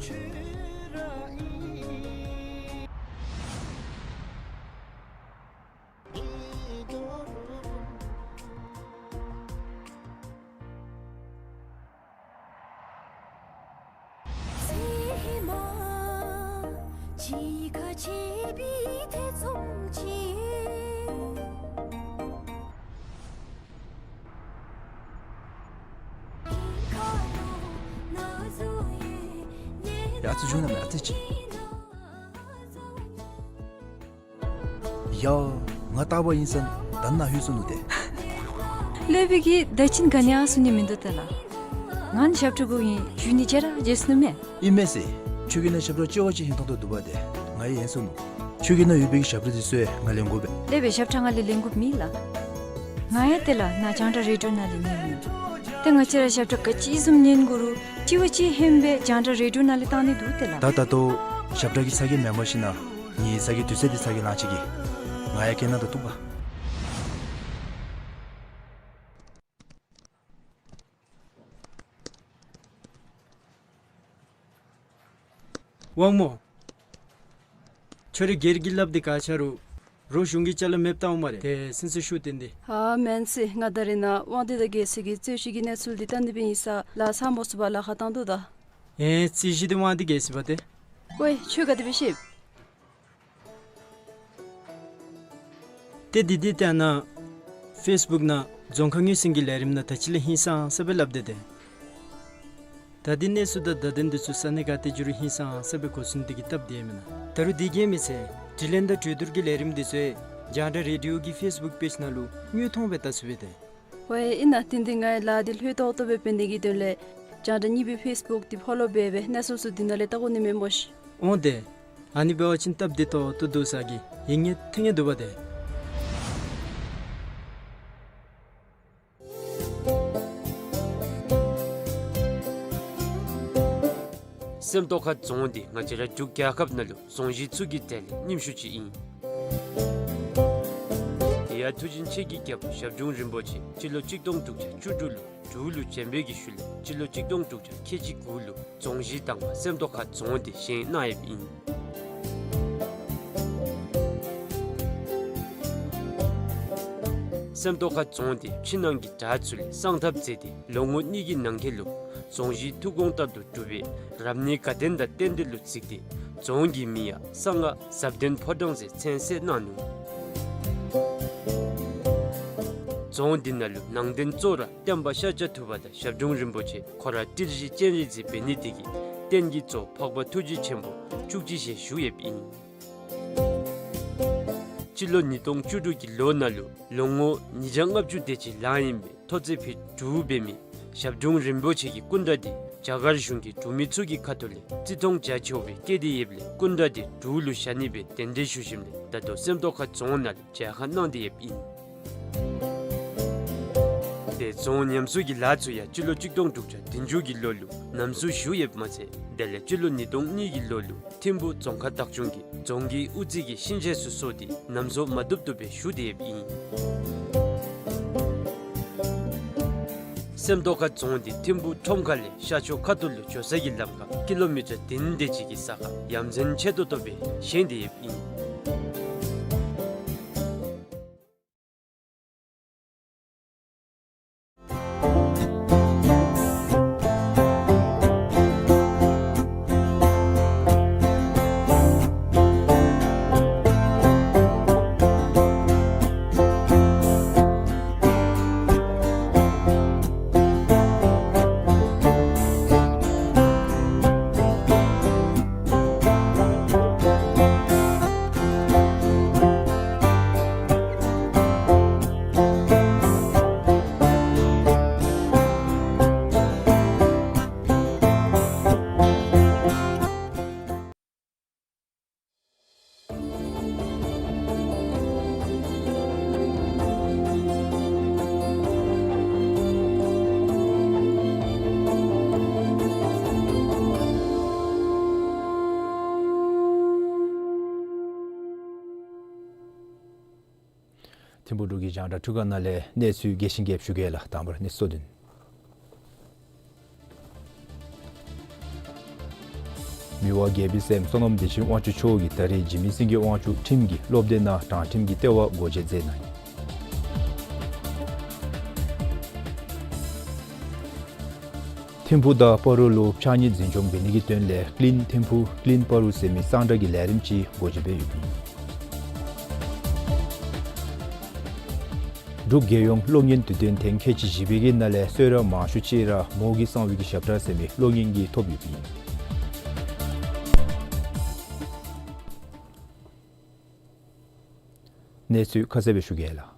ཡ་ཨ་ཙི་བྱུང་ན་མེད་ཨ་ཙི་ཅིག། ཡ་ང་རྟག་པར་ཨིན་ཟེར་ད་ནཱ་ལྷོད་སོ་ནུག་ཏེ། ལྷོད་པའི་གི་ད་ཅི་ག་ནི་ཡང་གསུང་ནི་མིན་འདུག་ཏེ་ལགས། ང་ནི་ཞབས་ཁྲ་གུ་ཨིན་ཞུ་ནི་བརྗེད་ར་བརྗེད་སོ་ནུག་མས། ཨིན་མས་ཟེར། ཁྱོད་ཀྱིས་ནཱ་ཞབས་ཁྲ་ཅོག་ཅིག་ཧིང་ཐོང་ཐོང་འདུག་པ་ཏེ། ང་ཡང་ཡེངས་སོ་ནུག། ཁྱོད་ཀྱི་ནཱ་ཡོད་པའི་གི་ཞབས་ཁྲ་འདི་ཚུ་ཡང་ང་ལེན་དགོ་པས། ལྷོད་པའི་ཞབས་ཁྲ་ང་ལས་ལེན་དགོཔ་མེད་ལགས། ང་ཡང་ཏེ་ལགས་ནཱ་རྒྱང་བསྒྲགས་རེ་ཌི་ཡོ་ནང་ལས་ཉན་མི་ཏེ་ང་བཅས་ར་ཞབས་ཁྲ་ག་ཅི་བཟུམ་ཉན་དགོ་རུང་ཅི་བ་ཅིན་ཧེ་མ་སྦེ་རྒྱང་བསྒྲགས་རེ་ཌི་ཡོ་ནང་ལས་བཏང་ནི་འདུག་ཏེ་ལགས། ད་ད་ལྟོ་ཞབས་ཁྲ་གི་ཚ་གྱང་མེནམ་ཞིནམ་ལས་ངེའི་ཚ་གྱང་དུས་ཚོད་འདི་ཚ་གྱང་ལང་ཅི་གི། ང་ཡང་སྐད་ནང་ད་འདུག་པ། དབང་མོ། ཁྱོད་རའི་སྒེར་གྱི་སླབ་འདི་ག་ཅི་རུང་རོགས་གཞུང་གི་ཅ་ལ་མེདཔ་བཏང་འོང་སྨ་རེ། ཏེ་སེམས་ཚུ་ཤུགས་བཏོན་ཏེ། ཨ་མེན་ཟེར། ང་ད་རེས་ནཱ་དབང་འདུས་དང་རྒྱལ་སྲས་ཀྱི་རྩོད་གཞི་གི་གནས་ཚུལ་འདི་བལྟ་ནི་སྦེ་ཨིན་ས་ལཱ་ཚང་མ་ཚུ་བ་ལཱ་ཁག་བཏང་དོ་ད། ཨེ་རྩོད་གཞི་འདི་དབང་འདུས་རྒྱལ་སྲས་པ་ཏེ། ཝའེ་ཁྱོད་ག་དེ་སྦེ་ཤེས། ཏེ་འདི་འདི་ཏེ་ནཱ་ཕེསི་བུཀ་ནང་རྫོང་ཁ་ངོས་ཟིན་གྱི་ལས་རིམ་ནང་ད་ཅི་ལས་ཧིང་སངས་ས་སྦེ་སླབ་སྟེ་ཏེ། ད་འདི་གནས་ཚུལ་དང་བརྡ་དོན་འདི་ཚུ་ས་གནས་ག་ཏེ་འགྱོ་རུང་ཧིང་སངས་ས་སྦེ་གོ་ཚུགས་ནི་དེ་གིས་སྟབས་བདེ་མེན་ན། ད་རུང་འདི་གིས་མི་ཚད་དྲི་ལན་དང་གྲོས་བསྡུར་གྱི་ལས་རིམ་འདི་ཚུ་ཡང་རྒྱང་བསྒྲགས་རེ་ཌི་ཡོ་གི་ཕེསི་བུཀ་པེཇ་ནང་ལུ་དངོས་མཐོང་སྦེ་བལྟ་ཚུགས་པས་ཏེ། ཝའེ་ཨིན་ན། ཏེ་འདི་ངེའི་ལཱ་འདི་ལྷོད་ཏོག་ཏོ་སྦེ་འབད་ནི་གི་དོན་ལས་ རྒྱང་བསྒྲགས་གཉིས་པའི་ཕེསི་བུཀ་འདི་ཕོ་ལོ་འབད་སྦེ་གནས་ཚུལ་ཚུ་འདི་ནང་ལས་བལྟ་དགོ་ནི་མས་སྨོ་ཤིག། འོང་ཏེ། ཨ་ནི་འབད་བ་ཅིན་སྟབས་བདེ་ཏོག་ཏོ་འདུག་ས་གི། ཡིད་ངེས་ཐིང་ངེས་འདུག་པ་ཏེ། སེམས་རྟོགས་ཁ་རྫོང་འདི་ང་བཅས་ར་འབྲུག་རྒྱལ་ཁབ་ནང་ལུ་རྫོང་གཞི་ཚུ་གི་གྲས་ལས་རྙིངམ་ཤོས་ཅིག་ཨིན། དེ་ཡང་མཐུ་ཆེན་ཆེ་གི་རྒྱལ་པོ་ཞབས་དྲུང་རིན་པོ་ཆེ་སྤྱི་ལོ་གཅིག་སྟོང་དྲུག་བརྒྱ་བཅུ་དྲུག་ལུ་འབྲུག་ལུ་བྱོན་པའི་གི་ཤུལ་ལས་སྤྱི་ལོ་གཅིག་སྟོང་དྲུག་བརྒྱ་ཁལ་གཅིག་དགུ་ལུ་རྫོང་གཞི་དང་པ་སེམས་རྟོགས་ཁ་རྫོང་འདི་བཞེངས་གནང་ཡོདཔ་ཨིན། སེམས་རྟོགས་ཁ་རྫོང་འདི་ཕྱི་ནང་གི་བྲག་ཚུ་ལས་གསང་ཐབས་མཛད་དེ་ལོ་ངོ་གཉིས་ཀྱི་ནང་འཁོད་ལུ་རྫོང་གཞི་ཐུགས་དགོངས་ལྟར་དུ་གྲུབ་པའི་རབ་གནས་དགའ་ལྡན་དང་རྟེན་འབྲེལ་ལུ་གཟིགས་ཏེ་རྫོང་གི་མིང་ཡང་གསང་སྔགས་ཟབ་དོན་ཕོ་བྲང་ཟེར་མཚན་གསོལ་གནང་ནུག། རྫོང་འདི་ནང་ལུ་ནང་རྟེན་གཙོ་བོ་ར་སྟོན་པ་ཤཱཀྱ་ཐུབ་པ་དང་ཞབས་དྲུང་རིན་པོ་ཆེ་ཁོ་ར་ཏིལ་བཞི་སྤྱན་རས་གཟིགས་འབད་ནི་དེ་གིས་རྟེན་གྱི་གཙོ་འཕགས་པ་ཐུགས་རྗེ་ཆེན་པོ་བཅུ་གཅིག་ཞལ་བཞུགས་ཡོདཔ་ཨིན། སྤྱི་ལོ་ཉིས་སྟོང་བཅུ་དྲུག་གི་ལོ་ནང་ལུ་ལོ་ངོ་ཉིས་བརྒྱ་ལྔ་བཅུ་དེ་ཅིག་ལང་ཡི་མི་ཐོ་བརྩེགས་ཕུད་དྲུག་འབད་མི་ཞབས་དྲུང་རིན་པོ་ཆེ་གི་སྐུ་འདྲ་འདི་རྒྱ་གར་གཞུང་གིས་འབྲུག་མི་ཚུ་གི་ཁ་ཐུག་ལས་བརྩི་མཐོང་རྒྱ་ཆེ་བ་སྦེ་བསྐྱེད་དེ་ཡོདཔ་ལས་སྐུ་འདྲ་འདི་འབྲུག་ལུ་བཞག་ནི་སྦེ་གདན་འདྲེན་ཞུ་ཞིནམ་ལས་ད་ལྟོ་སེམས་རྟོགས་ཁ་རྫོང་ནང་ལུ་མཇལ་ཁ་གནང་སྟེ་ཡོདཔ་ཨིན། དེ་རྫོང་ཉམས་གསོ་གི་ལཱ་ཚུ་ཡང་སྤྱི་ལོ་གཅིག་སྟོང་དྲུག་བརྒྱ་བདུན་ཅུ་གི་ལོ་ལུ་ལམ་སྲོལ་ཞུ་ཡོདཔ་མ་ཚད་དེ་ལས་སྤྱི་ལོ་ཉིས་སྟོང་གཉིས་ཀྱི་ལོ་ལུ་ཐིམ་ཕུ་རྫོང་ཁག་བདག་སྐྱོང་གིས་རྫོང་གི་དབུ་རྩེ་གི་གཤིན་ཆས་ཚུ་བཟོ་སྟེ་ལམ་བཟོ་མ་བཏུབ་བཏུབ་སྦེ་ཞུ་སྟེ་ཡོདཔ་ཨིན། སེམས་རྟོགས་ཁ་རྫོང་འདི་ཐིམ་ཕུ་ཁྲོམ་ཁ་ལས་ཤར་ཕྱོགས་ཁ་ཐུག་ལུ་འགྱོ་ས་གི་ལམ་ཁར་ཀི་ལོ་མི་ཊར་བདུན་དེ་ཅིག་གི་ས་ཁར་ཡ་མཚན་ཆེ་ཏོག་ཏོ་སྦེ་བཞེངས་ཏེ་ཡོདཔ་ཨིན། ཐིམ་ཕུ་འབྲུག་གི་རྒྱང་བསྒྲགས་འཕྲུལ་ཁང་ནང་ལས་གནས་ཚུལ་རྒྱས་ཤིང་རྒྱསཔ་ཞུ་གེ་ལགས། དང་པ་ར་གནས་ཚུལ་གཙོ་དོན། མི་དབང་རྒྱལ་པོའི་སྲསམོ་བསོད་ནམས་བདེ་ཆེན་དབང་ཕྱུག་མཆོག་གིས་ད་རིས་འཇིགས་མེད་སེང་གེ་དབང་ཕྱུག་ཁྲིམས་ཀྱི་སློབ་སྡེ་ནང་དྲང་ཁྲིམས་ཀྱི་ལྟེ་བ་སྒོ་འབྱེད་མཛད་གནང་ཡི། ཐིམ་ཕུ་དང་སྤ་རོ་ལུ་ཕྱགས་སྙིགས་འཛིན་སྐྱོང་འབད་ནི་གི་དོན་ལས་ཀི་ལིན་ཐིམ་ཕུ་ཀི་ལིན་སྤ་རོ་ཟེར་མི་གཙང་སྦྲ་གི་ལས་རིམ་ཅིག་སྒོ་འབྱེད་འབད་ཡོདཔ་ཨིན། འབྲུག་རྒྱལ་ཡོངས་གློག་བརྙན་དུས་སྟོན་ཐེངས་ཁལ་གཅིག་བཞི་པའི་གི་ནང་ལས་གསོལ་རས་མང་ཤོས་ཅིག་ར་མོ་གི་གསང་བའི་གི་ཞབས་ཁྲ་ཟེར་མི་གློག་བརྙན་གྱིས་ཐོབ་ཡོདཔ་ཨིན། གནས་ཚུལ་ཁ་གསལ་སྦེ་ཞུ་གེ་ལགས།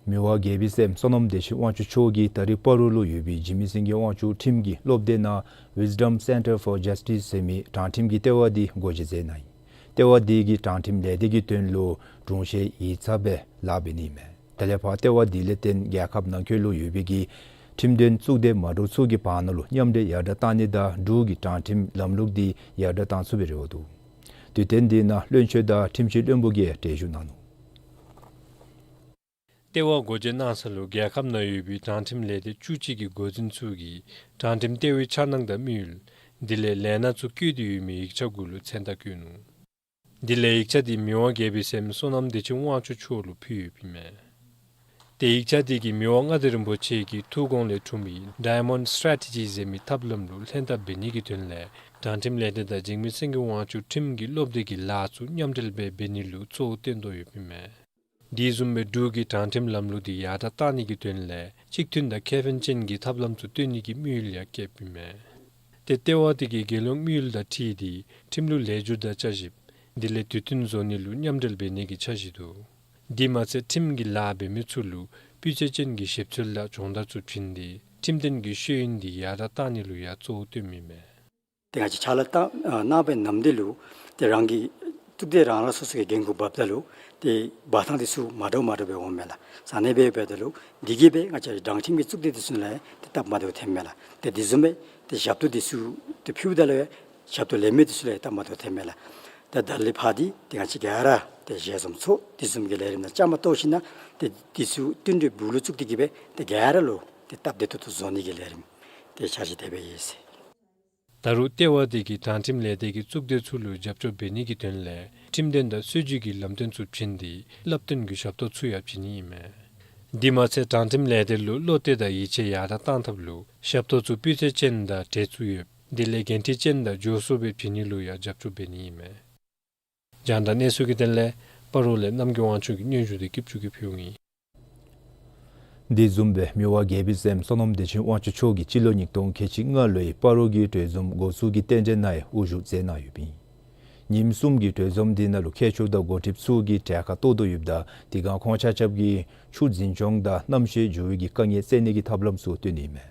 མི་དབང་རྒྱལ་པོའི་སྲསམོ་བསོད་ནམས་བདེ་ཆེན་དབང་ཕྱུག་མཆོག་གིས་ད་རིས་སྤ་རོ་ལུ་ཡོད་པའི་འཇིགས་མེད་སེང་གེ་དབང་ཕྱུག་ཁྲིམས་ཀྱི་སློབ་སྡེ་ནང་Wisdom Center for Justice ཟེར་མི་དྲང་ཁྲིམས་ཀྱི་ལྟེ་བ་འདི་སྒོ་འབྱེད་མཛད་གནང་ཡི། ལྟེ་བ་འདི་གིས་དྲང་ཁྲིམས་ལས་སྡེ་གི་དོན་ལུ་དྲུང་ཆེན་ཡིག་ཚང་སྦེ་ལཱ་འབད་ནི་ཨིན་མས། དེ་ལས་ཕར་ལྟེ་བ་འདི་ལས་བརྟེན་རྒྱལ་ཁབ་ནང་འཁོད་ལུ་ཡོད་པའི་གི་ཁྲིམས་དོན་གཙུག་སྡེ་མ་འདྲཝ་ཚུ་གི་བར་ན་ལུ་མཉམ་འབྲེལ་ཡར་དྲག་གཏང་ནི་དང་འབྲུག་གི་དྲང་ཁྲིམས་ལམ་ལུགས་འདི་ཡར་དྲག་གཏང་ཚུགས་པའི་རེ་བ་འདུག། དུས་སྟོན་འདི་ནང་བློན་ཆེན་དང་ཁྲིམས་ཞིབ་བློན་པོ་གིས་གྲལ་བཞུགས་གནང་ནུག། ལྟེ་བ་སྒོ་འབྱེད་གནང་ས་ལུ་རྒྱལ་ཁབ་ནང་ཡོད་པའི་དྲང་ཁྲིམས་ལས་སྡེ་བཅུ་གཅིག་གི་འགོ་འཛིན་ཚུ་གིས་དྲང་ཁྲིམས་ལྟེ་བའི་འཆར་སྣང་དང་དམིགས་ཡུལ་དེ་ལས་ལས་སྣ་ཚུ་བཀོད་དེ་ཡོད་མི་ཡིག་ཆ་གུ་ལུ་མཚན་རྟགས་བཀོད་ནུག། དེ་ལས་ཡིག་ཆ་དེ་མི་དབང་རྒྱལ་པོའི་སྲསམོ་བསོད་ནམས་བདེ་ཆེན་དབང་ཕྱུག་མཆོག་ལུ་ཕུལ་ཡོདཔ་ཨིན་མས། ཏེ་ཡིག་ཆ་དེ་གིས་མི་དབང་མངའ་བདག་རིན་པོ་ཆེ་གི་ཐུགས་དགོངས་ལས་འཁྲུངས་པའི་Diamond Strategy ཟེར་མི་ཐབས་ལམ་ལུ་ལྷན་ཐབས་འབད་ནི་གི་དོན་ལས་དྲང་ཁྲིམས་ལས་སྡེ་དང་འཇིགས་མེད་སེང་གེ་དབང་ཕྱུག་ཁྲིམས་ཀྱི་སློབ་སྡེ་གི་ལཱ་ཚུ་མཉམ་འབྲེལ་སྦེ་འབད་ནི་ལུ་གཙོ་བོ་བཏོན་དོ་ཡོདཔ་ཨིན་མས། དེ་བཟུམ་སྦེ་འབྲུག་གི་དྲང་ཁྲིམས་ལམ་ལུགས་དེ་ཡར་དྲག་གཏང་ནི་གི་དོན་ལས་གཅིག་མཐུན་དང་ཁེ་ཕན་ཅན་གྱི་ཐབས་ལམ་ཚུ་བཏོན་ནི་གི་དམིགས་ཡུལ་ཡང་བསྐྱེདཔ་ཨིན་མས། ཏེ་ལྟེ་བ་དེ་གིས་རྒྱལ་ཡོངས་དམིགས་ཡུལ་དང་འཁྲིལ་ཏེ་ཁྲིམས་ལུགས་ལེགས་བསྒྱུར་དང་བསྐྱར་ཞིབ་དེ་ལས་དུས་མཐུན་བཟོ་ནི་ལུ་མཉམ་འབྲེལ་འབད་ནི་གི་འཆར་གཞི་འདུག། དེ་མ་ཚད་ཁྲིམས་ཀྱི་ལཱ་འབད་མི་ཚུ་ལུ་སྤུས་ཚད་ཅན་གྱི་ཞིབ་འཚོལ་དང་སྦྱོང་བརྡར་ཚུ་བྱིན་ཏེ་ ཁྲིམས་དོན་གྱི་ཤེས་ཡོན་འདི་ཡར་དྲག་གཏང་ནི་ལུ་ཡང་གཙོ་བོ་བཏོནམ་ཨིན་མས། ཏེ་ང་བཅས་ཕྱག་ལཱ་གནང་གནང་བའི་ནམ་དུས་ལུ་ཏེ་རང་གི་གཙུག་སྡེ་རང་རང་སོ་སོ་གི་འགན་ཁུར་འབགཔ་ད་ལུ་ཏེ་འབག་ཐངས་འདི་ཚུ་མ་འདྲཝ་མ་འདྲཝ་སྦེ་འོངམ་མས་ལགས། ཨ་ནི་སྦེ་འབདཝ་ད་ལུ་འདི་གིས་སྦེ་ང་བཅས་དྲང་ཁྲིམས་ཀྱི་གཙུག་སྡེ་འདི་ཚུ་ནང་ལས་ཏེ་སྟབས་མ་བདེཝ་ཐོནམ་མས་ལགས། ཏེ་དེ་བཟུམ་སྦེ་ཏེ་ཞབས་ཏོག་འདི་ཚུ་ཏེ་ཕུལཝ་ད་ལུ་ཡང་ཞབས་ཏོག་ལེན་མི་འདི་ཚུ་ལུ་ཡང་སྟབས་མ་བདེཝ་ཐོནམ་མས་ལགས། ཏེ་ད་ལས་ཕར་འདི་ཏེ་ང་བཅས་ག་ར་ཏེ་ཞལ་འཛོམས་ཚོགས་དེ་བཟུམ་གྱི་ལས་རིམ་ནང་བཅའ་མར་གཏོགས་ཞིནམ་ལས་ཏེ་འདི་ཚུ་བསྟུན་གྲོས་སྦུག་ལུ་བཙུགས་ཏེ་གིས་སྦེ་ཏེ་ག་ར་ལུ་ཏེ་སྟབས་བདེ་ཏོག་ཏོ་བཟོ་ནི་གི་ལས་རིམ་ཏེ་འཆར་གཞི་དེ་སྦེ་ཡོད་ཟེར། ད་རུང་ལྟེ་བ་དེ་གིས་དྲང་ཁྲིམས་ལས་སྡེ་གི་གཙུག་སྡེ་ཚུ་ལུ་རྒྱབ་སྐྱོར་འབད་ནི་གི་དོན་ལས་ཁྲིམས་དོན་དང་སྲིད་བྱུས་ཀྱི་ལམ་སྟོན་ཚུ་བྱིན་ཏེ་བསླབ་སྟོན་གྱི་ཞབས་ཏོག་ཚུ་ཡང་བྱིན་ནི་ཨིན་མས། དེ་མ་ཚད་དྲང་ཁྲིམས་ལས་སྡེ་ལུ་བློ་གཏད་དང་ཡིད་ཆེས་ཡར་དྲག་གཏང་ཐབས་ལུ་ཞབས་ཏོག་ཚུ་སྤུས་ཚད་ཅན་དང་གྲལ་ཚུད་ཡོདཔ་དེ་ལས་འགན་འཁྲི་ཅན་དང་མགྱོགས་སུ་སྦེ་བྱིན་ནི་ལུ་ཡང་རྒྱབ་སྐྱོར་འབད་ནི་ཨིན་མས། རྒྱང་བསྒྲགས་གནས་ཚུལ་གྱི་དོན་ལས་སྤ་རོ་ལས་རྣམ་རྒྱལ་དབང་ཕྱུག་གི་སྙན་ཞུ་དེ་སྐྱིད་ཆུ་གིས་ཕུལཝ་ཨིན། དེ་བཟུམ་སྦེ་མི་དབང་རྒྱལ་པོའི་སྲསམོ་བསོད་ནམས་བདེ་ཆེན་དབང་ཕྱུག་མཆོག་གིས་སྤྱི་ལོ་ཉིས་སྟོང་ཁལ་གཅིག་ལྔ་ལོའི་སྤ་རོ་གི་གྲོས་འཛོམས་འགོ་བཙུགས་ཀྱི་རྟེན་འབྲེལ་ནང་ཡང་དབུ་བཞུགས་མཛད་གནང་ཡོདཔ་ཨིན། ཉིནམ་གསུམ་གྱི་གྲོས་འཛོམས་དེ་ནང་ལུ་མཁས་མཆོག་དང་འགོ་ཁྲིདཔ་ཚུ་གིས་གྲལ་ཁར་གཏོགས་དོ་ཡོདཔ་ད་དེ་སྒང་ཁོང་ཆ་ཁྱབ་ཀྱིས་ཆུ་འཛིན་སྐྱོང་དང་གནམ་གཤིས་འགྱུར་བའི་གི་དཀའ་ངལ་སེལ་ནི་གི་ཐབས་ལམ་ཚུ་སྟོན་ནི་ཨིན་མས།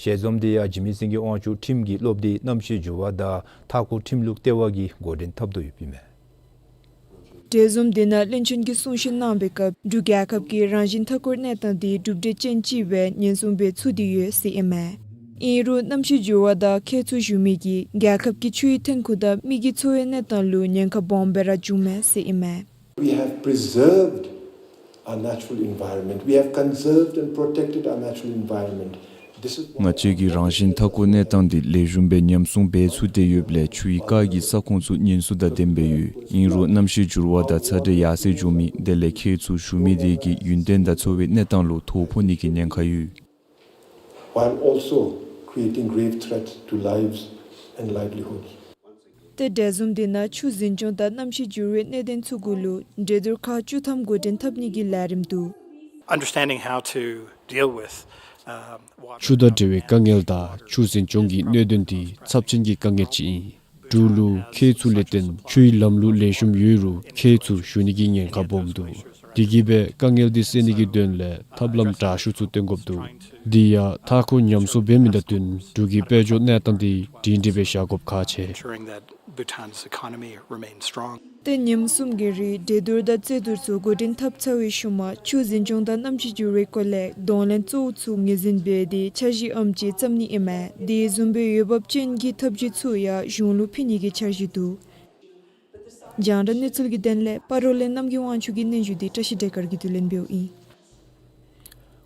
ཞལ་འཛོམས་དེ་ཡང་འཇིགས་མེད་སེང་གེ་དབང་ཕྱུག་ཁྲིམས་ཀྱི་སློབ་སྡེའི་གནམ་གཤིས་འགྱུར་བ་དང་མཐའ་འཁོར་ཁྲིམས་ལུགས་ལྟེ་བ་གིས་འགོ་འདྲེན་འཐབ་དོ་ཡོདཔ་ཨིན་མས། གྲོས་འཛོམས་དེ་ནང་བློན་ཆེན་གྱིས་གསུང་བཤད་གནང་བའི་སྐབས་འབྲུག་རྒྱལ་ཁབ་ཀྱི་རང་བཞིན་མཐའ་འཁོར་གནས་སྟངས་དེ་གྲུབ་འབྲས་ཅན་ཅིག་སྦེ་ཉེན་སྲུང་འབད་ཚུགས་ཏེ་ཡོད་ཟེར་ཨིན་མས། ཨིན་རུང་གནམ་གཤིས་འགྱུར་བ་དང་ཁྱད་ཚུལ་ཞུགས་མི་གིས་རྒྱལ་ཁབ་ཀྱི་ཆུའི་ཐོན་ཁུངས་དང་མི་གི་འཚོ་བའི་གནས་སྟངས་ལུ་ཉེན་ཁ་སྦོམ་སྦེ་ར་འབྱུངམ་མས་ཟེར་ཨིན་མས། We have preserved our natural environment. We have conserved and protected our natural environment. This is what ང་བཅས་ཀྱིས་རང་བཞིན་མཐའ་འཁོར་གནས་སྟངས་འདི་ལེགས་ཤོམ་སྦེ་ཉམས་སྲུང་འབད་ཚུགས་ཏེ་ཡོདཔ་ལས་ཆུའི་རྐ་གི་ས་ཁོངས་ཚུ་ཉེན་སྲུང་དང་ལྡནམ་སྦེ་ཡོད། ཨིན་རུང་གནམ་གཤིས་འགྱུར་བ་དང་ཚ་དྲོད་ཡར་སེང་འགྱོ་མི་དེ་ལས་ཁྱད་ཚུལ་ཞུགས་མི་དེ་གིས་ཡུན་བརྟན་དང་འཚོ་བའི་གནས་སྟངས་ལུ་དོ་ཕོག་ནི་གི་ཉེན་ཁ་ཡོད། While also creating grave threats to lives and livelihoods. ཏེ་གྲོས་འཛོམས་དེ་ནང་ཆུ་འཛིན་སྐྱོང་དང་གནམ་གཤིས་འགྱུར་བའི་གནད་དོན་ཚུ་གུ་ལུ་གྲོས་བསྡུར་ཁག་བཅུ་ཐམ་འགོ་འདྲེན་འཐབ་ནི་གི་ལས་རིམ་འདུག། Understanding how to deal with, um, water ཆུ་དང་འབྲེལ་བའི་དཀའ་ངལ་དང་ཆུ་འཛིན་སྐྱོང་གི་གནད་དོན་འདི་ཚབས་ཆེན་གྱི་དཀའ་ངལ་ཅིག་ཨིན། འབྲུག་ལུ་ཁྱད་ཚུལ་ལས་བརྟེན་ཆུའི་ལམ་ལུགས་ལེགས་ཤོམ་ཡོད་རུང་ཁྱད་ཚུལ་ཞུགས་ནི་གི་ཉེན་ཁ་སྦོམ་འདུག། དེ་གིས་སྦེ་དཀའ་ངལ་འདི་སེལ་ནི་གི་དོན་ལས་ཐབས་ལམ་དྲག་ཤོས་ཚུ་སྟོན་དགོཔ་འདུག། འདི་ཡང་མཐའ་འཁོར་ཉམས་གསོ་འབད་མི་དང་བསྟུན་འབྲུག་གི་དཔལ་འབྱོར་གནས་སྟངས་འདི་སྒྲིང་སྒྲི་སྦེ་བཞག་དགོཔ་ཁག་ཆེ། Ensuring that Bhutan's economy remains strong. ཏེ་ཉིནམ་གསུམ་གྱི་རིང་གྲོས་བསྡུར་དང་རྩོད་བསྡུར་ཚུ་འགོ་འདྲེན་འཐབ་ཚར་བའི་ཤུལ་མ་ཆུ་འཛིན་སྐྱོང་དང་གནམ་གཤིས་འགྱུར་བའི་སྐོར་ལས་གདོང་ལེན་གཙོ་བོ་ཚུ་ངོས་འཛིན་འབད་དེ་འཆར་གཞི་ཨེམ་ཅིག་བརྩམ་ནི་ཨིན་མས། དེ་བཟུམ་སྦེ་འོས་འབབ་ཅན་གྱི་ཐབས་བྱུས་ཚུ་ཡང་གཞུང་ལུ་ཕུལ་ནི་གི་འཆར་གཞི་འདུག། རྒྱང་བསྒྲགས་གནས་ཚུལ་གྱི་དོན་ལས་སྤ་རོ་ལས་རྣམ་རྒྱལ་དབང་ཕྱུག་གི་སྙན་ཞུ་འདི་བཀྲ་ཤིས་བདེ་དཀར་གྱིས་བསྡུ་ལེན་འབདཝ་ཨིན།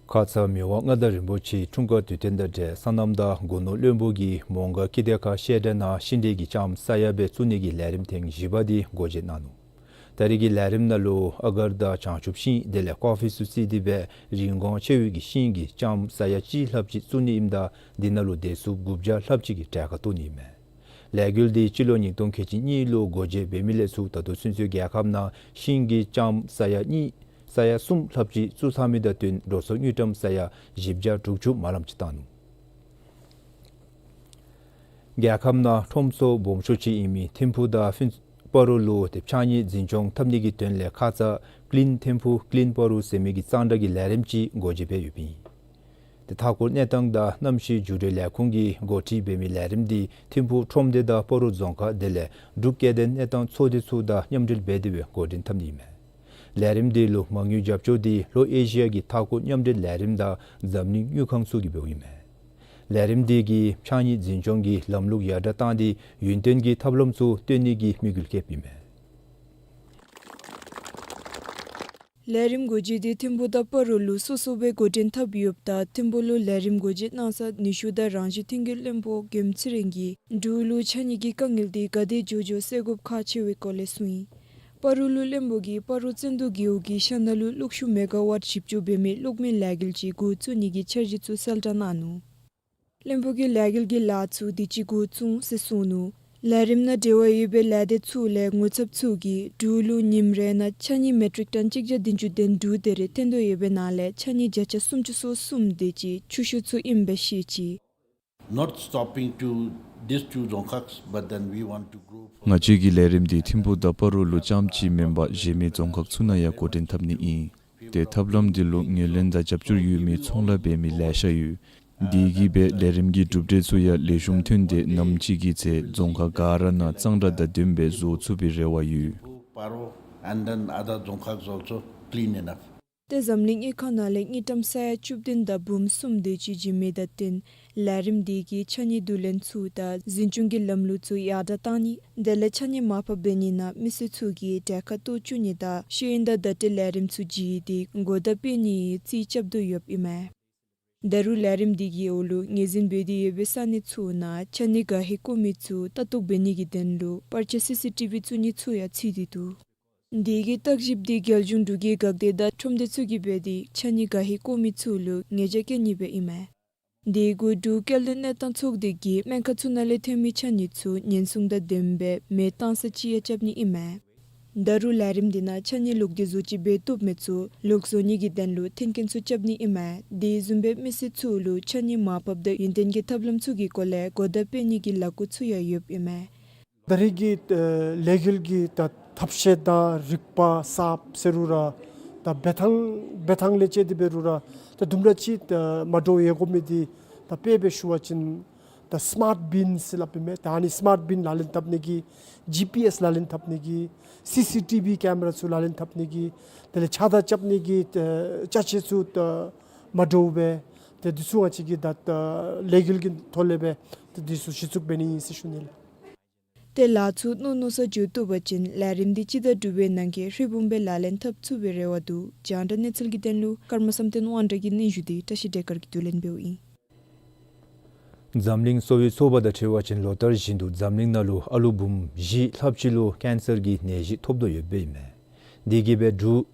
ཁ་ཙ་མི་དབང་མངའ་བདག་རིན་པོ་ཆེའི་འཁྲུངས་སྐར་དུས་སྟོན་དང་འབྲེལ་སོ་ནམ་དང་སྒོ་ནོར་བློན་པོ་གིས་མོང་སྒར་ཀི་ཏེ་ཁ་བཤད་གྲྭ་ནང་ཤིང་འབྲས་ཀྱི་ལྕངམ་ས་ཡ་སྦེ་བཙུགས་ནི་གི་ལས་རིམ་ཐེངས་བཞི་པ་འདི་འགོ་འབྱེད་གནང་ནུག། ད་རེས་ཀྱི་ལས་རིམ་ནང་ལུ་ཨ་གར་དང་བྱང་ཆུབ་ཤིང་དེ་ལས་ཀོ་ཕི་ཚུ་བརྩིས་ཏེ་སྦེ་རིན་གོང་ཆེ་བའི་གི་ཤིང་གི་ལྕངམ་ས་ཡ་གཅིག་ལྷགཔ་ཅིག་བཙུགས་ནི་ཨིནམ་ད་འདི་ནང་ལུ་དེ་ཚུ་དགུ་བརྒྱ་ལྷགཔ་ཅིག་གིས་གྲལ་ཁར་གཏོགས་ནི་ཨིན་མས། ལས་འགུལ་འདི་སྤྱི་ལོ་ཉིས་སྟོང་ཁལ་གཅིག་གཉིས་ལུ་འགོ་འབྱེད་འབད་མི་ལས་ཚུར་ད་ལྟོ་ཚུན་ཚོད་རྒྱལ་ཁབ་ནང་ཤིང་གི་ལྕངམ་ས་ཡ་གཉིས་ས་ཡ་གསུམ་ལྷགཔ་ཅིག་བཙུགས་ཚར་མི་དང་བསྟུན་འགྲོ་སོང་དངུལ་ཀྲམ་ས་ཡ་བཞི་བརྒྱ་དྲུག་ཅུ་མ་ལམ་ཅིག་བཏང་ནུག། རྒྱལ་ཁབ་ནང་ཁྲོམ་ཚོགས་སྦོམ་ཤོས་ཅིག་ཨིན་མི་ཐིམ་ཕུག་དང་ཕུན་སྤ་རོ་ལུ་ཏེ་ཕྱགས་སྙིགས་འཛིན་སྐྱོང་འཐབ་ནི་གི་དོན་ལས་ཁ་ཙ་ཀི་ལིན་ཐིམ་ཕུག་ཀི་ལིན་སྤ་རོ་ཟེར་མི་གི་གཙང་སྦྲ་གི་ལས་རིམ་ཅིག་འགོ་འབྱེད་འབད་ཡོདཔ་ཨིན། ཏེ་མཐའ་འཁོར་གནས་སྟངས་དང་གནམ་གཤིས་འགྱུར་བའི་ལས་ཁུངས་ཀྱིས་འགོ་ཁྲིད་འབད་མི་ལས་རིམ་འདི་ཐིམ་ཕུག་ཁྲོམ་སྡེ་དང་སྤ་རོ་རྫོང་ཁག་དེ་ལས་འབྲུག་སྐྱེ་ལྡན་གནས་སྟངས་ཚོགས་སྡེ་ཚུ་དང་མཉམ་འབྲེལ་འབད་དེ་སྦེ་འགོ་འདྲེན་འཐབ་ནི་ཨིན་མས། ལས་རིམ་འདི་ལུ་མ་དངུལ་རྒྱབ་སྐྱོར་འདི་ལྷོ་ཨེ་ཤི་ཡ་གི་མཐའ་འཁོར་མཉམ་འབྲེལ་ལས་རིམ་དང་འཛམ་གླིང་དངུལ་ཁང་ཚུ་གིས་འབདཝ་ཨིན་མས། ལས་རིམ་འདི་གིས་ཕྱགས་སྙིགས་འཛིན་སྐྱོང་གི་ལམ་ལུགས་ཡར་དྲག་བཏང་སྟེ་ཡུན་བརྟན་གྱི་ཐབས་ལམ་ཚུ་སྟོན་ནི་གི་དམིགས་ཡུལ་བསྐྱེདཔ་ཨིན་མས། ལས་རིམ་འགོ་འབྱེད་འདི་ཐིམ་ཕུག་དང་སྤ་རོ་ལུ་སོ་སོ་སྦེ་འགོ་འདྲེན་འཐབ་ཡོདཔ་ད་ཐིམ་ཕུག་ལུ་ལས་རིམ་འགོ་འབྱེད་གནང་ས་ནུས་ཤུགས་དང་རང་བཞིན་ཐོན་ཁུངས་བློན་པོ་དགེ་འཕེལ་ཚེ་རིང་གིས་འབྲུག་ལུ་ཕྱགས་སྙིགས་ཀྱི་དཀའ་ངལ་འདི་ག་དེ་མགྱོགས་མགྱོགས་སེལ་དགོཔ་ཁག་ཆེ་བའི་སྐོར་ལས་གསུངས་ཡི། སྤ་རོ་ལུ་བློན་པོ་གིས་སྤ་རོ་བཙན་དུ་རྒེད་འོག་གི་ཤ་ནང་ལུ་གློག་ཤུགས་མེ་ག་ཝཊ་བཞི་བཅུ་འབད་མི་གློག་མེ་ལས་འགུལ་ཅིག་འགོ་བཙུགས་ནི་གི་འཆར་གཞི་ཚུ་གསལ་བསྒྲགས་གནང་ནུག། བློན་པོ་གིས་ལས་འགུལ་གྱི་ལཱ་ཚུ་དུས་ཅི་འགོ་བཙུགས་ཟེར་གསུངས་ནུག། ལས་རིམ་ནང་འབྲེལ་བ་ཡོད་པའི་ལས་སྡེ་ཚུ་ལས་ངོ་ཚབ་ཚུ་གིས་འབྲུག་ལུ་ཉིནམ་རེ་ནང་ཕྱགས་སྙིགས་མེ་ཊིག་ཊོན་གཅིག་བརྒྱ་བདུན་ཅུ་དོན་དྲུག་དེ་རེ་འཐོན་དོ་ཡོད་པའི་ནང་ལས་ཕྱགས་སྙིགས་བརྒྱ་ཆ་སུམ་ཅུ་སོ་གསུམ་དེ་ཅིག་ཆུ་ཤུགས་ཚུ་ཨིནམ་སྦེ་བཤད་ཅི། Not stopping to these two Dzongkhags, but then we want to grow. ང་བཅས་ཀྱི་ལས་རིམ་འདི་ཐིམ་ཕུག་དང་སྤ་རོ་ལུ་རྐྱངམ་ཅིག་མེན་པར་གཞན་མི་རྫོང་ཁག་ཚུ་ནང་ཡང་འགོ་འདྲེན་འཐབ་ནི་ཨིན། ཏེ་ཐབས་ལམ་འདི་ལུ་ངོས་ལེན་དང་རྒྱབ་སྐྱོར་ཡོད་མི་ཚོང་ལཱ་འབད་མི་ལེ་ཤ་ཡོད། དེ་གིས་སྦེ་ལས་རིམ་གྱི་གྲུབ་འབྲས་ཚུ་ཡང་ལེགས་ཤོམ་ཐོན་ཏེ་ནམ་ཅིག་གི་ཚེ་རྫོང་ཁག་ག་ར་ནང་གཙང་སྦྲ་དང་ལྡནམ་སྦེ་བཟོ་ཚུགས་པའི་རེ་བ་ཡོད། Paro and then other Dzongkhag is also clean enough. ཏེ་འཛམ་གླིང་དངུལ་ཁང་ནང་ལས་དངུལ་ཀྲམ་ས་ཡ་བཅུ་བདུན་དང་འབུམ་གསུམ་དེ་ཅིག་བྱིན་མི་དང་བསྟུན་ལས་རིམ་དེ་གིས་ཕྱགས་སྙིགས་བསྡུ་ལེན་ཚུ་དང་འཛིན་སྐྱོང་གི་ལམ་ལུགས་ཚུ་ཡར་དྲག་གཏང་ནི་དེ་ལས་ཕྱགས་སྙིགས་མར་ཕབ་འབད་ནི་ནང་མི་སེར་ཚུ་གིས་གྲལ་ཁར་གཏོགས་བཅུག་ནི་དང་ཤེས་ཡོན་དང་བརྡ་སྤྲོད་ལས་རིམ་ཚུ་བརྒྱུད་དེ་གོ་བརྡ་སྤེལ་ནིའི་རྩིས་རྐྱབ་དོ་ཡོདཔ་ཨིན་མས། ད་རུང་ལས་རིམ་འདི་གི་འོག་ལུ་ངོས་འཛིན་འབད་དེ་ཡོད་པའི་ས་གནས་ཚུ་ནང་ཕྱགས་སྙིགས་གར་ཧེ་བཀོ་མི་ཚུ་ལྟ་རྟོག་འབད་ནི་གི་དོན་ལུ་པར་ཆས་སི་སི་ཊི་བི་བཙུགས་ནི་ཚུ་ཡང་ཚུད་དེ་འདུག། འདི་གི་བརྟག་ཞིབ་འདི་རྒྱལ་གཞུང་འབྲུག་རྒྱལ་འགག་སྡེ་དང་ཁྲོམ་སྡེ་ཚུ་གིས་འབད་དེ་ཕྱགས་སྙིགས་གར་ཧེ་བཀོ་མི་ཚུ་ལུ་ཉེས་བྱ་བཀལ་ནི་སྦེ་ཨིན་མས། དེ་གུ་འབྲུག་སྐྱེལ་འདྲེན་གནས་སྟངས་ཚོགས་སྡེ་གིས་སྨན་ཁང་ཚུ་ནང་ལས་ཐོན་མི་ཕྱགས་སྙིགས་ཚུ་ཉེན་སྲུང་དང་ལྡནམ་སྦེ་མེ་བཏང་ས་ཅིག་ཡང་རྐྱབ་ནི་ཨིན་མས། ད་རུང་ལས་རིམ་འདི་ནང་ཕྱགས་སྙིགས་ལོག་སྟེ་བཟོ་བཅོས་འབད་བཏུབ་མི་ཚུ་ལོག་བཟོ་ནི་གི་དོན་ལུ་མཐུན་རྐྱེན་ཚུ་རྐྱབ་ནི་ཨིན་མས། དེ་བཟུམ་སྦེ་མི་སེར་ཚུ་ལུ་ཕྱགས་སྙིགས་མར་ཕབ་དང་ཡུན་བརྟན་གྱི་ཐབས་ལམ་ཚུ་གི་སྐོར་ལས་གོ་བརྡ་སྤེལ་ནི་གི་ལས་འགུལ་ཚུ་ཡང་ཡོདཔ་ཨིན་མས། ད་རེས་ཀྱི་ཨ་ལས་འགུལ་གྱི་ད་ཐབས་ཤེས་དང་རིག་པ་གསརཔ་ཟེར་རུང་ར་ད་འབད་ཐངས་འབད་ཐངས་ལས་བཅད་དེ་འབད་རུང་ར་ད་དུམ་གྲ་ཅིག་ད་མ་འདྲཝ་ཡོད་དགོ་མི་འདི་ད་དཔེ་སྦེ་ཞུ་བ་ཅིན་ད་སི་མཱརཊ་བིན་ཟེར་སླབ་ཨིན་མས། ད་ཨ་ནི་སི་མཱརཊ་བིན་ལག་ལེན་འཐབ་ནི་གི་ཇི་པི་ཨེསི་ལག་ལེན་འཐབ་ནི་གི་སི་སི་ཊི་བི་ཀེམ་ར་ཚུ་ལག་ལེན་འཐབ་ནི་གི་དེ་ལས་ཕྱགས་བདའ་རྐྱབ་ནི་གི་ཨ་ཅ་ཆས་ཚུ་ད་མ་འདྲཝ་སྦེ་ཏེ་འདི་ཚུ་ང་བཅས་ཀྱིས་ད་ད་ལས་འགུལ་གྱི་ཐོག་ལས་སྦེ་ཏེ་འདི་ཚུ་གཞི་བཙུགས་འབད་ནི་ཨིན་ཟེར་ཞུ་ནི་ལགས། ཏེ་ལཱ་ཚུ་མནོ་མནོ་ས་འགྱོ་བཏུབ་པ་ཅིན་ལས་རིམ་འདི་སྤྱི་ཟླ་དྲུག་པའི་ནང་གི་ཧྲིལ་བུམ་སྦེ་ལག་ལེན་འཐབ་ཚུགས་པའི་རེ་བ་འདུག། རྒྱང་བསྒྲགས་གནས་ཚུལ་གྱི་དོན་ལུ་ཀརྨ་བསམ་གཏན་དབང་གྲགས་ཀྱི་སྙན་ཞུ་འདི་བཀྲ་ཤིས་བདེ་དཀར་གྱིས་བསྡུ་ལེན་འབདཝ་ཨིན། འཛམ་གླིང་གསོ་བའི་ཚོགས་པ་དང་འཁྲིལ་བ་ཅིན་ལོ་ལྟར་བཞིན་དུ་འཛམ་གླིང་ནང་ལུ་ཨ་ལུ་འབུམ་བཞི་ལྷགཔ་ཅིག་ལུ་ཀེན་སར་གྱི་ནད་གཞི་ཐོབ་དོ་ཡོདཔ་ཨིན་མས། དེ་གིས་སྦེ་འབྲུག་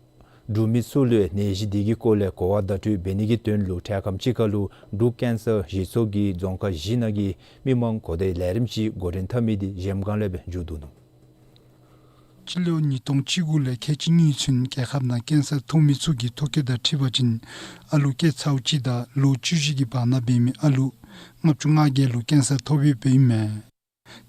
འབྲུག་མི་ཚུ་ལུ་ནད་གཞི་འདི་གི་སྐོར་ལས་གོ་བ་བརྡ་སྤྲོད་འབད་ནི་གི་དོན་ལུ་འཕྲལ་ཁམས་ཅིག་ཁར་ལུ་འབྲུག་ཀེན་སར་གཞི་ཚོགས་ཀྱིས་རྫོང་ཁག་བཞི་ནང་གི་མི་མང་གོ་བརྡའི་ལས་རིམ་ཅིག་འགོ་འདྲེན་འཐབ་མི་འདི་གཞལམ་སྒང་ལས་སྦེ་མཇུག་བསྡུ་ནུག། སྤྱི་ལོ་ཉིས་སྟོང་བཅུ་དགུ་ལས་ཁལ་གཅིག་གཉིས་ཚུན་རྒྱལ་ཁབ་ནང་ཀེན་སར་ཐོབ་མི་ཚུ་གི་ཐོ་བཀོད་དང་འཁྲིལ་བ་ཅིན་ཨ་ལུ་སྐྱེས་ཚརཝ་ཅིག་དང་ལོ་བཅུ་བཞི་གི་བར་ན་འབད་མི་ཨ་ལུ་ལྔ་བཅུ་ང་བརྒྱད་ལུ་ཀེན་སར་ཐོབ་ཡོདཔ་ཨིན་མས།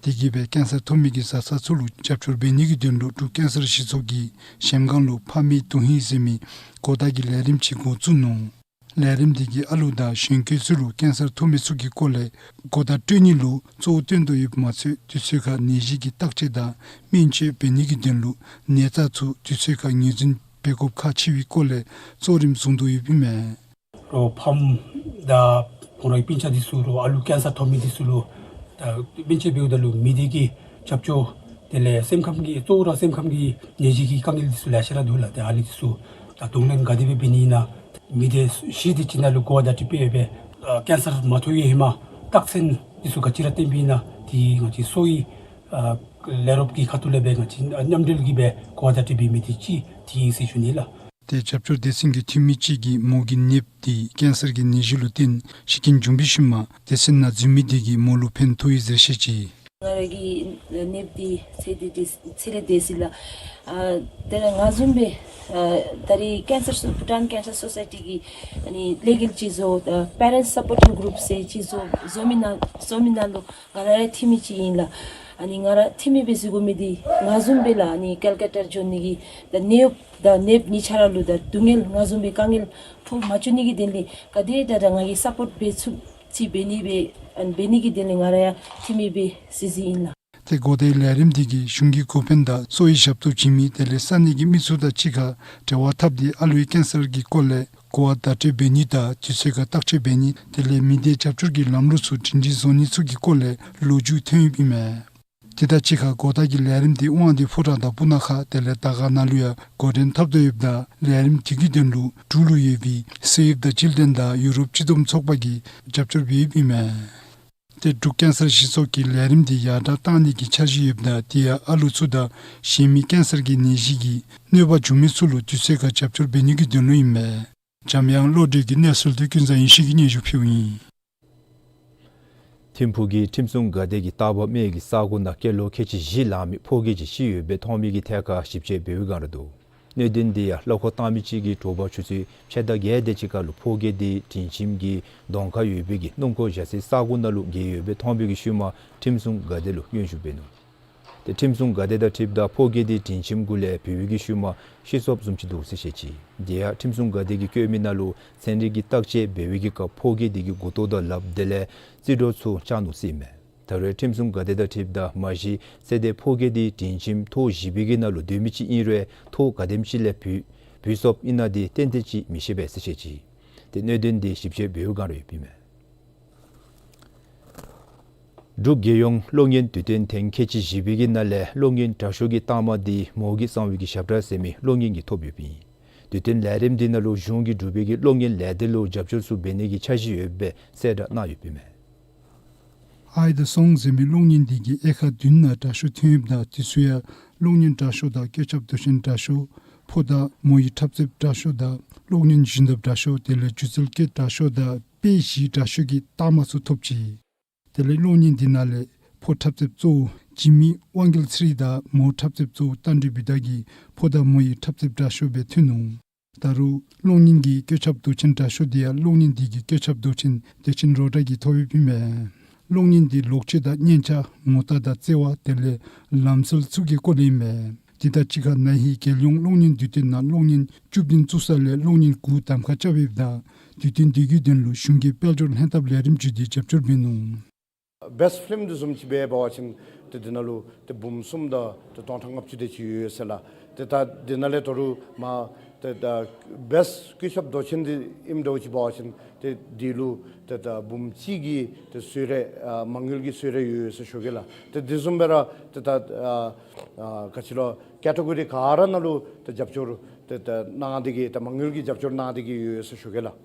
དེ་གིས་སྦེ་ཀེན་སར་ཐོབ་མི་གི་བཟའ་ཚང་ཚུ་ལུ་རྒྱབ་སྐྱོར་འབད་ནི་གི་དོན་ལུ་འབྲུག་ཀེན་སར་གཞི་ཚོགས་ཀྱིས་གཞལམ་སྒང་ལུ་ཕ་མའི་དོན་ཧིང་ཟེར་མི་གོ་བརྡ་གི་ལས་རིམ་ཅིག་འགོ་བཙུགས་ནུག། ལས་རིམ་འདི་གིས་ཨ་ལུ་དང་གཞོན་སྐྱེས་ཚུ་ལུ་ཀེན་སར་ཐོབ་མི་ཚུ་གི་སྐོར་ལས་གོ་བརྡ་སྤྲོད་ནི་ལུ་གཙོ་བོ་བཏོན་དོ་ཡོདཔ་མ་ཚད་དུས་ཚོད་ཁར་ནད་གཞི་གི་བརྟག་དཔྱད་དང་སྨན་བཅོས་འབད་ནི་གི་དོན་ལུ་ནད་བརྟག་ཚུ་དུས་ཚོད་ཁར་ངོས་འཛིན་འབད་དགོཔ་ཁག་ཆེ་བའི་སྐོར་ལས་གཙོ་རིམ་བཟུང་དོ་ཡོདཔ་ཨིན་མས། རོགས་ཕམ་དང་ཁོང་རའི་སྤུན་ཆ་འདི་ཚུ་རོགས་ཨ་ལུ་ཀེན་སར་ཐོབ་མི་འདི་ཚུ་ལུ་ད་སྨན་བཅོས་འབདཝ་ད་ལུ་མི་སྡེ་གི་རྒྱབ་སྐྱོར་དེ་ལས་སེམས་ཁམས་ཀྱི་གཙོ་བོ་ར་སེམས་ཁམས་ཀྱི་ནད་གཞི་གི་དཀའ་ངལ་འདི་ཚུ་ལེ་ཤ་ར་འདུག་ལགས། ཏེ་ཨ་ནི་འདི་ཚུ་ད་གདོང་ལེན་ག་དེ་སྦེ་འབད་ནི་ཨིན་ན་མི་སྡེ་བཞི་དེ་ཅིག་ནང་ལུ་གོ་བརྡ་སྤྲོད་སྦེ་ཨ་ཀེན་སར་མ་ཐོབ་པའི་ཧེ་མ་རྟགས་མཚན་འདི་ཚུ་ག་ཅི་ར་བསྟན་པའི་ཨིན་ན་དེ་ང་བཅས་གསོ་བའི་ཨ་ལས་རོགསཔ་གི་ཁ་ཐུག་ལས་སྦེ་ང་བཅས་མཉམ་འབྲེལ་གྱིས་སྦེ་གོ་བརྡ་སྤྲོད་འབད་མི་འདི་ཅིག་དེ་ཨིན་ཟེར་ཞུ་ནི་ལགས། ཏེ་རྒྱབ་སྐྱོར་སྡེ་ཚན་གྱི་འཐུས་མི་ཅིག་གིས་མོ་གི་ནདཔ་དེ་ཀེན་སར་གྱི་ནད་གཞི་ལུ་བརྟེན་ཤི་རྐྱེན་བྱུང་བའི་ཤུལ་མ་སྡེ་ཚན་ནང་འཛུལ་མི་དེ་གིས་མོ་ལུ་ཕན་ཐོགས་ཡི་ཟེར་བཤད་ཅི། ང་ར་གི་ནདཔ་དེ་ཚེ་འདི་དེ་ཚེ་རེ་འདས་ཅི་ལགས། ཨ་ད་རེས་ང་བཟུམ་སྦེ་ཨ་ད་རེས་ཀེན་སར་སོ་བྷུ་ཊཱན་ཀེན་སར་སོ་སའི་ཊི་གི་ཨ་ནི་ལས་འགུལ་ཅིག་བཟོ་ཨ་པེ་རེནཊ་སཔོརཊ་གུ་རུབ་ཟེར་ཅིག་བཟོ་བཟོ་མི་ནང་བཟོ་མི་ནང་ལུ་ང་ར་ཡང་འཐུས་མི་ཅིག་ཨིན་ལགས། ཨ་ནི་ང་ར་འཐུས་མི་སྦེ་བཟོ་དགོ་མི་འདི་ང་བཟུམ་སྦེ་ལགས་ཨ་ནི་ཀལ་ཀ་ཏ་ལུ་འགྱོ་ནི་གི་ད་ནདཔ་དང་ནདཔ་གཉིས་ཆ་ར་ལུ་ད་སྡུག་བསྔལ་ང་བཟུམ་སྦེ་དཀའ་ངལ་ཕོག་མ་བཅུག་ནི་གི་དོན་ལས་ག་དེ་དྲག་དྲག་ང་གིས་སཔོརཊ་འབད་ཚུགསཔ་ཅིག་འབད་ནི་སྦེ་ཨ་འབད་ནི་གི་དོན་ལས་ང་ར་ཡང་འཐུས་མི་སྦེ་བཟོ་བཟོཝ་ཨིན་ལགས། ཏེ་གོ་བརྡའི་ལས་རིམ་འདི་གིས་གཞུང་གི་འགོ་དཔོན་དང་གསོ་བའི་ཞབས་ཏོག་བྱིན་མི་དེ་ལས་ས་གནས་ཀྱི་མི་ཚུ་དང་གཅིག་ཁར་འབྲེལ་བ་འཐབ་སྟེ་ཨ་ལུའི་ཀེན་སར་གྱི་སྐོར་ལས་གོ་བ་བརྡ་སྤྲོད་འབད་ནི་དང་དུས་ཚོད་ཁར་བརྟག་དཔྱད་འབད་ནི་དེ་ལས་མི་སྡེ་རྒྱབ་སྐྱོར་གྱི་ལམ་ལུགས་ཚུ་སྒྲིང་སྒྲིང་བཟོ་ནི་ཚུ་གི་སྐོར་ལས་ལོ་རྒྱུས་ཐོན་ཡོདཔ་ཨིན་མས། དེ་དང་གཅིག་ཁར་གོ་བརྡ་གི་ལས་རིམ་འདི་དབང་འདུས་ཕོ་བྲང་དང་སྤུ་ན་ཁ་དེ་ལས་དར་དཀར་ནང་ལུ་ཡང་འགོ་འདྲེན་འཐབ་དོ་ཡོདཔ་ད་ལས་རིམ་དེ་གི་དོན་ལུ་འབྲུག་ལུ་ཡོད་པའི་ས་ཡོམ་དང་སྤྱི་ལྷན་དང་ཡུ་རོབ་སྤྱི་བསྡོམས་ཚོགས་པ་གིས་རྒྱབ་སྐྱོར་འབད་ཡོདཔ་ཨིན་མས། ཏེ་འབྲུག་ཀེན་སར་གཞི་ཚོགས་ཀྱིས་ལས་རིམ་འདི་ཡར་དྲག་གཏང་ནི་གི་འཆར་གཞི་ཡོདཔ་ད་དེ་ཡང་ཨ་ལུ་ཚུ་དང་གཞན་མི་ཀེན་སར་གྱི་ནད་གཞི་གིས་གནོད་པ་བྱུང་མི་ཚུ་ལུ་དུས་ཚོད་ཁར་རྒྱབ་སྐྱོར་འབད་ནི་གི་དོན་ལུ་ཨིན་མས། འཇམ་དབྱངས་བློ་གྲོས་ཀྱི་གནས་ཚུལ་འདི་ཀུན་བཟང་ཡེ་ཤེས་ཀྱིས་སྙན་ཞུ་ཕུལཝ་ཨིན། ཐིམ་ཕུག་གི་ཁྲིམས་སྲུང་འགག་སྡེ་གིས་སྟག་འབའ་སྨད་ཀྱི་ས་གོ་ནང་སྐྱེས་ལོ་ཁལ་གཅིག་བཞི་ལང་མི་ཕོ་སྐྱེས་ཅིག་ཤི་ཡོདཔ་སྦེ་མཐོང་མི་གི་ཐད་ཁར་ཞིབ་དཔྱད་འབད་བའི་སྒང་ར་འདུག། གནད་དོན་འདི་ཡང་གླ་འཁོར་བཏང་མི་ཅིག་གིས་དྲོ་པ་ཆུ་ཚོད་ཕྱེད་དང་བརྒྱད་དེ་ཅིག་ཁར་ལུ་ཕོ་སྐྱེས་དེ་དྲིན་ཆེན་གྱི་གདོང་ཁར་ཡོད་པའི་གི་སྣུམ་འཁོར་བཞག་སའི་ས་གོ་ནང་ལུ་འགྱེལ་ཡོདཔ་སྦེ་མཐོང་བའི་གི་ཤུལ་མ་ཁྲིམས་སྲུང་འགག་སྡེ་ལུ་སྙན་ཞུ་འབད་ནུག། ཏེ་ཁྲིམས་སྲུང་འགག་སྡེ་དང་འཁྲིལཝ་ད་ཕོ་སྐྱེས་འདི་དྲིན་ཆེནམ་གུ་ལས་བུད་པའི་གི་ཤུལ་མ་ཤི་སོཔ་བཟུམ་ཅིག་འདུག་ཟེར་བཤད་ཅི། དེ་ཡང་ཁྲིམས་སྲུང་འགག་སྡེ་གིས་བཀོད་མི་ནང་ལུ་ཚན་རིག་གི་བརྟག་དཔྱད་འབད་བའི་གི་སྐབས་ཕོ་སྐྱེས་འདི་གི་མགུ་ཏོ་དང་ལགཔ་དེ་ལས་རྩིས་སྒྲོག་ཚུ་བཅག་ནུག་ཟེར་ཨིན་མས། ད་རུང་ཁྲིམས་སྲུང་འགག་སྡེ་དང་འཁྲིལཝ་ད་མ་གཞི་ཚེ་འདས་ཕོ་སྐྱེས་འདི་དྲིན་ཆེནམ་ཐོག་བཞི་པའི་གི་ནང་ལུ་སྡོད་མི་ཅིག་ཨིན་རུང་ཐོག་ག་དེམ་ཅིག་ལས་བུད་བུད་སོཔ་ཨིན་ན་འདི་ཏན་ཏན་ཅིག་མི་ཤེས་པས་ཟེར་བཤད་ཅི། ཏེ་གནད་དོན་འདི་ཞིབ་དཔྱད་འབད་བའི་བསྒང་ར་ཡོདཔ་ཨིན་མས། འབྲུག་རྒྱལ་ཡོངས་གློག་བརྙན་དུས་སྟོན་ཐེངས་ཁལ་གཅིག་བཞི་པའི་གི་ནང་ལས་གློག་བརྙན་དྲག་ཤོས་ཀྱི་རྟགས་མ་འདི་མོ་གི་གསང་བའི་གི་ཞབས་ཁྲ་ཟེར་མི་གློག་བརྙན་གྱིས་ཐོབ་ཡོདཔ་ཨིན། དུས་སྟོན་ལས་རིམ་འདི་ནང་ལུ་གཞུང་གིས་འབྲུག་པའི་གི་གློག་བརྙན་ལས་སྡེ་ལུ་རྒྱབ་སྐྱོར་ཚུ་འབད་ནི་གི་འཆར་གཞི་ཡོདཔ་སྦེ་གསལ་བསྒྲགས་གནང་ཡོདཔ་ཨིན་མས། ཨའི་དང་སོང་ཟེར་མི་གློག་བརྙན་འདི་གིས་དབྱེ་ཁག་བདུན་ནང་དྲག་ཤོས་ཐོན་ཡོདཔ་ད་དེ་ཚུ་ཡང་གློག་བརྙན་དྲག་ཤོས་དང་བཀོད་ཁྱབ་མདོ་ཆེན་དྲག་ཤོས། ཕོ་དང་མོ་ཡི་འཁྲབ་རྩེདཔ་དྲག་ཤོས་དང་གློག་བརྙན་བཞིན་དབ་དྲག་ཤོས་དེ་ལས་སྒྱུ་རྩལ་སྐད་དྲག་ཤོས་དང་དཔེ་གཞི་དྲག་ཤོས་ཀྱི་རྟགས་མ་ཚུ་ཐོབ་ཅི། དེ་ལས་གློག་བརྙན་འདི་ནང་ལས་ཕོ་འཁྲབ་རྩེདཔ་གཙོ་བོ་ཇི་མི་དབང་རྒྱལ་ཚེ་རིང་དང་མོ་འཁྲབ་རྩེདཔ་གཙོ་བོ་རྟ་མགྲིན་བི་དྷ་གིས་ཕོ་དང་མོ་ཡི་འཁྲབ་རྩེདཔ་དྲག་ཤོས་སྦེ་ཐོན་ནུག། ད་རུང་གློག་བརྙན་གྱི་བཀོད་ཁྱབ་མདོ་ཆེན་དྲག་ཤོས་འདི་ཡང་གློག་བརྙན་འདི་གི་བཀོད་ཁྱབ་མདོ་ཆེན་བདེ་ཆེན་རོ་བྲག་གིས་ཐོབ་ཡོདཔ་ཨིན་མས། གློག་བརྙན་འདི་ལོག་སྤྱོད་དང་སྙན་ཆ་ངོ་རྟགས་དང་བརྩེ་བ་དེ་ལས་ལམ་སྲོལ་ཚུ་གི་སྐོར་ལས་ཨིན་མས། དེ་དང་གཅིག་ཁར་ན་ཧིང་རྒྱལ་ཡོངས་གློག་བརྙན་དུས་སྟོན་ནང་གློག་བརྙན་བཅུ་བདུན་བཙུགས་ས་ལས་གློག་བརྙན་དགུ་གདམ་ཁ་རྐྱབ་ཡོདཔ་ད་དུས་སྟོན་དེ་གི་དོན་ལུ་གཞུང་གི་དཔལ་འབྱོར་ལྷན་ཐབས་ལས་རིམ་ཅིག་འདི་རྒྱབ་སྐྱོར་འབད་ནུག། བེསཊ་ཕིལམ་འདི་བཟུམ་ཅིག་འབད་བ་ཅིན་ཏེ་འདི་ནང་ལུ་ཏེ་འབུམ་གསུམ་དང་ཏེ་སྟོང་ཕྲག་ལྔ་བཅུ་དེ་ཅིག་ཡོད་ཟེར་ལགས། ཏེ་ད་འདི་ནང་ལས་ད་རུང་མ་ཏེ་ད་བེསཊ་བཀོད་ཁྱབ་མདོ་ཆེན་འདི་ཨིནམ་འདྲཝ་ཅིག་འབད་བ་ཅིན་ཏེ་འདི་ལུ་ཏེ་ད་འབུམ་གཅིག་གི་ཏེ་གསོལ་རས་ཨ་མ་དངུལ་གྱི་གསོལ་རས་ཡོད་ཟེར་ཞུ་གེ་ལགས། ཏེ་འདི་བཟུམ་སྦེ་ར་ཏེ་ད་ཨ་ཨ་ག་ཅི་ལོ་ཀེ་ཊེ་གོ་རི་ག་ར་ནང་ལུ་ཏེ་རྒྱབ་སྐྱོར་ཏེ་ད་གནང་སྟེ་གི་ཏེ་མ་དངུལ་གྱི་རྒྱབ་སྐྱོར་གནང་སྟེ་གི་ཡོད་ཟེར་ཞུ་གེ་ལགས།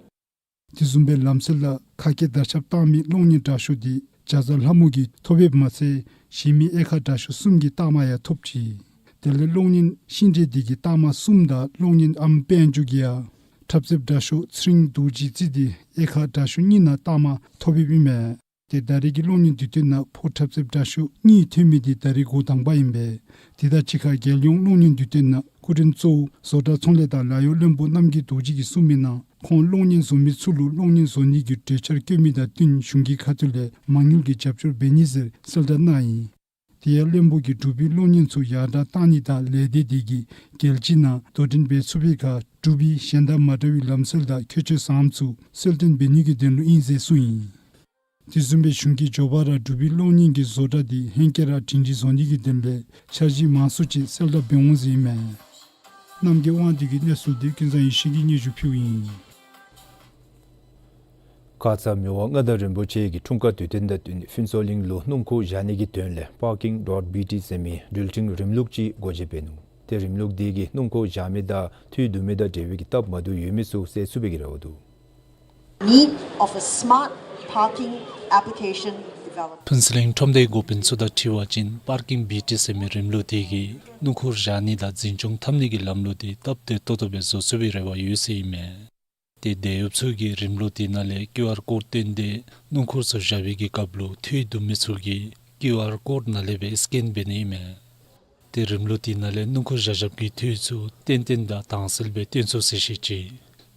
དེ་བཟུམ་སྦེ་ལམ་སྲོལ་ལ་ཁ་སྐད་དར་ཁྱབ་བཏང་མི་གློག་བརྙན་དྲག་ཤོས་འདི་ཇ་ཛ་ལྷ་མོ་གིས་ཐོབ་ཡོདཔ་མ་ཚད་གཞན་མི་དབྱེ་ཁག་དྲག་ཤོས་གསུམ་གྱི་རྟགས་མ་ཡང་ཐོབ་ཅི། དེ་ལས་གློག་བརྙན་ཤིང་འབྲས་འདི་གིས་རྟགས་མ་གསུམ་དང་གློག་བརྙན་ཨམ་དཔལ་འབྱོར་གྱིས་ཡང་འཁྲབ་རྩེདཔ་དྲག་ཤོས་ཚེ་རིང་རྡོ་རྗེ་རྩིས་ཏེ་དབྱེ་ཁག་དྲག་ཤོས་གཉིས་ནང་རྟགས་མ་ཐོབ་ཡོདཔ་ཨིན་མས། ཏེ་ད་རེས་ཀྱི་གློག་བརྙན་དུས་སྟོན་ནང་ཕོ་འཁྲབ་རྩེདཔ་དྲག་ཤོས་གཉིས་ཐོན་མི་འདི་ད་རེས་འགོ་དང་པ་ཨིན་པས། དེ་དང་གཅིག་ཁར་རྒྱལ་ཡོངས་གློག་བརྙན་དུས་སྟོན་ནང་སྐུ་མགྲོན་གཙོ་བོ་བཟོ་གྲྭ་ཚོང་ལས་དང་ལཱ་གཡོག་བློན་པོ་རྣམ་རྒྱལ་རྡོ་རྗེ་གིས་གསུངས་མི་ནང་ཁོང་གློག་བརྙན་བཟོ་མི་ཚུ་ལུ་གློག་བརྙན་བཟོ་ནི་གི་གྲོས་འཆར་བཀོད་མི་དང་བསྟུན་གཞུང་གི་ཁ་ཐུག་ལས་མ་དངུལ་གྱི་རྒྱབ་སྐྱོར་འབད་ནི་ཟེར་གསལ་བསྒྲགས་གནང་ཡི། དེ་ཡང་བློན་པོ་གིས་འབྲུག་པའི་གློག་བརྙན་ཚུ་ཡར་དྲག་གཏང་ནི་དང་ལས་སྡེ་དེ་གིས་རྒྱལ་སྤྱི་ནང་དོ་འགྲན་འབད་ཚུགས་པའི་ཁར་འབྲུག་པའི་གཞན་དང་མ་འདྲ་བའི་ལམ་སྲོལ་དང་ཁྱད་ཆོས་བཟངམ་ཚུ་གསལ་སྟོན་འབད་ནི་གི་དོན་ལུ་ཨིན་ཟེར་གསུངས་ཡི། དེ་བཟུམ་སྦེ་གཞུང་གིས་མགྱོགས་པ་ར་འབྲུག་པའི་གློག་བརྙན་གྱི་བཟོ་གྲྭ་འདི་ཧེང་སྐལ་ར་སྒྲིང་སྒྲིང་བཟོ་ནི་གི་དོན་ལས་འཆར་གཞི་མང་སུ་ཅིག་གསལ་བསྒྲགས་འབད་འོང་ཟེར་ཨིན་མས། རྣམ་རྒྱལ་དབང་འདུས་ཀྱི་གནས་ཚུལ་འདི་ཀུན་བཟང་ཡེ་ཤེས་ཀྱིས་སྙན་ཞུ་ཕུལཝ་ཨིན། ཁ་ཙ་མི་དབང་མངའ་བདག་རིན་པོ་ཆེ་གི་འཁྲུངས་སྐར་དུས་སྟོན་དང་བསྟུན་ཕུན་ཚོགས་གླིང་ལུ་སྣུམ་འཁོར་བཞག་ནི་གི་དོན་ལས་པར་ཀིང་ཌོཊ་བི་ཊི་ཟེར་མི་འགྲུལ་འཕྲིན་རིམ་ལུགས་ཅིག་སྒོ་འབྱེད་འབད་ནུག། ཏེ་རིམ་ལུགས་དེ་གིས་སྣུམ་འཁོར་བཞག་མི་དང་འཐུས་བསྡུ་མི་དང་འབྲེལ་བའི་གི་སྟབས་མ་བདེཝ་ཡོད་མི་ཚུ་བསལ་ཚུགས་པའི་གི་རེ་བ་འདུག། Need of a smart parking application development. ཕུན་ཚོགས་གླིང་ཁྲོམ་སྡེའི་འགོ་དཔོན་ཚུ་དང་འཁྲིལ་བ་ཅིན་པར་ཀིང་བི་ཊི་ཟེར་མི་རིམ་ལུགས་དེ་གིས་སྣུམ་འཁོར་བཞག་ནི་དང་འཛིན་སྐྱོང་འཐབ་ནི་གི་ལམ་ལུགས་དེ་སྟབས་བདེ་ཏོག་ཏོ་སྦེ་བཟོ་ཚུགས་པའི་རེ་བ་ཡོད་ཟེར་ཨིན་མས། ཏེ་དེད་གཡོགཔ་ཚུ་གིས་རིམ་ལུགས་དེ་ནང་ལས་ཀིའུ་ཨར་ཀོཌ་བཏོན་ཏེ་སྣུམ་འཁོར་ཚུ་བཞག་པའི་གི་སྐབས་ལུ་འཐུས་བསྡུ་མི་ཚུ་གིས་ཀིའུ་ཨར་ཀོཌ་ནང་ལས་སྦེ་སི་ཀེན་འབད་ནི་ཨིན་མས། ཏེ་རིམ་ལུགས་དེ་ནང་ལས་སྣུམ་འཁོར་བཞག་བཞགཔ་གི་འཐུས་ཚུ་ཏན་ཏན་དང་དྭངས་གསལ་སྦེ་སྟོན་ཚུགས་ཟེར་བཤད་ཅི།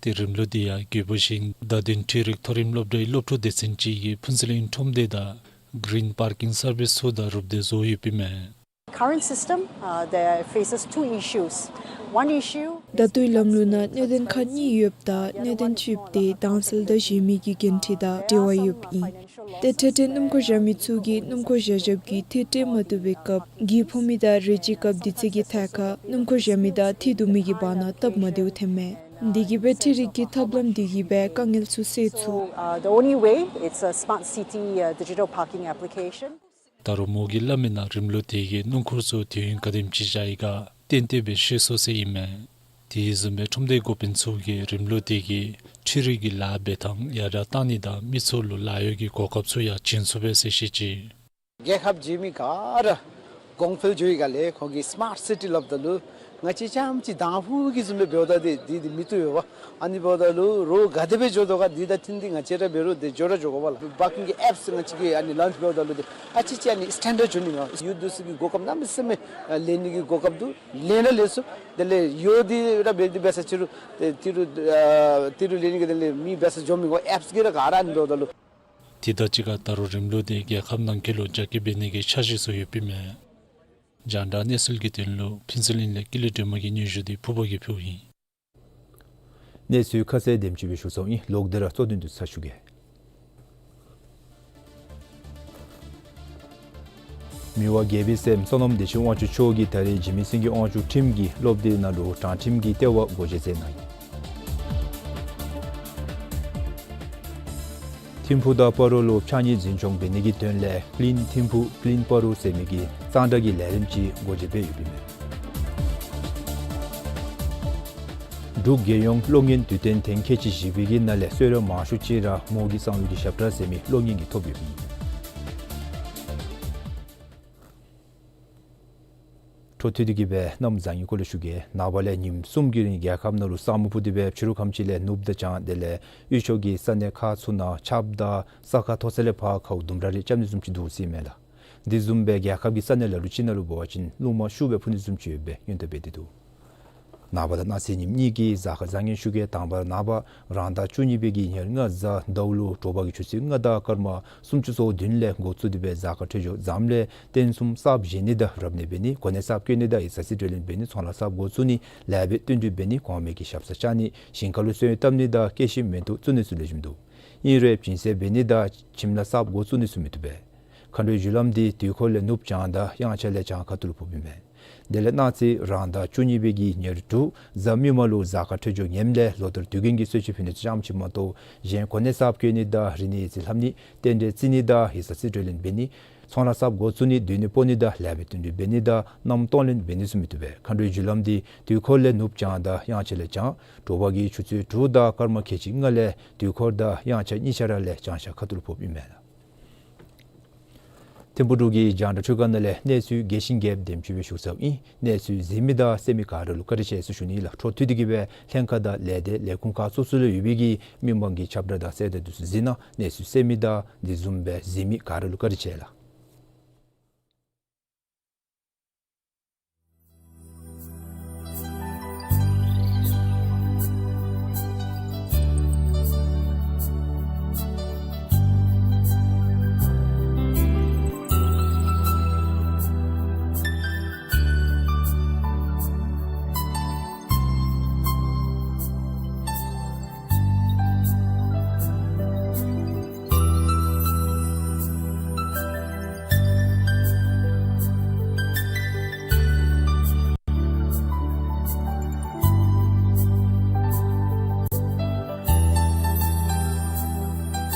ཏེ་རིམ་ལུགས་དེ་ཡང་རྒྱལ་པོ་ཞིང་བདག་མདུན་འཕྲུལ་རིག་མཐོ་རིམ་སློབ་གྲྭའི་སློབ་ཕྲུག་སྡེ་ཚན་ཅིག་གིས་ཕུན་ཚོགས་གླིང་ཁྲོམ་སྡེ་དང་གི་རིན་པར་ཀིང་སར་བིསི་ཚུ་དང་རུབ་སྟེ་བཟོ་ཡོདཔ་ཨིན་མས། Current system, uh, there faces two issues. One issue ད་ལྟོའི་ལམ་ལུགས་ནང་གནད་དོན་ཁག་གཉིས་ཡོདཔ་ད་གནད་དོན་གཅིག་དེ་དྭངས་གསལ་དང་གཞན་མི་གི་འགན་འཁྲི་དང་འབྲེལ་བ་ཡོདཔ་ཨིན། ཏེ་འཕྲལ་འཕྲལ་སྣུམ་འཁོར་བཞག་མི་ཚུ་གིས་སྣུམ་འཁོར་བཞག་བཞགཔ་གི་འཐུས་སྤྲོད་མ་བཏུབ་པའི་སྐབས་གྱི་ཕོག་མི་དང་རོལ་རྩེད་སྐབས་དུས་ཚོད་ཀྱི་ཐད་ཁར་སྣུམ་འཁོར་བཞག་མི་དང་འཐུས་བསྡུ་མི་གི་བར་ན་སྟབས་མ་བདེཝ་ཐོན་མས། དེ་གིས་སྦེ་འཕྲུལ་རིག་གི་ཐབས་ལམ་དེ་གིས་སྦེ་དཀའ་ངལ་ཚུ་སེལ་ཚུགས། So, uh, the only way, it's a smart city, uh, digital parking application. ད་རུང་མོ་གིས་སླབ་མི་ནང་རིམ་ལུགས་དེ་གིས་སྣུམ་འཁོར་ཚུ་དུས་ཡུན་ག་དེམ་ཅིག་བཞག་ཡི་ག་ཏན་ཏན་སྦེ་ཤེས་སོང་ཟེར་ཨིན་མས། དེ་བཟུམ་སྦེ་ཁྲོམ་སྡེ་འགོ་དཔོན་ཚུ་གིས་རིམ་ལུགས་དེ་གིས་འཕྲུལ་རིག་གི་ལཱ་འབད་ཐངས་ཡར་དྲག་གཏང་ནི་དང་མི་ཚུ་ལུ་ལཱ་གཡོག་གི་གོ་སྐབས་ཚུ་ཡང་བྱིན་ཚུགས་པས་ཟེར་བཤད་ཅི། རྒྱལ་ཁབ་རྒྱལ་མི་ག་ར་གོང་འཕེལ་འགྱོ་ཡི་ག་ལས་ཁོང་གིས་སི་མཱརཊ་སི་ཊི་སླབ་ད་ལུ་ང་བཅས་རྐྱངམ་ཅིག་དང་ཕུ་གི་བཟུམ་སྦེ་འབདཝ་ད་འདི་འདི་འདི་མི་བཏུབ་པས་པ། ཨ་ནི་འབདཝ་ད་ལུ་རོགས་ག་དེ་སྦེ་འགྱོ་དོ་ག་འདི་དང་འཁྲིལ་ཏེ་ང་བཅས་ར་འབད་རུང་འདི་འགྱོ་ར་འགྱོ་དགོ་པས་ལགས། པར་ཀིང་གི་ཨེཔསི་ང་བཅས་ཀྱིས་ཨ་ནི་ལོནཆ་འབདཝ་ད་ལུ་འདི་ཨ་ཙི་ཅིག་ཨ་ནི་སི་ཊེན་ཌརཌ་འགྱོ་ནི་མས། ཡོད་དེ་ཚུ་གི་གོ་སྐབས་གནམ་མེད་ས་མེད་ལེན་ནི་གི་གོ་སྐབས་འདུག། ལེན་ན་ལེགས་སོ། དེ་ལས་ཡོད་དེ་ར་འབད་དེ་འབད་ས་ཅི་རུང་དེ་ཏི་རུ་ཨ་ཏི་རུ་ལེན་ནི་གི་དེ་ལས་མི་འབད་ས་འགྱོ་མི་དགོ། ཨེཔསི་གིས་ར་ག་ར་ཨ་ནི་འབདཝ་ད་ལུ། དེ་དང་གཅིག་ཁར་ད་རུང་རིམ་ལུགས་དེ་རྒྱལ་ཁབ་ནང་འཁོད་ལུ་རྒྱ་སྐྱེད་འབད་ནི་གི་འཆར་གཞི་ཚུ་ཡོདཔ་ཨིན་མས། རྒྱང་བསྒྲགས་གནས་ཚུལ་གྱི་དོན་ལུ་ཕུན་ཚོགས་གླིང་ལས་ཀུན་ལེགས་སྒྲོལ་མ་གི་སྙན་ཞུ་འདི་ཕུར་བ་གིས་ཕུལཝ་ཨིན། གནས་ཚུལ་ཁ་གསལ་དེམ་ཅིག་སྦེ་ཞུ་ཚརཝ་ཨིན། ལོག་སྟེ་ར་གཙོ་དོན་འདི་ཚུ་ཞུ་གེ། མི་དབང་རྒྱལ་པོའི་སྲསམོ་བསོད་ནམས་བདེ་ཆེན་དབང་ཕྱུག་མཆོག་གིས་ད་རེས་འཇིགས་མེད་སེང་གེ་དབང་ཕྱུག་ཁྲིམས་ཀྱི་སློབ་སྡེ་ནང་ལུ་དྲང་ཁྲིམས་ཀྱི་ལྟེ་བ་སྒོ་འབྱེད་མཛད་གནང་ཡི། ཐིམ་ཕུག་དང་སྤ་རོ་ལུ་ཕྱགས་སྙིགས་འཛིན་སྐྱོང་འབད་ནི་གི་དོན་ལས་Clean Thimphu, Clean Paro ཟེར་མི་གི་གཙང་སྦྲ་གི་ལས་རིམ་ཅིག་སྒོ་འབྱེད་འབད་ཡོདཔ་ཨིན་མས། འབྲུག་རྒྱལ་ཡོངས་གློག་བརྙན་དུས་སྟོན་ཐེངས་ཁལ་གཅིག་བཞི་པའི་གི་ནང་ལས་གསོལ་རས་མང་ཤོས་ཅིག་ར་མོ་གི་གསང་ལུགས་ཀྱི་ཞབས་ཁྲ་ཟེར་མི་གློག་བརྙན་གྱིས་ཐོབ་ཡོདཔ་ཨིན། འཕྲོ་མཐུད་དེ་གི་སྦེ་གནམ་བཟང་ངན་སྐོར་ལས་ཞུ་གེ། ནངས་པ་ལས་ཉིནམ་གསུམ་གྱི་རིང་རྒྱལ་ཁབ་ནང་ལུ་ས་སྨུག་ཕུབ་སྟེ་སྦེ་ཕྱི་རུ་ཁམས་ཅིག་ལས་ནུབ་དང་བྱང་དེ་ལས་དབུས་ཕྱོགས་ཀྱི་ས་གནས་ཁག་ཚུ་ནང་ཆརཔ་དང་ས་ཁ་མཐོ་ས་ལས་ཕར་ཁཝ་ལྡུམ་ར་རེ་རྐྱབ་ནི་བཟུམ་ཅིག་འདུག་ཟེར་ཨིན་མས་ལགས། དེ་བཟུམ་སྦེ་རྒྱལ་ཁབ་ཀྱི་ས་གནས་ལ་ལུ་ཅིག་ནང་ལུ་འབད་བ་ཅིན་རླུང་མ་ཤུགས་སྦེ་འཕུ་ནི་བཟུམ་ཅིག་ཡོད་པའི་སྔོན་བརྡ་འབད་དེ་འདུག། ནངས་པ་དང་གནངས་ཚེ་ཉིནམ་གཉིས་ཀྱི་གཟའ་སྐར་བཟང་ངན་ཞུ་གེ། དང་པ་ར་ནངས་པ་རང་ཟླ་བཅུ་གཉིས་པའི་གི་ཉེར་ལྔ་གཟའ་ཟླཝ་ལུ་དྲོ་པ་གི་ཆུ་ཚོད་ལྔ་དང་སྐར་མ་སུམ་ཅུ་སོ་བདུན་ལས་འགོ་བཙུགས་ཏེ་སྦེ་གཟའ་སྐར་འཕྲོད་སྦྱོར་བཟངམ་ལས་རྟེན་གསུམ་གསརཔ་བཞེངས་ནི་དང་རབ་གནས་འབད་ནི་གོ་གནས་གསརཔ་བཀོད་ནི་དང་ཡིག་ཚང་རྩིས་སྤྲོད་ལེན་འབད་ནི་ཚོང་ལཱ་གསརཔ་འགོ་བཙུགས་ནི་ལེགས་པའི་བསྟུན་གྲོས་འབད་ནི་གོང་མའི་གི་ཞབས་སར་བཅར་ནི་ཞིང་ཁ་ལུ་སོན་བཏབ་ནི་དང་སྐྱེད་ཤིང་མེ་ཏོག་བཙུགས་ནི་ཚུ་ལེགས་ཤོམ་འདུག། ཨིན་རུང་བྱིན་ཟེར་འབད་ནི་དང་ཁྱིམ་ལཱ་གསརཔ་འགོ་བཙུགས་ནི་ཚུ་མི་བཏུབ་པས། མཁའ་འགྲོའི་རྒྱུ་ལམ་འདི་དུས་འཁོར་ལས་ནུབ་བྱང་དང་དབྱངས་འཆར་ལས་བྱང་ཁ་ཐུག་ལུ་ཕོགཔ་ཨིན་མས། དེ་ལས་གནངས་ཚེ་རང་ཟླ་བཅུ་གཉིས་པའི་གི་ཉེར་དྲུག་གཟའ་མིག་དམར་ལུ་གཟའ་སྐར་འཕྲོད་སྦྱོར་ངནམ་ལས་ལོ་ལྟར་དུས་རྒྱུན་གྱི་གསོལ་མཆོད་ཕུལ་ནི་ཚུ་ཙམ་ཅིག་མ་གཏོགས་གཞན་གོ་གནས་གསརཔ་བཀོད་ནི་དང་རིག་གནས་ཡིག་རྩིས་ལྷབ་ནི་རྟེན་འབྲེལ་བརྩི་ནི་དང་ཡིག་ཚང་རྩིས་སྤྲོད་ལེན་འབད་ནི་ཚོང་ལཱ་གསརཔ་འགོ་བཙུགས་ནི་སྡོད་གནས་སྤོ་ནི་དང་ལེགས་པའི་བསྟུན་གྲོས་འབད་ནི་དང་མནའམ་གཏོང་ལེན་འབད་ནི་ཚུ་མི་བཏུབ་པས། མཁའ་འགྲོའི་རྒྱུ་ལམ་འདི་དུས་འཁོར་ལས་ནུབ་བྱང་དང་དབྱངས་འཆར་ལས་བྱང་དྲོ་པ་གི་ཆུ་ཚོད་དྲུག་དང་སྐར་མ་ཁལ་གཅིག་ལྔ་ལས་དུས་འཁོར་དང་དབྱངས་འཆར་གཉིས་ཆ་ར་ལས་བྱང་ཤར་ཁ་ཐུག་ལུ་ཕོགཔ་ཨིན་མས་ལགས། ཐིམ་ཕུག་འབྲུག་གི་རྒྱང་བསྒྲགས་ཁྲུས་ཁང་ནང་ལས་གནས་ཚུལ་རྒྱས་ཤིང་རྒྱསཔ་དེམ་ཅིག་སྦེ་ཞུ་ཚརཝ་ཨིན། གནས་ཚུལ་གཟིགས་མི་དང་གསན་མི་ག་ར་ལུ་བཀའ་དྲིན་ཆེ་ཟེར་ཞུ་ནི་ལགས། འཕྲོ་མཐུད་དེ་གི་སྦེ་ལྷན་ཁག་དང་ལས་སྡེ་ལས་ཁུངས་ཁག་སོ་སོ་ལུ་ཡོད་པའི་གི་མི་མང་གི་ཁྱབ་བསྒྲགས་དང་གསལ་བརྡ་འདི་ཚུ་གཟིགས་གནང་། གནས་ཚུལ་གསན་མི་དང་དེ་བཟུམ་སྦེ་གཟིགས་མི་ག་ར་ལུ་བཀའ་དྲིན་ཆེ་ལགས།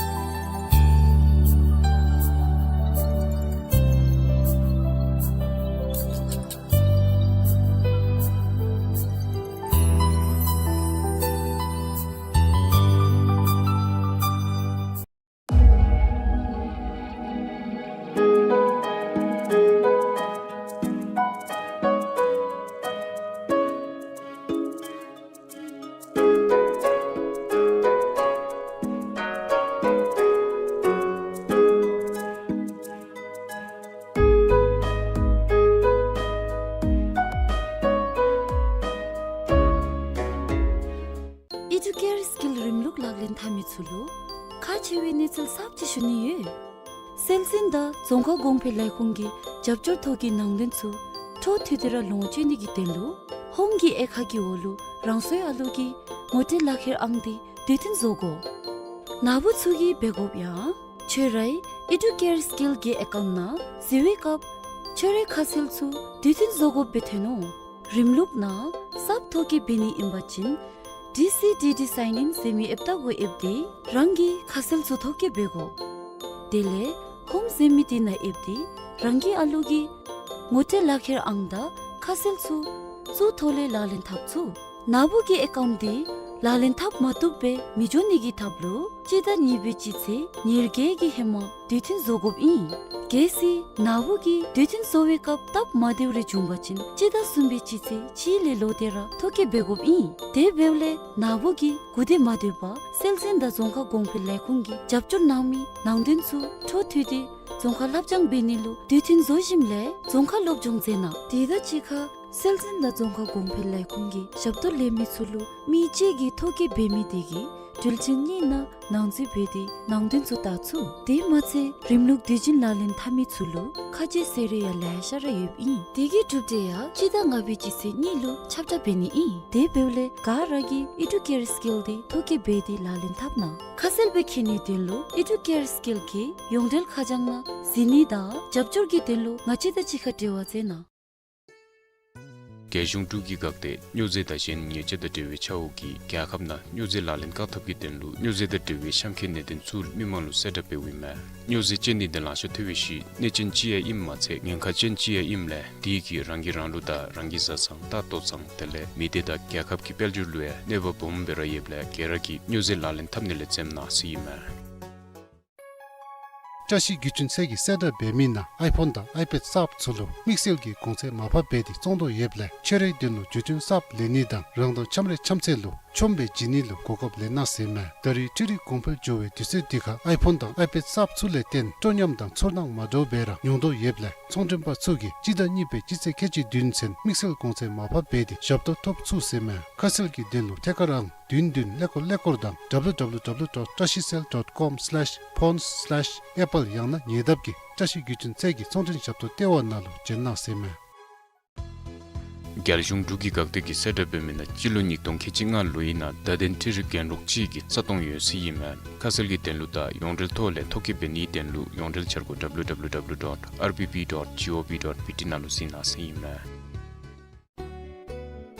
ཨི་ཌུ་ཀེར་སི་ཀིལ་རིམ་ལུགས་ལག་ལེན་འཐབ་མི་ཚུ་ལུ་ཁག་ཆེ་བའི་གནས་ཚུལ་གསརཔ་ཅིག་ཞུ་ནི་ཡོད། སྲོལ་འཛིན་དང་རྫོང་ཁ་གོང་འཕེལ་ལས་ཁུངས་ཀྱི་རྒྱབ་སྐྱོར་ཐོག་གི་ནང་དོན་ཚུ་འཕྲོ་མཐུད་དེ་ར་ལོངས་སྤྱོད་ནི་གི་དོན་ལུ་ཧོམ་གྱི་དབྱེ་ཁག་གི་འོག་ལུ་རང་སོའི་ཨ་ལུ་གི་ངོ་སྤྲོད་ལག་ཁྱེར་ཨང་འདི་དུས་མཐུན་བཟོ་དགོ། ནཱ་བུ་ཚུ་གིས་འབད་དགོཔ་ཡང་ཁྱོད་རའི་ཨི་ཌུ་ཀེར་སི་ཀིལ་གྱི་ཨེ་ཀའུནཊ་ནང་གཟིགས་པའི་སྐབས་ཁྱོད་རའི་ཁ་གསལ་ཚུ་དུས་མཐུན་བཟོ་དགོཔ་སྦེ་ཐོན་ནུག། རིམ་ལུགས་ནང་གསརཔ་ཐོ་བཀོད་འབད་ནི་ཨིན་པ་ཅིན་ཌི་སི་ཌི་ཌི་སའིན་ཨིན་ཟེར་མི་ཨེཔ་ད་གོ་ཨེཔ་འདི་རང་གི་ཁ་གསལ་ཚུ་ཐོ་བཀོད་འབད་དགོ། དེ་ལས་ཧོམ་ཟེར་མི་འདི་ནང་ཨེཔ་འདི་རང་གི་ཨ་ལུ་གི་ངོ་སྤྲོད་ལག་ཁྱེར་ཨང་དང་ཁ་གསལ་ཚུ་ཚུ་ཐོག་ལས་ལག་ལེན་འཐབ་ཚུགས། ནཱ་བུ་གི་ཨེ་ཀའུནཊ་འདི་ལག་ལེན་འཐབ་མ་བཏུབ་སྦེ་མི་འགྱོ་ནི་གི་ཐབས་ལུ་སྤྱི་ཟླ་གཉིས་པའི་སྤྱི་ཚེས་ཉེར་བརྒྱད་ཀྱི་ཧེ་མ་དུས་མཐུན་བཟོ་དགོཔ་ཨིན། གལ་སྲིད་ནཱ་བུ་གིས་དུས་མཐུན་བཟོ་བའི་སྐབས་སྟབས་མ་བདེཝ་རེ་བྱུང་པ་ཅིན་སྤྱི་ཟླ་གསུམ་པའི་སྤྱི་ཚེས་གཅིག་ལས་ལོག་སྟེ་ར་ཐོ་བཀོད་འབད་དགོཔ་ཨིན། དེ་འབདཝ་ལས་ནཱ་བུ་གིས་སྒུག་སྡོད་མ་སྡོད་པར་སྲོལ་འཛིན་དང་རྫོང་ཁ་གོང་འཕེལ་ལས་ཁུངས་ཀྱིས་རྒྱབ་སྐྱོར་གནང་མི་ནང་དོན་ཚུ་འཕྲོ་མཐུད་དེ་རྫོང་ཁར་ལྷབ་སྦྱང་འབད་ནི་ལུ་དུས་མཐུན་བཟོ་ཞིནམ་ལས་རྫོང་ཁར་སློབ་སྦྱོང་མཛད་གནང་། དེ་དང་གཅིག་ཁར་སྲོལ་འཛིན་དང་རྫོང་ཁ་གོང་འཕེལ་ལས་ཁུངས་ཀྱི་ཞབས་ཏོག་ལེན་མི་ཚུ་ལུ་མི་གཅིག་གིས་ཐོ་བཀོད་འབད་མི་དེ་གིས་ འགྲུལ་ཆེན་གཉིས་ནང་ནང་འཛུལ་འབད་དེ་ནང་དོན་ཚུ་བལྟ་ཚུགས། དེ་མ་ཚད་རིམ་ལུགས་དུས་རྒྱུན་ལག་ལེན་འཐབ་མི་ཚུ་ལུ་ཁ་གྱེས་ཟེར་རེ་ཡང་ལེ་ཤ་ར་ཡོདཔ་ཨིན། དེ་གི་གྲུབ་འབྲས་ཡང་སྤྱི་ཟླ་ལྔ་པའི་སྤྱི་ཚེས་གཉིས་ལུ་ཁྱབ་བསྒྲགས་འབད་ནི་ཨིན། དེ་འབདཝ་ལས་ག་ར་གིས་ཨི་ཌུ་ཀེར་སི་ཀིལ་དེ་ཐོ་བཀོད་འབད་དེ་ལག་ལེན་འཐབ་གནང་། ཁ་གསལ་སྦེ་མཁྱེན་ནིའི་དོན་ལུ་ཨི་ཌུ་ཀེར་སི་ཀིལ་གྱི་ཡོངས་འབྲེལ་ཁ་བྱང་ནང་གཟིགས་ནི་དང་རྒྱབ་སྐྱོར་གྱི་དོན་ལུ་ང་བཅས་དང་གཅིག་ཁར་འབྲེལ་བ་མཛད་གནང་། རྒྱལ་གཞུང་འབྲུག་གི་འགག་སྡེ་སྨྱོ་རྫས་དང་གཞན་ཉེས་ཆད་དང་འབྲེལ་བའི་ཆ་འོག་གི་རྒྱལ་ཁབ་ནང་སྨྱོ་རྫས་ལག་ལེན་བཀག་ཐབས་ཀྱི་དོན་ལུ་སྨྱོ་རྫས་དང་འབྲེལ་བའི་གཤམ་འཁོད་གནད་དོན་ཚུ་མི་མང་ལུ་གསལ་བསྒྲགས་འབདཝ་ཨིན་མས། སྨྱོ་རྫས་ཅན་ནི་དེ་ལང་ཤོར་ཐལ་བའི་ཤུལ་གནོད་ཅན་ཅིག་ཡང་ཨིནམ་མ་ཚད་ཉེན་ཁ་ཅན་ཅིག་ཡང་ཨིནམ་ལས་དེ་གིས་རང་གིས་རང་ལུ་དང་རང་གི་བཟའ་ཚང་ད་ལྟོ་ཚང་དེ་ལས་མི་སྡེ་དང་རྒྱལ་ཁབ་ཀྱི་དཔལ་འབྱོར་ལུ་ཡང་གནོད་པ་སྦོམ་སྦེ་ར་ཡོདཔ་ལས་ག་ར་གིས་སྨྱོ་རྫས་ལག་ལེན་འཐབ་ནི་ལས་འཛེམ་གནང་ཟེར་ཨིན་མས། བཀྲ་ཤིས་བརྒྱུད་འཕྲིན་ཚད་ཀྱིས་གསལ་བསྒྲགས་འབད་མི་ནང་ཨའི་ཕོན་དང་ཨའི་པེཌ་གསརཔ་ཚུ་ལུ་དམིགས་བསལ་གྱི་གོང་ཚད་མར་ཕབ་འབད་དེ་བཙོང་དོ་ཡོདཔ་ལས་ཁྱོད་རའི་དོན་ལུ་བརྒྱུད་འཕྲིན་གསརཔ་ལེན་ནི་དང་རང་དང་འཆམ་རའི་འཆམ་ཚེ་ལུ་ཆོམ་སྦེ་བྱིན་ནི་ལུ་གོ་སྐབས་ལེན་གནང་ཟེར་མས། ད་རེས་འཕྲུལ་རིག་གོང་འཕེལ་འགྱོ་བའི་དུས་ཚོད་འདི་ཁར་ཨའི་ཕོན་དང་ཨའི་པེཌ་གསརཔ་ཚུ་ལས་བརྟེན་སྤྲོ་ཉམས་དང་ཚོར་སྣང་མ་འདྲཝ་སྦེ་ར་མྱོང་དོ་ཡོདཔ་ལས་ཚོང་མགྲོན་པ་ཚུ་གིས་སྤྱི་ཟླ་གཉིས་པའི་སྤྱི་ཚེས་ཁལ་གཅིག་བདུན་ཚུན་དམིགས་བསལ་གོང་ཚད་མར་ཕབ་འབད་དེ་ཞབས་ཏོག་ཐོབ་ཚུགས་ཟེར་མས། ཁ་གསལ་གྱི་དོན་ལུ་ཐད་ཀར་ཨང་བདུན་བདུན་ཀླད་ཀོར་ཀླད་ཀོར་དང་W W W dot trashicell dot com slash phones slash apple ཡང་ན་ཉེ་འདབས་ཀྱི་བཀྲ་ཤིས་བརྒྱུད་འཕྲིན་ཚད་ཀྱི་ཚོང་མགྲོན་ཞབས་ཏོག་ལྟེ་བ་ནང་ལུ་བྱོན་གནང་ཟེར་མས། རྒྱལ་གཞུང་འབྲུག་གི་འགག་སྡེ་གིས་གསལ་བསྒྲགས་འབད་མི་ནང་སྤྱི་ལོ་ཉིས་སྟོང་ཁལ་གཅིག་ལྔ་ལོའི་ནང་བརྡ་དོན་འཕྲུལ་རིག་རྒྱན་རོགས་སྤྱི་གི་རྩ་སྟོང་ཡོད་ཟེར་ཨིན་མས། ཁ་གསལ་གྱི་དོན་ལུ་དང་ཡོངས་འབྲེལ་ཐོག་ལས་ཐོ་བཀོད་འབད་ནིའི་དོན་ལུ་ཡོངས་འབྲེལ་འཆར་སྒོ་W W W dot R B P dot G O V dot B T ནང་ལུ་གཟིགས་གནང་ཟེར་ཨིན་མས།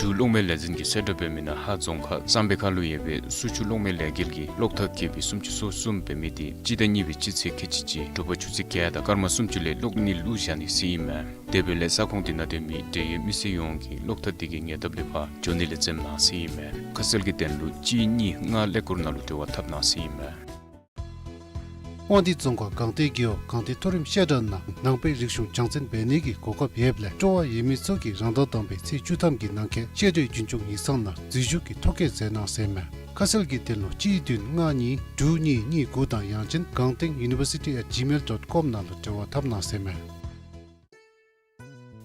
འབྲུག་གློག་མེ་ལས་འཛིན་གྱིས་གསལ་བསྒྲགས་འབད་མི་ནང་ཧཱ་རྫོང་ཁག་གཙང་པའི་ཁ་ལུ་ཡོད་པའི་སུ་ཆུ་གློག་མེ་ལས་འགུལ་གྱི་གློག་ཐག་བརྒལ་བའི་སུམ་ཅུ་སོ་གསུམ་འབད་མི་དེ་སྤྱི་ཟླ་གཉིས་པའི་སྤྱི་ཚེས་ཁལ་གཅིག་གཅིག་དྲོ་པ་ཆུ་ཚོད་བརྒྱད་དང་སྐར་མ་སུམ་ཅུ་ལས་གློག་ནི་བླུགས་བཞག་ནི་ཟེར་ཨིན་མས། དེ་འབདཝ་ལས་ས་ཁོངས་དེ་ནང་སྡོད་མི་འབྲེལ་ཡོད་མི་སེར་ཡོངས་ཀྱིས་གློག་ཐག་དེ་གི་ཉེ་འདབས་ལས་ཕར་འགྱོ་ནི་ལས་འཛེམ་གནང་ཟེར་ཨིན་མས། ཁ་གསལ་གྱི་དོན་ལུ་གཅིག་གཉིས་ལྔ་ཀླད་ཀོར་ནང་ལུ་འབྲེལ་བ་འཐབ་གནང་ཟེར་ཨིན་མས། དབང་འདུས་རྫོང་ཁག་སྒང་སྟེང་རྒེད་འོག་སྒང་སྟེང་མཐོ་རིམ་བཤད་གྲྭ་ནང་ནང་པའི་རིག་གཞུང་སྦྱང་བརྩོན་འབད་ནི་གི་གོ་སྐབས་ཡོདཔ་ལས་སྤྲོ་བ་ཡོད་མི་ཚུ་གིས་རང་ཟླ་དང་པའི་ཚེས་བཅུ་ཐམ་གྱི་ནང་འཁོད་བཤད་གྲྭའི་རྒྱུན་སྐྱོང་ཡིག་ཚང་ནང་འཛུལ་ཞུགས་ཀྱི་ཐོ་བཀོད་མཛད་གནང་ཟེར་མས། ཁ་གསལ་གྱི་དོན་ལུ་གཅིག་བདུན་ལྔ་གཉིས་དྲུག་གཉིས་གཉིས་དགུ་དང་ཡང་ཅིན་སྒང་སྟེང་university at gmail dot com ནང་ལུ་འབྲེལ་བ་འཐབ་གནང་ཟེར་མས།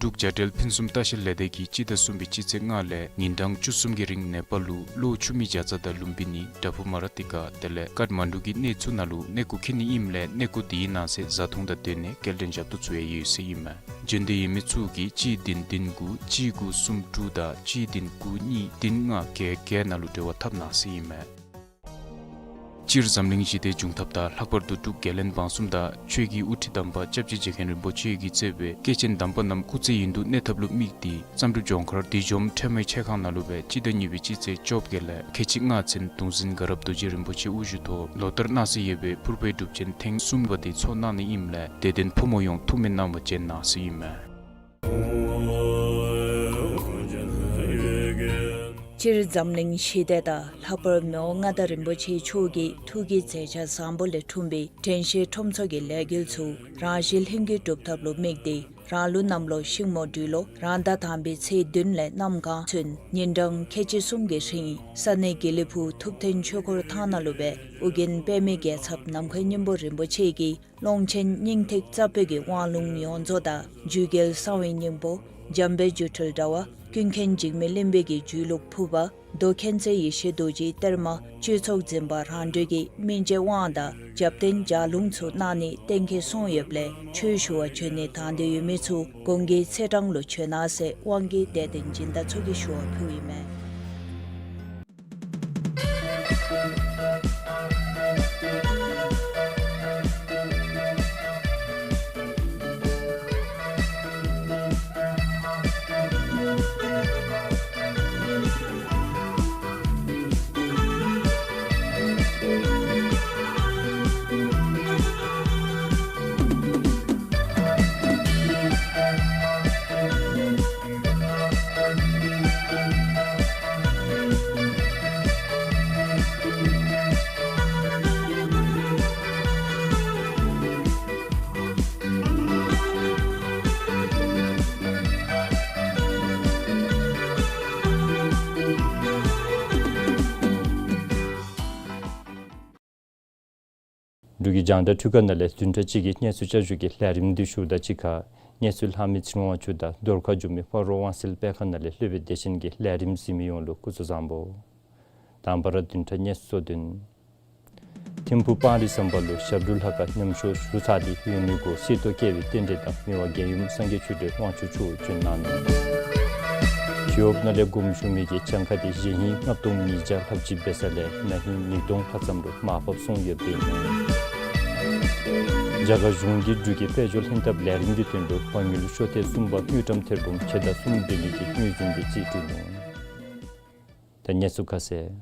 འབྲུག་བྱ་བྲལ་ཕུན་སུམ་ལྟ་བཤལ་ལས་སྡེ་གིས་སྤྱི་ཟླ་གསུམ་པའི་སྤྱི་ཚེས་ལྔ་ལས་ཉིན་གྲངས་བཅུ་གསུམ་གྱི་རིང་ནེ་པཱལ་ལུ་གློ་ཆུ་མིག་བྱ་ཙ་དང་ལུམ་བི་ནི་དྲ་ཕུག་མ་ར་ཏི་ཀ་དེ་ལས་ཀཏ་མན་ཌུ་གི་གནས་ཚུ་ནང་ལུ་གནས་སྐོར་འཁྱིད་ནི་ཨིནམ་ལས་གནས་སྐོར་དེའི་ནང་གསེས་བཟའ་འཐུང་དང་སྡོད་གནས་སྐྱེལ་འདྲེན་ཞབས་ཏོག་ཚུ་ཡང་ཡོད་ཟེར་ཨིན་མས། འབྱོན་འདོད་ཡོད་མི་ཚུ་གིས་གཅིག་བདུན་བདུན་དགུ་གཅིག་དགུ་གསུམ་དྲུག་དང་གཅིག་བདུན་དགུ་གཉིས་བདུན་ལྔ་བརྒྱད་བརྒྱད་ནང་ལུ་འབྲེལ་བ་འཐབ་གནང་ཟེར་ཨིན་མས། སྤྱིར་འཛམ་གླིང་ཞི་བདེ་འབྱུང་ཐབས་དང་ལྷག་པར་དུ་འབྲུག་རྒྱལ་བློན་འབངས་གསུམ་དང་ཆོས་ཀྱི་དབུ་ཁྲིད་དམ་པ་སྐྱབས་རྗེ་རྗེ་མཁན་རིན་པོ་ཆེ་གིས་གཙོས་པའི་སྐྱེས་ཆེན་དམ་པ་རྣམས་སྐུ་ཚེ་ཡུན་དུ་གནས་ཐབས་ལུ་དམིགས་ཏེ་བསམ་གྲུབ་ལྗོངས་མཁར་བདུད་འཇོམས་ཁྲོས་མའི་ཆས་ཁང་ནང་ལུ་སྦེ་སྤྱི་ཟླ་གཉིས་པའི་སྤྱི་ཚེས་བཅོ་བརྒྱད་ལས་ཁལ་གཅིག་ལྔ་ཚུན་གདུང་འཛིན་དགའ་རབ་རྡོ་རྗེ་རིན་པོ་ཆེ་དབུ་བཞུགས་ཐོག་ལོ་ལྟར་གནང་སྲོལ་ཡོད་པའི་ཕུར་པའི་སྒྲུབ་ཆེན་ཐེངས་གསུམ་པ་དེ་ཚོགས་གནང་ནི་ཨིནམ་ལས་དད་ལྡན་ཕོ་མོ་ཡོངས་ཐུགས་སྨོན་གནང་བར་བྱོན་གནང་ཟེར་ཨིན་མས། སྤྱིར་འཛམ་གླིང་ཞི་བདེ་དང་ལྷག་པར་མི་དབང་མངའ་བདག་རིན་པོ་ཆེ་མཆོག་གི་ཐུགས་ཀྱི་མཛད་འཆར་བཟང་པོ་ལས་འཁྲུངས་པའི་དྲན་ཤེས་ཁྲོམ་ཚོགས་ཀྱི་ལས་འགུལ་ཚུ་རང་གཞི་ལྷུན་གྱིས་གྲུབ་ཐབས་ལུ་དམིགས་ཏེ་རང་ལུགས་གནམ་ལོ་ཤིང་མོ་སྦྲུལ་ལོ་རང་ཟླ་དང་པའི་ཚེས་བདུན་ལས་གནམ་གང་ཚུན་ཉིན་གྲངས་ཁལ་གཅིག་གསུམ་གྱི་རིང་ས་གནས་དགེ་ལེགས་ཕུག་ཐུབ་བསྟན་ཆོས་འཁོར་ཐང་ནང་ལུ་སྦེ་ཨོ་རྒྱན་པདྨའི་རྒྱལ་ཚབ་ནམ་མཁའི་སྙིང་པོ་རིན་པོ་ཆེ་གིས་ཀློང་ཆེན་སྙིང་ཐིག་རྩ་བོད་ཀྱི་དབང་ལུང་ཡོངས་རྫོགས་དང་འཇུ་སྐལ་གསང་བའི་སྙིང་པོ་འཇམ་དཔལ་སྒྱུ་འཕྲུལ་དྲ་བ་ཀུན་མཁྱེན་འཇིགས་མེད་གླིང་པའི་གི་རྒྱུད་ལུགས་ཕུར་པ་མདོ་མཁྱེན་བརྩེ་ཡེ་ཤེས་རྡོ་རྗེའི་གཏེར་མ་བཅུད་ཚོགས་འཛིན་པ་རང་གྲོལ་གྱི་སྨིན་བྱེད་དབང་དང་རྒྱབ་རྟེན་ལྗགས་ལུང་ཚུ་གནང་ནི་གཏན་འཁེལ་སོང་ཡོདཔ་ལས་ཆོས་ཞུ་བར་བྱོན་ནི་དང་འདོད་ཡོད་མི་ཚུ་གོང་གི་ཚེས་གྲངས་ལུ་བྱོན་གནང་ཟེར་དབང་གིས་དད་ལྡན་སྦྱིན་བདག་ཚུ་གིས་ཞུ་བ་ཕུལཝ་ཨིན་མས། འབྲུག་གི་རྒྱང་བསྒྲགས་འཕྲུལ་ཁང་ནང་ལས་བདུན་ཕྲག་གཅིག་གི་གནས་ཚུལ་བསྐྱར་ཞུ་གི་ལས་རིམ་འདི་ཞུཝ་ད་གཅིག་ཁར་གནས་ཚུལ་ལྷག་མི་ཚེ་རིང་དབང་ཕྱུག་དང་བརྡ་ཁ་བསྒྱུར་མི་སྤ་རོ་དབང་གསལ་དཔེ་ཁང་ནང་ལས་སློབ་དཔོན་བདེ་ཆེན་གྱིས་ལས་རིམ་གཟིགས་མི་ཡོངས་ལུ་སྐུ་གཟུགས་བཟང་པོ། དང་པ་ར་བདུན་ཕྲག་གནས་ཚུལ་གཙོ་དོན། ཐིམ་ཕུག་སྤང་རི་ཟམ་པ་ལུ་ཞབས་དྲུང་ལྷ་ཁང་ཉམས་གསོ་ཞུ་ཚར་ཏེ་ཡོད་མི་གུ་གསེར་ཏོག་བཀལ་བའི་རྟེན་འབྲེལ་དང་མི་དབང་རྒྱལ་ཡུམ་སངས་རྒྱས་ཆོས་སྒྲོན་དབང་ཕྱུག་མཆོག་བྱོན་གནང་ནུག། ཞི་གཡོགཔ་ནང་ལས་དགོངས་ཞུ་མི་གི་གྱངས་ཁ་དེ་གཞེས་ཧིང་ལྔ་སྟོང་ཉིས་བརྒྱ་ལྷགཔ་ཅིག་འབད་ས་ལས་ན་ཧིང་ཉིས་སྟོང་ལྷག་ཙམ་ལུ་མར་ཕབ་སོང་ཡོདཔ་ཨིན། རྒྱ་གར་གཞུང་གིས་འབྲུག་གི་དཔལ་འབྱོར་ལྷན་ཐབས་ལས་རིམ་གྱི་དོན་ལུ་དཔའ་རྙིང་ཤོ་ཐེངས་གསུམ་པ་དངུལ་ཀྲམ་ཐེར་འབུམ་ཕྱེད་དང་གསུམ་འབད་ནི་གི་དངུལ་འཛིན་དེ་རྩིས་སྤྲོད་ནུག། ད་གནས་ཚུལ་ཁ་གསལ།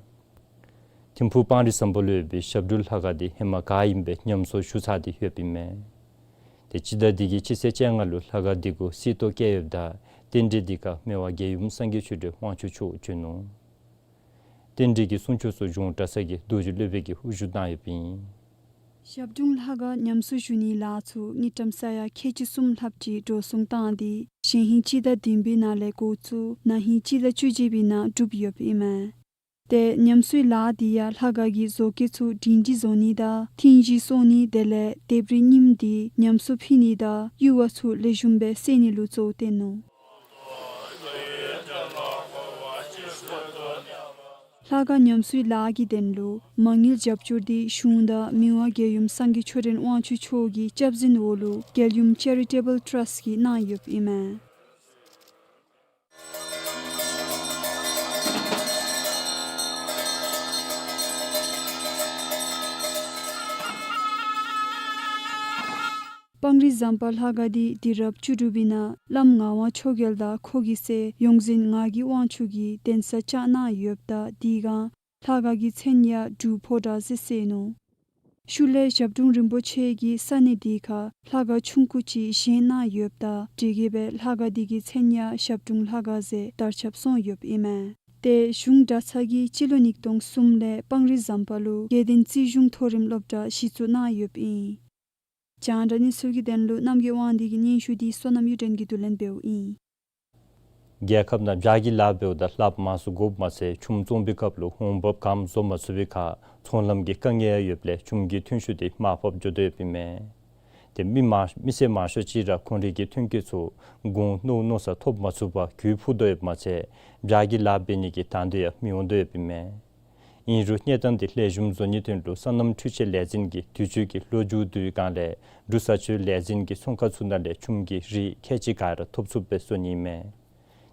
ཐིམ་ཕུག་སྤང་རི་ཟམ་པ་ལུ་ཡོད་པའི་ཞབས་དྲུང་ལྷ་ཁང་དེ་ཧེ་མ་ག་ཨིནམ་སྦེ་ཉམས་གསོ་ཞུ་ཚར་ཏེ་ཡོདཔ་ཨིན་མས། ཏེ་སྤྱི་ཟླ་འདི་གི་སྤྱི་ཚེས་བཅོ་ལྔ་ལུ་ལྷ་ཁང་དེ་གུ་གསེར་ཏོག་བཀལ་ཡོདཔ་ད་རྟེན་འབྲེལ་དེ་ཁར་མི་དབང་རྒྱལ་ཡུམ་སངས་རྒྱས་ཆོས་སྒྲོན་དབང་ཕྱུག་མཆོག་བྱོན་ནུག། རྟེན་འབྲེལ་གྱི་གསུང་ཆོག་ཚུ་གཞུང་གྲྭ་ཚང་གི་རྡོ་རྗེ་སློབ་དཔོན་གྱིས་དབུ་བཞུགས་གནང་ཡོདཔ་ཨིན། ཞབས་དྲུང་ལྷ་ཁང་ཉམས་གསོ་ཞུ་ནིའི་ལཱ་ཚུ་དངུལ་ཀྲམ་ས་ཡ་ཁལ་གཅིག་གསུམ་ལྷགཔ་ཅིག་འགྲོ་སོང་བཏང་སྟེ་གཞེས་ཧིང་སྤྱི་ཟླ་བདུན་པའི་ནང་ལས་འགོ་བཙུགས་ན་ཧིང་སྤྱི་ཟླ་བཅུ་གཅིག་པའི་ནང་གྲུབ་ཡོདཔ་ཨིན་མས། ཏེ་ཉམས་གསོའི་ལཱ་འདི་ཡང་ལྷ་ཁང་གི་བཟོ་བཀོད་ཚུ་སྒྲིང་སྒྲི་བཟོ་ནི་དང་ཐིང་སྒྲི་བཟོ་ནི་དེ་ལས་ལྡེབས་རིས་རྙིངམ་འདི་ཉམས་གསོ་ཕུལ་ནི་དང་ཡུར་བ་ཚུ་ལེགས་ཤོམ་སྦེ་བསལ་ནི་ལུ་གཙོ་བོ་བསྟེན་ནུག། ལྷ་ཁང་ཉམས་གསོའི་ལཱ་གི་དོན་ལུ་མ་དངུལ་རྒྱབ་སྐྱོར་འདི་གཞུང་དང་མི་དབང་རྒྱལ་ཡུམ་སངས་རྒྱས་ཆོས་སྒྲོན་དབང་ཕྱུག་མཆོག་གི་སྐྱབས་འཛིན་འོག་ལུ་རྒྱལ་ཡུམ་ཅེ་རི་ཊེ་བཱལ་ཊརསཊ་ཀྱིས་གནང་ཡོདཔ་ཨིན་མས། སྤང་རི་ཟམ་པ་ལྷ་ཁང་འདི་དུས་རབས་བཅུ་དྲུག་པའི་ནང་བླམ་ངག་དབང་ཆོས་རྒྱལ་དང་ཁོ་གི་སྲས་ཡོངས་འཛིན་ངག་གི་དབང་ཕྱུག་གིས་གདན་ས་བཅགས་གནང་ཡོདཔ་ད་དེ་སྒང་ལྷ་ཁང་གི་མཚན་ཡང་འབྲུག་ཕོ་བྲང་ཟེར་གསོལ་ནུག། ཤུལ་ལས་ཞབས་དྲུང་རིན་པོ་ཆེ་གིས་ས་གནས་དེ་ཁར་ལྷ་ཁང་ཆུང་ཀུ་ཅིག་བཞེངས་གནང་ཡོདཔ་ད་དེ་གིས་སྦེ་ལྷ་ཁང་དེ་གི་མཚན་ཡང་ཞབས་དྲུང་ལྷ་ཁང་ཟེར་དར་ཁྱབ་སོང་ཡོདཔ་ཨིན་མས། ཏེ་གཞུང་གྲྭ་ཚང་གིས་སྤྱི་ལོ་ཉིས་སྟོང་གསུམ་ལས་སྤང་རི་ཟམ་པ་ལུ་དགེ་ལྡན་རྩིས་གཞུང་མཐོ་རིམ་སློབ་གྲྭ་གཞི་བཙུགས་གནང་ཡོདཔ་ཨིན། རྒྱང་བསྒྲགས་གནས་ཚུལ་གྱི་དོན་ལུ་རྣམ་རྒྱལ་དབང་འདུས་ཀྱི་སྙན་ཞུ་འདི་བསོད་ནམས་གཡུ་སྒྲོན་གྱིས་བསྡུ་ལེན་འབདཝ་ཨིན། རྒྱལ་ཁབ་ནང་བྱཱར་གྱི་ལཱ་འབདཝ་ད་ལྷགཔ་མང་སུ་དགོཔ་མ་ཚད་ཆུམ་བཙོང་པའི་སྐབས་ལུ་འོང་འབབ་གམ་བཟོ་མ་ཚུགས་པའི་ཁར་ཚོང་ལམ་གྱི་དཀའ་ངལ་ཡང་ཡོདཔ་ལས་ཆུམ་གྱི་ཐོན་ཤུགས་དེ་མར་ཕབ་འགྱོ་དོ་ཡོདཔ་ཨིན་མས། ཏེ་མི་མང་མི་སེར་མང་ཤོས་ཅིག་ར་ཁོང་རའི་གི་ཐོན་སྐྱེད་ཚུ་གོང་མནོ་མནོ་ས་ཐོབ་མ་ཚུགས་པར་གྱོད་ཕུག་དོ་ཡོདཔ་མ་ཚད་བྱཱར་གྱི་ལཱ་འབད་ནི་གི་དང་འདོད་ཡང་མི་འོང་དོ་ཡོདཔ་ཨིན་མས། ཨིན་རུང་གནས་སྟངས་འདི་ལེགས་ཤོམ་བཟོ་ནིའི་དོན་ལུ་སོ་ནམ་འཕྲུལ་ཆས་ལས་འཛིན་གྱིས་དུས་ཚོད་ཀྱི་ལོ་མཇུག་བསྡུ་བའི་སྒང་ལས་འབྲུག་བཟའ་སྤྱོད་ལས་འཛིན་གྱི་ཚོང་ཁང་ཚུ་ནང་ལས་ཆུམ་གྱི་རིགས་ཁལ་གཅིག་ག་ར་ཐོབ་ཚུགསཔ་སྦེ་བཟོ་ནི་ཨིན་མས།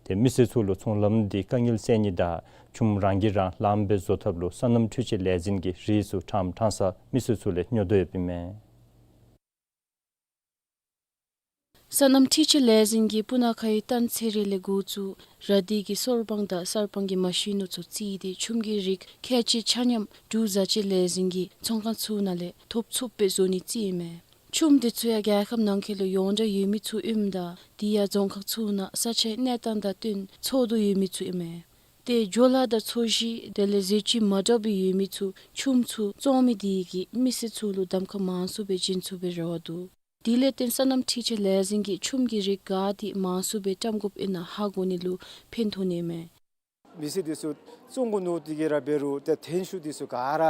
ཏེ་མི་སེར་ཚུ་ལུ་ཚོང་ལམ་འདི་དཀའ་ངལ་སེལ་ནི་དང་ཆུམ་རང་གིས་རང་ལངམ་སྦེ་བཟོ་ཐབས་ལུ་སོ་ནམ་འཕྲུལ་ཆས་ལས་འཛིན་གྱིས་རིགས་ཚུ་ཕྲང་ཕྲང་ས་མི་སེར་ཚུ་ལས་ཉོ་དོ་ཡོདཔ་ཨིན་མས། སོ་ནམ་འཕྲུལ་ཆས་ལས་འཛིན་གྱིས་སྤུ་ན་ཁའི་སྟན་ཚེ་རིང་ལས་འགོ་བཙུགས་ར་དྷི་གི་སོར་པང་དང་གསར་པང་གི་མ་ཤིན་ནུ་ཚུ་རྩིས་ཏེ་ཆུམ་གྱི་རིགས་ཁལ་གཅིག་ཆ་མཉམ་འབྲུག་བཟའ་སྤྱོད་ལས་འཛིན་གྱི་ཚོང་ཁང་ཚུ་ནང་ལས་ཐོབ་ཚུགསཔ་སྦེ་བཟོ་ནི་རྩིས་ཨིན་མས། ཆུམ་དེ་ཚུ་ཡང་རྒྱལ་ཁབ་ནང་འཁོད་ལུ་ཡོངས་གྲགས་ཡོད་མི་ཚུ་ཨིནམ་ད་དེ་ཡང་རྫོང་ཁག་ཚུ་ནང་ས་ཆའི་གནས་སྟངས་དང་བསྟུན་ཚོགས་འདུ་ཡོད་མི་ཚུ་ཨིན་མས། ཏེ་ཇོ་ལ་དང་ཚོས་གཞི་དེ་ལས་ཟས་བཅུད་མ་འདྲཝ་སྦེ་ཡོད་མི་ཚུ་ཆུམ་ཚུ་བཙོང་མི་དེ་གིས་མི་སེར་ཚུ་ལུ་གདམ་ཁ་མང་སུ་སྦེ་བྱིན་ཚུགས་པའི་རེ་བ་འདུག། དེ་ལས་བརྟེན་སོ་ནམ་འཕྲུལ་ཆས་ལས་འཛིན་གྱིས་ཆུམ་གྱི་རིགས་ག་དེ་མང་སུ་སྦེ་བཀྲམ་དགོཔ་ཨིན་ན་ཧ་གོ་ནི་ལུ་ཕན་ཐོགས་ནི་མས། མི་སེར་དེ་ཚུ་བཙོང་དགོ་མནོ་དེ་གིས་ར་འབད་རུང་ཏེ་ཐོན་ཤུགས་དེ་ཚུ་ག་ར་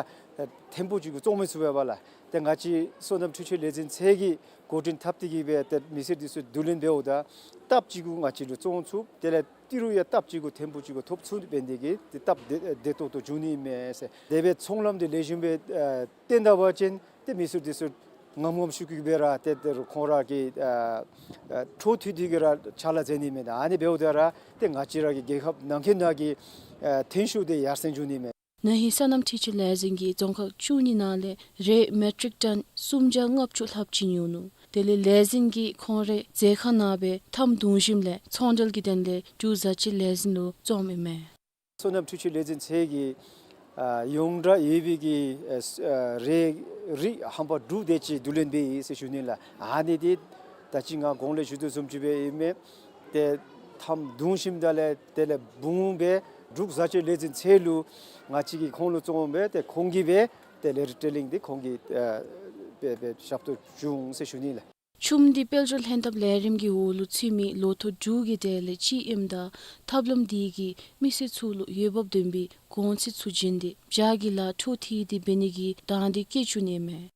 ཐེམ་པོ་ཅིག་གུ་བཙོང་མི་ཚུགས་པས་ལགས། ཏེ་ང་བཅས་སོ་ནམ་འཕྲུལ་ཆས་ལས་འཛིན་ཚད་ཀྱིས་འགོ་འདྲེན་འཐབ་དེ་གིས་སྦེ་ཏེ་མི་སེར་དེ་ཚུ་བསྡུ་ལེན་འབདཝ་ད་སྟབས་ཅིག་གུ་ང་བཅས་ལུ་བཙོང་ཚུགས། དེ་ལས་ཏི་རུ་ཡང་སྟབས་ཅིག་གུ་ཐེམ་པོ་ཅིག་གུ་ཐོབ་ཚུགས་འབད་ནི་དེ་གིས་ཏེ་སྟབས་བདེ་བདེ་ཏོག་ཏོ་བྱུང་ནི་མས་ཟེར། དེ་སྦེ་ཚོང་ལམ་དེ་ལེགས་ཤོམ་སྦེ་ཨ་བཏོན་ད་པ་ཅིན་ཏེ་མི་སེར་དེ་ཚུ་ངམ་ངམ་ཤུགས་ཀྱིས་སྦེ་ར་ཏེ་ཏེ་རུང་ཁོང་ར་གི་ཨ་ཨ་འཕྲོ་མཐུད་དེ་གིས་ར་ཕྱག་ལཱ་མཛད་ནི་མས། ཨ་ནི་འབདཝ་ད་ར་ཏེ་ང་བཅས་ར་གི་རྒྱལ་ཁབ་ནང་འཁོད་ནང་གི་ཨ་ཐོན་ཤུགས་དེ་ཡར་སེང་འགྱོ་ནི་མས། ན་ཧིང་སོ་ནམ་འཕྲུལ་ཆས་ལས་འཛིན་གྱིས་རྫོང་ཁག་བཅུ་གཉིས་ནང་ལས་རས་མེ་ཊིག་ཊོན་སུམ་བརྒྱ་ལྔ་བཅུ་ལྷགཔ་ཅིག་ཉོ་ནུག། དེ་ལས་ལས་འཛིན་གྱིས་ཁོང་རའི་མཛོད་ཁང་ནང་སྦེ་ཐམ་བརྡུང་ཞིནམ་ལས་ཚོང་འབྲེལ་གྱི་དོན་ལས་འབྲུག་བཟའ་སྤྱོད་ལས་འཛིན་ལུ་བཙོངམ་ཨིན་མས། སོ་ནམ་འཕྲུལ་ཆས་ལས་འཛིན་ཚད་ཀྱིས་ཨ་ཡོངས་གྲགས་ཡོད་པའི་གི་ཨ་ཨ་རས་རིགས་ཧམ་པ་དྲུག་དེ་ཅིག་བསྡུ་ལེན་འབད་ཡི་ཟེར་ཞུ་ནི་ལགས། ཨ་ནི་དེ་ད་ཅི་ང་གོང་ལས་ཞུ་དོ་བཟུམ་ཅིག་སྦེ་ཨིན་མས། ཏེ་ཐམ་བརྡུང་ཞིནམ་ད་ལས་དེ་ལས་འབུངམ་སྦེ་འབྲུག་བཟའ་སྤྱོད་ལས་འཛིན་ཚད་ལུ་ང་བཅས་ཀྱིས་ཁོང་ལུ་བཙོངམ་སྦེ་ཏེ་ཁོང་གིས་སྦེ་ཏེ་ལེ་ཊར་ཊེ་ལིང་དེ་ཁོང་གིས་ཨ་སྦེ་སྦེ་ཞབས་ཏོག་ཞུ་འོང་ཟེར་ཞུ་ནི་ལགས། ཆུམ་དེ་དཔལ་འབྱོར་ལྷན་ཐབས་ལས་རིམ་གྱི་འོག་ལུ་ཚུད་མི་ལོ་ཐོག་དྲུག་གི་གྲས་ལས་གཅིག་ཨིནམ་ད་ཐབས་ལམ་དེ་གིས་མི་སེར་ཚུ་ལུ་འོས་འབབ་ལྡན་པའི་གོང་ཚད་ཚུ་བྱིན་ཏེ་བྱཱར་གྱི་ལཱ་འཕྲོ་མཐུད་དེ་འབད་ནི་གི་དང་འདོད་བསྐྱེད་བཅུག་ནི་མས།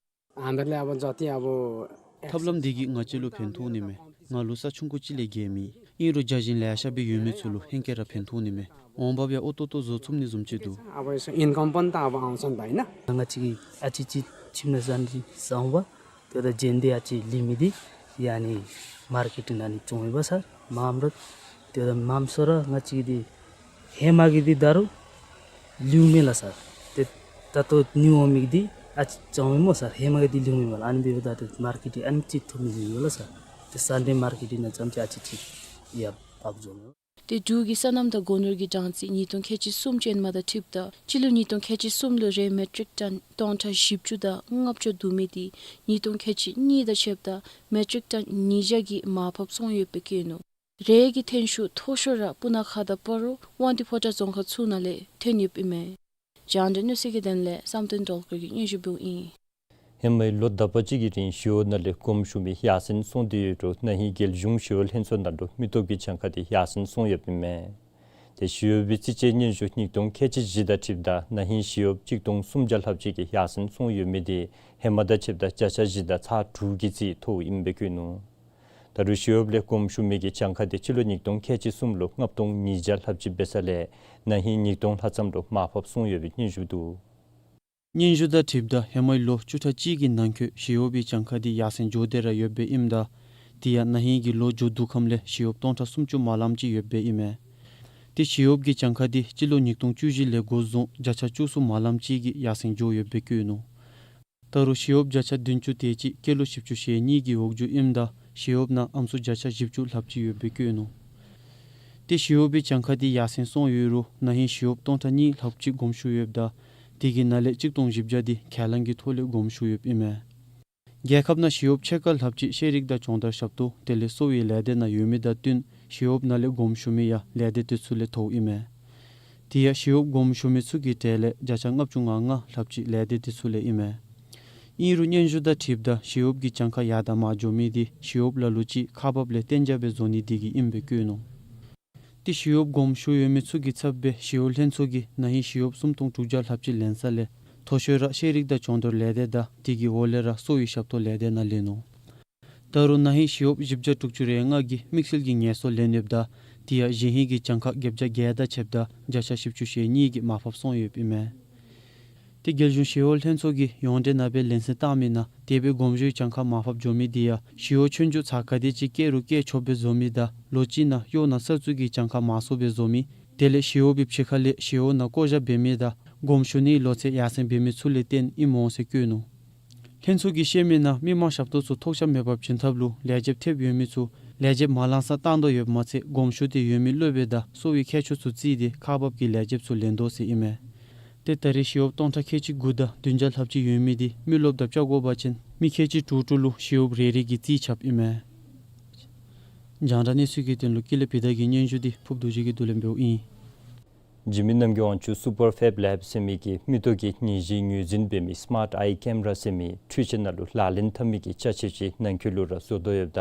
ཐབས་ལམ་འདི་གིས་ང་བཅས་ལུ་ཕན་ཐོགས་ནི་མས། ང་ལུ་ས་ཆུང་ཀུ་ཅིག་ལས་བརྒལ་མེད། ཨིན་རུང་རྒྱ་ཞིང་ལེ་ཤ་སྦེ་ཡོད་མི་ཚུ་ལུ་ཧེང་སྐལ་ར་ཕན་ཐོགས་ནི་མས། འོང་འབབ་ཡང་ཨོ་ཏོག་ཏོ་བཟོ་ཚུགས་ནི་བཟུམ་ཅིག་འདུག། अब यसो इन्कम पनि त अब आउँछ नि त, होइन? ང་བཅས་ཀྱིས་ཨ་ཙི་ཅིག་ཁྱིམ་ནང་ཟ་ནི་ཟ་འོང་པ། དེ་དང་རྗེས་འདི་ཨ་ཙི་ལུས་མི་འདི་ཡ་ནི་མར་ཀེཊ་ནང་ནི་བཙོང་ཡོད་པ་སར་མངམ་ར། དེ་དང་མངམ་སོང་ར་ང་བཅས་འདི་ཧེ་མ་གི་འདི་ད་རུང་ལུས་མས་ལགས་སར། ཏེ་ད་ལྟོ་ནིའུ་འོང་མི་གི་འདི་ཨ་ཙི་བཙོང་ཡོད་སྨོ་སར། ཧེ་མ་གི་འདི་ལུས་མས་ལགས། ཨ་ནི་འབདཝ་ད་ཏེ་མར་ཀེཊ་ཨ་ནི་ཅིག་ཐོབ་ནི་ཡོད་ལགས་སར། ཏེ་སན་ཌེ་མར་ཀེཊ་ནང་ཙམ་ཅིག་ཨ་ཙི་ཅིག་ཡར་འཕར་འགྱོ་ནི། ཏེ་འབྲུག་གི་སོ་ནམ་དང་སྒོ་ནོར་གྱི་གྲངས་རྩིས་ཉིས་སྟོང་ཁལ་གཅིག་གསུམ་ཅན་མ་དང་འཁྲིལཝ་ད་སྤྱི་ལོ་ཉིས་སྟོང་ཁལ་གཅིག་གསུམ་ལུ་རེ་མེ་ཊིག་ཊོན་སྟོང་ཕྲག་བཞི་བཅུ་དང་ལྔ་བཅུ་བསྡུ་མི་འདི་ཉིས་སྟོང་ཁལ་གཅིག་གཉིས་དང་ཕྱདཔ་ད་མེ་ཊིག་ཊོན་ཉིས་བརྒྱ་གིས་མར་ཕབ་སོང་ཡོདཔ་སྦེ་བཀོད་ནུག། རེ་གི་ཐོན་ཤུགས་མཐོ་ཤོས་ར་སྤུ་ན་ཁ་དང་སྤ་རོ་དབང་འདུས་ཕོ་བྲང་རྫོང་ཁག་ཚུ་ནང་ལས་ཐོན་ཡོདཔ་ཨིན་མས། རྒྱང་བསྒྲགས་གནས་ཚུལ་གྱི་དོན་ལས་བསམ་གཏན་སྒྲོལ་དཀར་གྱིས་སྙན་ཞུ་འབདཝ་ཨིན། ཧེ་མའི་ལོ་དག་པ་ཅིག་གི་རིང་ཞི་གཡོག་ནང་ལས་དགོངསམ་ཞུ་མི་ཡར་སེང་སོང་སྟེ་ཡོད་རུང་ན་ཧིང་རྒྱལ་གཞུང་ཞི་གཡོག་ལྷན་ཚོགས་ནང་ལུ་མི་སྟོབས་ཀྱི་གྱངས་ཁ་འདི་ཡར་སེང་སོང་ཡོདཔ་ཨིན་མས། ཏེ་ཞི་གཡོག་པའི་རྩིས་དཔྱད་སྙན་ཞུ་ཉིས་སྟོང་ཁལ་གཅིག་བཞི་དང་འཁྲིལཝ་ད་ན་ཧིང་ཞི་གཡོགཔ་གཅིག་སྟོང་སུམ་བརྒྱ་ལྷགཔ་ཅིག་གིས་ཡར་སེང་སོང་ཡོད་མི་འདི་ཧེ་མ་དང་ཕྱདཔ་ད་བརྒྱ་ཆ་བཞི་དང་ཚག་དྲུག་གི་རྩིས་མཐོཝ་ཨིནམ་སྦེ་བཀོད་ནུག། ད་རུང་ཞི་གཡོགཔ་ལས་དགོངསམ་ཞུ་མི་གི་གྱངས་ཁ་འདི་སྤྱི་ལོ་ཉིས་སྟོང་ཁལ་གཅིག་གསུམ་ལུ་ལྔ་སྟོང་ཉིས་བརྒྱ་ལྷགཔ་ཅིག་འབད་ས་ལས་ན་ཧིང་ཉིས་སྟོང་ལྷག་ཙམ་ལུ་མར་ཕབ་སོང་ཡོད་པའི་སྙན་ཞུ་འདུག། སྙན་ཞུ་དང་འཁྲིལཝ་ད་ཧེ་མའི་ལོ་བཅུ་ཕྲག་གཅིག་གི་ནང་འཁོད་ཞི་གཡོག་པའི་གྱངས་ཁ་འདི་ཡར་སེང་འགྱོ་སྟེ་ར་ཡོདཔ་ཨིནམ་ད་དེ་ཡང་ན་ཧིང་གི་ལོ་མཇུག་བསྡུ་ཁམས་ལས་ཞི་གཡོགཔ་སྟོང་ཕྲག་སུམ་ཅུ་མ་ལངམ་ཅིག་ཡོདཔ་ཨིན་མས། ཏེ་ཞི་གཡོགཔ་གི་གྱངས་ཁ་འདི་སྤྱི་ལོ་ཉིས་སྟོང་བཅུ་བཞི་ལས་འགོ་བཟུང་བརྒྱ་ཆ་བཅུ་གསུམ་མ་ལངམ་ཅིག་གིས་ཡར་སེང་འགྱོ་ཡོདཔ་སྦེ་བཀོད་ནུག། ད་རུང་ཞི་གཡོགཔ་བརྒྱ་ཆ་བདུན་ཅུ་དེ་ཅིག་སྐྱེས་ལོ་བཞི་བཅུ་ཞེ་གཉིས་ཀྱི་འོག་འགྱོཝ་ཨིནམ་ད་ཞི་གཡོགཔ་ནང་ཨམ་སྲུ་བརྒྱ་ཆ་བཞི་བཅུ་ལྷགཔ་ཅིག་ཡོདཔ་སྦེ་བཀོད་ནུག། ཏེ་ཞི་གཡོག་པའི་གྱངས་ཁ་འདི་ཡར་སེང་སོང་ཡོད་རུང་ན་ཧིང་ཞི་གཡོགཔ་སྟོང་ཕྲག་གཉིས་ལྷགཔ་ཅིག་དགོངསམ་ཞུ་ཡོདཔ་ད་དེ་གི་ནང་ལས་གཅིག་སྟོང་བཞི་བརྒྱ་འདི་ཁས་ལེན་གྱི་ཐོག་ལས་དགོངསམ་ཞུ་ཡོདཔ་ཨིན་མས། རྒྱལ་ཁབ་ནང་ཞི་གཡོགཔ་ཕྱེད་ཀ་ལྷགཔ་ཅིག་ཤེས་རིག་དང་སྦྱོང་བརྡར་ཞབས་ཏོག་དེ་ལས་གསོ་བའི་ལས་སྡེ་ནང་ཡོད་མི་དང་བསྟུན་ཞི་གཡོགཔ་ནང་ལས་དགོངསམ་ཞུ་མི་ཡང་ལས་སྡེ་དེ་ཚུ་ལས་མཐོཝ་ཨིན་མས། དེ་ཡང་ཞི་གཡོགཔ་དགོངསམ་ཞུ་མི་ཚུ་གི་གྲས་ལས་བརྒྱ་ཆ་ལྔ་བཅུ་ང་ལྔ་ལྷགཔ་ཅིག་ལས་སྡེ་དེ་ཚུ་ལས་ཨིན་མས། ཨིན་རུང་སྙན་ཞུ་དང་འཁྲིལཝ་ད་ཞི་གཡོགཔ་གི་གྱངས་ཁ་ཡར་དང་མར་འགྱོ་མི་འདི་ཞི་གཡོགཔ་ལ་ལུ་ཅིག་ཁག་འབགཔ་ལས་གཏན་འཇགས་སྦེ་བཟོ་ནི་དེ་གིས་ཨིནམ་སྦེ་བཀོད་ནུག། ཏེ་ཞི་གཡོགཔ་དགོངསམ་ཞུ་ཡོད་མི་ཚུ་གི་ཚབ་སྦེ་ཞི་གཡོག་ལྷན་ཚོགས་ཀྱིས་ན་ཧིང་ཞི་གཡོགཔ་སུམ་སྟོང་དྲུག་བརྒྱ་ལྷགཔ་ཅིག་ལེན་ས་ལས་མཐོ་ཤོས་ར་ཤེས་རིག་དང་སྦྱོང་བརྡར་ལས་སྡེ་དང་དེ་གི་འོག་ལས་ར་གསོ་བའི་ཞབས་ཏོག་ལས་སྡེ་ནང་ལེན་ནུག། ད་རུང་ན་ཧིང་ཞི་གཡོགཔ་བཞི་བརྒྱ་དྲུག་ཅུ་རེ་ལྔ་གིས་དམིགས་བསལ་གྱི་ངལ་གསོ་ལེན་ཡོདཔ་ད་དེ་ཡང་གཞེས་ཧིང་གི་གྱངས་ཁ་བརྒྱད་བརྒྱ་བརྒྱད་དང་ཕྱདཔ་ད་བརྒྱ་ཆ་བཞི་བཅུ་ཞེ་གཉིས་ཀྱིས་མར་ཕབ་སོང་ཡོདཔ་ཨིན་མས། ཏེ་རྒྱལ་གཞུང་ཞི་གཡོག་ལྷན་ཚོགས་ཀྱིས་ཡོངས་འབྲེལ་ནང་སྦེ་ལན་གསལ་བཏང་མི་ནང་དེ་སྦེ་དགོངསམ་ཞུའི་གྱངས་ཁ་མར་ཕབ་འགྱོ་མི་དེ་ཡང་ཞི་གཡོག་ཆོས་རྒྱུགས་ཚར་ག་དེ་ཅིག་བཀལ་རུང་བཀལ་ཆོགཔ་སྦེ་བཟོ་མི་དང་ལོ་གཅིག་ནང་གཡོག་ནང་གསར་བཙུགས་ཀྱི་གྱངས་ཁ་མང་སུ་སྦེ་བཟོ་མི་དེ་ལས་ཞི་གཡོག་པའི་ཕྱི་ཁ་ལས་ཞི་གཡོག་ནང་བསྐོ་བཞག་འབད་མི་དང་དགོངསམ་ཞུ་ནིའི་ལོ་ཚད་ཡར་སེང་འབད་མི་ཚུ་ལས་བརྟེན་ཨིནམ་འོང་ཟེར་བཀོད་ནུག། ལྷན་ཚོགས་ཀྱིས་བཤད་མི་ནང་མི་མང་ཞབས་ཏོག་ཚུ་ཐོགས་ཆགས་མེད་པར་བྱིན་ཐབས་ལུ་ལས་བྱེདཔ་ཐེབས་ཡོད་མི་ཚུ་ལས་བྱེདཔ་མ་ལང་སར་བཏང་དོ་ཡོདཔ་མ་ཚད་དགོངསམ་ཞུ་སྟེ་ཡོད་མི་སློབ་དཔོན་དང་གསོ་བའི་མཁས་མཆོག་ཚུ་བརྩིས་ཏེ་ཁག་འབག་གི་ལས་བྱེདཔ་ཚུ་ལེན་དོ་ཟེར་ཨིན་མས། ཏེ་ད་རེས་ཞི་གཡོགཔ་སྟོང་ཕྲག་ཁལ་གཅིག་དགུ་དང་བདུན་བརྒྱ་ལྷགཔ་ཅིག་ཡོད་མི་འདི་མི་རློབས་དང་བཅའ་དགོ་པ་ཅིན་མི་ཁལ་གཅིག་དྲུག་དྲུག་ལུ་ཞི་གཡོགཔ་རེ་རེ་གིས་རྩིས་རྐྱབ་ཨིན་མས། རྒྱང་བསྒྲགས་གནས་ཚུལ་གྱི་དོན་ལུ་ཀུན་ལེགས་བི་དྷ་གི་སྙན་ཞུ་འདི་ཕུརཔ་རྡོ་རྗེ་གིས་བསྡུ་ལེན་འབདཝ་ཨིན། འཇིགས་མེད་རྣམ་རྒྱལ་དབང་ཕྱུག་སུ་པར་ཕེབ་ལེབ་ཟེར་མི་གིས་མིག་ཏོ་གི་ནད་གཞི་ངོས་འཛིན་འབད་མི་སི་མཱཊ་ཨའི་ཀེམ་ར་ཟེར་མི་འཕྲུལ་ཆས་ནང་ལུ་ལག་ལེན་འཐབ་མི་གི་ཅ་ཆས་ཅིག་ནང་འཁོད་ལུ་ར་བཟོ་དོ་ཡོདཔ་ད་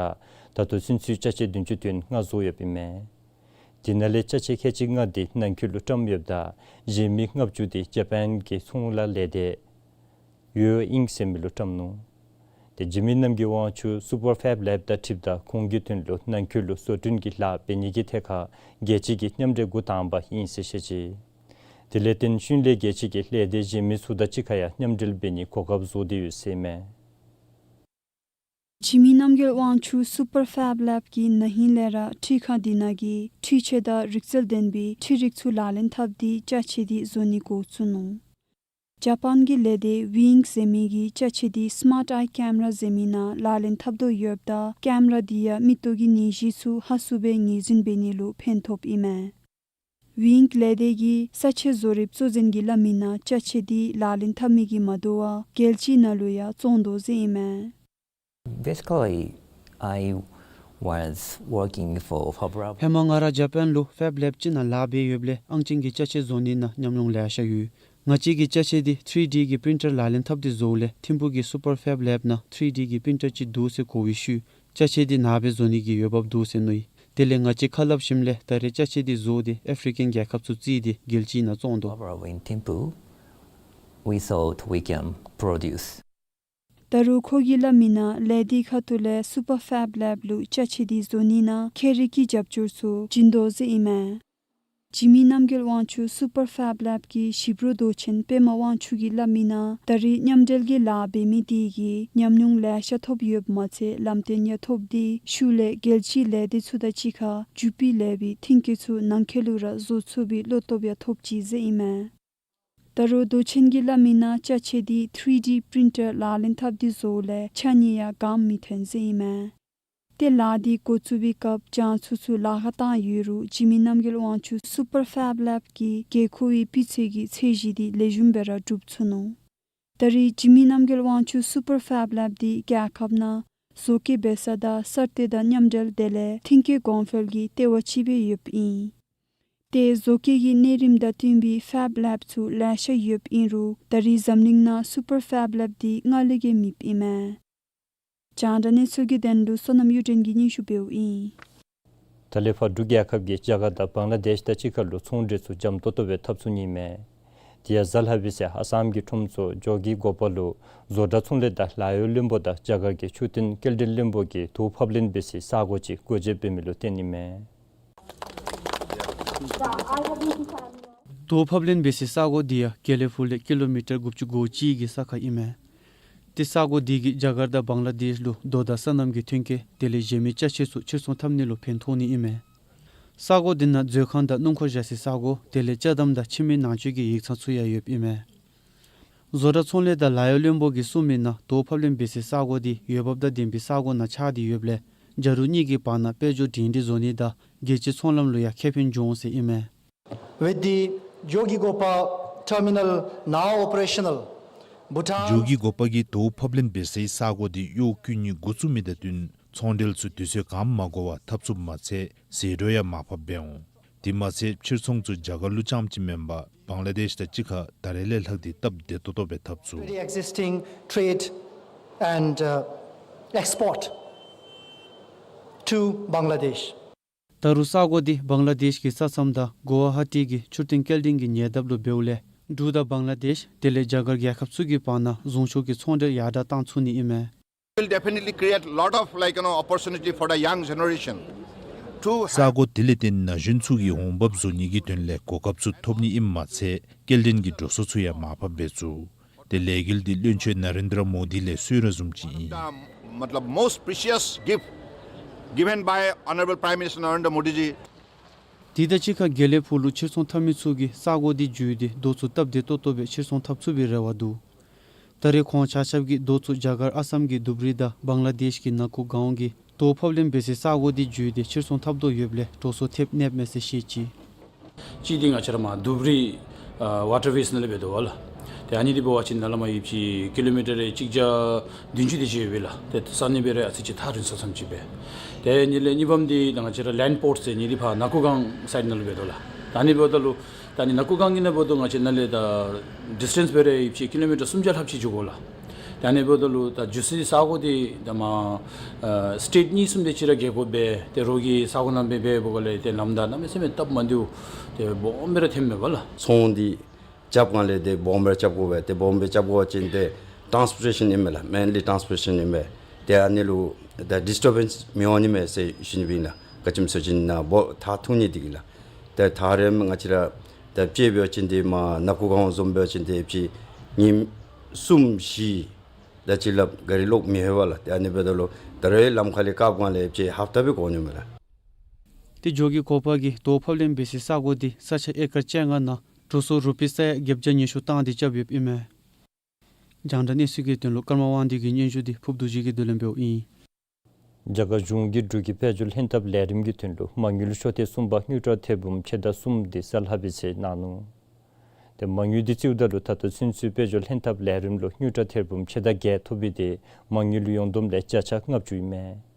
ད་ལྟོ་ཚུན་ཚོད་ཅ་ཆས་བདུན་ཅུ་དོན་ལྔ་བཟོ་ཡོདཔ་ཨིན་མས། དེ་ནང་ལས་ཅ་ཆས་ཁལ་གཅིག་ལྔ་འདི་ནང་འཁོད་ལུ་བཀྲམ་ཡོདཔ་ད་གཞན་མི་ལྔ་བཅུ་འདི་ཇ་པཱན་གྱི་ཚོང་ལཱ་ལས་སྡེ་ཡོ་ཨིང་ཟེར་མི་ལུ་བཀྲམ་ནུག། ཏེ་འཇིགས་མེད་རྣམ་རྒྱལ་དབང་ཕྱུག་སུ་པར་ཕེབ་ལེབ་དང་འཁྲིལཝ་ད་ཁོང་གི་དོན་ལུ་ནང་འཁོད་ལུ་བཟོ་སྐྲུན་གྱི་ལཱ་འབད་ནི་གི་ཐད་ཁར་རྒྱལ་སྤྱི་གི་མཉམ་འབྲེལ་འགོ་དང་པ་ཨིན་ཟེར་བཤད་ཅི། དེ་ལས་བརྟེན་ཤུལ་ལས་རྒྱལ་སྤྱི་གི་ལས་སྡེ་གཞན་མི་ཚུ་དང་གཅིག་ཁར་ཡང་མཉམ་འབྲེལ་འབད་ནི་གོ་སྐབས་བཟོ་སྟེ་ཡོད་ཟེར་མས། འཇིགས་མེད་རྣམ་རྒྱལ་དབང་ཕྱུག་སུ་པར་ཕེབ་ལེབ་ཀྱིས་ན་ཧིང་ལས་ར་འཕྲུལ་ཁང་དེ་ནང་གི་འཕྲུལ་ཆས་དང་རིག་རྩལ་ལྡན་པའི་འཕྲུལ་རིགས་ཚུ་ལག་ལེན་འཐབ་སྟེ་ཅ་ཆས་དེ་བཟོ་ནི་འགོ་བཙུགས་ནུག། ཇ་པཱན་གྱི་ལས་སྡེ་ཝིང་ཟེར་མི་གིས་ཅ་ཆས་དེ་སི་མཱཊ་ཨའི་ཀེམ་ར་ཟེར་མི་ནང་ལག་ལེན་འཐབ་དོ་ཡོདཔ་ད་ཀེམ་ར་དེ་ཡང་མིག་ཏོ་གི་ནད་གཞི་ཚུ་ཧ་སུ་སྦེ་ངོས་འཛིན་འབད་ནི་ལུ་ཕན་ཐོགསཔ་ཨིན་མས། ཝིང་ལས་སྡེ་གི་ས་ཆ་བཟོ་རིགཔ་གཙོ་འཛིན་གྱིས་སླབ་མི་ནང་ཅ་ཆས་དེ་ལག་ལེན་འཐབ་མི་གིས་མ་དོ་བར་རྒྱལ་སྤྱིའི་ནང་ལུ་ཡང་བཙོང་དོ་ཟེར་ཨིན་མས། Basically, I was working for Fab Lab. ཧེ་མ་ང་ར་ཇ་པཱན་ལུ་ཕེབ་ལེབ་ཅིག་ནང་ལཱ་འབད་ཡོདཔ་ལས་ཨང་ཅན་གྱི་ཅ་ཆས་བཟོ་ནི་ནང་ཉམས་མྱོང་ལེ་ཤ་ཡོད། ང་བཅས་ཀྱིས་ཅ་ཆས་དེ་ཐི་རི་ཌི་གི་པི་རིན་ཊར་ལག་ལེན་འཐབ་སྟེ་བཟོཝ་ལས་ཐིམ་ཕུག་གི་སུ་པར་ཕེབ་ལེབ་ནང་ཐི་རི་ཌི་གི་པི་རིན་ཊར་ཅིག་འདུག་ཟེར་གོ་བའི་ཤུལ་ཅ་ཆས་དེ་ནཱ་སྦེ་བཟོ་ནི་གི་འོས་འབབ་འདུག་ཟེར་མནོ་ཡི། དེ་ལས་ང་བཅས་ཁ་སླབ་ཞིནམ་ལས་ད་རེས་ཅ་ཆས་དེ་བཟོ་སྟེ་ཨེཕ་རི་ཀན་རྒྱལ་ཁབ་ཚུ་བརྩིས་ཏེ་རྒྱལ་སྤྱིའི་ནང་བཙོང་དོ། Over in Thimphu, we thought we can produce. ད་རུང་ཁོ་གིས་སླབ་མི་ནང་ལས་སྡེ་ཁ་ཐུག་ལས་སུ་པར་ཕེབ་ལེབ་ལུ་ཅ་ཆས་དེ་བཟོ་ནི་ནང་ཁྱད་རིག་གི་རྒྱབ་སྐྱོར་ཚུ་བྱིན་དོ་ཟེར་ཨིན་མས། འཇིགས་མེད་རྣམ་རྒྱལ་དབང་ཕྱུག་སུ་པར་ཕེབ་ལེབ་ཀྱི་ཞིབ་རོ་མདོ་ཆེན་པདྨ་དབང་ཕྱུག་གིས་སླབ་མི་ནང་ད་རེས་མཉམ་འབྲེལ་གྱི་ལཱ་འབད་མི་དེ་གིས་ཉམས་མྱོང་ལེ་ཤ་ཐོབ་ཡོདཔ་མ་ཚད་ལམ་སྟོན་ཡང་ཐོབ་སྟེ་ཤུལ་ལས་རྒྱལ་སྤྱིའི་ལས་སྡེ་ཚུ་དང་གཅིག་ཁར་འཇུ་སྤེལ་ལེབ་པའི་མཐུན་རྐྱེན་ཚུ་ནང་འཁོད་ལུ་ར་བཟོ་ཚུགས་པའི་བློ་སྟོབས་ཡང་ཐོབ་ཅི་ཟེར་ཨིན་མས། ད་རུང་མདོ་ཆེན་གྱིས་སླབ་མི་ནང་ཅ་ཆས་འདི་ཐི་རི་ཌི་པི་རིན་ཊར་ལག་ལེན་འཐབ་སྟེ་བཟོཝ་ལས་ཆ་གཉིས་ཡང་གང་མི་ཐོན་ཟེར་ཨིན་མས། ཏེ་ལཱ་འདི་འགོ་བཙུགས་པའི་སྐབས་གྱངས་ཚུ་ཚུ་ལཱ་ཁག་བཏང་ཡོད་རུང་འཇིགས་མེད་རྣམ་རྒྱལ་དབང་ཕྱུག་སུ་པར་ཕེབ་ལེབ་ཀྱི་དགོས་མཁོ་བའི་སྤུས་ཚད་ཀྱི་ཚད་གཞི་འདི་ལེགས་ཤོམ་སྦེ་ར་གྲུབ་ཚུགས་ནུག། ད་རེས་འཇིགས་མེད་རྣམ་རྒྱལ་དབང་ཕྱུག་སུ་པར་ཕེབ་ལེབ་འདི་རྒྱལ་ཁབ་ནང་བཟོ་བཀོད་འབད་ས་དང་གསར་གཏོད་དང་མཉམ་འབྲེལ་དེ་ལས་མཐུན་རྐྱེན་གོང་འཕེལ་གྱི་ལྟེ་བ་ཅིག་སྦེ་ཡོདཔ་ཨིན། ཏེ་བཟོ་བཀོད་ཀྱི་གནས་རིམ་དང་བསྟུན་པའི་ཕེབ་ལེབ་ཚུ་ལེ་ཤ་ཡོདཔ་ཨིན་རུང་ད་རེས་འཛམ་གླིང་ནང་སུ་པར་ཕེབ་ལེབ་འདི་སྔར་ལས་ཀྱང་མེདཔ་ཨིན་མས། རྒྱང་བསྒྲགས་གནས་ཚུལ་གྱི་དོན་ལུ་བསོད་ནམས་གཡུ་སྒྲོན་གྱིས་སྙན་ཞུ་འབདཝ་ཨིན། ད་ལས་ཕར་འབྲུག་རྒྱལ་ཁབ་ཀྱིས་རྒྱ་གར་དང་བང་ལ་དེཤ་དང་གཅིག་ཁར་ལུ་ཚོང་འབྲེལ་ཚུ་འཇམ་ཏོག་ཏོ་སྦེ་འཐབ་ཚུགས་ནི་ཨིན་མས། དེ་ཡང་གཟའ་ལྷག་པའི་ཚེ་ཨ་སམ་གྱི་ཁྲོམ་ཚོགས་ཇོ་གི་གོ་པ་ལུ་བཟོ་གྲྭ་ཚོང་ལས་དང་ལཱ་གཡོག་བློན་པོ་དང་རྒྱ་གར་གྱི་ཆོས་དོན་སྐྱེལ་འདྲེན་བློན་པོ་གིས་དོ་ཕབ་ལེན་འབད་སའི་ས་གོ་ཅིག་སྒོ་འབྱེད་འབད་མི་ལུ་བརྟེན་ཨིན་མས། དོ་ཕབ་ལེན་འབད་སའི་ས་གོ་འདི་ཡང་དགེ་ལེགས་ཕུག་ལས་ཀི་ལོ་མི་ཊར་དགུ་བཅུ་གོ་གཅིག་གི་ས་ཁར་ཨིན་མས། ཏེ་ས་གོ་འདི་གིས་རྒྱ་གར་དང་བང་ལ་དེཤ་ལུ་རྡོ་དང་སོ་ནམ་གྱི་ཐོན་སྐྱེད་དེ་ལས་གཞན་མི་ཅ་ཆས་ཚུ་ཕྱིར་ཚོང་འཐབ་ནི་ལུ་ཕན་ཐོགས་ནི་ཨིན་མས། ས་གོ་འདི་ནང་མཛོད་ཁང་དང་སྣུམ་འཁོར་བཞག་སའི་ས་གོ་དེ་ལས་ཅ་དམ་དང་ཁྱིམ་མི་ནང་སྤྱོད་ཀྱི་ཡིག་ཚང་ཚུ་ཡང་ཡོདཔ་ཨིན་མས། བཟོ་གྲྭ་ཚོང་ལས་དང་ལཱ་གཡོག་བློན་པོ་གིས་གསུངས་མི་ནང་དོ་ཕབ་ལེན་འབད་སའི་ས་གོ་འདི་འོས་འབབ་དང་ལྡན་པའི་ས་གོ་ནང་ཆགས་ཏེ་ཡོདཔ་ལས་རྒྱ་རུ་གཉིས་ཀྱི་བར་ན་དཔལ་འབྱོར་སྒྲིང་སྒྲིང་བཟོ་ནི་དང་རྒྱལ་སྤྱིའི་ཚོང་ལམ་ལུ་ཡང་ཁེ་ཕན་འབྱུང་འོང་ཟེར་ཨིན་མས། With the Jogighopa terminal now operational, Bhutan ཇོ་གི་གོ་པ་གིས་དོ་ཕབ་ལེན་འབད་སའི་ས་གོ་འདི་གཡོག་བཀོལ་ནི་འགོ་བཙུགས་མི་དང་བསྟུན་ཚོང་འབྲེལ་ཚུ་དུས་ཚོད་གང་མ་འགོར་བར་འཐབ་ཚུགསཔ་མ་ཚད་ཟད་འགྲོ་ཡང་མར་ཕབ་འབད་འོང་། དེ་མ་ཚད་ཕྱིར་ཚོང་ཚུ་རྒྱ་གར་ལུ་རྐྱངམ་ཅིག་མེན་པར་བང་ལ་དེཤ་དང་གཅིག་ཁར་ད་རེས་ལས་ལྷག་སྟེ་སྟབས་བདེ་ཏོག་ཏོ་སྦེ་འཐབ་ཚུགས། Already existing trade and, uh, export to Bangladesh. ད་རུང་ས་གོ་འདི་བང་ལ་དེཤ་གི་ས་མཚམས་དང་གུ་ཝ་ཧ་ཊི་གི་མཆོད་རྟེན་སྐྱེལ་འདྲེན་གྱི་ཉེ་འདབས་ལུ་འབདཝ་ལས་འབྲུག་དང་བང་ལ་དེཤ་དེ་ལས་རྒྱ་གར་རྒྱལ་ཁབ་ཚུ་གི་བར་ན་གཟུངས་ཆོག་གི་ཚོང་འབྲེལ་ཡར་དྲག་བཏང་ཚུགས་ནི་ཨིན་མས། Will definitely create lot of, like, you know, opportunity for the young generation to ས་གོ་དེ་ལས་བརྟེན་ན་གཞོན་ཚུ་གིས་འོང་འབབ་བཟོ་ནི་གི་དོན་ལས་གོ་སྐབས་ཚུ་ཐོབ་ནི་ཨིནམ་མ་ཚད་སྐྱེལ་འདྲེན་གྱི་འགྲོ་སོང་ཚུ་ཡང་མར་ཕབ་འབད་ཚུགས། ཏེ་ལས་འགུལ་འདི་བློན་ཆེན་ན་རེན་དྲ་མོ་དི་ལས་གསོལ་རས་བཟུམ་ཅིག་ཨིན། The, matlab, most precious gift given by Honorable Prime Minister Narendra Modi ji. དེ་དང་གཅིག་ཁར་དགེ་ལེགས་ཕུག་ལུ་ཕྱིར་ཚོང་འཐབ་མི་ཚུ་གིས་ས་གོ་འདི་བརྒྱུད་དེ་རྡོ་ཚུ་སྟབས་བདེ་ཏོག་ཏོ་སྦེ་ཕྱིར་ཚོང་འཐབ་ཚུགས་པའི་རེ་བ་འདུག། ད་རེས་ཁོང་ཆ་ཁྱབ་ཀྱིས་རྡོ་ཚུ་རྒྱ་གར་ཨ་སམ་གྱི་དུབ་རི་དང་བང་ལ་དེཤ་གི་ན་ཀུ་གཱོན་གྱི་དོ་ཕབ་ལེན་འབད་སའི་ས་གོ་འདི་བརྒྱུད་དེ་ཕྱིར་ཚོང་འཐབ་དོ་ཡོདཔ་ལས་འགྲོ་སོང་ཐེབས་གནསཔ་མས་ཟེར་བཤད་ཅི། གཅིག་འདི་ང་བཅས་ར་མར་དུབ་རི་ཨ་ཝ་ཊར་ཝེསི་ནང་ལས་འབད་དོ་བ་ལགས། ཏེ་ཨ་ནི་འདི་འབད་བ་ཅིན་ནཱ་ལས་མར་ཡོད་པ་ཅིན་ཀི་ལོ་མི་ཊར་རེ་གཅིག་བརྒྱ་བདུན་ཅུ་དེ་ཅིག་ཡོད་པས་ལགས། ཏེ་ས་གནས་སྦེ་ར་ཨ་ཙི་ཅིག་ཐག་རིང་ས་ཙམ་ཅིག་སྦེ། ཏེ་ཨ་ནི་ལས་གཉིས་པམ་འདི་ད་ང་བཅས་ར་ལེནཌ་པོརཊ་ཟེར་ཨ་ནི་འདི་ཕར་ན་ཀུ་གཱོན་སའིཌ་ནང་ལུ་འབད་དོ་ལགས། ད་ཨ་ནི་འབདཝ་ད་ལུ་ད་ཨ་ནི་ན་ཀུ་གཱོན་གྱི་ནང་འབདཝ་ད་ང་བཅས་ནཱ་ལས་ད་ཌིས་ཊེནསི་སྦེ་ར་ཡོད་པ་ཅིན་ཀི་ལོ་མི་ཊར་སུམ་བརྒྱ་ལྷགཔ་ཅིག་འགྱོ་དགོ་ལགས། ད་ཨ་ནི་འབདཝ་ད་ལུ་ད་འགྱོ་སའི་ས་གོ་འདི་ད་མར་ཨ་སི་ཊེཊ་གཉིས་གསུམ་དེ་ཅིག་ར་བརྒལ་དགོ་པས། ཏེ་རོགས་ཀྱི་ས་གོ་ནང་སྦེ་འབད་འབདཝ་ལས་ཏེ་ལམ་བདའ་གནམ་མེད་ས་མེད་སྟབས་མ་བདེཝ་ཏེ་སྦོམ་སྦེ་ར་ཐོནམ་མས་པ་ལགས། ཚོང་འདི་རྐྱབ་གང་ལས་ཏེ་སྦོམ་སྦེ་རྐྱབ་དགོ་པས། ཏེ་སྦོམ་སྦེ་རྐྱབ་དགོ་པ་ཅིན་ཏེ་ཊཱནསི་པོར་ཊེ་ཤཱན་ཨིན་མས་ལགས། མེན་ལི་ཊཱནསི་པོར་ཊེ་ཤཱན་ཨིན་མས། ཏེ་ཨ་ནི་ལུ་ད་ཌིས་ཊར་བེནསི་མི་འོང་ནི་མས་ཟེར་ཞུ་ནི་སྦེ་ཨིན་ལགས། ག་ཅི་སྨོ་ཟེར་བ་ཅིན་ནཱ་སྦོ་ཐག་ཐུང་ནི་འདི་གིས་ལགས། ཏེ་ཐག་རིངམོ་ང་བཅས་ར་ད་དཔྱེ་འབད་བ་ཅིན་ཏེ་མར་ན་ཀུ་གཱོན་བཟུམ་འབད་བ་ཅིན་ཏེ་ཕྱི་ཉིནམ་གསུམ་བཞི་ད་ཅིག་ལགས་ག་རི་ལོག་མི་ལྷོད་པས་ལགས། ཏེ་ཨ་ནི་འབདཝ་ད་ལུ་ད་རེས་ལམ་ཁ་ལས་བཀག་གང་ལས་ཕྱི་ཧབ་ཏ་སྦེ་འགོར་ནི་མས་ལགས། ཏེ་ཇོ་གི་གོ་པ་གིས་དོ་ཕབ་ལེན་འབད་སའི་ས་གོ་འདི་ས་ཆ་ཨེ་ཀར་བཅོ་ལྔ་ནང་འགྲོ་སོང་རུ་པི་ས་ཡ་བརྒྱད་བརྒྱ་ཉི་ཤུ་བཏང་སྟེ་རྐྱབ་ཡོདཔ་ཨིན་མས། རྒྱང་བསྒྲགས་གནས་ཚུལ་གྱི་དོན་ལུ་ཀརྨ་དབང་འདུས་ཀྱི་སྙན་ཞུ་འདི་ཕུརབ་རྡོ་རྗེ་གིས་བསྡུ་ལེན་འབདཝ་ཨིན། རྒྱ་གར་གཞུང་གིས་འབྲུག་གི་དཔལ་འབྱོར་ལྷན་ཐབས་ལས་རིམ་གྱི་དོན་ལུ་མ་དངུལ་ཤོག་ཐེངས་གསུམ་པ་དངུལ་ཀྲམ་ཐེར་འབུམ་ཕྱེད་དང་གསུམ་འདི་གཟའ་ལྷག་པའི་ཚེ་གནང་ནུག། ཏེ་མ་དངུལ་འདི་རྩིཝ་ད་ལུ་ད་ལྟོ་ཚུན་ཚོད་དཔལ་འབྱོར་ལྷན་ཐབས་ལས་རིམ་ལུ་དངུལ་ཀྲམ་ཐེར་འབུམ་ཕྱེད་དང་བརྒྱད་ཐོབ་པའི་ཏེ་མ་དངུལ་ཡོངས་བསྡོམས་ལས་བརྒྱ་ཆ་ལྔ་བཅུ་ཨིན་མས།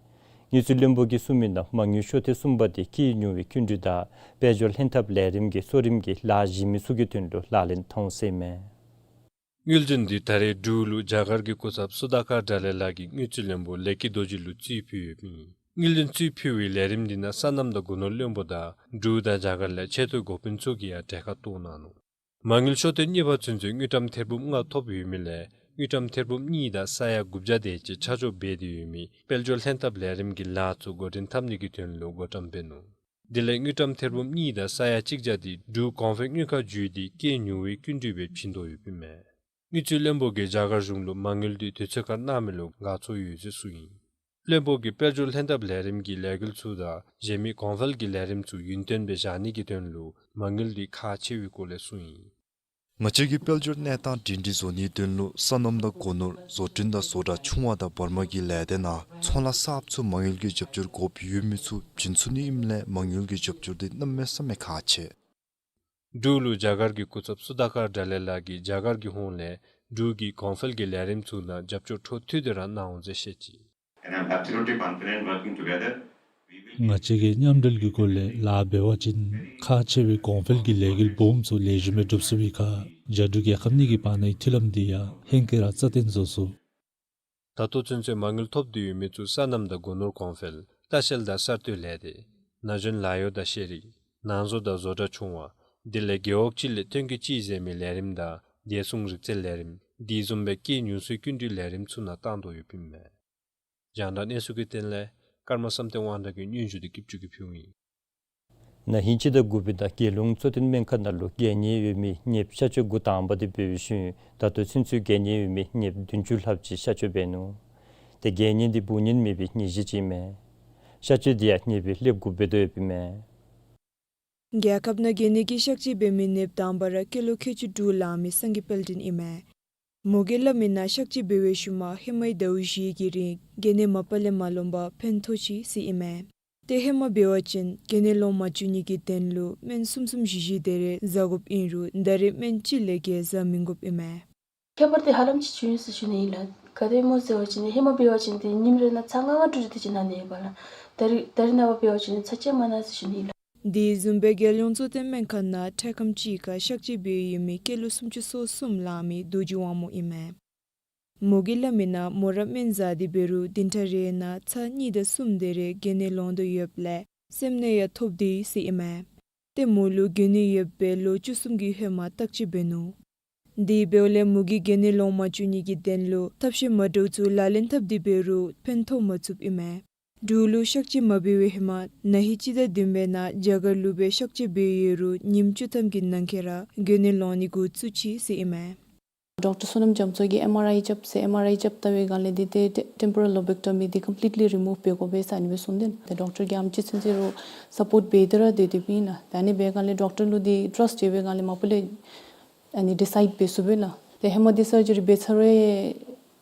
དངུལ་རྩིས་བློན་པོ་གིས་གསུངས་མི་ནང་མ་དངུལ་ཤོག་ཐེངས་གསུམ་པ་འདི་སྐྱེད་ཉོ་བའི་སྐྱིན་འགྲུལ་དང་དཔལ་འབྱོར་ལྷན་ཐབས་ལས་རིམ་གྱི་གཙོ་རིམ་གྱི་ལཱ་གཞི་མི་ཚུ་གི་དོན་ལུ་ལག་ལེན་འཐབ་འོང་ཟེར་ཨིན་མས། དངུལ་རྩིས་འདི་ད་རེས་འབྲུག་ལུ་རྒྱ་གར་གྱི་སྐུ་ཚབ་སུ་དཱ་ཀར་དགྲ་ལྷ་ལགས་ཀྱིས་དངུལ་རྩིས་བློན་པོ་ལེགས་སྐྱིད་རྡོ་རྗེ་ལུ་རྩིས་ཕུལ་ཡོདཔ་ཨིན། དངུལ་རྩིས་རྩིས་ཕུལ་བའི་ལས་རིམ་འདི་ནང་སོ་ནམ་དང་སྒོ་ནོར་བློན་པོ་དང་འབྲུག་དང་རྒྱ་གར་ལས་ཆེ་མཐོའི་འགོ་དཔོན་ཚུ་གིས་ཡང་གྲལ་ཁར་གཏོགས་གནང་ནུག། མ་དངུལ་ཤོག་ཐེངས་གཉིས་པ་ཚུན་ཚོད་དངུལ་ཀྲམ་ཐེར་འབུམ་ལྔ་ཐོབ་ཡོད་མི་ལས་དངུལ་ཀྲམ་ཐེར་འབུམ་གཉིས་དང་ས་ཡ་དགུ་བརྒྱ་དེ་ཅིག་ཆ་འཇོག་འབད་དེ་ཡོད་མི་དཔལ་འབྱོར་ལྷན་ཐབས་ལས་རིམ་གྱི་ལཱ་ཚུ་འགོ་འདྲེན་འཐབ་ནི་གི་དོན་ལུ་བགོ་བཀྲམ་འབད་ནུག། དེ་ལས་དངུལ་ཀྲམ་ཐེར་འབུམ་གཉིས་དང་ས་ཡ་གཅིག་བརྒྱ་དེ་འབྲུག་གོང་འཕེལ་དངུལ་ཁང་བརྒྱུད་དེ་སྐྱེད་ཉུང་བའི་སྐྱིན་འགྲུལ་སྦེ་བྱིན་དོ་ཡོདཔ་ཨིན་མས། དངུལ་རྩིས་བློན་པོ་གིས་རྒྱ་གར་གཞུང་ལུ་མ་དངུལ་འདི་དུས་ཚོད་ཁར་གནང་མི་ལུ་དགའ་ཚོར་ཡོད་ཟེར་གསུངས་ཡི། བློན་པོ་གིས་དཔལ་འབྱོར་ལྷན་ཐབས་ལས་རིམ་གྱི་ལས་འགུལ་ཚུ་དང་གཞན་མི་གོང་འཕེལ་གྱི་ལས་རིམ་ཚུ་ཡུན་བརྟན་སྦེ་བཞག་ནི་གི་དོན་ལུ་མ་དངུལ་འདི་ཁག་ཆེ་བའི་སྐོར་ལས་གསུངས་ཡི། ང་བཅས་ཀྱི་དཔལ་འབྱོར་གནས་སྟངས་སྒྲིང་སྒྲིང་བཟོ་ནིའི་དོན་ལུ་སོ་ནམ་དང་སྒོ་ནོར་བཟོ་སྐྲུན་དང་བཟོ་གྲྭ་ཆུང་བ་དང་བར་མ་གི་ལས་སྡེ་ནང་ཚོང་ལཱ་གསརཔ་ཚུ་མ་དངུལ་གྱི་རྒྱབ་སྐྱོར་དགོཔ་ཡོད་མི་ཚུ་བྱིན་ཚུགས་ནི་ཨིནམ་ལས་མ་དངུལ་གྱི་རྒྱབ་སྐྱོར་འདི་གནམ་མེད་ས་མེད་ཁག་ཆེ། འབྲུག་ལུ་རྒྱ་གར་གྱི་སྐུ་ཚབ་སུ་དཱ་ཀར་དྲ་ལེ་ལགས་ཀྱིས་རྒྱ་གར་གྱི་ཧོངས་ལས་འབྲུག་གི་གོང་འཕེལ་གྱི་ལས་རིམ་ཚུ་ནང་རྒྱབ་སྐྱོར་འཕྲོ་མཐུད་དེ་ར་གནང་འོང་ཟེར་བཤད་ཅི། And I'm absolutely confident working together, we will ང་བཅས་ཀྱིས་མཉམ་འབྲེལ་གྱི་སྒོ་ལས་ལཱ་འབད་བ་ཅིན་ཁག་ཆེ་བའི་གོང་འཕེལ་གྱི་ལས་འགུལ་སྦོམ་ཚུ་ལེགས་ཤོམ་སྦེ་འགྲུབ་ཚུགས་པའི་ཁར་རྒྱ་འབྲུག་རྒྱལ་ཁབ་གཉིས་ཀྱི་བར་ནའི་མཐུན་ལམ་འདི་ཡང་ཧེང་སྐལ་ར་རྩ་བརྟན་བཟོ་ཚུགས། ད་ལྟོ་ཚུན་ཚོད་མ་དངུལ་ཐོབ་སྟེ་ཡོད་མི་ཚུ་སོ་ནམ་དང་སྒོ་ནོར་གོང་འཕེལ་ལྟ་བཤལ་དང་གསར་གཏོད་ལས་སྡེ་ན་གཞོན་ལཱ་གཡོག་དང་ཤེས་རིག་ནང་བཟོ་དང་བཟོ་གྲྭ་ཆུང་བ་དེ་ལས་རྒེད་འོག་གཅིག་ལས་ཐོན་སྐྱེད་གཅིག་ཟེར་མི་ལས་རིམ་དང་བདེ་སྲུང་རིག་རྩལ་ལས་རིམ་དེ་བཟུམ་སྦེ་སྐྱེད་ཉུང་སུའི་སྐྱིན་འགྲུལ་ལས་རིམ་ཚུ་ནང་བཏང་དོ་ཡོདཔ་ཨིན་མས། རྒྱང་བསྒྲགས་གནས་ཚུལ་གྱི་དོན་ལས་ཀརྨ་བསམ་གཏན་དབང་གྲགས་ཀྱི་སྙན་ཞུ་འདི་ཀིབ་ཅུ་གིས་ཕུལཝ་ཨིན། ན་ཧིང་སྤྱི་ཟླ་དགུ་པའི་ནང་རྒྱལ་ཡོངས་གཙོ་བསྟེན་སྨན་ཁང་ནང་ལུ་རྒྱལ་ནད་ཡོད་མི་ནདཔ་གཤག་བཅོས་འགོ་དང་པ་འདི་འབད་བའི་ཤུལ་ད་ལྟོ་ཚུན་ཚོད་རྒྱལ་ནད་ཡོད་མི་ནདཔ་བདུན་ཅུ་ལྷགཔ་ཅིག་གཤག་བཅོས་འབད་ནུག། ཏེ་རྒྱལ་ནད་འདི་འབུ་ནད་མེན་པའི་ནད་གཞི་ཅིག་ཨིན་མས། གཤག་བཅོས་འདི་ཡང་ནདཔ་སྦེ་སླབ་དགོཔ་འབད་དོ་ཡོདཔ་ཨིན་མས། རྒྱལ་ཁབ་ནང་རྒྱལ་ནད་ཀྱིས་གཤག་བཅོས་འབད་མི་ནདཔ་དང་པ་ར་སྐྱེས་ལོ་ཁལ་གཅིག་དྲུག་ལང་མི་སངས་རྒྱས་དཔལ་སྒྲོན་ཨིན་མས། མོ་གིས་སླབ་མི་ནང་གཤག་བཅོས་འབད་བའི་ཤུལ་མ་ཧེ་མའི་ཟླཝ་བཞི་གི་རིང་རྒྱལ་ནད་མ་པ་ལས་མ་ལོངམ་ཕན་ཐོགས་ཅི་ཟེར་ཨིན་མས། ཏེ་ཧེ་མ་འབད་བ་ཅིན་རྒྱལ་ནད་ལོང་མ་བཅུག་ནི་གི་དོན་ལུ་སྨན་གསུམ་གསུམ་བཞི་བཞི་དེ་རེ་བཟའ་དགོཔ་ཨིན་རུང་ད་རེས་སྨན་གཅིག་ལས་བརྒལ་བཟའ་མི་དགོཔ་ཨིན་མས། ཁྱད་པར་དེ་ཧ་ལམ་ཅིག་བྱུང་ཡི་ཟེར་ཞུ་ནི་ཨིན་ལགས། ག་དེ་སྨོ་ཟེར་བ་ཅིན་ཧེ་མ་འབད་བ་ཅིན་ཏེ་ཉིནམ་རེ་ནང་ཚར་ལྔ་ལྔ་དྲུག་དྲུག་དེ་ཅིག་ན་ནི་ཡོདཔ་ལགས། ད་རེས་ད་རེས་ནངས་པ་འབད་བ་ཅིན་ཚར་གཅིག་མ་ན་ཟེར་ཞུ་ནི་ཨིན་ལགས། དེ་བཟུམ་སྦེ་རྒྱལ་ཡོངས་གཙོ་བསྟེན་སྨན་ཁང་ནང་འཕྲལ་ཁམས་ཅིག་ཁར་གཤག་བཅོས་འབད་ཡོད་མི་སྐྱེས་ལོ་སུམ་ཅུ་སོ་གསུམ་ལང་མི་རྡོ་རྗེ་དབང་མོ་ཨིན་མས། མོ་གིས་སླབ་མི་ནང་མོ་ར་སྨན་བཟའ་སྟེ་འབད་རུང་བདུན་ཕྲག་རེ་ནང་ཚར་གཉིས་དང་གསུམ་དེ་རེ་རྒྱལ་ནད་ལོང་དོ་ཡོདཔ་ལས་སེམས་ནད་ཡང་ཐོབ་དེས་ཟེར་ཨིན་མས། ཏེ་མོ་ལུ་རྒྱལ་ནད་ཡོདཔ་སྦེ་ལོ་བཅུ་གསུམ་གྱི་ཧེ་མ་བརྟག་དཔྱད་འབད་ནུག། དེ་འབདཝ་ལས་མོ་གིས་རྒྱལ་ནད་ལོང་མ་བཅུག་ནི་གི་དོན་ལུ་ཐབས་ཤེས་མ་འདྲཝ་ཚུ་ལག་ལེན་འཐབ་སྟེ་འབད་རུང་ཕན་ཐོགས་མ་ཚུགསཔ་ཨིན་མས། འབྲུག་ལུ་གཤག་བཅོས་མ་འབད་བའི་ཧེ་མ་ན་ཧིང་སྤྱི་ཟླ་བདུན་པའི་ནང་རྒྱ་གར་ལུ་སྦེ་གཤག་བཅོས་འབད་ཡོད་རུང་ཉིནམ་བཅུ་ཐམ་གྱི་ནང་འཁོད་ར་རྒྱལ་ནད་ལོང་ནི་འགོ་བཙུགས་ཅི་ཟེར་ཨིན་མས། ཌོག་ཊར་བསོད་ནམས་རྒྱ་མཚོ་གིས་ཨེམ་ཨར་ཨའི་རྐྱབ་ཟེར། ཨེམ་ཨར་ཨའི་རྐྱབ་ལྟ་བའི་སྒང་ལས་འདི་ཏེ་ཊེ་ཊེམ་པོ་རཱལ་ལོབ་ཨེཀ་ཊོ་མི་འདི་ཀམ་པི་ལིཊ་ལི་རི་མུབ་འབད་དགོ་པས་ཟེར་ཨ་ནི་སྦེ་གསུངས་ཏེ། ཏེ་ཌོག་ཊར་གྱིས་ཨ་ནེམ་ཅིག་ཚུན་ཚོད་ར་སཔོརཊ་འབད་དེ་ར་སྡོད་དེ་ཨིན་ལགས། ད་ཨ་ནི་འབད་སྒང་ལས་ཌོག་ཊར་ལུ་འདི་ཊརསཊ་འབད་བའི་སྒང་ལས་མ་པ་ལས་ཨ་ནི་ཌི་སའིཌ་འབད་ཚུགས་པས་ལགས། ཏེ་ཧེ་མ་འདི་སར་ཇི་རི་འབད་ཚར་བའི་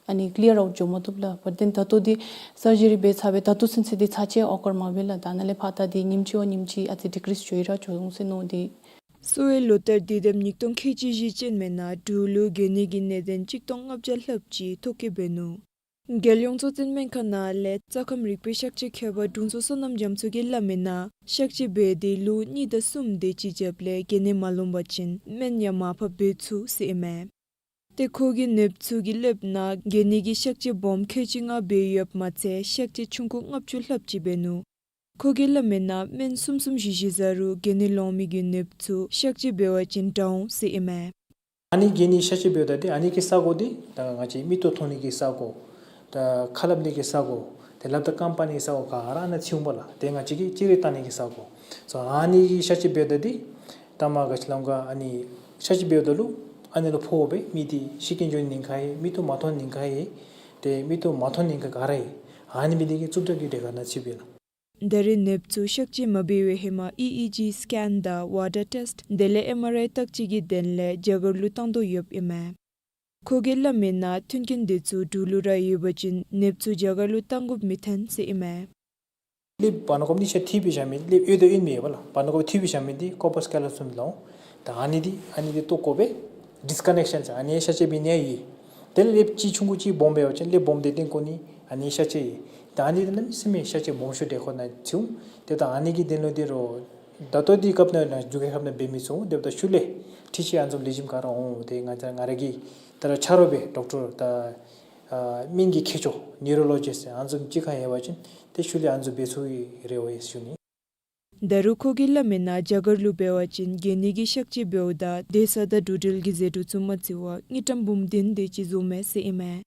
ཨ་ནི་ཀི་ལི་ཡར་ཨའུཊ་འགྱོ་མ་བཏུབ་ལགས། བཊ་དེན་ད་ལྟོ་འདི་སར་ཇི་རི་འབད་ཚར་བའི་ད་ལྟོ་ཚུན་ཚོད་འདི་ཚར་གཅིག་ཨོ་ཀར་མ་འབད་ལགས། ད་ནཱ་ལས་ཕར་ད་འདི་ཉིནམ་གཅིག་བ་ཉིནམ་གཅིག་ཨ་ཙི་ཌི་ཀི་རིསི་འགྱོ་ཡི་ར་འགྱོ་འོང་ཟེར་མནོ་སྟེ། སོ་ཡི་ལོ་ལྟར་དུས་དེབ་ཉིས་སྟོང་ཁལ་གཅིག་བཞི་ཅན་མའི་ནང་འབྲུག་ལུ་རྒྱལ་ནད་ཀྱི་ནད་ཡམས་གཅིག་སྟོང་ལྔ་བརྒྱ་ལྷགཔ་ཅིག་ཐོ་བཀོད་འབད་ནུག། རྒྱལ་ཡོངས་གཙོ་བསྟེན་སྨན་ཁང་ནང་ལས་རྩ་ཁམས་རིག་པའི་གཤག་བཅོས་མཁས་པ་དྲུང་འཚོ་བསོད་ནམས་རྒྱ་མཚོ་གིས་སླབ་མི་ནང་གཤག་བཅོས་འབད་དེ་ལོ་གཉིས་དང་གསུམ་དེ་ཅིག་རྒྱབ་ལས་རྒྱལ་ནད་མ་ལོང་པ་ཅིན་སྨན་ཡང་མར་ཕབ་འབད་ཚུགས་ཟེར་ཨིན་མས། ཏེ་ཁོ་གིས་ནདཔ་ཚུ་གིས་སླབ་ནང་རྒྱལ་ནད་ཀྱི་གཤག་བཅོས་སྦོམ་ཁལ་གཅིག་ལྔ་འབད་ཡོདཔ་མ་ཚད་གཤག་བཅོས་ཆུང་ཀུ་ལྔ་བཅུ་ལྷགཔ་ཅིག་འབད་ནུག། ཁོ་གིས་སླབ་མི་ནང་སྨན་གསུམ་གསུམ་བཞི་བཞི་བཟའ་རུང་རྒྱལ་ནད་ལོང་མི་གི་ནདཔ་ཚུ་གཤག་བཅོས་འབད་བ་ཅིན་དྲག་འོང་ཟེར་ཨིན་མས། ཨ་ནི་རྒྱལ་ནད་གཤག་བཅོས་འབདཝ་ད་འདི་ཨ་ནི་གི་ས་གོ་འདི་ད་ང་བཅས་མིག་ཏོ་མཐོང་ནི་གི་ས་གོ་ད་ཁ་སླབ་ནི་གི་ས་གོ་ཏེ་ལགཔ་དང་རྐངམ་སྤར་ནི་གི་ས་གོ་ག་ར་ཨ་ནཱ་ཚུདཔ་ལགས། ཏེ་ང་བཅས་ཀྱིས་ཅི་རིགས་བཏང་ནི་གི་ས་གོ་སོ་ཨ་ནི་གི་གཤག་བཅོས་འབདཝ་ད་འདི་ད་མ་ག་ཅི་སླབ་ག་ཨ་ནི་གཤག་བཅོས་འབདཝ་ད་ལུ་ཨ་ནི་ལུ་ཕོག་སྦེ་མི་འདི་ཤི་རྐྱེན་འབྱུང་ནི་ཁ་ཡང་མིག་ཏོ་མ་མཐོང་ནི་ཁ་ཡང་ཏེ་མིག་ཏོ་མ་མཐོང་ནི་ཁ་ག་ར་ཡང་ཨ་ནི་མི་འདི་གི་རྩུབ་དྲགས་ཀྱི་གྲས་ཁར་ཨ་ནཱ་ཚུདཔ་ལགས། ད་རེས་ནདཔ་ཚུ་གཤག་བཅོས་མ་འབད་བའི་ཧེ་མ་ཨི་ཨི་ཇི་སི་ཀེན་དང་ཝ་ཊར་ཊེསཊ་དེ་ལས་ཨེམ་ཨར་ཨའི་བརྟག་དཔྱད་ཀྱི་དོན་ལས་རྒྱ་གར་ལུ་བཏང་དོ་ཡོདཔ་ཨིན་མས། ཁོ་གིས་སླབ་མི་ནང་མཐུན་རྐྱེན་དེ་ཚུ་འབྲུག་ལུ་ར་ཡོད་པ་ཅིན་ནདཔ་ཚུ་རྒྱ་གར་ལུ་བཏང་དགོཔ་མི་འཐོན་ཟེར་ཨིན་མས། ཀླདཔ་བར་ན་ཀོརཔ་གཉིས་ཆ་འཐིབས་སྦེ་བཞག་མི་ཀླདཔ་ཨོལ་དང་ཨོལ་མི་ཡོདཔ་ལགས། བར་ན་ཀོརཔ་འཐིབས་སྦེ་བཞག་མི་འདི་ཀོར་པས་ཀེ་ལོ་སམ་ལོ། ད་ཨ་ནི་འདི་ཨ་ནི་འདི་བཏོག་དགོ་པས་ཌིསི་ཀ་ནེག་ཤཱན་ཟེར་ཨ་ནི་གཤག་བཅོས་འབད་ནི་ཡང་ཡོད། དེ་ལས་ཀླདཔ་གཅིག་ཆུང་ཀུ་གཅིག་སྦོམ་འབད་བ་ཅིན་ཀླདཔ་སྦོམ་འདི་བཏོན་དགོ་ནི་ཨ་ནི་གཤག་བཅོས་ཡོད། ད་ཨ་ནི་འདི་གནམ་མེད་ས་མེད་གཤག་བཅོས་སྦོམ་ཤོས་འདི་ཁོ་ནཱ་ཚུདཔ། ཏེ་ད་ཨ་ནི་གི་དོན་ལུ་འདི་རུང་ད་ལྟོ་འདི་སྐབས་ནང་ན་འབྲུག་རྒྱལ་ཁབ་ནང་འབད་མི་ཚུགས། དེ་འབདཝ་ད་ཤུལ་ལས་འཕྲུལ་ཆས་ཨ་ནི་བཟུམ་ལེགས་ཤོམ་ག་ར་འོང་། ཏེ་ང་བཅས་ང་ར་གི་ད་ར་ཆ་རོགས་སྦེ་ཌོག་ཊར་ད་ཨ་སྨན་གྱི་མཁས་མཆོག་ནིའུ་རོ་ལོ་ཇིསཊ་ཨ་ནི་བཟུམ་ཅིག་ཁར་ཡོད་པ་ཅིན་ཏེ་ཤུལ་ལས་ཨ་ནི་བཟུམ་འབད་ཚུགས་ཀྱི་རེ་བ་ཡོད་ཟེར་ཞུ་ནི། ད་རུང་ཁོ་གིས་སླབ་མི་ནང་རྒྱ་གར་ལུ་འབད་བ་ཅིན་རྒྱལ་ནད་ཀྱི་གཤག་བཅོས་འབདཝ་ད་སྡོད་ས་དང་འགྲོ་འགྲུལ་གྱི་ཟད་འགྲོ་ཚུ་མ་བརྩི་བར་དངུལ་ཀྲམ་འབུམ་བདུན་དེ་ཅིག་བཟོཝ་མས་ཟེར་ཨིན་མས།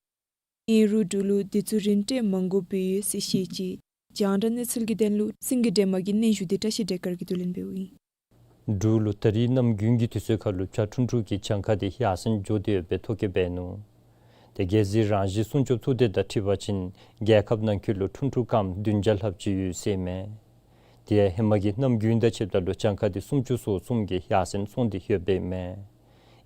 ཨིན་རུང་འབྲུག་ལུ་དེ་ཚུ་རིན་སྤྲོད་མ་དགོཔ་སྦེ་ཡོད་ཟེར་བཤད་ཅི། རྒྱང་བསྒྲགས་གནས་ཚུལ་གྱི་དོན་ལུ་སེང་གེ་སྒྲོལ་མ་གི་སྙན་ཞུ་འདི་བཀྲ་ཤིས་བདེ་སྐར་གྱིས་བསྡུ་ལེན་འབདཝ་ཨིན། འབྲུག་ལུ་ད་རིས་གནམ་དགུན་གྱི་དུས་ཚོད་ཁར་ལུ་བྱ་ཁྲུང་ཁྲུང་གི་གྱངས་ཁ་འདི་ཡར་སེང་འགྱོ་སྟེ་ཡོདཔ་སྦེ་ཐོ་བཀོད་འབད་ནུག། ཏེ་རྒྱལ་སྲིད་རང་བཞིན་སྲུང་སྐྱོབ་ཚོགས་སྡེ་དང་འཁྲིལ་བ་ཅིན་རྒྱལ་ཁབ་ནང་འཁོད་ལུ་ཁྲུང་ཁྲུང་རྐངམ་བདུན་བརྒྱ་ལྷགཔ་ཅིག་ཡོད་ཟེར་མས། དེ་ཡང་ཧེ་མ་གི་གནམ་དགུན་དང་ཕྱདཔ་ད་ལུ་གྱངས་ཁ་འདི་སུམ་ཅུ་སོ་གསུམ་གྱིས་ཡར་སེང་སོང་སྟེ་ཡོདཔ་ཨིན་མས།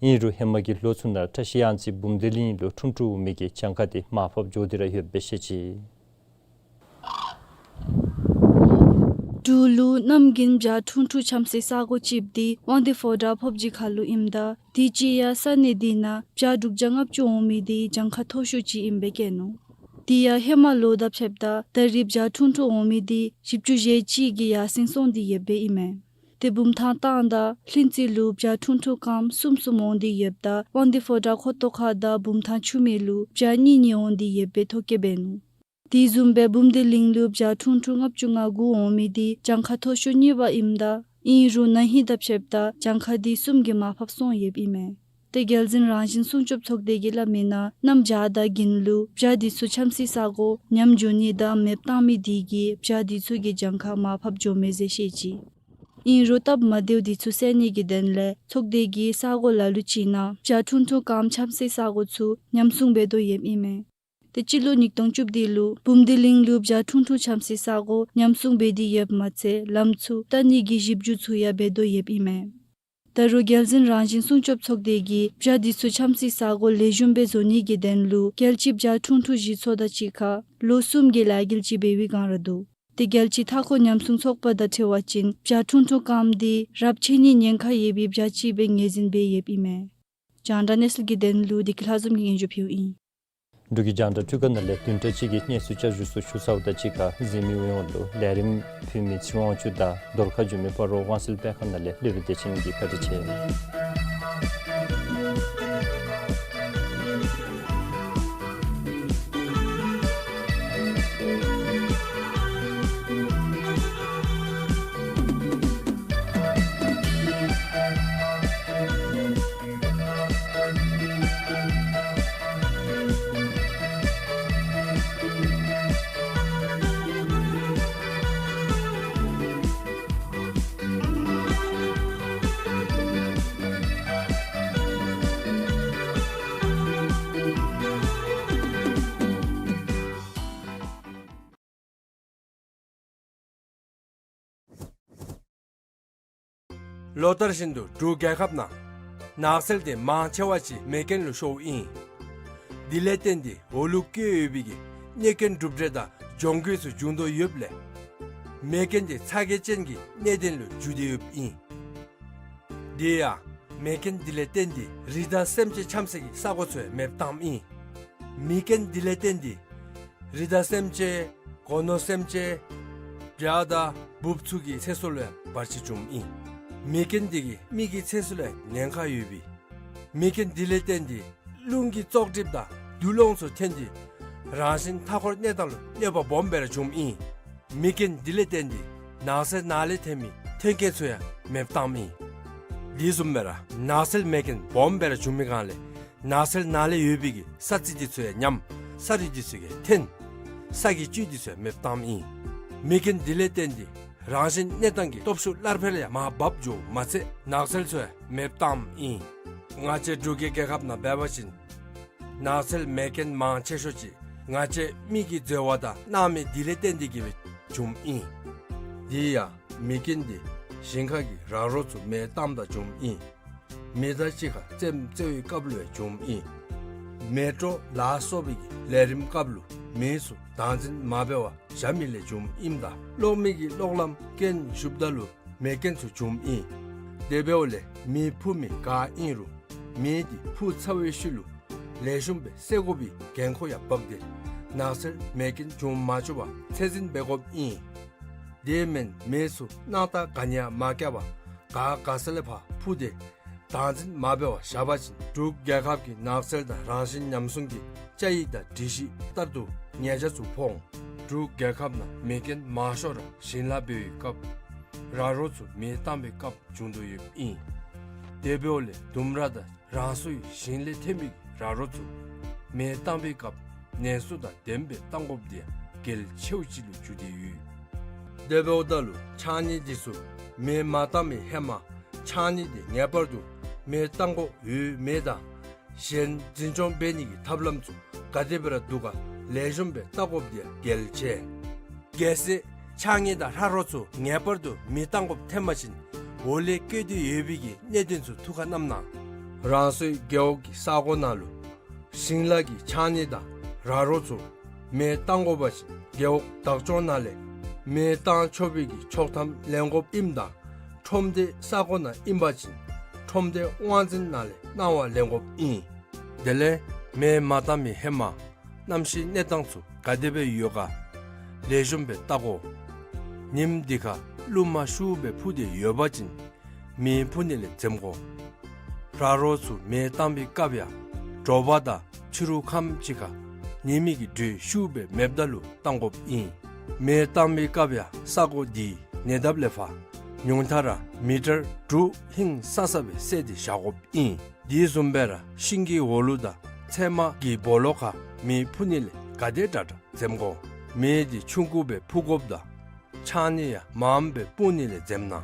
ཨིན་རུང་ཧེ་མ་གི་ལོ་ཚུ་ནང་བཀྲ་ཤིས་གཡང་རྩེ་འབུམ་སྡེ་གླིང་ལུ་ཁྲུང་ཁྲུང་འོང་མི་གི་གྱངས་ཁ་འདི་མར་ཕབ་འགྱོ་སྟེ་ར་ཡོདཔ་སྦེ་བཤད་ཅི། འབྲུག་ལུ་གནམ་དགུན་བྱ་ཁྲུང་ཁྲུང་འཁྱམ་སའི་ས་གོ་གཅིགཔོ་འདི་དབང་འདུས་ཕོ་བྲང་ཕོབ་སྦྱིས་ཁ་ལུ་ཨིནམ་ད་དུས་ཅི་ཡང་ས་གནས་འདི་ནང་བྱ་དྲུག་བརྒྱ་ལྔ་བཅུ་འོང་མི་འདི་གྱངས་ཁ་མཐོ་ཤོས་ཅིག་ཨིནམ་སྦེ་བཀོད་ནུག། དེ་ཡང་ཧེ་མ་ལོ་དང་ཕྱདཔ་ད་ད་རིས་བྱ་ཁྲུང་ཁྲུང་འོང་མི་འདི་བཞི་བཅུ་ཞེ་གཅིག་གིས་ཡར་སེང་སོང་སྟེ་ཡོདཔ་ཨིན་མས། ཏེ་བུམ་ཐང་བཏང་དང་ལྷུན་རྩེ་ལུ་བྱ་ཁྲུང་ཁྲུང་རྐངམ་གསུམ་གསུམ་འོང་སྟེ་ཡོདཔ་ད་དབང་འདུས་ཕོ་བྲང་ཁོ་ཐང་ཁ་དང་བུམ་ཐང་ཆུ་སྨད་ལུ་བྱ་གཉིས་གཉིས་འོང་སྟེ་ཡོདཔ་སྦེ་ཐོ་བཀོད་འབད་ནུག། དེ་བཟུམ་སྦེ་འབུམ་སྡེ་གླིང་ལུ་བྱ་ཁྲུང་ཁྲུང་ལྔ་བཅུ་ང་དགུ་འོང་མི་འདི་གྱངས་ཁ་མཐོ་ཤོས་གཉིས་པ་ཨིནམ་ད་ཨིན་རུང་ན་ཧིང་དང་ཕྱདཔ་ད་གྱངས་ཁ་འདི་གསུམ་གྱིས་མར་ཕབ་སོང་ཡོདཔ་ཨིན་མས། ཏེ་རྒྱལ་འཛིན་རང་བཞིན་སྲུང་སྐྱོབ་ཚོགས་སྡེ་གིས་སླབ་མིའི་ནང་གནམ་བྱཱར་དང་དགུན་ལུ་བྱ་འདི་ཚུ་འཁྱམ་སའི་ས་གོ་ཉམས་འགྱོ་ནི་དང་མེདཔ་བཏང་མི་འདི་གིས་བྱ་འདི་ཚུ་གི་གྱངས་ཁ་མར་ཕབ་འགྱོཝ་མས་ཟེར་བཤད་ཅི། ཨིན་རུང་སྟབས་མ་བདེཝ་འདི་ཚུ་སེལ་ནི་གི་དོན་ལས་ཚོགས་སྡེ་གིས་ས་གོ་ལ་ལུ་ཅིག་ནང་བྱ་ཁྲུང་ཁྲུང་རྐངམ་འཁྱམ་སའི་ས་གོ་ཚུ་ཉམས་སྲུང་འབད་དོ་ཡོདཔ་ཨིན་མས། ཏེ་སྤྱི་ལོ་ཉིས་སྟོང་བཅུ་བདུན་ལུ་འབུམ་སྡེ་གླིང་ལུ་བྱ་ཁྲུང་ཁྲུང་འཁྱམ་སའི་ས་གོ་ཉམས་སྲུང་འབད་དེ་ཡོདཔ་མ་ཚད་ལམ་ཚུ་བལྟ་ནི་གི་ཞིབ་འཇུག་ཚུ་ཡང་འབད་དོ་ཡོདཔ་ཨིན་མས། ད་རུང་རྒྱལ་འཛིན་རང་བཞིན་སྲུང་སྐྱོབ་ཚོགས་སྡེ་གིས་བྱ་འདི་ཚུ་འཁྱམ་སའི་ས་གོ་ལེགས་ཤོམ་སྦེ་བཟོ་ནི་གི་དོན་ལུ་རྒྱལ་སྤྱི་བྱ་ཁྲུང་ཁྲུང་གཞི་ཚོགས་དང་གཅིག་ཁར་ལོ་གསུམ་གྱི་ལས་འགུལ་ཅིག་འབད་བའི་བསྒང་ར་འདུག། ཏེ་རྒྱལ་སྤྱི་མཐའ་འཁོར་ཉམས་སྲུང་ཚོགས་པ་དང་འཁྲིལ་བ་ཅིན་བྱ་ཁྲུང་ཁྲུང་རྐངམ་འདི་རབས་ཆད་ནིའི་ཉེན་ཁ་ཡོད་པའི་བྱ་ཅིག་སྦེ་ངོས་འཛིན་འབད་ཡོདཔ་ཨིན་མས། རྒྱང་བསྒྲགས་གནས་ཚུལ་གྱི་དོན་ལུ་བདེ་སྐྱིད་ལྷ་འཛོམས་ཀྱིས་སྙན་ཞུ་ཕུལཝ་ཨིན། འབྲུག་གི་རྒྱང་བསྒྲགས་འཕྲུལ་ཁང་ནང་ལས་བདུན་ཕྲག་གཅིག་གི་གནས་ཚུལ་བསྐྱར་ཞུ་ཚུ་ཞུ་ཚརཝ་དང་གཅིག་ཁར་གཟིགས་མི་ཡོངས་ལུ་ལས་རིམ་ཕུལ་མི་ཚེ་རིང་དབང་ཕྱུག་དང་རྫོང་ཁ་འགྱོ་མི་སྤ་རོ་དབང་གསལ་དཔེ་ཁང་ནང་ལས་སློབ་དཔོན་བདེ་ཆེན་གྱིས་བཀའ་དྲིན་ཆེ། ལོ་ལྟར་བཞིན་དུ་འབྲུག་རྒྱལ་ཁབ་ནང་ནགས་ཚལ་དེ་མང་ཆེ་བ་ཅིག་མེ་རྐྱེན་ལུ་ཤོརཝ་ཨིན། དེ་ལས་བརྟེན་ཏེ་འོག་ལུ་བཀོད་ཡོད་པའི་གི་གནོད་སྐྱོན་གྲུབ་འབྲས་དང་གྱོང་གུད་ཚུ་འབྱུང་དོ་ཡོདཔ་ལས་མེ་རྐྱེན་དེ་ཚ་གྱང་ཅན་གྱི་གནད་དོན་ལུ་འགྱུར་ཏེ་ཡོདཔ་ཨིན། དེ་ཡང་མེ་རྐྱེན་དེ་ལས་བརྟེན་ཏེ་རི་དྭགས་སེམས་ཅན་འཁྱམ་སའི་གི་ས་གོ་ཚུ་ཡང་མེདཔ་བཏངམ་ཨིན། མེ་རྐྱེན་དེ་ལས་བརྟེན་ཏེ་རི་དྭགས་སེམས་ཅན་སྒོ་ནོར་སེམས་ཅན་བྱ་དང་འབུཔ་ཚུ་གི་ཚེ་སྲོག་ལུ་ཡང་བར་ཆད་བྱུངམ་ཨིན། མེ་རྐྱེན་དེ་གིས་མི་གི་ཚེ་སྲོག་ལུ་ཡང་ཉེན་ཁ་ཡོད་པས། མེ་རྐྱེན་དེ་ལས་བརྟེན་ཏེ་རླུང་གི་བཙོག་གྲིབ་དང་རྡུལ་སློང་ཚུ་ཐོན་ཏེ་རང་བཞིན་མཐའ་འཁོར་གནས་སྟངས་ལུ་གནོད་པ་སྦོམ་སྦེ་ར་བྱུངམ་ཨིན། མེ་རྐྱེན་དེ་ལས་བརྟེན་ཏེ་ནགས་ཚལ་ནང་ལས་ཐོན་མི་ཐོན་སྐྱེད་ཚུ་ཡང་མེདཔ་བཏངམ་ཨིན། དེ་བཟུམ་སྦེ་ར་ནགས་ཚལ་མེ་རྐྱེན་སྦོམ་སྦེ་ར་བྱུང་མི་སྒང་ལས་ནགས་ཚལ་ནང་ལས་ཡོད་པའི་གི་ས་རྩི་དེ་ཚུ་ཡང་ཉམས། ས་རུད་དེ་ཚུ་གིས་འཐོན། ས་གི་བཅུད་དེ་ཚུ་ཡང་མེདཔ་བཏངམ་ཨིན། མེ་རྐྱེན་དེ་ལས་བརྟེན་ཏེ་རང་བཞིན་གནས་སྟངས་ཀྱི་སྟོབས་ཤུགས་སླར་འཕེལ་ཡང་མར་འབབ་འགྱོཝ་མ་ཚད་ནགས་ཚལ་ཚུ་ཡང་མེདཔ་བཏངམ་ཨིན། ང་བཅས་འབྲུག་གི་རྒྱལ་ཁབ་ནང་འབད་བ་ཅིན་ནགས་ཚལ་མེ་རྐྱེན་མང་ཆེ་ཤོས་ཅིག་ང་བཅས་མི་གི་འཛོལ་བ་དང་སྣང་མེད་དེ་ལས་བརྟེན་ཏེ་གིས་སྦེ་བྱུངམ་ཨིན། དེ་ཡང་མེ་རྐྱེན་དེ་ཞིང་ཁ་གི་ར་རོ་ཚུ་མེ་བཏངམ་ད་བྱུངམ་ཨིན། མེ་མདའ་གཅིག་ཁར་རྩེདམོ་རྩེ་བའི་སྐབས་ལུ་ཡང་བྱུངམ་ཨིན། མེ་དྲོད་ལ་སོགས་པའི་གི་ལས་རིམ་སྐབས་ལུ་མེ་ཚུ་བདག་འཛིན་མ་འབད་བར་བཞག་མི་ལས་བྱུངམ་ཨིནམ་ད་གློག་མེ་གི་གློག་ལམ་རྐྱེན་ཞུགསཔ་ད་ལུ་མེ་རྐྱེན་ཚུ་བྱུངམ་ཨིན། དེ་འབདཝ་ལས་མེ་འཕུ་མི་ག་ཨིན་རུང་མེ་དེ་འཕུ་ཚར་བའི་ཤུལ་ལུ་ལེགས་ཤོམ་སྦེ་སེལ་དགོ་པའི་འགན་ཁུར་ཡང་འབག་སྟེ་ནགས་ཚལ་མེ་རྐྱེན་འབྱུང་མ་བཅུག་པར་ཚད་འཛིན་འབད་དགོཔ་ཨིན། དེ་མེན་མེ་ཚུ་སྣང་ཐག་ག་ནི་ཡང་མ་བཀལ་བར་ག་ག་ས་ལས་ཕར་འཕུ་སྟེ་བདག་འཛིན་མ་འབད་བར་བཞག་པ་ཅིན་འབྲུག་རྒྱལ་ཁབ་ཀྱི་ནགས་ཚལ་དང་རང་བཞིན་ཉམས་སྲུང་གི་བཅའ་ཡིག་དང་སྒྲིག་གཞི་ལྟར་དུ་ཉེས་ཆད་ཚུ་ཕོག་འོང་། འབྲུག་རྒྱལ་ཁབ་ནང་མེ་རྐྱེན་མང་ཤོས་ར་ཞིང་ལཱ་འབད་བའི་སྐབས་ར་རོ་ཚུ་མེ་བཏང་བའི་སྐབས་བྱུང་དོ་ཡོདཔ་ཨིན། དེ་འབདཝ་ལས་ལྡུམ་ར་དང་རང་སོའི་ཞིང་ལས་ཐོན་མི་ར་རོ་ཚུ་མེ་བཏང་བའི་སྐབས་ནན་སུ་དང་ལྡནམ་སྦེ་བཏང་དགོཔ་དེ་ཡང་ གལ་ཆེཝ་ཅིག་ལུ་གྱུར་ཏེ་ཡོད། དེ་འབདཝ་ད་ལུ་ཕྱགས་སྙིགས་འདི་ཚུ་མེ་མ་བཏང་བའི་ཧེ་མ་ཕྱགས་སྙིགས་འདི་ངེས་པར་དུ་མེ་བཏང་དགོཔ་ཡོད་མེད་དང་གཞན་འཛིན་སྐྱོང་འབད་ནི་གི་ཐབས་ལམ་ཚུ་ག་དེ་སྦེ་ར་འདུག་ག་ལེགས་ཤོམ་སྦེ་བལྟ་དགོཔ་འདི་ཡང་གལ་ཆེ། གལ་སྲིད་ཕྱགས་སྙིགས་དང་ལྷ་རོ་ཚུ་ངེས་པར་དུ་མེ་བཏང་དགོཔ་ཐོན་པ་ཅིན་འོག་ལས་བཀོད་དེ་ཡོད་པའི་གི་གནད་དོན་ཚུ་ཐུགས་ཁར་བསྣམས་གནང་། རང་སོའི་རྒེད་འོག་གི་ས་གོ་ནང་ལུ་ཞིང་ལཱ་གི་ཕྱགས་སྙིགས་དང་ར་རོ་ཚུ་མེ་བཏང་དགོ་པ་ཅིན་རྒེད་འོག་བདག་སྐྱོང་ནང་ལས་མེ་བཏང་ཆོག་པའི་གི་ཆོག་ཐམ་ལེན་དགོཔ་ཨིནམ་ད་ཁྲོམ་སྡེ་ས་གོ་ནང་ཨིན་པ་ཅིན་ཁྲོམ་སྡེ་དབང་འཛིན་ནང་ལས་གནང་བ་ལེན་དགོཔ་ཨིན། དེ་ལས་མེ་མ་བཏང་བའི་ཧེ་མ་གནམ་གཤིས་གནས་སྟངས་ཚུ་ག་དེ་སྦེ་ཡོད་ག་ལེགས་ཤོམ་སྦེ་བལྟ་དགོ། ཉིམ་འདི་ཁར་རླུང་མ་ཤུགས་སྦེ་འཕུ་སྟེ་ཡོད་པ་ཅིན་མེ་འཕུ་ནི་ལས་འཛེམ་དགོ། ར་རོ་ཚུ་མེ་བཏང་བའི་སྐབས་ཡང་དྲོ་པ་དང་ཕྱི་རུ་ཁམས་ཅིག་ཁར་ཉི་མའི་གི་དྲོད་ཤུགས་སྦེ་མེདཔ་ད་ལུ་བཏང་དགོཔ་ཨིན། མེ་བཏང་བའི་སྐབས་ཡང་ས་གོ་འདི་ཉེ་འདབས་ལས་ཕར་ཉུང་མཐའ་ར་མི་ཊར་དྲུག་ཧིང་སང་ས་སྦེ་བསལ་ཏེ་བཞག་དགོཔ་ཨིན། དེ་བཟུམ་སྦེ་ར་ཤིང་གི་འོག་ལུ་དང་ཚལ་མ་གི་སྦོ་ལོགས་ཁར་མེ་འཕུ་ནི་ལས་ག་དེ་དྲག་དྲག་འཛེམ་དགོ། མེ་འདི་ཆུང་ཀུ་སྦེ་འཕུ་དགོཔ་དང་ཕྱགས་སྙིགས་ཡང་མངམ་སྦེ་སྤུངས་ནི་ལས་འཛེམ་གནང་།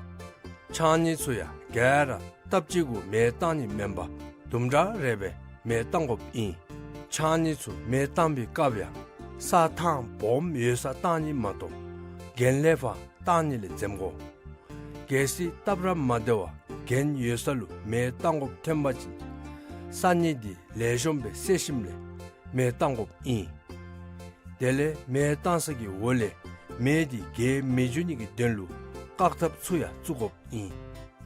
ཕྱགས་སྙིགས་ཚུ་ཡང་ག་ར་སྟབས་གཅིག་གུ་མེ་བཏང་ནི་མེན་པར་དུམ་གྲ་རེ་སྦེ་མེ་བཏང་དགོཔ་ཨིན། ཕྱགས་སྙིགས་ཚུ་མེ་བཏང་བའི་སྐབས་ཡང་ས་ཐང་སྦོམ་ཡོད་སར་བཏང་ནི་མ་གཏོགས་གྱེན་ལས་ཕར་བཏང་ནི་ལས་འཛེམ་དགོ། གལ་སྲིད་སྟབས་ར་མ་བདེ་བར་གྱེན་ཡོད་ས་ལུ་མེ་བཏང་དགོཔ་ཐོན་པ་ཅིན་ས་སྙིགས་འདི་ལེགས་ཤོམ་སྦེ་བསལ་ཞིནམ་ལས་མེ་བཏང་དགོཔ་ཨིན། དེ་ལས་མེ་བཏང་ས་གི་འོག་ལས་མེ་འདི་རྒྱས་མི་འགྱོ་ནི་གི་དོན་ལུ་བཀག་ཐབས་ཚུ་ཡང་བཙུགས་དགོཔ་ཨིན།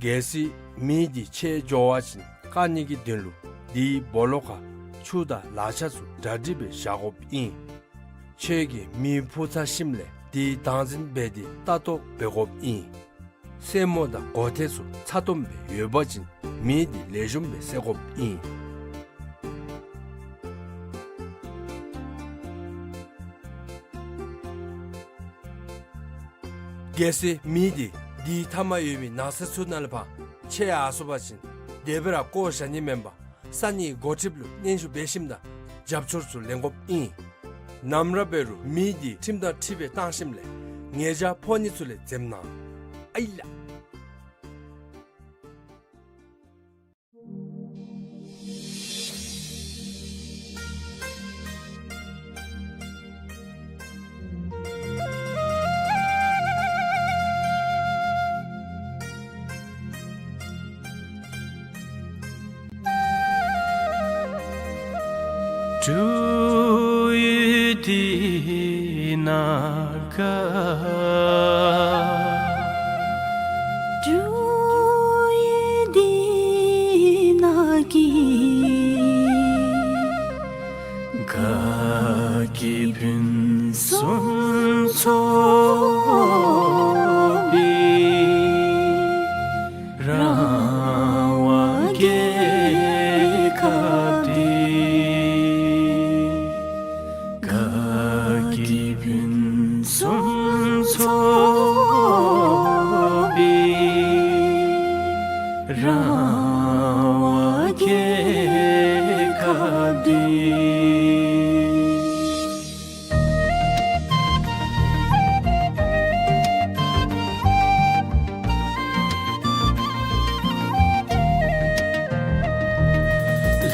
གལ་སྲིད་མེ་འདི་ཆད་འགྱོ་བ་ཅིན་བཀག་ནི་གི་དོན་ལུ་དེའི་སྦོ་ལོགས་ཁར་ཆུ་དང་ལག་ཆ་ཚུ་གྲ་སྒྲིག་སྦེ་བཞག་དགོཔ་ཨིན། ཁྱོད་ཀྱིས་མེ་འཕུ་ཚར་ཞིནམ་ལས་དེའི་བདག་འཛིན་འབད་དེ་ལྟ་རྟོག་འབད་དགོཔ་ཨིན། སེན་མོ་དང་སྒོ་ཐེལ་ཚུ་ཚ་ཏོམ་སྦེ་ཡོད་པ་ཅིན་མེ་འདི་ལེགས་ཤོམ་སྦེ་བསད་དགོཔ་ཨིན། གལ་སྲིད་མེ་འདི་དེའི་མཐའ་མར་ཡོད་མི་ནགས་ཚལ་ཚུ་ནང་ལས་ཕར་ཆད་ཡར་སོང་པ་ཅིན་དེ་སྦེ་ར་བཀོ་བཞག་ནི་མེན་པར་ས་གནས་འགོ་ཁྲིདཔ་ལུ་སྙན་ཞུ་འབད་ཞིནམ་ད་རྒྱབ་སྐྱོར་ཚུ་ལེན་དགོཔ་ཨིན། ནམ་ར་འབད་རུང་མེ་འདི་ཁྲིམས་དང་འཁྲིལ་སྦེ་བཏང་ཞིནམ་ལས་ཉེས་བྱ་ཕོག་ནི་ཚུ་ལས་འཛེམ་གནང་། ཨའི་ལགས། འབྲུག་ཡུལ་འདི་ན་ག་འབྲུག་ཡུལ་འདི་ན་གི་དགའ་སྐྱིད་ཕུན་སུམ་ཚོགས་པའི་ར་བ་རྒྱལ་ཁབ་འདི། དགའ་སྐྱིད་ཕུན་སུམ་ཚོགས་པའི་ར་བ་རྒྱལ་ཁབ་འདི།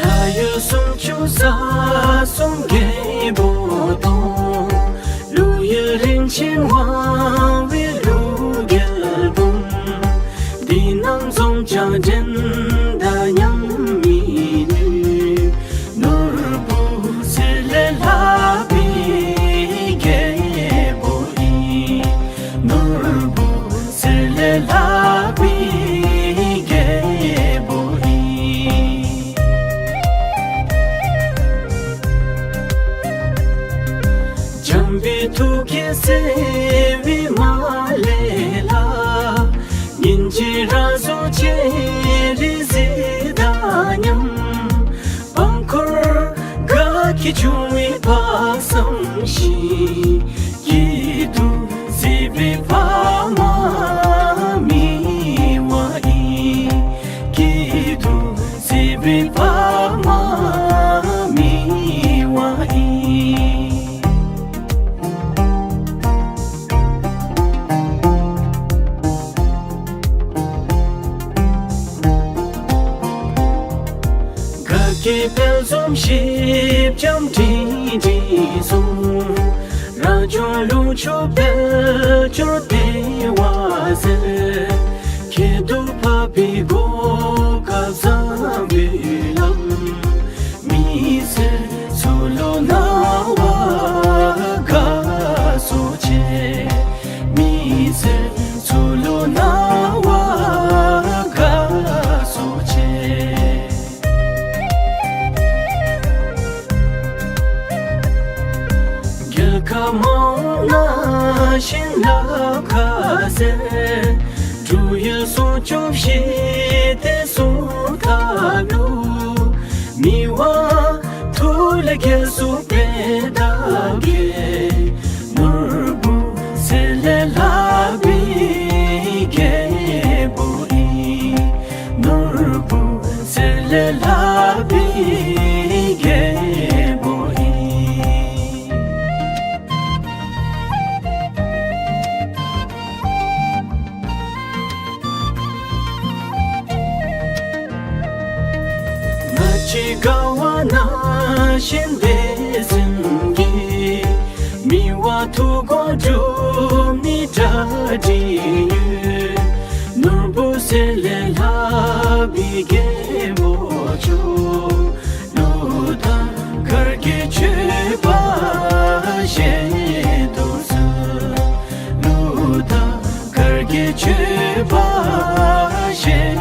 ལྷ་ཡུལ་སུམ་ཅུ་ས་གསུམ་རྒྱལ་པོ་དང་། ཀླུ་ཡུལ་རིན་ཆེན་དབང་བའི་ཀླུ་རྒྱལ་འབུམ། འདི་རྣམས་འཛོམས་ཀྱང་འགྲན་ཟླ་མཉམ་མི་ནུས། ནོར་བུ་གསེར་ལས་ལྷག་པའི་རྒྱལ་པོ་ཨིན། ནོར་བུ་གསེར་ལས་ལྷག་པའི་རྒྱལ་པོ་ཨིན། འཇམ་པའི་ཐུགས་ཀྱི་སེར་བའི་མ་ལས་ལྷག། སྙིང་རྗེའི་རང་གཟུགས་ཅེ་རེ་གཟི་དང་མཉམ། པང་འཁོར་དགའ་སྐྱིད་འབྱུང་བའི་དཔག་བསམ་ཤིང་། སྐྱིད་སྡུག་གཟིགས་པའི་ཕ་མ་མི་བ་ཡིན། སྐྱིད་སྡུག་གཟིགས་པའི་ཕ་མ་མི་བ་ཡིན། ལྕམ་དྲིན་དྲིན་གསུམ། རང་བྱུང་ལུག་ཕྱུགས་དཔལ་འབྱོར་བདེ་བ་ཟེར། ཁྱད་དུ་འཕགས་པའི་གོ་སྐབས་བཟང་པོའི་ལམ། མི་སེར་ཚུ་ལུ་གནང་བ་དགའ་བསུ་ཆེ། མི་སེར་ཚུ་ལུ་གནང་བ་དགའ་བསུ་ཆེ། རྒྱལ་ཁབ་མང་ནང་བཞིན་ལ་ཁ་ཟེར། འབྲུག་ཡུལ་སུམ་ཅུ་ཞི་བདེ་སྲུང་ཐབས་ལུ། མི་དབང་ཐུགས་ལས་རྒྱལ་སྲུང་པད་ཟླ་རྒྱས། ནོར་བུ་གསེར་ལས་ལྷག་པའི་རྒྱལ་པོ་ཨིན། ནོར་བུ་གསེར་ལས་ལྷག་པའི་རྒྱལ་པོ་ཨིན། ང་བཅས་དགའ་བ་ནང་བཞིན་བདེ་སེམས་ཀྱིས། མི་དབང་ཐུགས་དགོངས་འགྲུབ་ནི་གྲ་སྒྲིག་ཡོད། ནོར་བུ་གསེར་ལས་ལྷག་པའི་རྒྱལ་པོ་མཆོག། གླུ་དང་གར་གྱི་མཆོད་པ་བཞེས་དུ་གསོལ། གླུ་དང་གར་གྱི་མཆོད་པ་བཞེས་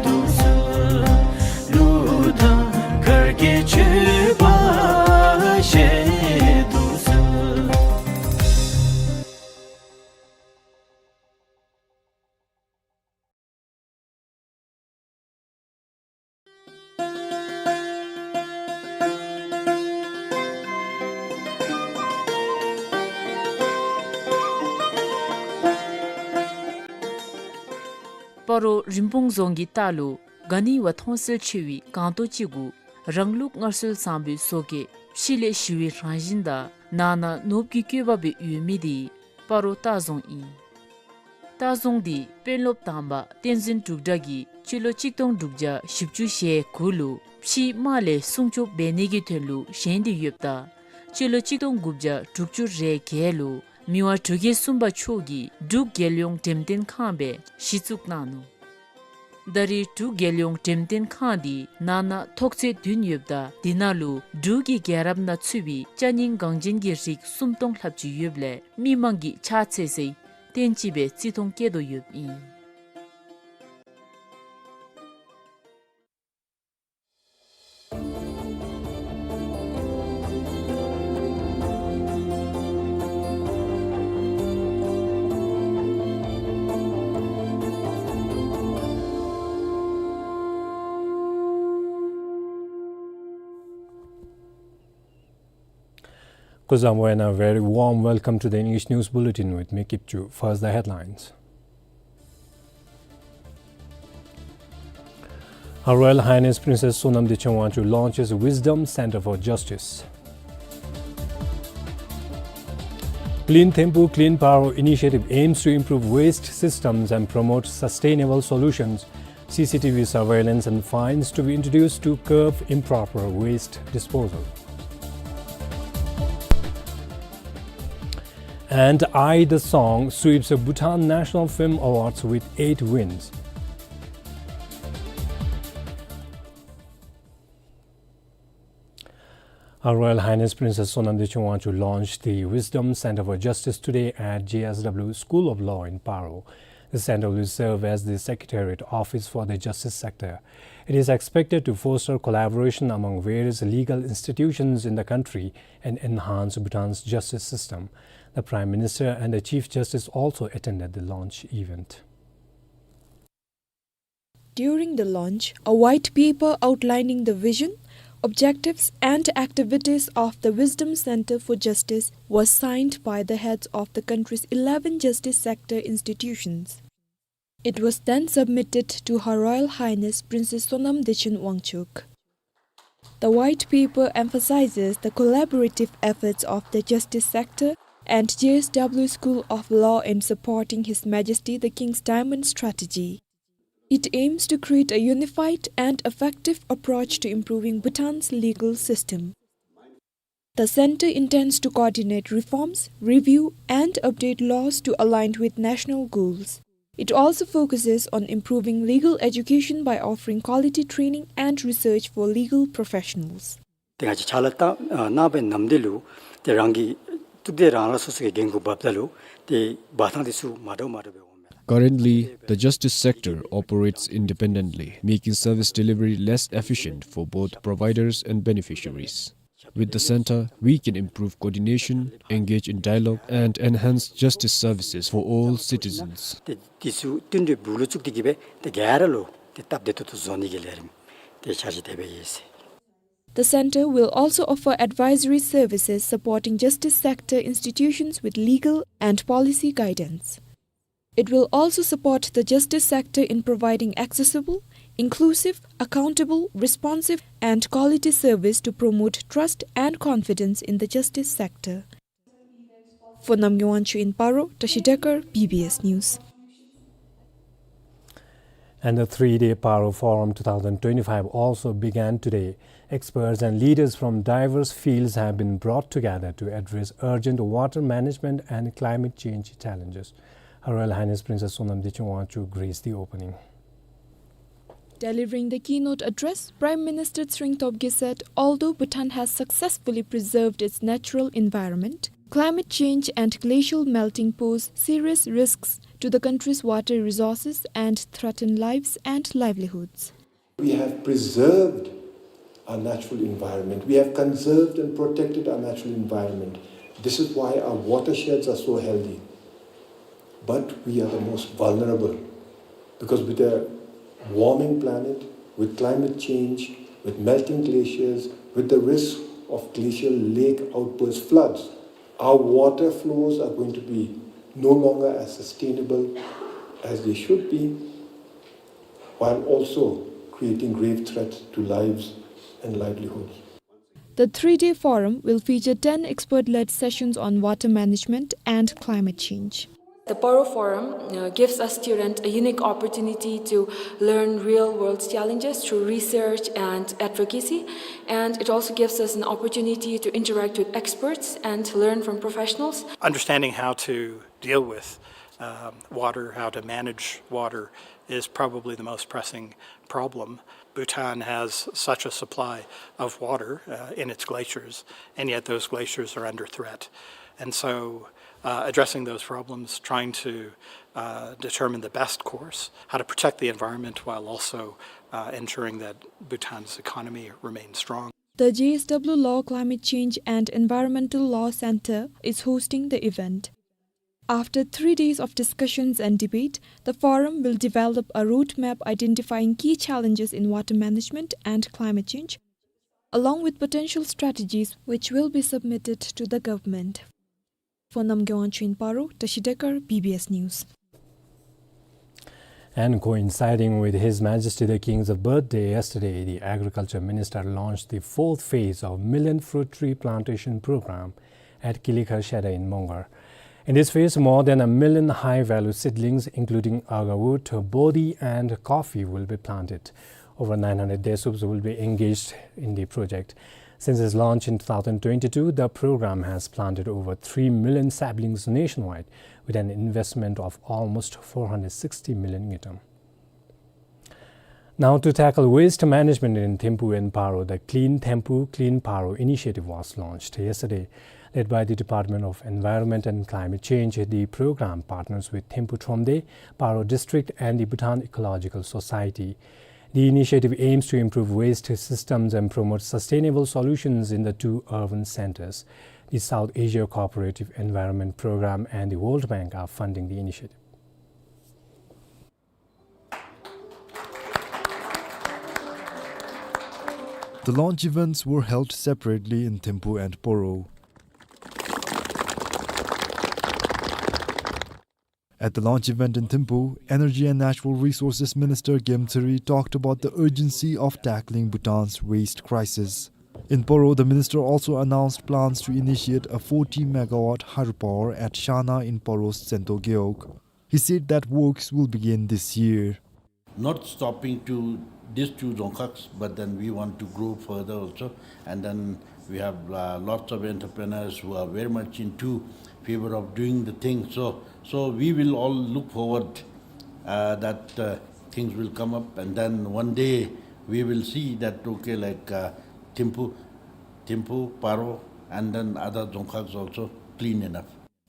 དུ་གསོལ། གླུ་དང་གར་གྱི་མཆོད་པ་བཞེས་དུ་གསོལ། སྤ་རོ་རིན་སྤུངས་རྫོང་གི་ལྟག་ལུ་ག་ནི་བ་མཐོང་གསལ་ཆེ་བའི་སྒང་ཏོ་ཅིག་གུ་རང་ལུགས་སྔར་སྲོལ་བཟང་པོའི་བཟོ་བཀོད་ཕྱི་ལས་ཞི་བའི་རང་བཞིན་དང་ནང་ན་ནོར་བུ་གི་བཀོད་པ་སྦེ་ཡོད་མི་དེ་སྤ་རོ་ལྟ་རྫོང་ཨིན། ལྟ་རྫོང་འདི་དཔོན་སློབ་དང་པ་བསྟན་འཛིན་འབྲུག་གྲགས་ཀྱིས་སྤྱི་ལོ་གཅིག་སྟོང་དྲུག་བརྒྱ་བཞི་བཅུ་ཞེ་དགུ་ལུ་ཕྱིའི་དམག་ལས་སྲུང་སྐྱོབ་འབད་ནི་གི་དོན་ལུ་བཞེངས་ཏེ་ཡོདཔ་ད་སྤྱི་ལོ་གཅིག་སྟོང་དགུ་བརྒྱ་དྲུག་ཅུ་རེ་བརྒྱད་ལུ་མི་དབང་འབྲུག་རྒྱལ་གསུམ་པ་མཆོག་གིས་འབྲུག་རྒྱལ་ཡོངས་འགྲེམས་སྟོན་ཁང་སྦེ་གཞི་བཙུགས་གནང་ནུག། ད་རེས་འབྲུག་རྒྱལ་ཡོངས་འགྲེམས་སྟོན་ཁང་འདི་ནང་ན་ཐོག་ཚད་བདུན་ཡོདཔ་ད་དེ་ནང་ལུ་འབྲུག་གི་རྒྱལ་རབས་ནང་ཚུད་པའི་ཅ་རྙིང་འགངས་ཅན་གྱི་རིགས་སུམ་སྟོང་ལྷགཔ་ཅིག་ཡོདཔ་ལས་མི་མང་གིས་ཕྱག་འཚལ་སའི་རྟེན་ཅིག་སྦེ་བརྩི་མཐོང་བསྐྱེད་དོ་ཡོདཔ་ཨིན། Kuzuzangpo, and a very warm welcome to the English News Bulletin with me, Kipchu. First, the headlines. Her Royal Highness Princess Sonam Dechen Wangchuck launches Wisdom Center for Justice. Clean Thimphu, Clean Paro initiative aims to improve waste systems and promote sustainable solutions. C C T V surveillance and fines to be introduced to curb improper waste disposal. And I the Song sweeps the Bhutan National Film Awards with eight wins. Her Royal Highness Princess Sonam Dechen Wangchuck launched the Wisdom Center for Justice today at J S W School of Law in Paro. The center will serve as the secretariat office for the justice sector. It is expected to foster collaboration among various legal institutions in the country and enhance Bhutan's justice system. The Prime Minister and the Chief Justice also attended the launch event. During the launch, a white paper outlining the vision, objectives, and activities of the Wisdom Center for Justice was signed by the heads of the country's eleven justice sector institutions. It was then submitted to Her Royal Highness Princess Sonam Dechen Wangchuck. The white paper emphasizes the collaborative efforts of the justice sector and J S W School of Law in supporting His Majesty the King's Diamond Strategy. It aims to create a unified and effective approach to improving Bhutan's legal system. The center intends to coordinate reforms, review, and update laws to align with national goals. It also focuses on improving legal education by offering quality training and research for legal professionals. ཏེ་ང་བཅས་ཕྱག་ལཱ་གནང་པའི་ནམ་དུས་ལུ་ཏེ་རང་གི་ཐུགས་འདོད་རང་རང་སོ་སོ་གི་འགན་ཁུར་འབགཔ་ད་ལུ་ཏེ་འབག་ཐངས་འདི་ཚུ་མ་འདྲཝ་མ་འདྲཝ་སྦེ་འོང་མས་ལགས། Currently, the justice sector operates independently, making service delivery less efficient for both providers and beneficiaries. With the center, we can improve coordination, engage in dialogue, and enhance justice services for all citizens. ཏེ་འདི་ཚུ་བསྟུན་གྲོས་སྦུག་ལུ་བཙུགས་ཏེ་གི་སྦེ་ཏེ་ག་ར་ལུ་ཏེ་སྟབས་བདེ་ཏོག་ཏོ་བཟོ་ནི་གི་ལས་རིམ་ཏེ་འཆར་གཞི་དེ་སྦེ་ཡོད་ཟེར། The center will also offer advisory services supporting justice sector institutions with legal and policy guidance. It will also support the justice sector in providing accessible, inclusive, accountable, responsive, and quality service to promote trust and confidence in the justice sector. For Namgay Wangchuk in Paro, Tashi Dekar, B B S News. And the three-day Paro Forum two thousand twenty-five also began today. Experts and leaders from diverse fields have been brought together to address urgent water management and climate change challenges. Her Royal Highness Princess Sonam Dechen Wangchuck graced the opening. Delivering the keynote address, Prime Minister Tshering Tobgay said, although Bhutan has successfully preserved its natural environment, climate change and glacial melting pose serious risks to the country's water resources and threaten lives and livelihoods. We have preserved our natural environment. We have conserved and protected our natural environment. This is why our watersheds are so healthy. But we are the most vulnerable because with a warming planet, with climate change, with melting glaciers, with the risk of glacial lake outburst floods, our water flows are going to be no longer as sustainable as they should be, while also creating grave threats to lives and livelihoods. The three-day forum will feature ten expert-led sessions on water management and climate change. The Paro Forum, uh, gives us students a unique opportunity to learn real-world challenges through research and advocacy, and it also gives us an opportunity to interact with experts and learn from professionals. Understanding how to deal with, um, water, how to manage water, is probably the most pressing problem. Bhutan has such a supply of water, uh, in its glaciers, and yet those glaciers are under threat. And so, uh, addressing those problems, trying to, uh, determine the best course, how to protect the environment while also, uh, ensuring that Bhutan's economy remains strong. The J S W Law Climate Change and Environmental Law Center is hosting the event. After three days of discussions and debate, the forum will develop a roadmap identifying key challenges in water management and climate change, along with potential strategies which will be submitted to the government. For Namgay Wangchuk in Paro, Tashi Dekar, B B S News. And coinciding with His Majesty the King's birthday yesterday, the Agriculture Minister launched the fourth phase of million fruit tree plantation program at Kilikar Sheda in Mongar. In this phase, more than a million high-value seedlings, including agarwood, bodhi, and coffee, will be planted. Over nine hundred Desups will be engaged in the project. Since its launch in two thousand twenty-two, the program has planted over three million saplings nationwide, with an investment of almost four hundred sixty million ngultrum. Now, to tackle waste management in Thimphu and Paro, the Clean Thimphu, Clean Paro initiative was launched yesterday. Led by the Department of Environment and Climate Change, the program partners with Thimphu Thromde, Paro District, and the Bhutan Ecological Society. The initiative aims to improve waste systems and promote sustainable solutions in the two urban centers. The South Asia Cooperative Environment Program and the World Bank are funding the initiative. The launch events were held separately in Thimphu and Poro. At the launch event in Thimphu, Energy and Natural Resources Minister Gemthiri talked about the urgency of tackling Bhutan's waste crisis. In Poro, the minister also announced plans to initiate a forty megawatt hydropower at Shana in Poro's Sento Gewog. He said that works will begin this year. Not stopping to these two dzongkhag, but then we want to grow further also, and then We have, uh, lots of entrepreneurs who are very much into favor of doing the thing. So, so we will all look forward, uh, that, uh, things will come up, and then one day we will see that, okay, like, uh, Thimphu, Thimphu, Paro, and then other dzongkhag is also clean enough.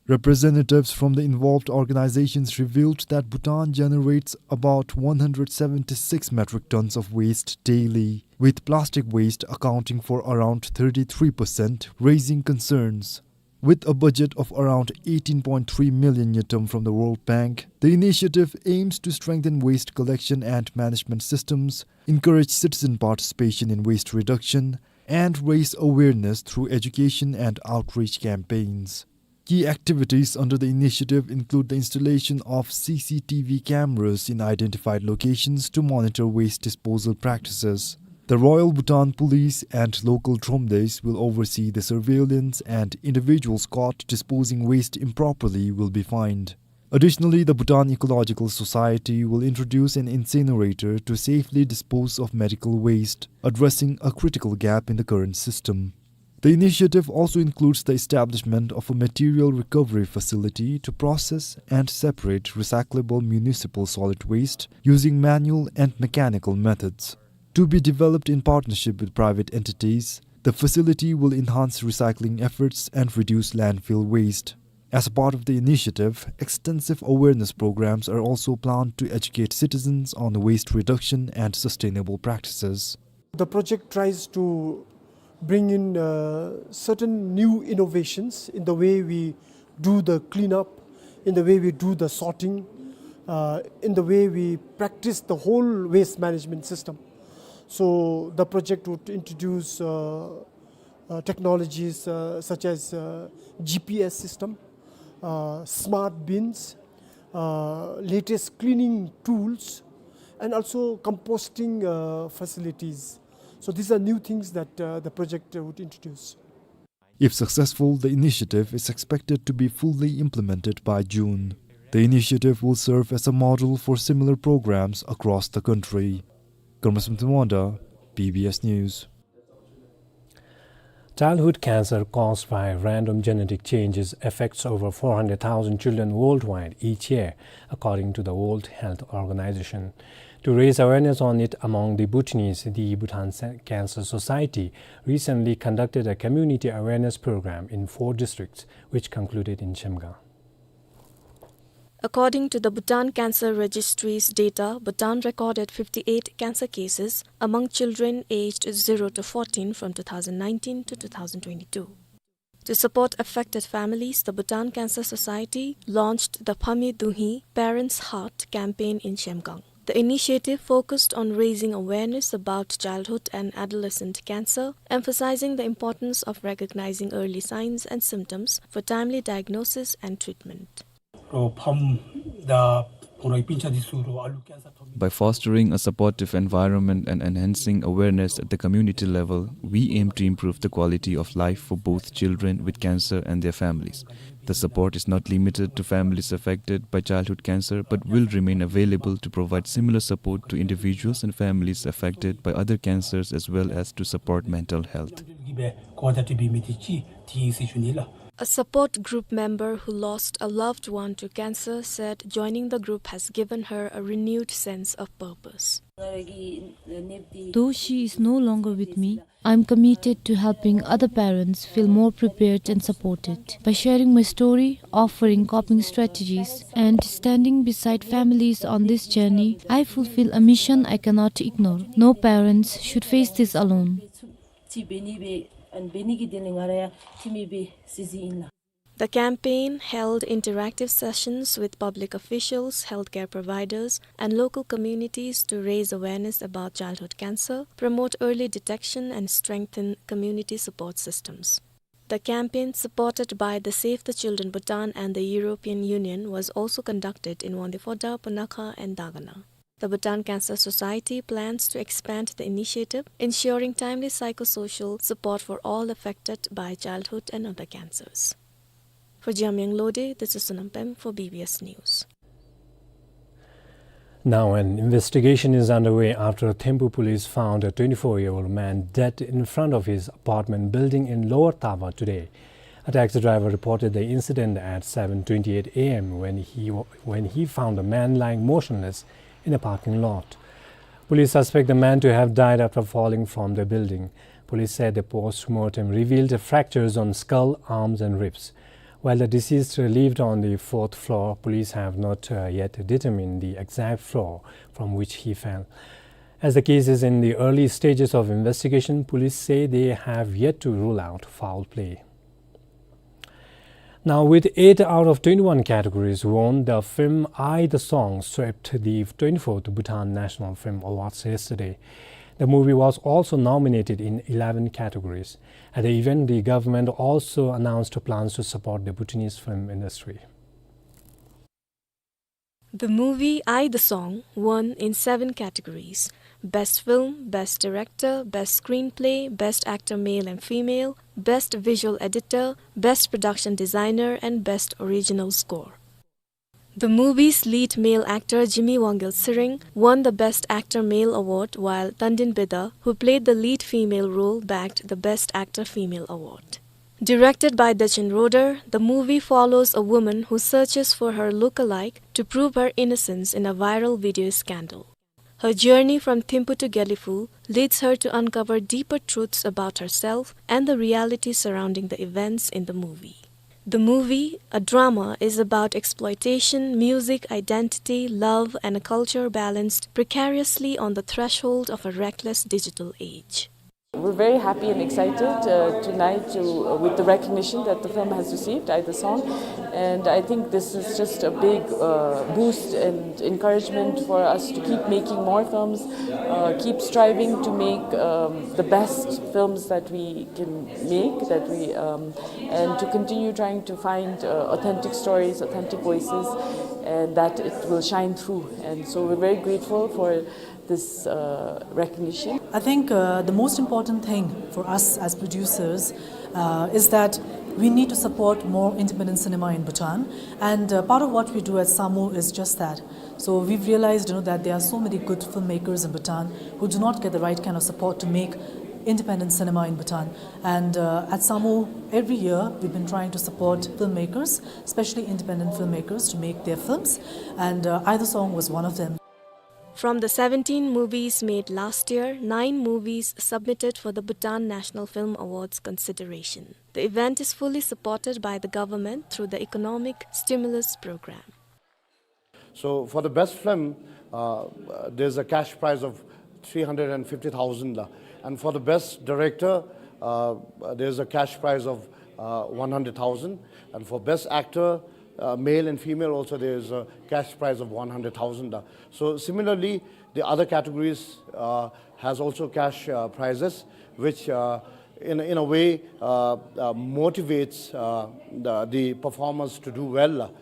Representatives from the involved organizations revealed that Bhutan generates about one hundred seventy-six metric tons of waste daily, with plastic waste accounting for around thirty-three percent, raising concerns. With a budget of around eighteen point three million ngultrum from the World Bank, the initiative aims to strengthen waste collection and management systems, encourage citizen participation in waste reduction, and raise awareness through education and outreach campaigns. Key activities under the initiative include the installation of C C T V cameras in identified locations to monitor waste disposal practices. The Royal Bhutan Police and local Thromdeys will oversee the surveillance, and individuals caught disposing waste improperly will be fined. Additionally, the Bhutan Ecological Society will introduce an incinerator to safely dispose of medical waste, addressing a critical gap in the current system. The initiative also includes the establishment of a material recovery facility to process and separate recyclable municipal solid waste using manual and mechanical methods. To be developed in partnership with private entities, the facility will enhance recycling efforts and reduce landfill waste. As a part of the initiative, extensive awareness programs are also planned to educate citizens on waste reduction and sustainable practices. The project tries to bring in, uh, certain new innovations in the way we do the cleanup, in the way we do the sorting, uh, in the way we practice the whole waste management system. So the project would introduce, uh, uh, technologies, uh, such as, uh, G P S system, uh, smart bins, uh, latest cleaning tools, and also composting, uh, facilities. So these are new things that, uh, the project would introduce. If successful, the initiative is expected to be fully implemented by June. The initiative will serve as a model for similar programs across the country. Karmasum Tumwanda, B B S News. Childhood cancer caused by random genetic changes affects over four hundred thousand children worldwide each year, according to the World Health Organization. To raise awareness on it among the Bhutanese, the Bhutan Sa-, Cancer Society recently conducted a community awareness program in four districts, which concluded in Zhemgang. According to the Bhutan Cancer Registry's data, Bhutan recorded fifty-eight cancer cases among children aged zero to fourteen from two thousand nineteen to two thousand twenty-two. To support affected families, the Bhutan Cancer Society launched the Phami Duhi Parents' Heart campaign in Zhemgang. The initiative focused on raising awareness about childhood and adolescent cancer, emphasizing the importance of recognizing early signs and symptoms for timely diagnosis and treatment. By fostering a supportive environment and enhancing awareness at the community level, we aim to improve the quality of life for both children with cancer and their families. The support is not limited to families affected by childhood cancer, but will remain available to provide similar support to individuals and families affected by other cancers, as well as to support mental health. A support group member who lost a loved one to cancer said joining the group has given her a renewed sense of purpose. Though she is no longer with me, I'm committed to helping other parents feel more prepared and supported. By sharing my story, offering coping strategies, and standing beside families on this journey, I fulfill a mission I cannot ignore. No parents should face this alone. The campaign held interactive sessions with public officials, healthcare providers, and local communities to raise awareness about childhood cancer, promote early detection, and strengthen community support systems. The campaign, supported by the Save the Children Bhutan and the European Union, was also conducted in Wangdue Phodrang, Punakha, and Dagana. The Bhutan Cancer Society plans to expand the initiative, ensuring timely psychosocial support for all affected by childhood and other cancers. For Jamyang Lode, this is Sonam Pem for B B S News. Now, an investigation is underway after Thimphu police found a twenty-four-year-old man dead in front of his apartment building in Lower Tava today. A taxi driver reported the incident at seven twenty-eight a m when he wa-, when he found a man lying motionless in a parking lot. Police suspect the man to have died after falling from the building. Police said the post-mortem revealed fractures on skull, arms and ribs. While the deceased lived on the fourth floor, police have not, uh, yet determined the exact floor from which he fell. As the case is in the early stages of investigation, police say they have yet to rule out foul play. Now, with eight out of twenty-one categories won, the film I the Song swept the twenty-fourth Bhutan National Film Awards yesterday. The movie was also nominated in eleven categories. At the event, the government also announced plans to support the Bhutanese film industry. The movie I the Song won in seven categories: Best Film, Best Director, Best Screenplay, Best Actor Male and Female, Best Visual Editor, Best Production Designer, and Best Original Score. The movie's lead male actor Jimmy Wangel Tshering won the Best Actor Male award, while Tandin Beda, who played the lead female role, bagged the Best Actor Female award. Directed by Dechen Roder, the movie follows a woman who searches for her look-alike to prove her innocence in a viral video scandal. Her journey from Thimphu to Gelephu leads her to uncover deeper truths about herself and the reality surrounding the events in the movie. The movie, a drama, is about exploitation, music, identity, love, and a culture balanced precariously on the threshold of a reckless digital age. We're very happy and excited, uh, tonight to, uh, with the recognition that the film has received, I the Song. And I think this is just a big, uh, boost and encouragement for us to keep making more films, uh, keep striving to make, um, the best films that we can make, that we, um, and to continue trying to find, uh, authentic stories, authentic voices, and that it will shine through. And so we're very grateful for this, uh, recognition. I think, uh, the most important thing for us as producers, uh, is that we need to support more independent cinema in Bhutan. And, uh, part of what we do at SAMU is just that. So we've realized, you know, that there are so many good filmmakers in Bhutan who do not get the right kind of support to make independent cinema in Bhutan. And, uh, at SAMU, every year, we've been trying to support filmmakers, especially independent filmmakers, to make their films. And, uh, I the Song was one of them. From the seventeen movies made last year, nine movies submitted for the Bhutan National Film Awards consideration. The event is fully supported by the government through the Economic Stimulus Program. So for the best film, uh, there's a cash prize of three hundred and fifty thousand, and for the best director, uh, there's a cash prize of, uh, one hundred thousand, and for best actor, uh, male and female also, there's a cash prize of one hundred thousand. So similarly, the other categories, uh, has also cash, uh, prizes, which, uh, in, in a way, uh, uh, motivates, uh, the, the performers to do well.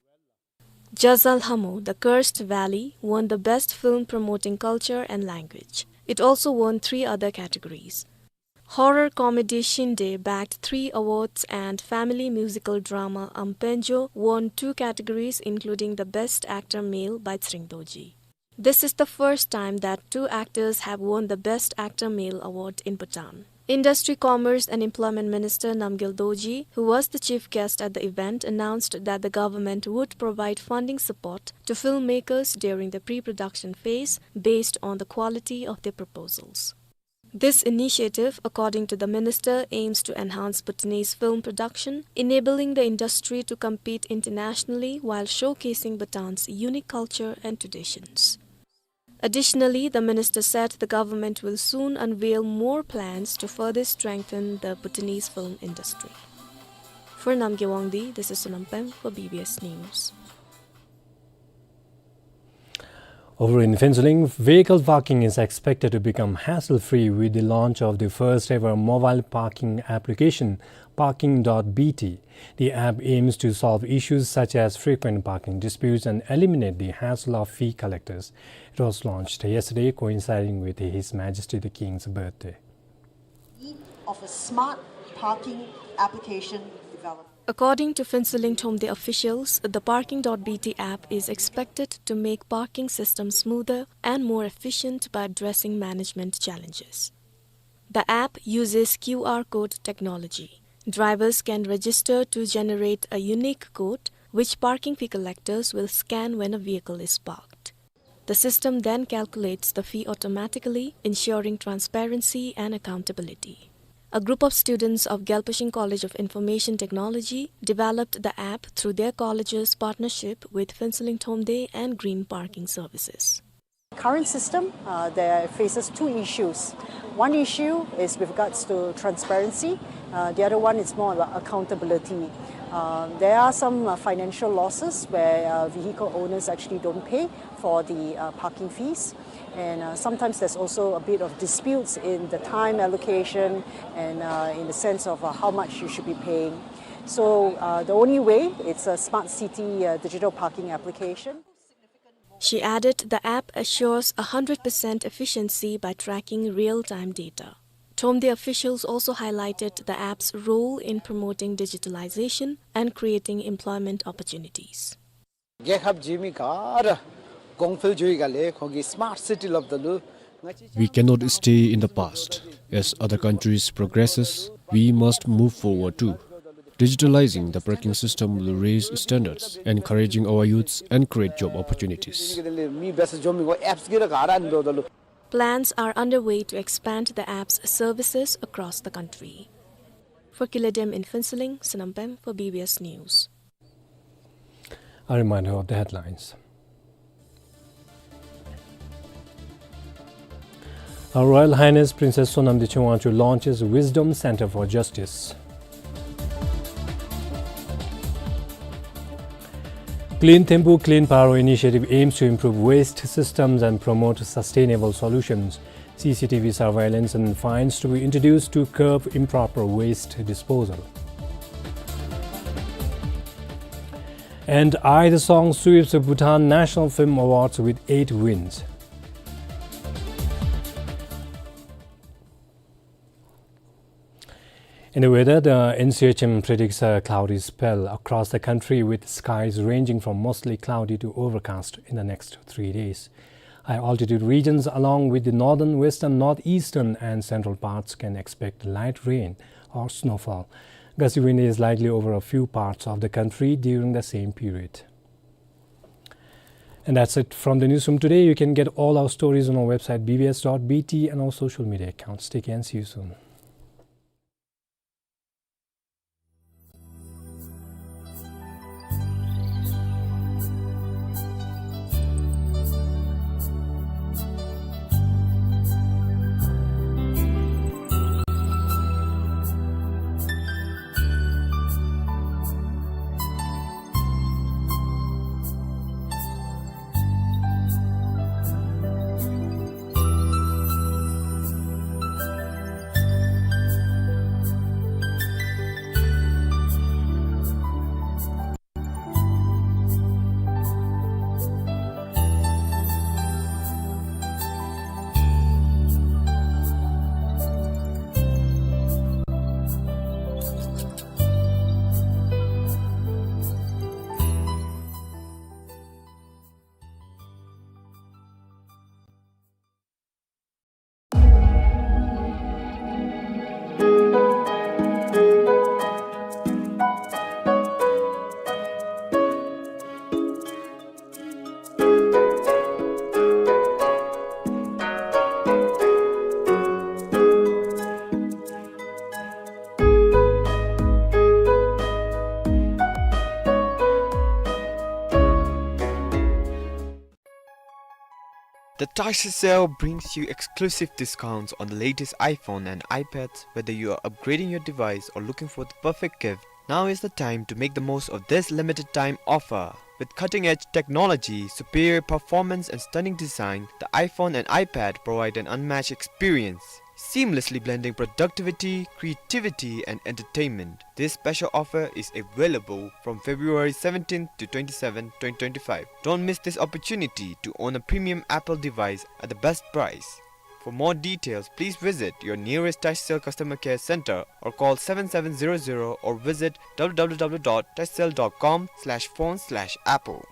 Jazalhamo, The Cursed Valley, won the Best Film Promoting Culture and Language. It also won three other categories. Horror comedy Shinde bagged three awards, and family musical drama Ampenjo won two categories, including the Best Actor Male by Tshering Dorji. This is the first time that two actors have won the Best Actor Male award in Bhutan. Industry, Commerce and Employment Minister Namgyel Dorji, who was the chief guest at the event, announced that the government would provide funding support to filmmakers during the pre-production phase based on the quality of their proposals. This initiative, according to the minister, aims to enhance Bhutanese film production, enabling the industry to compete internationally while showcasing Bhutan's unique culture and traditions. Additionally, the minister said the government will soon unveil more plans to further strengthen the Bhutanese film industry. For Namgay Wangdi, this is Sonam Peng for B B S News. Over in Phuentsholing, vehicle parking is expected to become hassle-free with the launch of the first ever mobile parking application, parking dot B T. The app aims to solve issues such as frequent parking disputes and eliminate the hassle of fee collectors. It was launched yesterday, coinciding with His Majesty the King's birthday. Need of a smart parking application development. According to Phuentsholing Thromde officials, the Parking dot B T app is expected to make parking systems smoother and more efficient by addressing management challenges. The app uses Q R code technology. Drivers can register to generate a unique code, which parking fee collectors will scan when a vehicle is parked. The system then calculates the fee automatically, ensuring transparency and accountability. A group of students of Gyalpashing College of Information Technology developed the app through their college's partnership with Phuentsholing Thromde and Green Parking Services. Current system, uh, there faces two issues. One issue is with regards to transparency. Uh, the other one is more about accountability. Uh, there are some, uh, financial losses where, uh, vehicle owners actually don't pay for the, uh, parking fees. And, uh, sometimes there's also a bit of disputes in the time allocation and, uh, in the sense of, uh, how much you should be paying. So, uh, the only way, it's a smart city, uh, digital parking application. She added the app assures a hundred percent efficiency by tracking real-time data. Thromde officials also highlighted the app's role in promoting digitalization and creating employment opportunities. རྒྱལ་ཁབ་འཛིན་མི་ག་ར་གོང་འཕེལ་འགྱོ་བའི་སྒང་ལས་ཁོང་གིས་སི་མཱཊ་སི་ཊི་སླབ་ད་ལུ། We cannot stay in the past. As other countries progresses, we must move forward too. Digitalizing the parking system will raise standards, encouraging our youths and create job opportunities. མི་འབད་སར་འགྱོ་མི་དགོ། ཨེཔསི་གི་ར་ག་ར་ནི་འདུག་ད་ལུ། Plans are underway to expand the app's services across the country. For Kile Dem in Phuentsholing, Sonam Pem for B B S News. A reminder of the headlines. Her Royal Highness Princess Sonam Dechen Wangchuck launches Wisdom Center for Justice. Clean Thimphu, Clean Paro initiative aims to improve waste systems and promote sustainable solutions. C C T V surveillance and fines to be introduced to curb improper waste disposal. And I the Song sweeps the Bhutan National Film Awards with eight wins. In the weather, the N C H M predicts a cloudy spell across the country, with skies ranging from mostly cloudy to overcast in the next three days. High altitude regions, along with the northern, western, northeastern, and central parts, can expect light rain or snowfall. Gusty wind is likely over a few parts of the country during the same period. And that's it from the newsroom today. You can get all our stories on our website, B B S dot B T, and our social media accounts. Take care and see you soon. The Tashi Sale brings you exclusive discounts on the latest iPhone and iPads. Whether you are upgrading your device or looking for the perfect gift, now is the time to make the most of this limited time offer. With cutting-edge technology, superior performance, and stunning design, the iPhone and iPad provide an unmatched experience, seamlessly blending productivity, creativity, and entertainment. This special offer is available from February seventeenth to twenty-seventh, twenty twenty-five. Don't miss this opportunity to own a premium Apple device at the best price. For more details, please visit your nearest Digicel customer care center or call seven seven zero zero or visit w w w dot digicel dot com slash phone slash apple.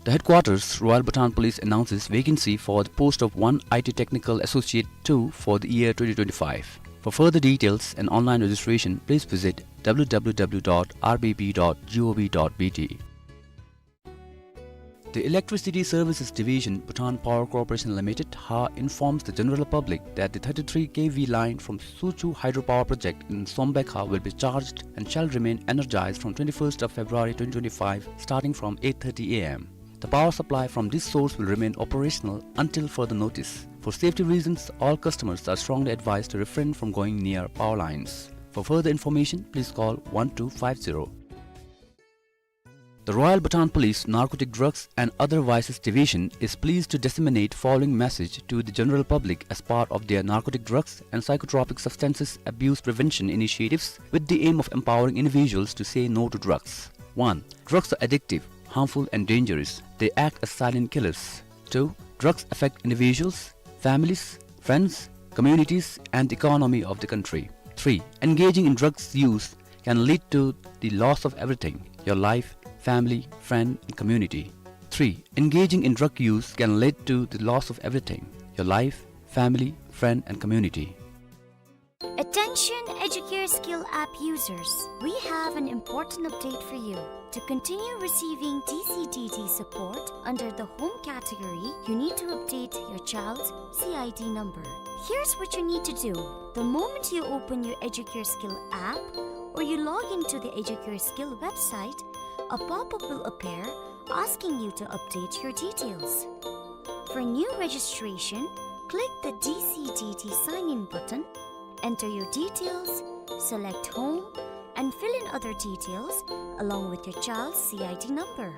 The headquarters, Royal Bhutan Police, announces vacancy for the post of one I T Technical Associate two for the year twenty twenty-five. For further details and online registration, please visit w w w dot r b b dot g o v dot b t. The Electricity Services Division, Bhutan Power Corporation Limited, ha, informs the general public that the thirty-three K V line from Suchu Hydropower Project in Sombekha will be charged and shall remain energized from twenty-first of February twenty twenty-five, starting from eight thirty a m. The power supply from this source will remain operational until further notice. For safety reasons, all customers are strongly advised to refrain from going near power lines. For further information, please call one two five zero. The Royal Bhutan Police Narcotic Drugs and Other Vices Division is pleased to disseminate following message to the general public as part of their narcotic drugs and psychotropic substances abuse prevention initiatives with the aim of empowering individuals to say no to drugs. One, drugs are addictive, harmful and dangerous. They act as silent killers. Two, drugs affect individuals, families, friends, communities, and the economy of the country. Three, engaging in drugs use can lead to the loss of everything, your life, family, friend, and community. Three, engaging in drug use can lead to the loss of everything, your life, family, friend, and community. Attention Educare Skill app users, we have an important update for you. To continue receiving D C D D support under the home category, you need to update your child's C I D number. Here's what you need to do. The moment you open your Educare Skill app or you log into the Educare Skill website, a pop-up will appear asking you to update your details. For new registration, click the D C D D sign-in button, enter your details, select home, and fill in other details along with your child's C I D number.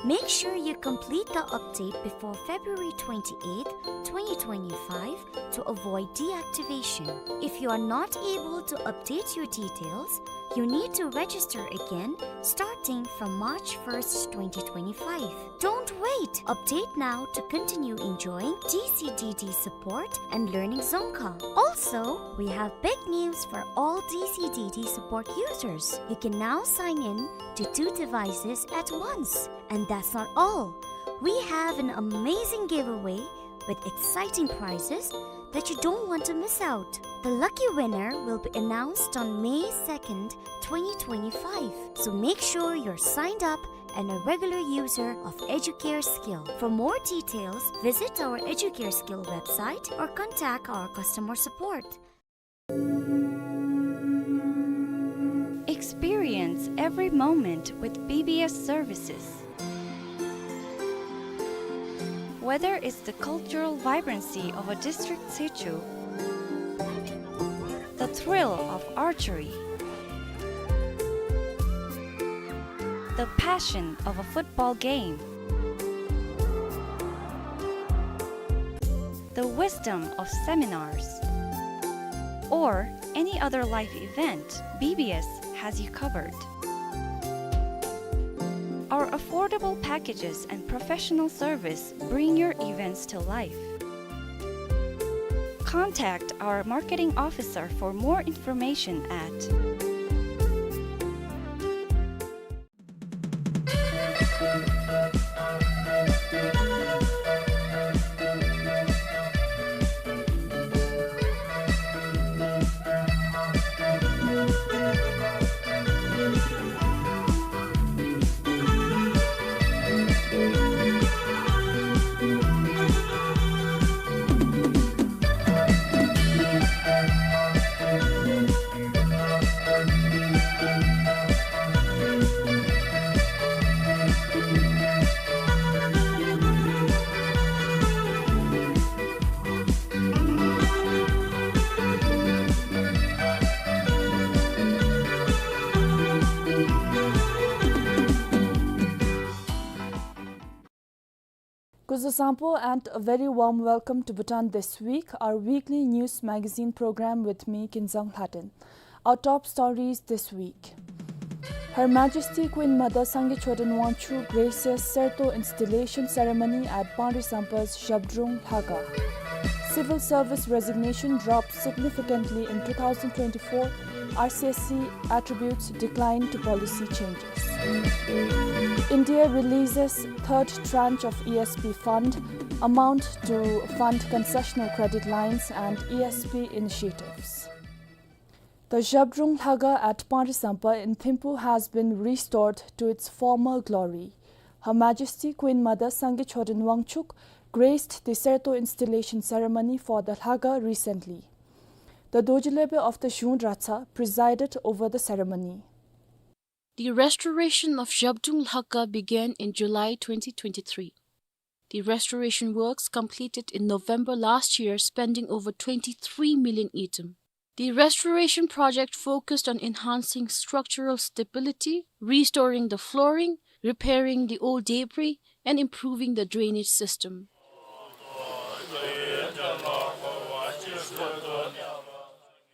Make sure you complete the update before February twenty-eighth, twenty twenty-five to avoid deactivation. If you are not able to update your details, you need to register again starting from March first, twenty twenty-five. Don't wait! Update now to continue enjoying D C D D support and learning Dzongkha. Also, we have big news for all D C D D support users. You can now sign in to two devices at once. And that's not all. We have an amazing giveaway with exciting prizes that you don't want to miss out. The lucky winner will be announced on May second, twenty twenty-five. So make sure you're signed up and a regular user of Educare Skill. For more details, visit our Educare Skill website or contact our customer support. Experience every moment with B B S services. Whether it's the cultural vibrancy of a district sichu, the thrill of archery, the passion of a football game, the wisdom of seminars, or any other life event, B B S has you covered. Our affordable packages and professional service bring your events to life. Contact our marketing officer for more information at Kuzuzangpo and a very warm welcome to Bhutan This Week, our weekly news magazine program with me, Kinzang Lhaten. Our top stories this week. Her Majesty Queen Mother Sangay Choden Wangchuck graces Serto installation ceremony at Pangri Sampa's Zhabdrung Lhakhang. Civil service resignation dropped significantly in two thousand twenty-four, R C S C attributes decline to policy changes. India releases third tranche of E S P fund, amount to fund concessional credit lines and E S P initiatives. The Zhabdrung Lhakhang at Pangri Sampa in Thimphu has been restored to its former glory. Her Majesty Queen Mother Sangay Choden Wangchuck graced the Serto installation ceremony for the Lhakhang recently. The Dorji Lhebe of the Zhung Dratshang presided over the ceremony. The restoration of Zhabdrung Lhakhang began in July twenty twenty-three. The restoration works completed in November last year, spending over twenty-three million ngultrum. The restoration project focused on enhancing structural stability, restoring the flooring, repairing the old debris, and improving the drainage system.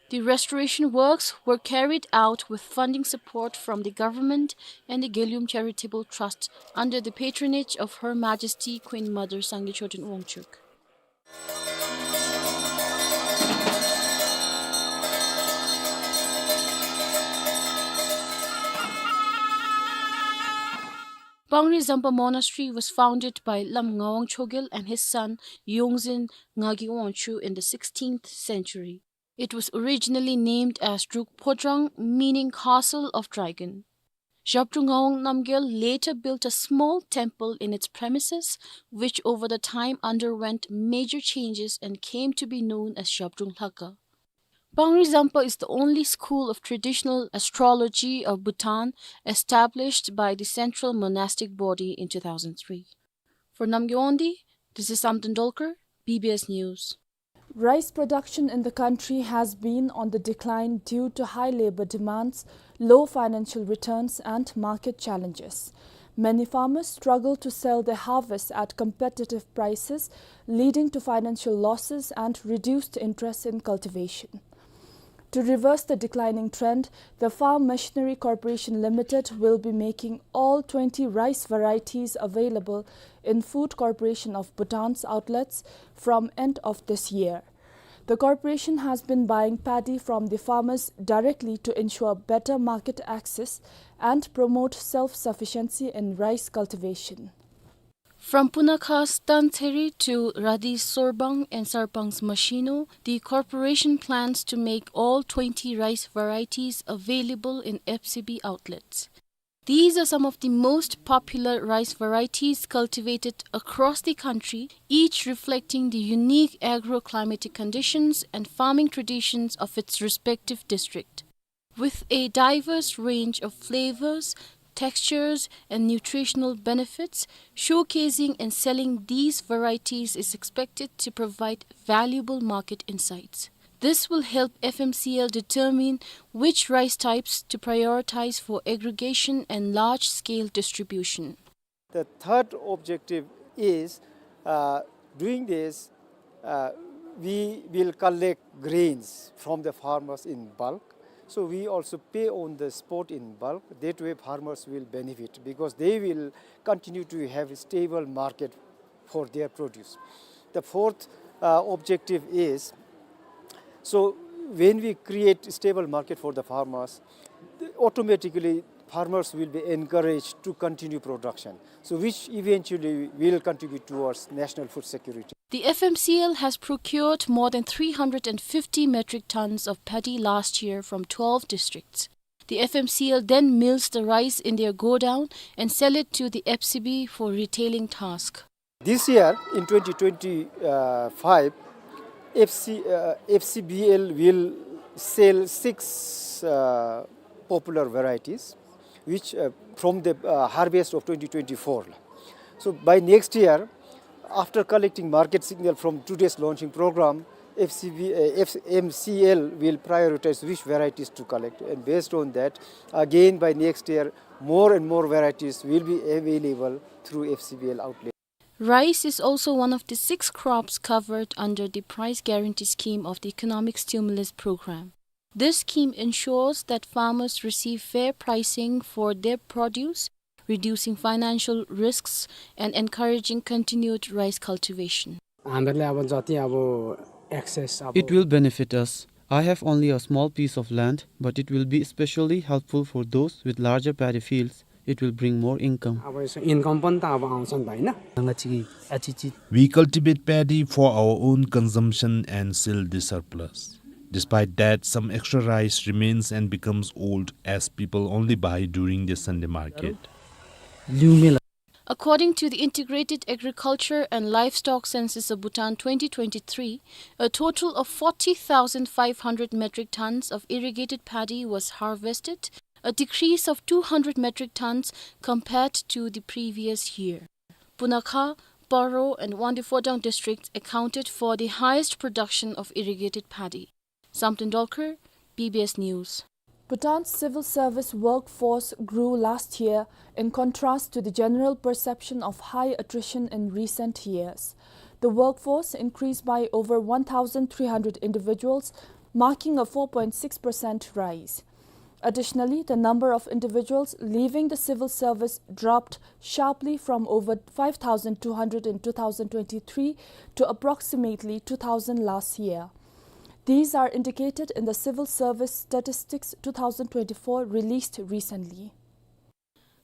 The restoration works were carried out with funding support from the government and the Gelüm Charitable Trust under the patronage of Her Majesty Queen Mother Sangay Choden Wangchuck. Pangri Zampa Monastery was founded by Lam Ngawang Chogyal and his son Yongzin Ngagyi Wangchuck in the sixteenth century. It was originally named as Druk Phodrang, meaning Castle of Dragon. Zhabdrung Ngawang Namgyal later built a small temple in its premises, which over the time underwent major changes and came to be known as Zhabdrung Lhakhang. Pangri Zampa is the only school of traditional astrology of Bhutan established by the Central Monastic Body in two thousand three. For Namgay Wangdi, this is Samten Dolkar, B B S News. Rice production in the country has been on the decline due to high labor demands, low financial returns, and market challenges. Many farmers struggle to sell their harvests at competitive prices, leading to financial losses and reduced interest in cultivation. To reverse the declining trend, the Farm Machinery Corporation Limited will be making all twenty rice varieties available in Food Corporation of Bhutan's outlets from end of this year. The corporation has been buying paddy from the farmers directly to ensure better market access and promote self-sufficiency in rice cultivation. From Punakhas Tantheri to Radi Sorbang and Sarpang's Mashino, the corporation plans to make all twenty rice varieties available in F C B outlets. These are some of the most popular rice varieties cultivated across the country, each reflecting the unique agroclimatic conditions and farming traditions of its respective district. With a diverse range of flavors, textures, and nutritional benefits, showcasing and selling these varieties is expected to provide valuable market insights. This will help F M C L determine which rice types to prioritize for aggregation and large-scale distribution. The third objective is, uh, doing this, uh, we will collect grains from the farmers in bulk. So we also pay on the spot in bulk. That way farmers will benefit because they will continue to have a stable market for their produce. The fourth, uh, objective is, so when we create stable market for the farmers, automatically farmers will be encouraged to continue production, so which eventually will contribute towards national food security. The F M C L has procured more than three hundred and fifty metric tons of paddy last year from twelve districts. The F M C L then mills the rice in their godown and sell it to the F C B for retailing task. This year, in twenty twenty-five, F C, uh, F C B L will sell six, uh, popular varieties, which, uh, from the, uh, harvest of twenty twenty-four. So by next year, after collecting market signal from today's launching program, F C B, uh, F-, M C L will prioritize which varieties to collect, and based on that, again by next year, more and more varieties will be available through F C B L outlet. Rice is also one of the six crops covered under the price guarantee scheme of the Economic Stimulus Program. This scheme ensures that farmers receive fair pricing for their produce, reducing financial risks and encouraging continued rice cultivation. हामीलाई अब जति अब एक्सेस अब It will benefit us. I have only a small piece of land, but it will be especially helpful for those with larger paddy fields. It will bring more income. अब यसो इन्कम पनि त अब आउँछ नि त, होइन? We cultivate paddy for our own consumption and sell the surplus. Despite that, some extra rice remains and becomes old, as people only buy during the Sunday market. According to the Integrated Agriculture and Livestock Census of Bhutan twenty twenty-three, a total of forty thousand five hundred metric tons of irrigated paddy was harvested, a decrease of two hundred metric tons compared to the previous year. Punakha, Paro, and Wangdue Phodrang districts accounted for the highest production of irrigated paddy. Samten Dolkar, B B S News. Bhutan's civil service workforce grew last year in contrast to the general perception of high attrition in recent years. The workforce increased by over one thousand three hundred individuals, marking a four point six percent rise. Additionally, the number of individuals leaving the civil service dropped sharply from over five thousand two hundred in two thousand twenty-three to approximately two thousand last year. These are indicated in the Civil Service Statistics two thousand twenty-four released recently.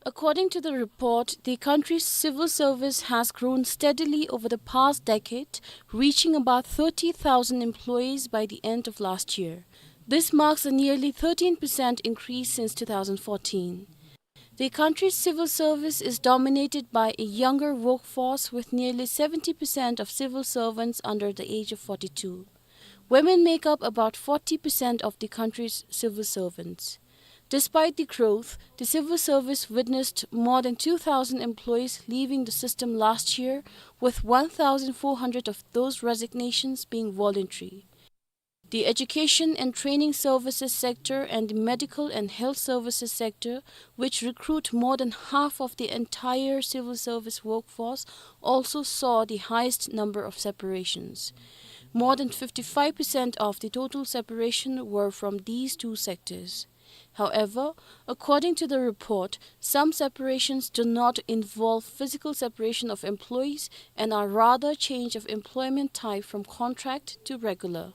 According to the report, the country's civil service has grown steadily over the past decade, reaching about thirty thousand employees by the end of last year. This marks a nearly thirteen percent increase since two thousand fourteen. The country's civil service is dominated by a younger workforce, with nearly seventy percent of civil servants under the age of forty-two. Women make up about forty percent of the country's civil servants. Despite the growth, the civil service witnessed more than two thousand employees leaving the system last year, with one thousand four hundred of those resignations being voluntary. The education and training services sector and the medical and health services sector, which recruit more than half of the entire civil service workforce, also saw the highest number of separations. More than fifty-five percent of the total separation were from these two sectors. However, according to the report, some separations do not involve physical separation of employees and are rather change of employment type from contract to regular.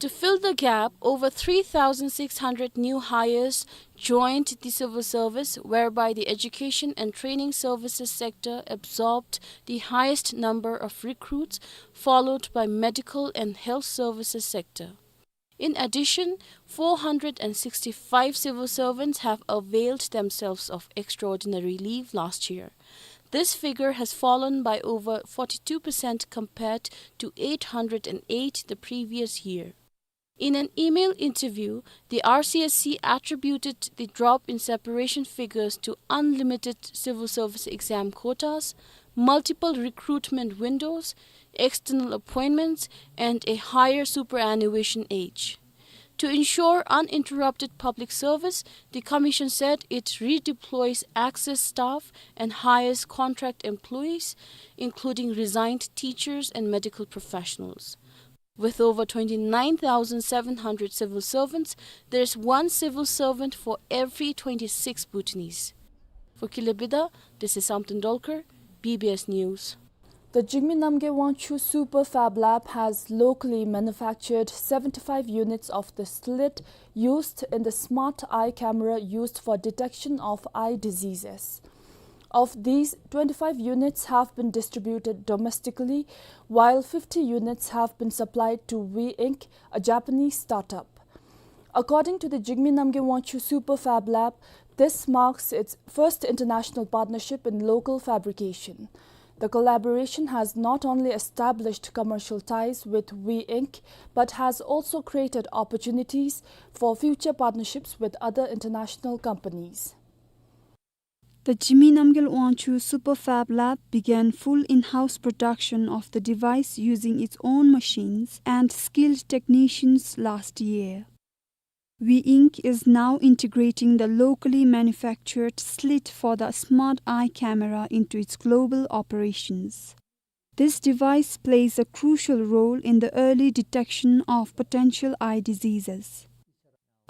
To fill the gap, over three thousand six hundred new hires joined the civil service, whereby the education and training services sector absorbed the highest number of recruits, followed by medical and health services sector. In addition, four hundred and sixty-five civil servants have availed themselves of extraordinary leave last year. This figure has fallen by over forty-two percent compared to eight hundred and eight the previous year. In an email interview, the R C S C attributed the drop in separation figures to unlimited civil service exam quotas, multiple recruitment windows, external appointments, and a higher superannuation age. To ensure uninterrupted public service, the Commission said it redeploys excess staff and hires contract employees, including resigned teachers and medical professionals. With over twenty-nine thousand seven hundred civil servants, there is one civil servant for every twenty-six Bhutanese. For Kilabidae, this is Samten Dolkar, B B S News. The Jigme Namgyel Wangchuck Super Fab Lab has locally manufactured seventy-five units of the slit used in the smart eye camera used for detection of eye diseases. Of these, twenty-five units have been distributed domestically, while fifty units have been supplied to We Ink, a Japanese startup. According to the Jigme Namgyel Wangchuck Super Fab Lab, this marks its first international partnership in local fabrication. The collaboration has not only established commercial ties with We Ink, but has also created opportunities for future partnerships with other international companies. The Jigme Namgyel Wangchuck Super Fab Lab began full in-house production of the device using its own machines and skilled technicians last year. We Ink is now integrating the locally manufactured slit for the smart eye camera into its global operations. This device plays a crucial role in the early detection of potential eye diseases.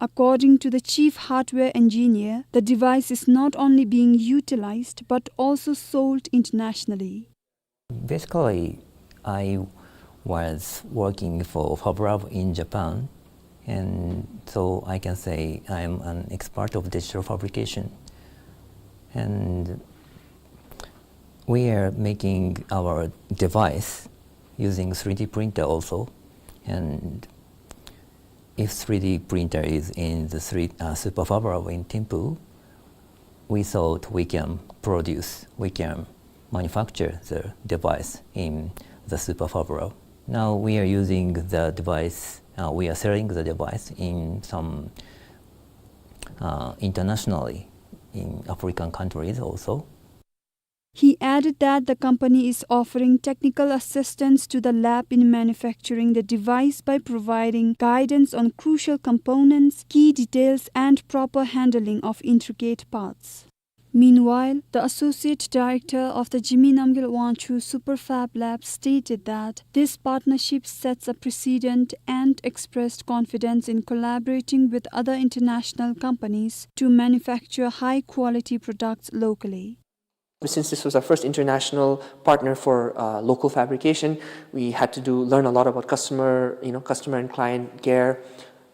According to the chief hardware engineer, the device is not only being utilized but also sold internationally. Basically, I was working for FabLab in Japan, and so I can say I'm an expert of digital fabrication. And we are making our device using three D printer also. And if three D printer is in the three, uh, Super FabLab in Thimphu, we thought we can produce, we can manufacture the device in the Super FabLab. Now we are using the device, uh, we are selling the device in some, uh, internationally in African countries also. He added that the company is offering technical assistance to the lab in manufacturing the device by providing guidance on crucial components, key details, and proper handling of intricate parts. Meanwhile, the associate director of the Jigme Namgyel Wangchuck Super Fab Lab stated that this partnership sets a precedent and expressed confidence in collaborating with other international companies to manufacture high-quality products locally. Since this was our first international partner for, uh, local fabrication, we had to do, learn a lot about customer, you know, customer and client care,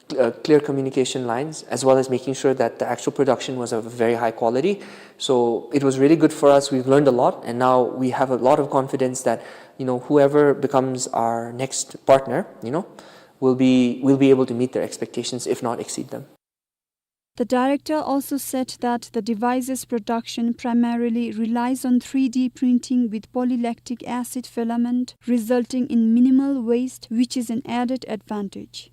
cl-, uh, clear communication lines, as well as making sure that the actual production was of a very high quality. So it was really good for us. We've learned a lot, and now we have a lot of confidence that, you know, whoever becomes our next partner, you know, will be, will be able to meet their expectations, if not exceed them. The director also said that the device's production primarily relies on three D printing with polylactic acid filament, resulting in minimal waste, which is an added advantage.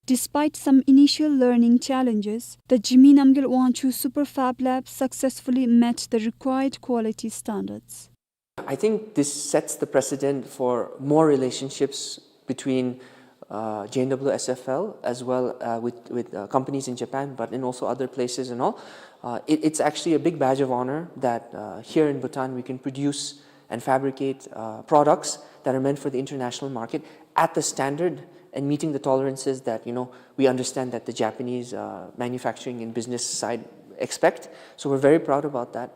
Despite some initial learning challenges, the Jigme Namgyel Wangchuck Super Fab Lab successfully met the required quality standards. I think this sets the precedent for more relationships between, uh, J N W S F L as well, uh, with, with, uh, companies in Japan, but in also other places and all. Uh, it, it's actually a big badge of honor that, uh, here in Bhutan we can produce and fabricate, uh, products that are meant for the international market at the standard and meeting the tolerances that, you know, we understand that the Japanese, uh, manufacturing and business side expect. So we're very proud about that.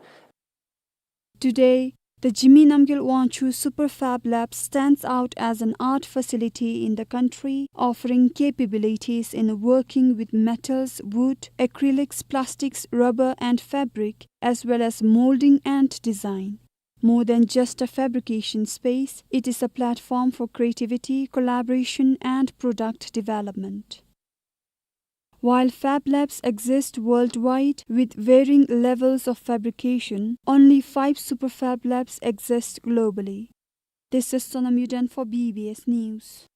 Today, the Jigme Namgyel Wangchuck Super Fab Lab stands out as an art facility in the country, offering capabilities in working with metals, wood, acrylics, plastics, rubber, and fabric, as well as molding and design. More than just a fabrication space, it is a platform for creativity, collaboration, and product development. While fab labs exist worldwide with varying levels of fabrication, only five super fab labs exist globally. This is Sonam Yuden for B B S News.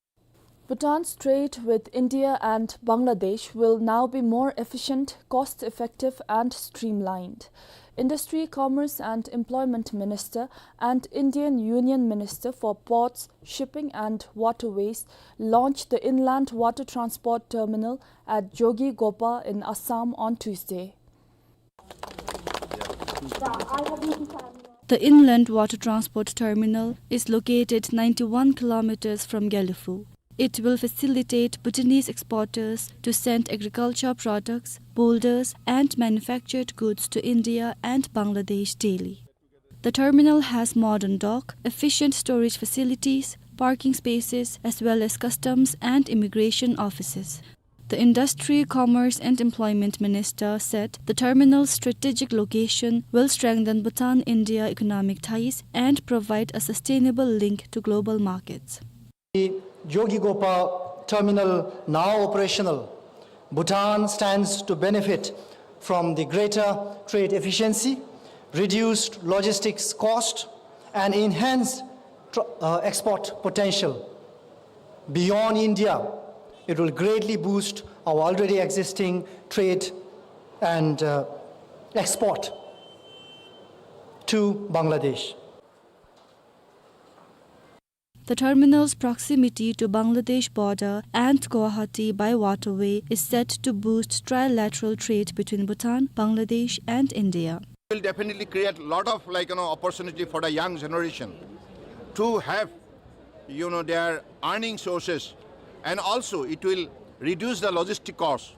Bhutan's trade with India and Bangladesh will now be more efficient, cost-effective and streamlined. Industry, Commerce and Employment Minister and Indian Union Minister for Ports, Shipping and Waterways launched the Inland Water Transport Terminal at Jogighopa in Assam on Tuesday. The Inland Water Transport Terminal is located ninety-one kilometers from Gelephu. It will facilitate Bhutanese exporters to send agriculture products, boulders, and manufactured goods to India and Bangladesh daily. The terminal has modern dock, efficient storage facilities, parking spaces, as well as customs and immigration offices. The Industry, Commerce and Employment Minister said the terminal's strategic location will strengthen Bhutan-India economic ties and provide a sustainable link to global markets. The Jogighopa terminal now operational, Bhutan stands to benefit from the greater trade efficiency, reduced logistics cost, and enhanced tr-, uh, export potential. Beyond India, it will greatly boost our already existing trade and, uh, export to Bangladesh. The terminal's proximity to Bangladesh border and Guwahati by waterway is set to boost trilateral trade between Bhutan, Bangladesh and India. It will definitely create a lot of, like, you know, opportunity for the young generation to have, you know, their earning sources, and also it will reduce the logistic cost.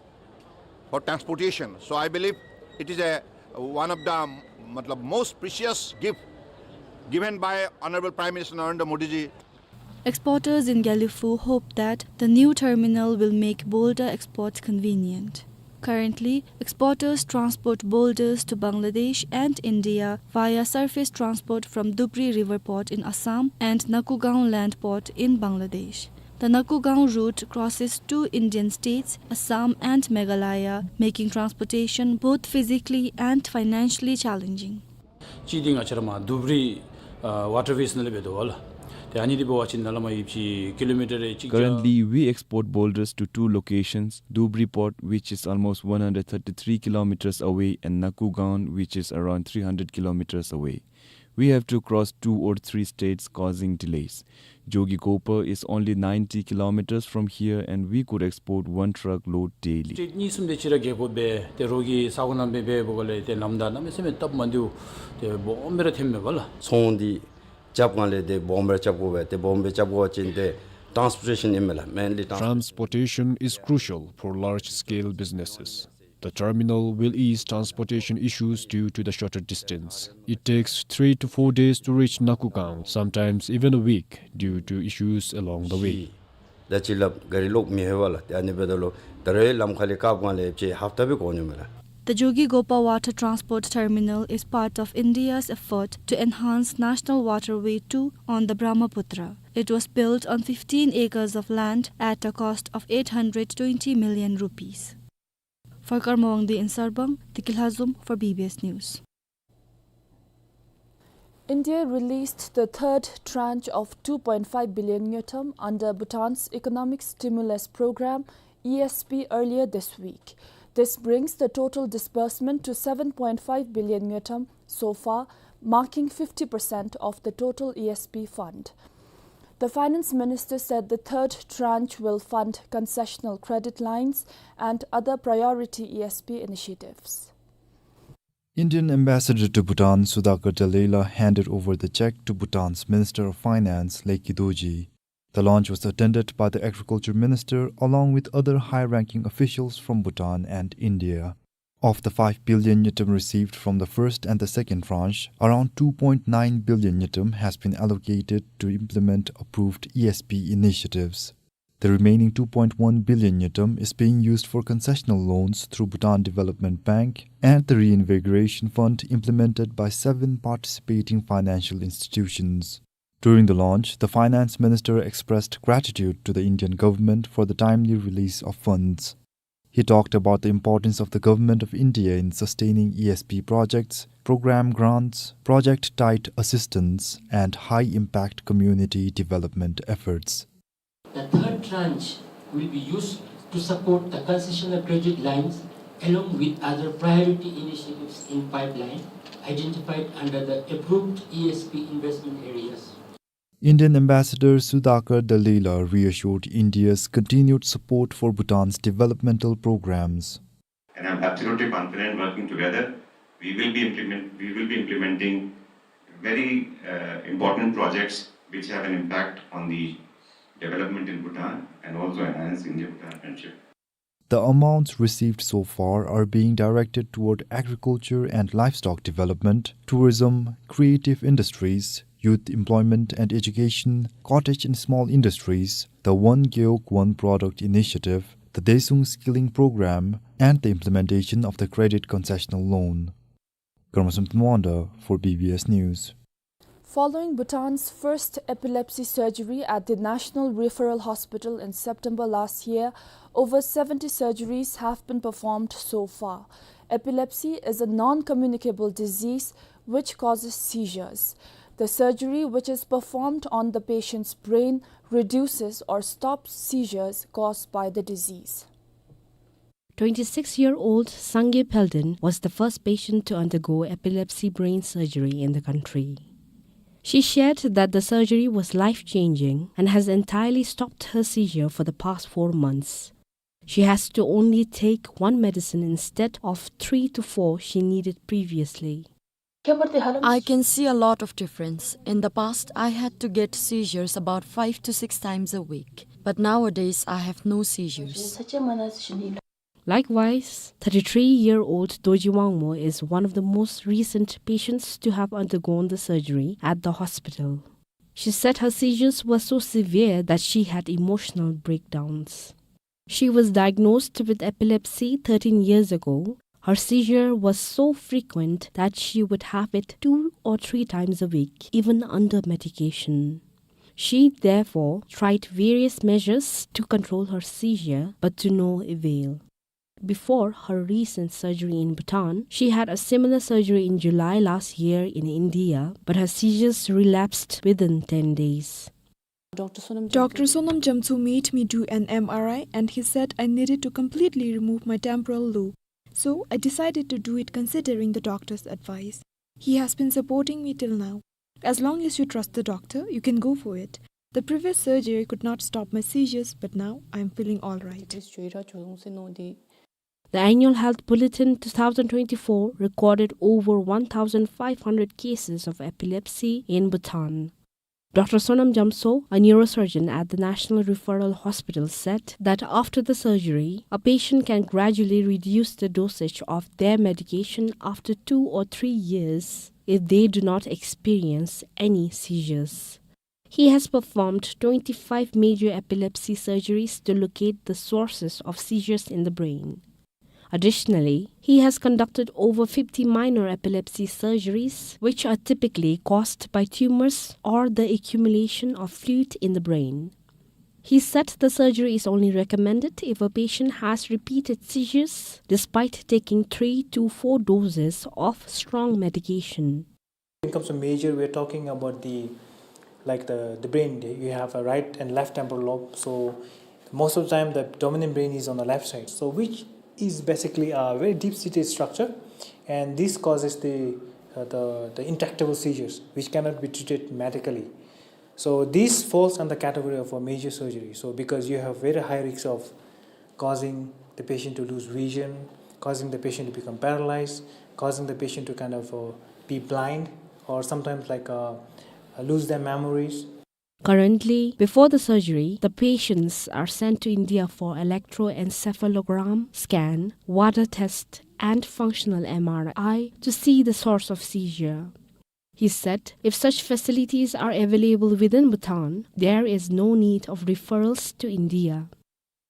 for transportation. So I believe it is a one of the, matlab, most precious gift given by Honorable Prime Minister Narendra Modi ji. Exporters in Gelephu hope that the new terminal will make boulder export convenient. Currently, exporters transport boulders to Bangladesh and India via surface transport from Dhubri River Port in Assam and Nakugaon Land Port in Bangladesh. The Nakugaon route crosses two Indian states, Assam and Meghalaya, making transportation both physically and financially challenging. གཅིག་འདི་ང་བཅས་ར་མར་དུབ་རི་ཨ་ཝ་ཊར་ཝེསི་ནང་ལས་འབད་དོ་བ་ལགས། ཏེ་ཨ་ནི་འདི་འབད་བ་ཅིན་ནཱ་ལས་མར་ཡོདཔ་ཅིག་ཀི་ལོ་མི་ཊར་རེ་གཅིག་བརྒྱ། Currently, we export boulders to two locations, Dhubri Port, which is almost one hundred thirty-three kilometers away, and Nakugaon, which is around three hundred kilometers away. We have to cross two or three states, causing delays. Jogighopa is only ninety kilometers from here, and we could export one truck load daily. སི་ཊེཊ་གཉིས་གསུམ་དེ་ཅིག་ར་བརྒལ་དགོ་པས། ཏེ་རོགས་ཀྱི་ས་གོ་ནང་འབད་འབདཝ་ལས་ཏེ་ལམ་བདའ་གནམ་མེད་ས་མེད་སྟབས་མ་བདེཝ་ཏེ་སྦོམ་སྦེ་ར་ཐོནམ་མས་པ་ལགས། ཚོང་འདི་རྐྱབ་གང་ལས་ཏེ་སྦོམ་སྦེ་རྐྱབ་དགོ་པས། ཏེ་སྦོམ་སྦེ་རྐྱབ་དགོ་པ་ཅིན་ཏེ་ཊཱནསི་པོར་ཊེ་ཤཱན་ཨིན་མས་ལགས། མེན་ལི་ཊཱནསི་པོར་ཊེ་ཤཱན། Transportation is crucial for large-scale businesses. The terminal will ease transportation issues due to the shorter distance. It takes three to four days to reach Nakugaon, sometimes even a week due to issues along the way. ད་ཅི་ལགས་ག་རི་ལོག་མི་ལྷོད་པས་ལགས། ཏེ་ཨ་ནི་འབདཝ་ད་ལུ་ད་རེས་ལམ་ཁ་ལས་བཀག་གང་ལས་ཅིག་ཧབ་ཏ་སྦེ་འགོར་ནི་མས་ལགས། The Jogighopa Water Transport Terminal is part of India's effort to enhance National Waterway two on the Brahmaputra. It was built on fifteen acres of land at a cost of eight hundred twenty million rupees. For Karma Wangdi in Sarpang, Deki Lhazom for B B S News. India released the third tranche of two point five billion ngultrum under Bhutan's Economic Stimulus Program, E S P, earlier this week. This brings the total disbursement to seven point five billion ngultrum so far, marking fifty percent of the total E S P fund. The finance minister said the third tranche will fund concessional credit lines and other priority E S P initiatives. Indian ambassador to Bhutan, Sudhakar Dalila, handed over the check to Bhutan's Minister of Finance, Leki Dorji. The launch was attended by the agriculture minister along with other high-ranking officials from Bhutan and India. Of the five billion ngultrum received from the first and the second tranche, around two point nine billion ngultrum has been allocated to implement approved E S P initiatives. The remaining two point one billion ngultrum is being used for concessional loans through Bhutan Development Bank and the Reinvigoration Fund implemented by seven participating financial institutions. During the launch, the finance minister expressed gratitude to the Indian government for the timely release of funds. He talked about the importance of the Government of India in sustaining E S P projects, program grants, project-tied assistance, and high-impact community development efforts. The third tranche will be used to support the concessional credit lines along with other priority initiatives in pipeline identified under the approved E S P investment areas. Indian Ambassador Sudhakar Dalila reassured India's continued support for Bhutan's developmental programs. And I'm absolutely confident working together, we will be implement-, we will be implementing very, uh, important projects which have an impact on the development in Bhutan and also enhance India-Bhutan friendship. The amounts received so far are being directed toward agriculture and livestock development, tourism, creative industries, youth employment and education, cottage and small industries, the One Gewog One Product initiative, the Daesung Skilling Program, and the implementation of the credit concessional loan. Karma Samten Wangda for B B S News. Following Bhutan's first epilepsy surgery at the National Referral Hospital in September last year, over seventy surgeries have been performed so far. Epilepsy is a non-communicable disease which causes seizures. The surgery, which is performed on the patient's brain, reduces or stops seizures caused by the disease. Twenty-six-year-old Sangay Pheldon was the first patient to undergo epilepsy brain surgery in the country. She shared that the surgery was life-changing and has entirely stopped her seizure for the past four months. She has to only take one medicine instead of three to four she needed previously. I can see a lot of difference. In the past, I had to get seizures about five to six times a week, but nowadays I have no seizures. Likewise, thirty-three-year-old Dorji Wangmo is one of the most recent patients to have undergone the surgery at the hospital. She said her seizures were so severe that she had emotional breakdowns. She was diagnosed with epilepsy thirteen years ago. Her seizure was so frequent that she would have it two or three times a week, even under medication. She therefore tried various measures to control her seizure, but to no avail. Before her recent surgery in Bhutan, she had a similar surgery in July last year in India, but her seizures relapsed within ten days. Doctor Sonam Jamtso made me do an M R I and he said I needed to completely remove my temporal lobe. So I decided to do it considering the doctor's advice. He has been supporting me till now. As long as you trust the doctor, you can go for it. The previous surgery could not stop my seizures, but now I am feeling all right. The annual health bulletin two thousand twenty-four recorded over one thousand five hundred cases of epilepsy in Bhutan. Doctor Sonam Jamtso, a neurosurgeon at the National Referral Hospital, said that after the surgery, a patient can gradually reduce the dosage of their medication after two or three years if they do not experience any seizures. He has performed twenty-five major epilepsy surgeries to locate the sources of seizures in the brain. Additionally, he has conducted over fifty minor epilepsy surgeries, which are typically caused by tumors or the accumulation of fluid in the brain. He said the surgery is only recommended if a patient has repeated seizures despite taking three to four doses of strong medication. When it comes to major, we're talking about the, like, the, the brain. You have a right and left temporal lobe. So most of the time, the dominant brain is on the left side. So which is basically a very deep-seated structure, and this causes the, uh, the, the intractable seizures, which cannot be treated medically. So this falls under category of a major surgery. So because you have very high risks of causing the patient to lose vision, causing the patient to become paralyzed, causing the patient to kind of, uh, be blind, or sometimes, like, uh, uh, lose their memories. Currently, before the surgery, the patients are sent to India for electroencephalogram scan, WADA test, and functional M R I to see the source of seizure. He said if such facilities are available within Bhutan, there is no need of referrals to India.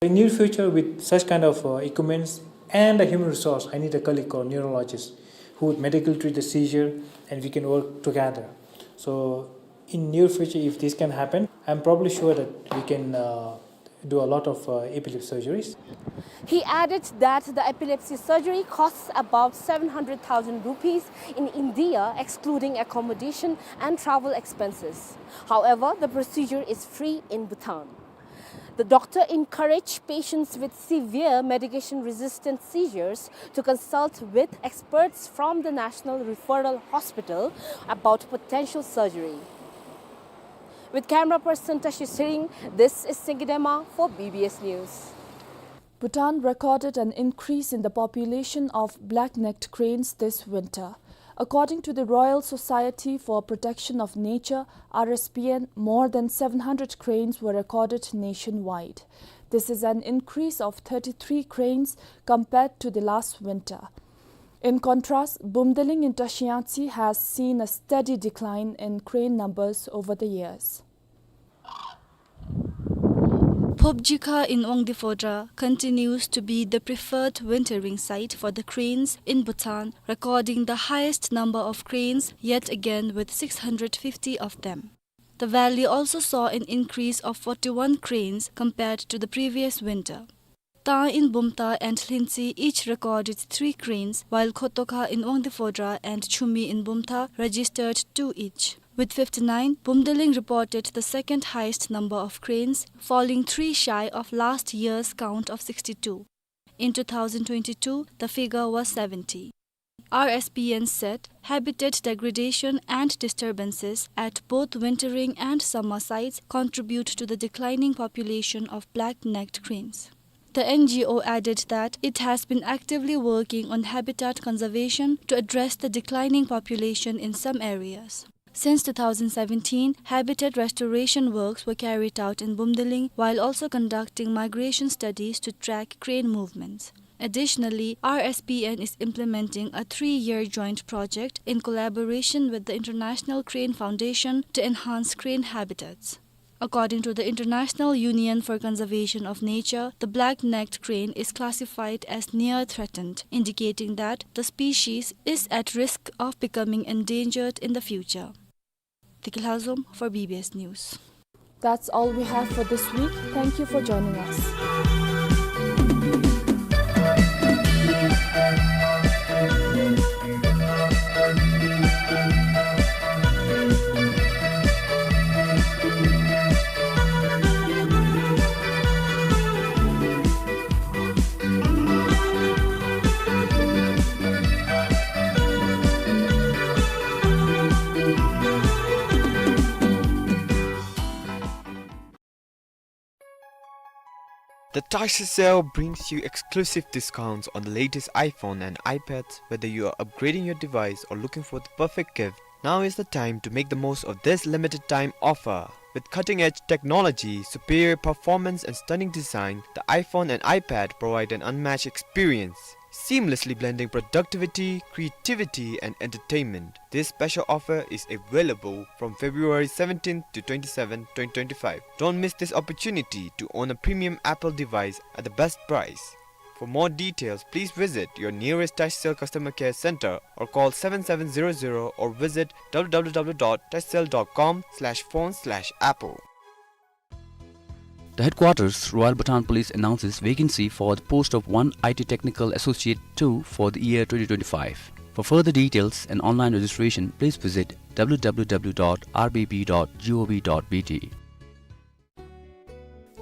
In near future, with such kind of, uh, equipments and a human resource, I need a colleague called neurologist who would medically treat the seizure, and we can work together. So in near future, if this can happen, I'm probably sure that we can, uh, do a lot of, uh, epilepsy surgeries. He added that the epilepsy surgery costs about seven hundred thousand rupees in India, excluding accommodation and travel expenses. However, the procedure is free in Bhutan. The doctor encouraged patients with severe medication-resistant seizures to consult with experts from the National Referral Hospital about potential surgery. With camera person Tashi Tsering, this is Singidema for B B S News. Bhutan recorded an increase in the population of black-necked cranes this winter. According to the Royal Society for Protection of Nature, R S P N, more than seven hundred cranes were recorded nationwide. This is an increase of thirty-three cranes compared to the last winter. In contrast, Bumdeleng in Trashiyangtse has seen a steady decline in crane numbers over the years. Phobjikha in Wangdue Phodrang continues to be the preferred wintering site for the cranes in Bhutan, recording the highest number of cranes yet again with six hundred fifty of them. The valley also saw an increase of forty-one cranes compared to the previous winter. Tang in Bumthang and Lhintse each recorded three cranes, while Khotokha in Wangdue Phodrang and Chumi in Bumthang registered two each. With fifty-nine, Bumdeleng reported the second highest number of cranes, falling three shy of last year's count of sixty-two. In two thousand twenty-two, the figure was seventy. R S P N said habitat degradation and disturbances at both wintering and summer sites contribute to the declining population of black-necked cranes. The N G O added that it has been actively working on habitat conservation to address the declining population in some areas. Since two thousand seventeen, habitat restoration works were carried out in Bumdeleng while also conducting migration studies to track crane movements. Additionally, R S P N is implementing a three-year joint project in collaboration with the International Crane Foundation to enhance crane habitats. According to the International Union for Conservation of Nature, the black-necked crane is classified as near threatened, indicating that the species is at risk of becoming endangered in the future. Tiki Lhazom for B B S News. That's all we have for this week. Thank you for joining us. The Tashi Sale brings you exclusive discounts on the latest iPhone and iPads. Whether you are upgrading your device or looking for the perfect gift, now is the time to make the most of this limited time offer. With cutting-edge technology, superior performance, and stunning design, the iPhone and iPad provide an unmatched experience, seamlessly blending productivity, creativity, and entertainment. This special offer is available from February seventeenth to twenty-seventh, twenty twenty-five. Don't miss this opportunity to own a premium Apple device at the best price. For more details, please visit your nearest Tashcell customer care center or call seven seven zero zero or visit w w w dot tashcell dot com slash phone slash apple. The headquarters, Royal Bhutan Police, announces vacancy for the post of one I T Technical Associate two for the year twenty twenty-five. For further details and online registration, pleise visit w w w dot r b p dot g o v dot b t.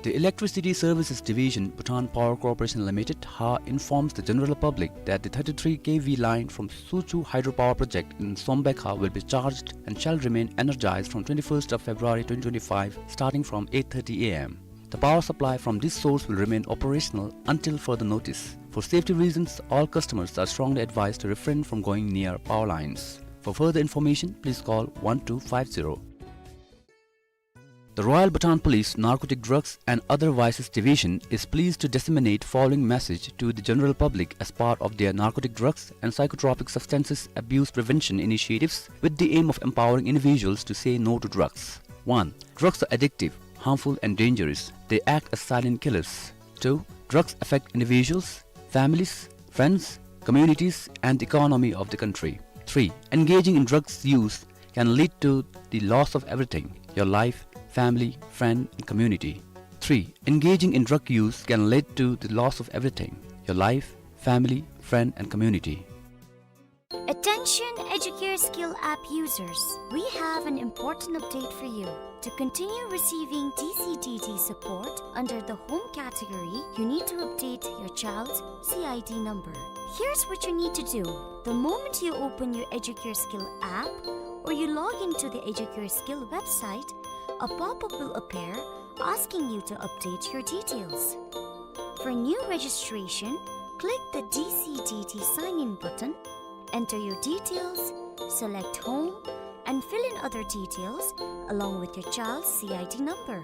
The Electricity Services Division, Bhutan Power Corporation Limited, ha, informs the general public that the thirty-three K V line from Suchu Hydropower Project in Sombekha will be charged and shall remain energized from twenty-first of February twenty twenty-five, starting from eight thirty a m. The power supply from this source will remain operational until further notice. For safety reasons, all customers are strongly advised to refrain from going near power lines. For further information, please call one two five zero. The Royal Bhutan Police Narcotic Drugs and Other Vices Division is pleased to disseminate following message to the general public as part of their narcotic drugs and psychotropic substances abuse prevention initiatives with the aim of empowering individuals to say no to drugs. One, drugs are addictive, harmful and dangerous. They act as silent killers. Two, drugs affect individuals, families, friends, communities, and the economy of the country. Three, engaging in drugs use can lead to the loss of everything, your life, family, friend, and community. Three, engaging in drug use can lead to the loss of everything, your life, family, friend, and community. Attention Educare Skill app users, we have an important update for you. To continue receiving D C D D support under the home category, you need to update your child's C I D number. Here's what you need to do. The moment you open your Educare Skill app or you log into the Educare Skill website, a pop-up will appear asking you to update your details. For new registration, click the D C D D sign-in button, enter your details, select home, and fill in other details along with your child's C I D number.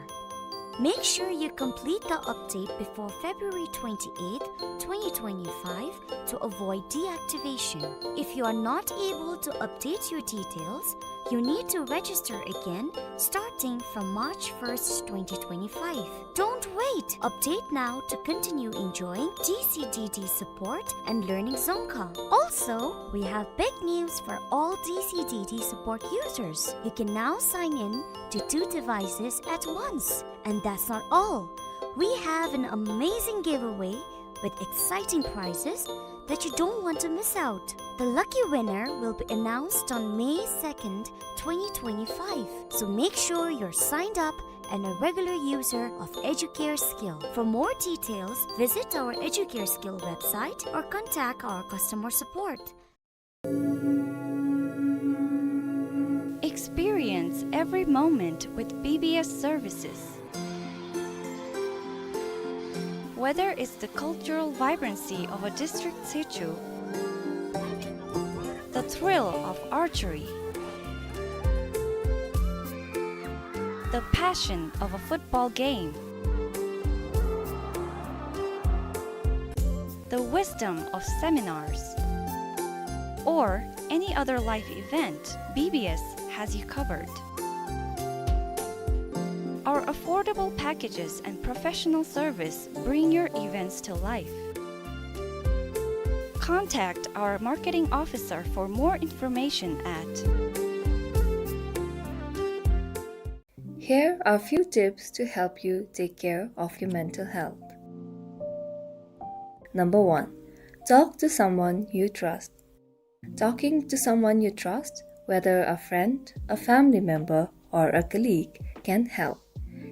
Make sure you complete the update before February twenty-eighth, twenty twenty-five to avoid deactivation. If you are not able to update your details, you need to register again starting from March first, twenty twenty-five. Don't wait! Update now to continue enjoying D C D D support and learning Dzongkha. Also, we have big news for all D C D D support users. You can now sign in to two devices at once. And that's not all. We have an amazing giveaway with exciting prizes that you don't want to miss out. The lucky winner will be announced on May second, twenty twenty-five. So make sure you're signed up and a regular user of Educare Skill. For more details, visit our Educare Skill website or contact our customer support. Experience every moment with B B S services. Whether it's the cultural vibrancy of a district sichu, the thrill of archery, the passion of a football game, the system of seminars, or any other life event, B B S has you covered. Our affordable packages and professional service bring your events to life. Contact our marketing officer for more information at. Here are few tips to help you take care of your mental health. Number one, talk to someone you trust. Talking to someone you trust, whether a friend, a family member, or a colleague, can help.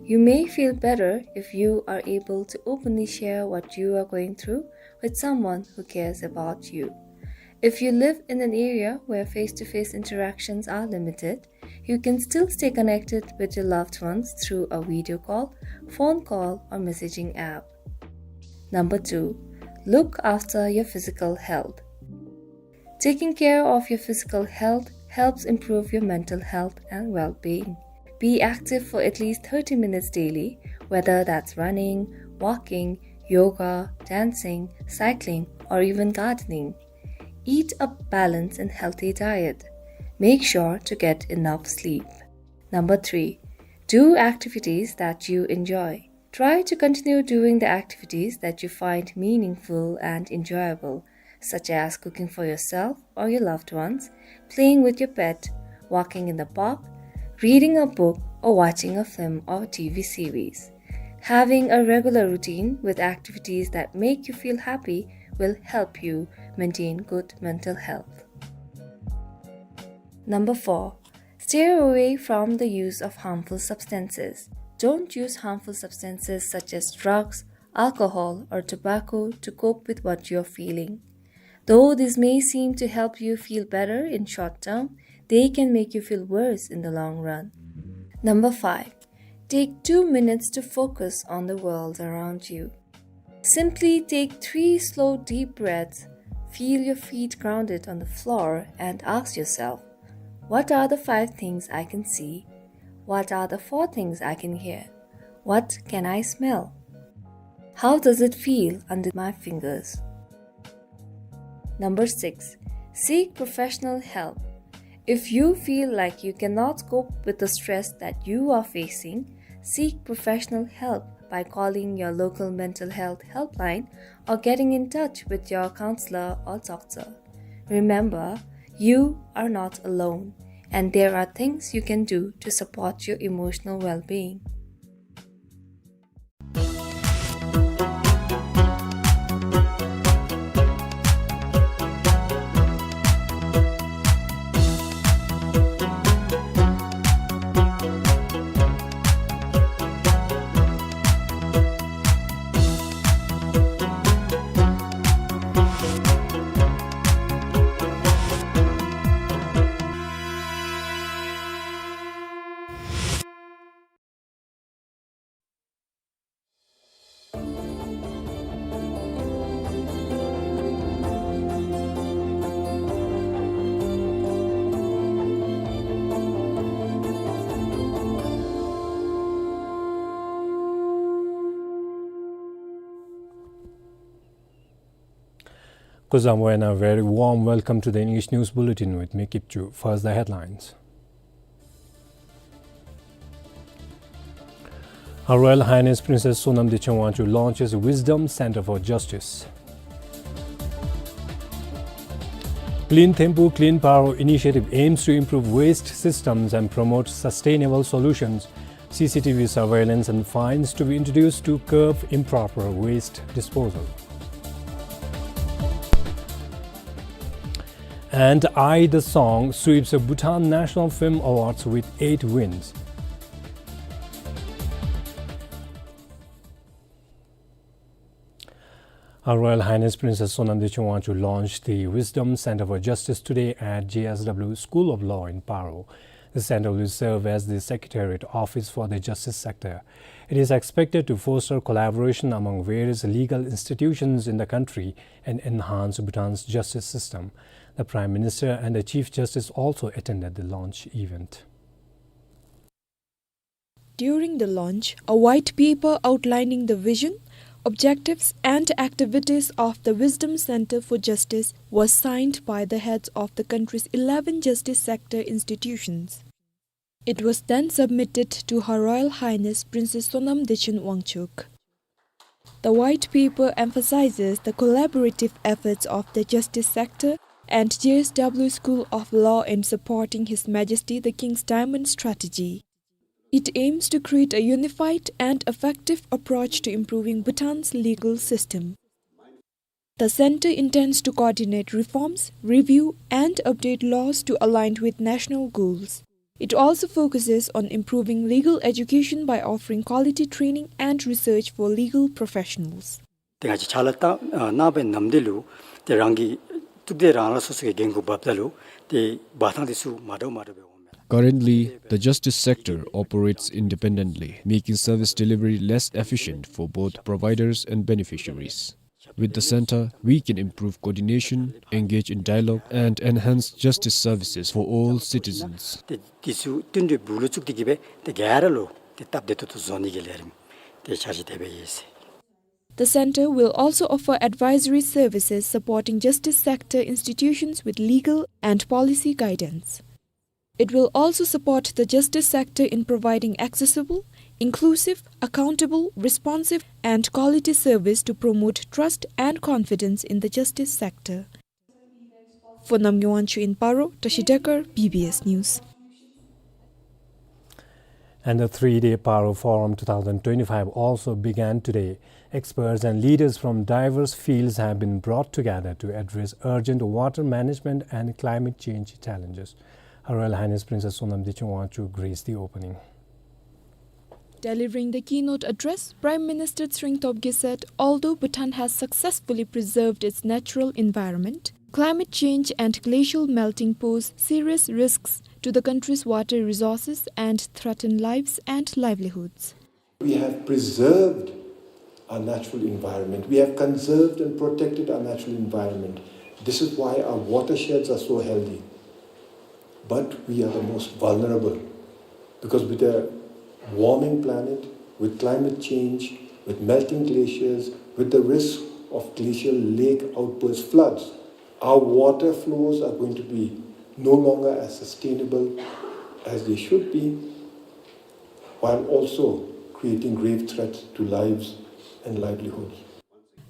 You may feel better if you are able to openly share what you are going through with someone who cares about you. If you live in an area where face-to-face interactions are limited, you can still stay connected with your loved ones through a video call, phone call, or messaging app. Number two, look after your physical health. Taking care of your physical health helps improve your mental health and well-being. Be active for at least thirty minutes daily, whether that's running, walking, yoga, dancing, cycling, or even gardening. Eat a balanced and healthy diet. Make sure to get enough sleep. Number three, do activities that you enjoy. Try to continue doing the activities that you find meaningful and enjoyable, such as cooking for yourself or your loved ones, playing with your pet, walking in the park, reading a book, or watching a film or T V series. Having a regular routine with activities that make you feel happy will help you maintain good mental health. Number four, steer away from the use of harmful substances. Don't use harmful substances such as drugs, alcohol, or tobacco to cope with what you're feeling. Though this may seem to help you feel better in short term, they can make you feel worse in the long run. Number five, take two minutes to focus on the world around you. Simply take three slow, deep breaths, feel your feet grounded on the floor, and ask yourself, "What are the five things I can see? What are the four things I can hear? What can I smell? How does it feel under my fingers?" Number six, seek professional help. If you feel like you cannot cope with the stress that you are facing, seek professional help by calling your local mental health helpline or getting in touch with your counselor or doctor. Remember, you are not alone, and there are things you can do to support your emotional well-being. Kuzuzangpo and a very warm welcome to the English News Bulletin with me, Kipchu. First, the headlines. Her Royal Highness Princess Sonam Dechen Wangchuck launches Wisdom Center for Justice. Clean Thimphu, Clean Paro initiative aims to improve waste systems and promote sustainable solutions. C C T V surveillance and fines to be introduced to curb improper waste disposal. And I, the Song sweeps the Bhutan National Film Awards with eight wins. Her Royal Highness Princess Sonam Dechen Wangchuck launched the Wisdom Center for Justice today at J S W School of Law in Paro. The center will serve as the secretariat office for the justice sector. It is expected to foster collaboration among various legal institutions in the country and enhance Bhutan's justice system. The Prime Minister and the Chief Justice also attended the launch event. During the launch, a white paper outlining the vision Objectives and activities of the Wisdom Center for Justice was signed by the heads of the country's eleven justice sector institutions. It was then submitted to Her Royal Highness Princess Sonam Dechen Wangchuck. The white paper emphasizes the collaborative efforts of the justice sector and J S W School of Law in supporting His Majesty the King's Diamond Strategy. It aims to create a unified and effective approach to improving Bhutan's legal system. The center intends to coordinate reforms, review, and update laws to align with national goals. It also focuses on improving legal education by offering quality training and research for legal professionals. ཏེ་ང་བཅས་ཕྱག་ལཱ་གནང་ཨ་གནང་བའི་ནམ་དུས་ལུ་ཏེ་རང་གི་གཙུག་སྡེ་རང་རང་སོ་སོ་གི་འགན་ཁུར་འབགཔ་ད་ལུ་ཏེ་འབག་ཐངས་འདི་ཚུ་མ་འདྲཝ་མ་འདྲཝ་སྦེ་འོང་མས་ལགས། Currently, the justice sector operates independently, making service delivery less efficient for both providers and beneficiaries. With the center, we can improve coordination, engage in dialogue, and enhance justice services for all citizens. ཏེ་འདི་ཚུ་བསྟུན་གྲོས་སྦུག་ལུ་བཙུགས་ཏེ་གིས་སྦེ་ཏེ་ག་ར་ལུ་ཏེ་སྟབས་བདེ་ཏོག་ཏོ་བཟོ་ནི་གི་ལས་རིམ་ཏེ་འཆར་གཞི་དེ་སྦེ་ཡོད་ཟེར། The center will also offer advisory services supporting justice sector institutions with legal and policy guidance. It will also support the justice sector in providing accessible, inclusive, accountable, responsive, and quality service to promote trust and confidence in the justice sector. For Namgay Wangchuk in Paro, Tashi Dekar, B B S News. And the three-day Paro Forum two thousand twenty-five also began today. Experts and leaders from diverse fields have been brought together to address urgent water management and climate change challenges. Her Royal Highness Princess Sonam Dechen Wangchuck graced the opening. Delivering the keynote address, Prime Minister Tshering Tobgay said, although Bhutan has successfully preserved its natural environment, climate change and glacial melting pose serious risks to the country's water resources and threaten lives and livelihoods. We have preserved our natural environment. We have conserved and protected our natural environment. This is why our watersheds are so healthy. But we are the most vulnerable, because with a warming planet, with climate change, with melting glaciers, with the risk of glacial lake outburst floods, our water flows are going to be no longer as sustainable as they should be, while also creating grave threats to lives and livelihoods.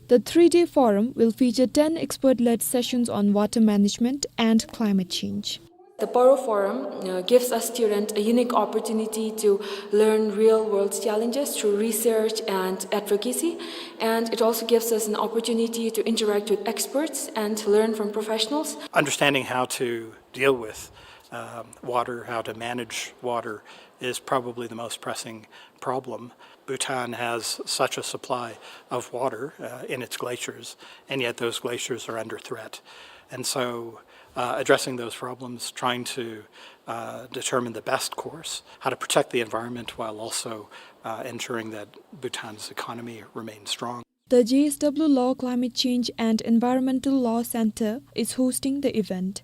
The three-day forum will feature ten expert-led sessions on water management and climate change. The Paro Forum, uh, gives us students a unique opportunity to learn real-world challenges through research and advocacy, and it also gives us an opportunity to interact with experts and learn from professionals. Understanding how to deal with, um, water, how to manage water, is probably the most pressing problem. Bhutan has such a supply of water, uh, in its glaciers, and yet those glaciers are under threat. And so, uh, addressing those problems, trying to, uh, determine the best course, how to protect the environment while also, uh, ensuring that Bhutan's economy remains strong. The J S W Law Climate Change and Environmental Law Center is hosting the event.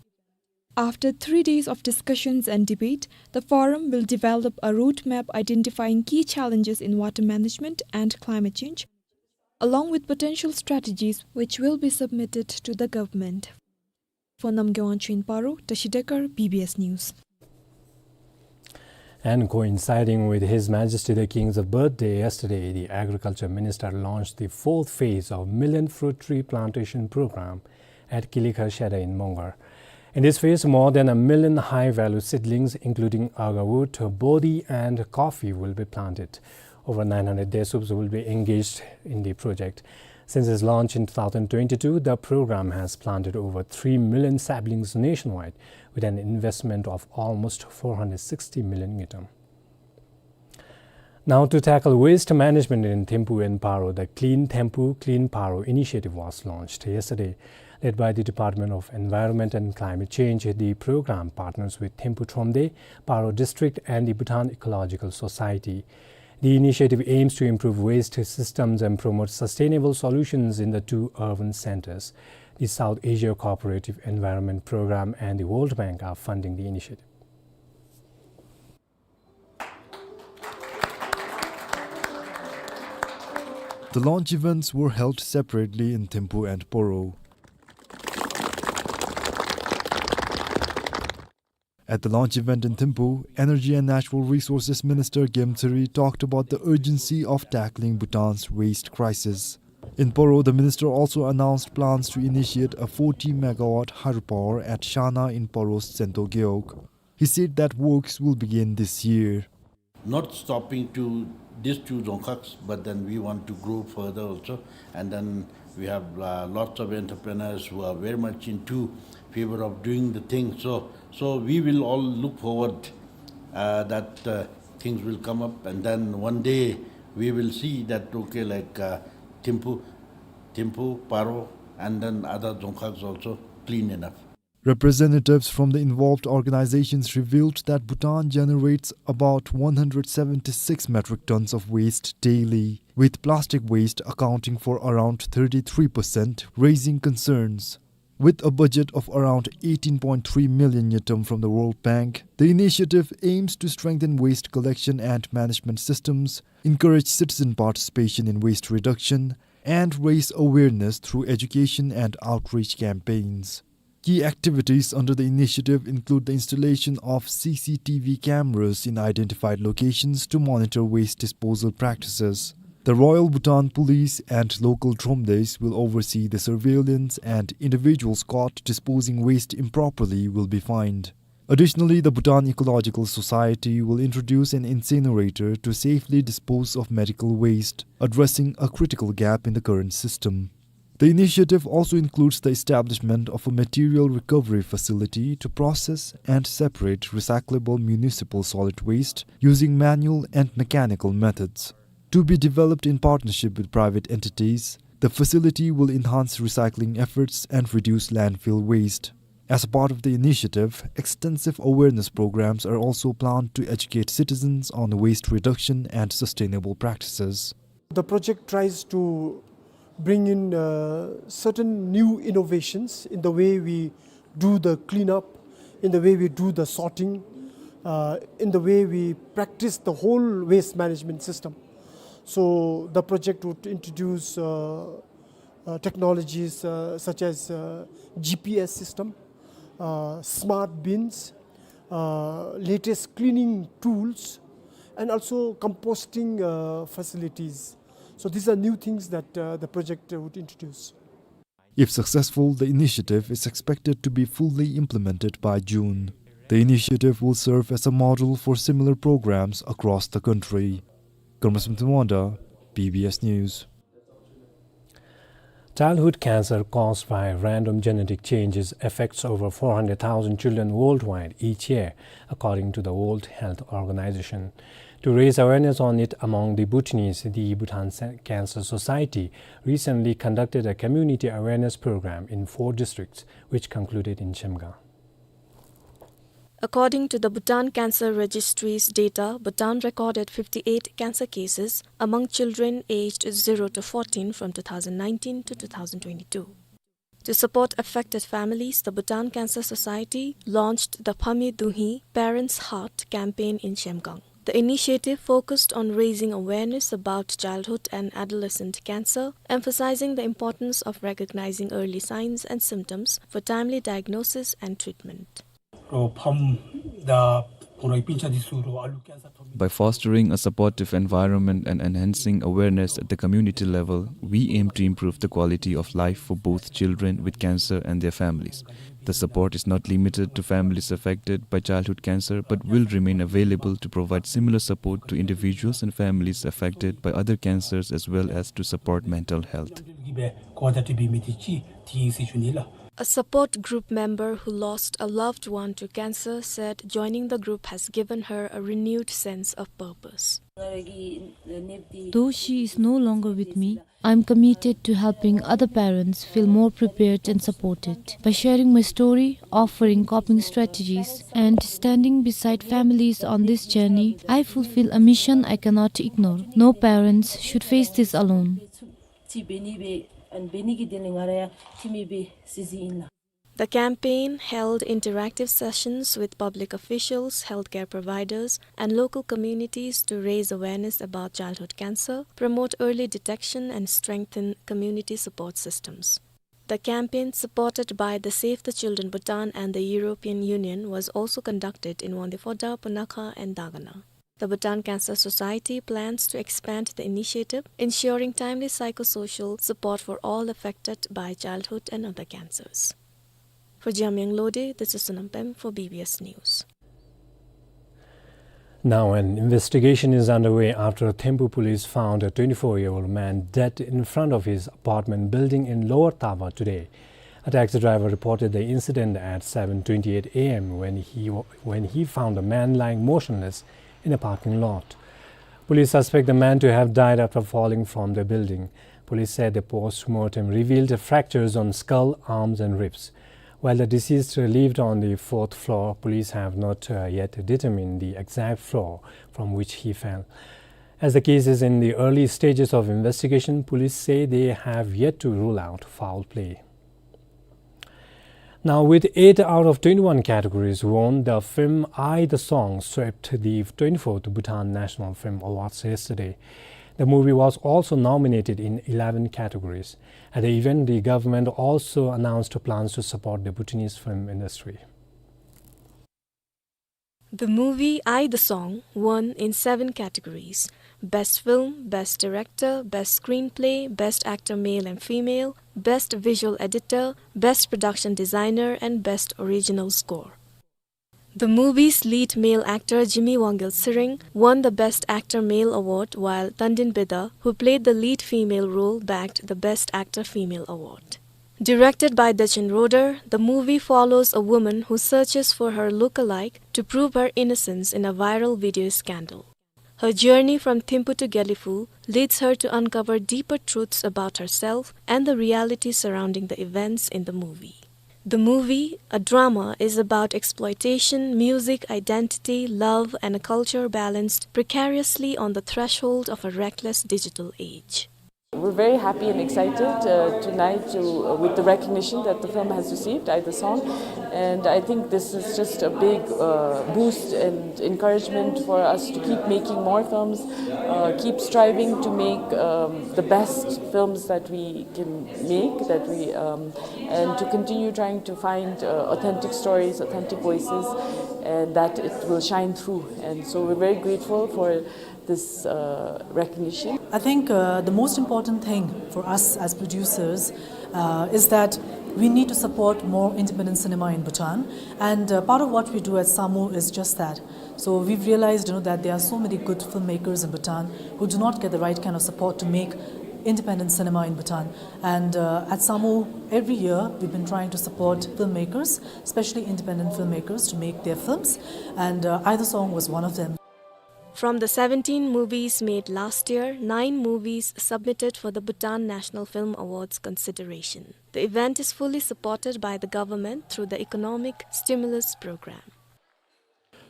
After three days of discussions and debate, the forum will develop a roadmap identifying key challenges in water management and climate change, along with potential strategies which will be submitted to the government. For Namgay Wangchuk in Paro, Tashi Dekar, B B S News. And coinciding with His Majesty the King's birthday yesterday, the Agriculture Minister launched the fourth phase of Million Fruit Tree Plantation Program at Kilikhar Shedar in Mongar. In this phase, more than a million high-value seedlings, including agar wood, bodhi, and coffee, will be planted. Over nine hundred Desuups will be engaged in the project. Since its launch in two thousand twenty-two, the program has planted over three million saplings nationwide, with an investment of almost four hundred sixty million ngultrum. Now, to tackle waste management in Thimphu and Paro, the Clean Thimphu, Clean Paro initiative was launched yesterday. Led by the Department of Environment and Climate Change, the program partners with Thimphu Thromde, Paro District, and the Bhutan Ecological Society. The initiative aims to improve waste systems and promote sustainable solutions in the two urban centers. The South Asia Cooperative Environment Program and the World Bank are funding the initiative. The launch events were held separately in Thimphu and Poro. At the launch event in Thimphu, Energy and Natural Resources Minister Gem Tsiri talked about the urgency of tackling Bhutan's waste crisis. In Poro, the minister also announced plans to initiate a forty megawatt hydropower at Shana in Poro's Sento Gewog. He said that works will begin this year. Not stopping to these two Dzongkhags, but then we want to grow further also. And then we have, uh, lots of entrepreneurs who are very much into favor of doing the thing. So, so we will all look forward, uh, that, uh, things will come up, and then one day we will see that, okay, like, uh, Thimphu, Thimphu, Paro, and then other Dzongkhags also clean enough. Representatives from the involved organizations revealed that Bhutan generates about one hundred seventy-six metric tons of waste daily, with plastic waste accounting for around thirty-three percent, raising concerns. With a budget of around eighteen point three million ngultrum from the World Bank, the initiative aims to strengthen waste collection and management systems, encourage citizen participation in waste reduction, and raise awareness through education and outreach campaigns. Key activities under the initiative include the installation of C C T V cameras in identified locations to monitor waste disposal practices. The Royal Bhutan Police and local Thromdeis will oversee the surveillance, and individuals caught disposing waste improperly will be fined. Additionally, the Bhutan Ecological Society will introduce an incinerator to safely dispose of medical waste, addressing a critical gap in the current system. The initiative also includes the establishment of a material recovery facility to process and separate recyclable municipal solid waste using manual and mechanical methods. To be developed in partnership with private entities, the facility will enhance recycling efforts and reduce landfill waste. As a part of the initiative, extensive awareness programs are also planned to educate citizens on waste reduction and sustainable practices. The project tries to bring in, uh, certain new innovations in the way we do the cleanup, in the way we do the sorting, uh, in the way we practice the whole waste management system. So the project would introduce, uh, uh, technologies, uh, such as, uh, G P S system, uh, smart bins, uh, latest cleaning tools, and also composting, uh, facilities. So these are new things that, uh, the project, uh, would introduce. If successful, the initiative is expected to be fully implemented by June. The initiative will serve as a model for similar programs across the country. Karma Samthimwanda, B B S News. Childhood cancer caused by random genetic changes affects over four hundred thousand children worldwide each year, according to the World Health Organization. To raise awareness on it among the Bhutanese, the Bhutan Sa-, Cancer Society recently conducted a community awareness program in four districts, which concluded in Chemgang. According to the Bhutan Cancer Registry's data, Bhutan recorded fifty-eight cancer cases among children aged zero to fourteen from two thousand nineteen to two thousand twenty-two. To support affected families, the Bhutan Cancer Society launched the Phami Duhi Parents' Heart campaign in Chemgang. The initiative focused on raising awareness about childhood and adolescent cancer, emphasizing the importance of recognizing early signs and symptoms for timely diagnosis and treatment. By fostering a supportive environment and enhancing awareness at the community level, we aim to improve the quality of life for both children with cancer and their families. The support is not limited to families affected by childhood cancer, but will remain available to provide similar support to individuals and families affected by other cancers, as well as to support mental health. A support group member who lost a loved one to cancer said joining the group has given her a renewed sense of purpose. Though she is no longer with me, I am committed to helping other parents feel more prepared and supported. By sharing my story, offering coping strategies, and standing beside families on this journey, I fulfill a mission I cannot ignore. No parents should face this alone. ཅིག་འབད་ནི་སྦེ་ཨ་ནི་འབད་ནི་གི་དོན་ལས་ང་ར་ཡང་འཐུས་མི་སྦེ་གཟིགས་གཟིགསཔ་ཨིན་ལགས། The campaign held interactive sessions with public officials, healthcare providers, and local communities to raise awareness about childhood cancer, promote early detection, and strengthen community support systems. The campaign, supported by the Save the Children Bhutan and the European Union, was also conducted in Wangdue Phodrang, Punakha, and Dagana. The Bhutan Cancer Society plans to expand the initiative, ensuring timely psychosocial support for all affected by childhood and other cancers. For Jamyang Lode, this is Sonam Pem for B B S News. Now, an investigation is underway after Thimphu police found a twenty-four-year-old man dead in front of his apartment building in Lower Tava today. A taxi driver reported the incident at seven twenty-eight A M when he wa-, when he found the man lying motionless in a parking lot. Police suspect the man to have died after falling from the building. Police said the post-mortem revealed fractures on skull, arms and ribs. While the deceased lived on the fourth floor, police have not, uh, yet determined the exact floor from which he fell. As the case is in the early stages of investigation, police say they have yet to rule out foul play. Now, with eight out of twenty-one categories won, the film I, The Song swept the twenty-fourth Bhutan National Film Awards yesterday. The movie was also nominated in eleven categories. At the event, the government also announced plans to support the Bhutanese film industry. The movie I, The Song won in seven categories: Best Film, Best Director, Best Screenplay, Best Actor Male and Female, Best Visual Editor, Best Production Designer, and Best Original Score. The movie's lead male actor Jimmy Wangyul Tshering won the Best Actor Male Award, while Tandin Beda, who played the lead female role, bagged the Best Actor Female Award. Directed by Dechen Roder, the movie follows a woman who searches for her look-alike to prove her innocence in a viral video scandal. Her journey from Thimphu to Gelephu leads her to uncover deeper truths about herself and the reality surrounding the events in the movie. The movie, a drama, is about exploitation, music, identity, love, and a culture balanced precariously on the threshold of a reckless digital age. We're very happy and excited, uh, tonight to, uh, with the recognition that the film has received, I, The Song. And I think this is just a big, uh, boost and encouragement for us to keep making more films, uh, keep striving to make, um, the best films that we can make, that we, um, and to continue trying to find, uh, authentic stories, authentic voices, and that it will shine through. And so we're very grateful for this, uh, recognition. I think, uh, the most important thing for us as producers, uh, is that we need to support more independent cinema in Bhutan. And, uh, part of what we do at SAMU is just that. So we've realized, you know, that there are so many good filmmakers in Bhutan who do not get the right kind of support to make independent cinema in Bhutan. And, uh, at SAMU, every year, we've been trying to support filmmakers, especially independent filmmakers, to make their films. And, uh, I, The Song was one of them. From the seventeen movies made last year, nine movies submitted for the Bhutan National Film Awards consideration. The event is fully supported by the government through the Economic Stimulus Program.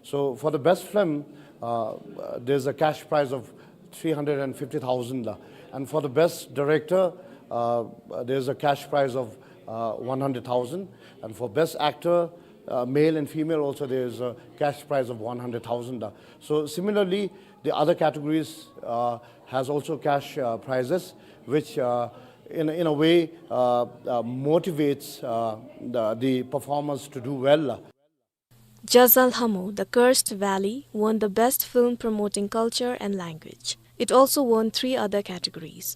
So for the best film, uh, there's a cash prize of three hundred and fifty thousand, uh, and for the best director, uh, there's a cash prize of, uh, one hundred thousand, and for best actor, uh, male and female also, there's a cash prize of one hundred thousand. Uh, so similarly, the other categories, uh, has also cash, uh, prizes, which, uh, in, in a way, uh, uh, motivates, uh, the, the performers to do well. Jazalhamo, The Cursed Valley, won the Best Film Promoting Culture and Language. It also won three other categories.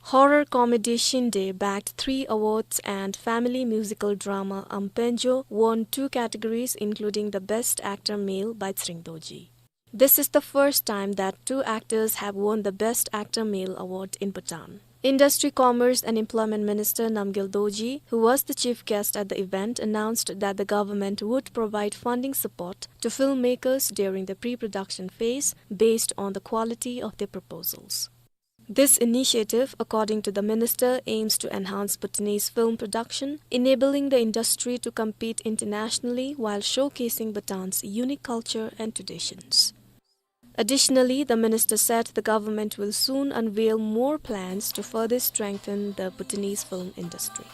Horror comedy Shinde bagged three awards, and family musical drama Ampenjo won two categories, including the Best Actor Male by Tshering Dorji. This is the first time that two actors have won the Best Actor Male award in Bhutan. Industry, Commerce and Employment Minister Namgyel Dorji, who was the chief guest at the event, announced that the government would provide funding support to filmmakers during the pre-production phase based on the quality of their proposals. This initiative, according to the minister, aims to enhance Bhutanese film production, enabling the industry to compete internationally while showcasing Bhutan's unique culture and traditions. Additionally, the minister said the government will soon unveil more plans to further strengthen the Bhutanese film industry.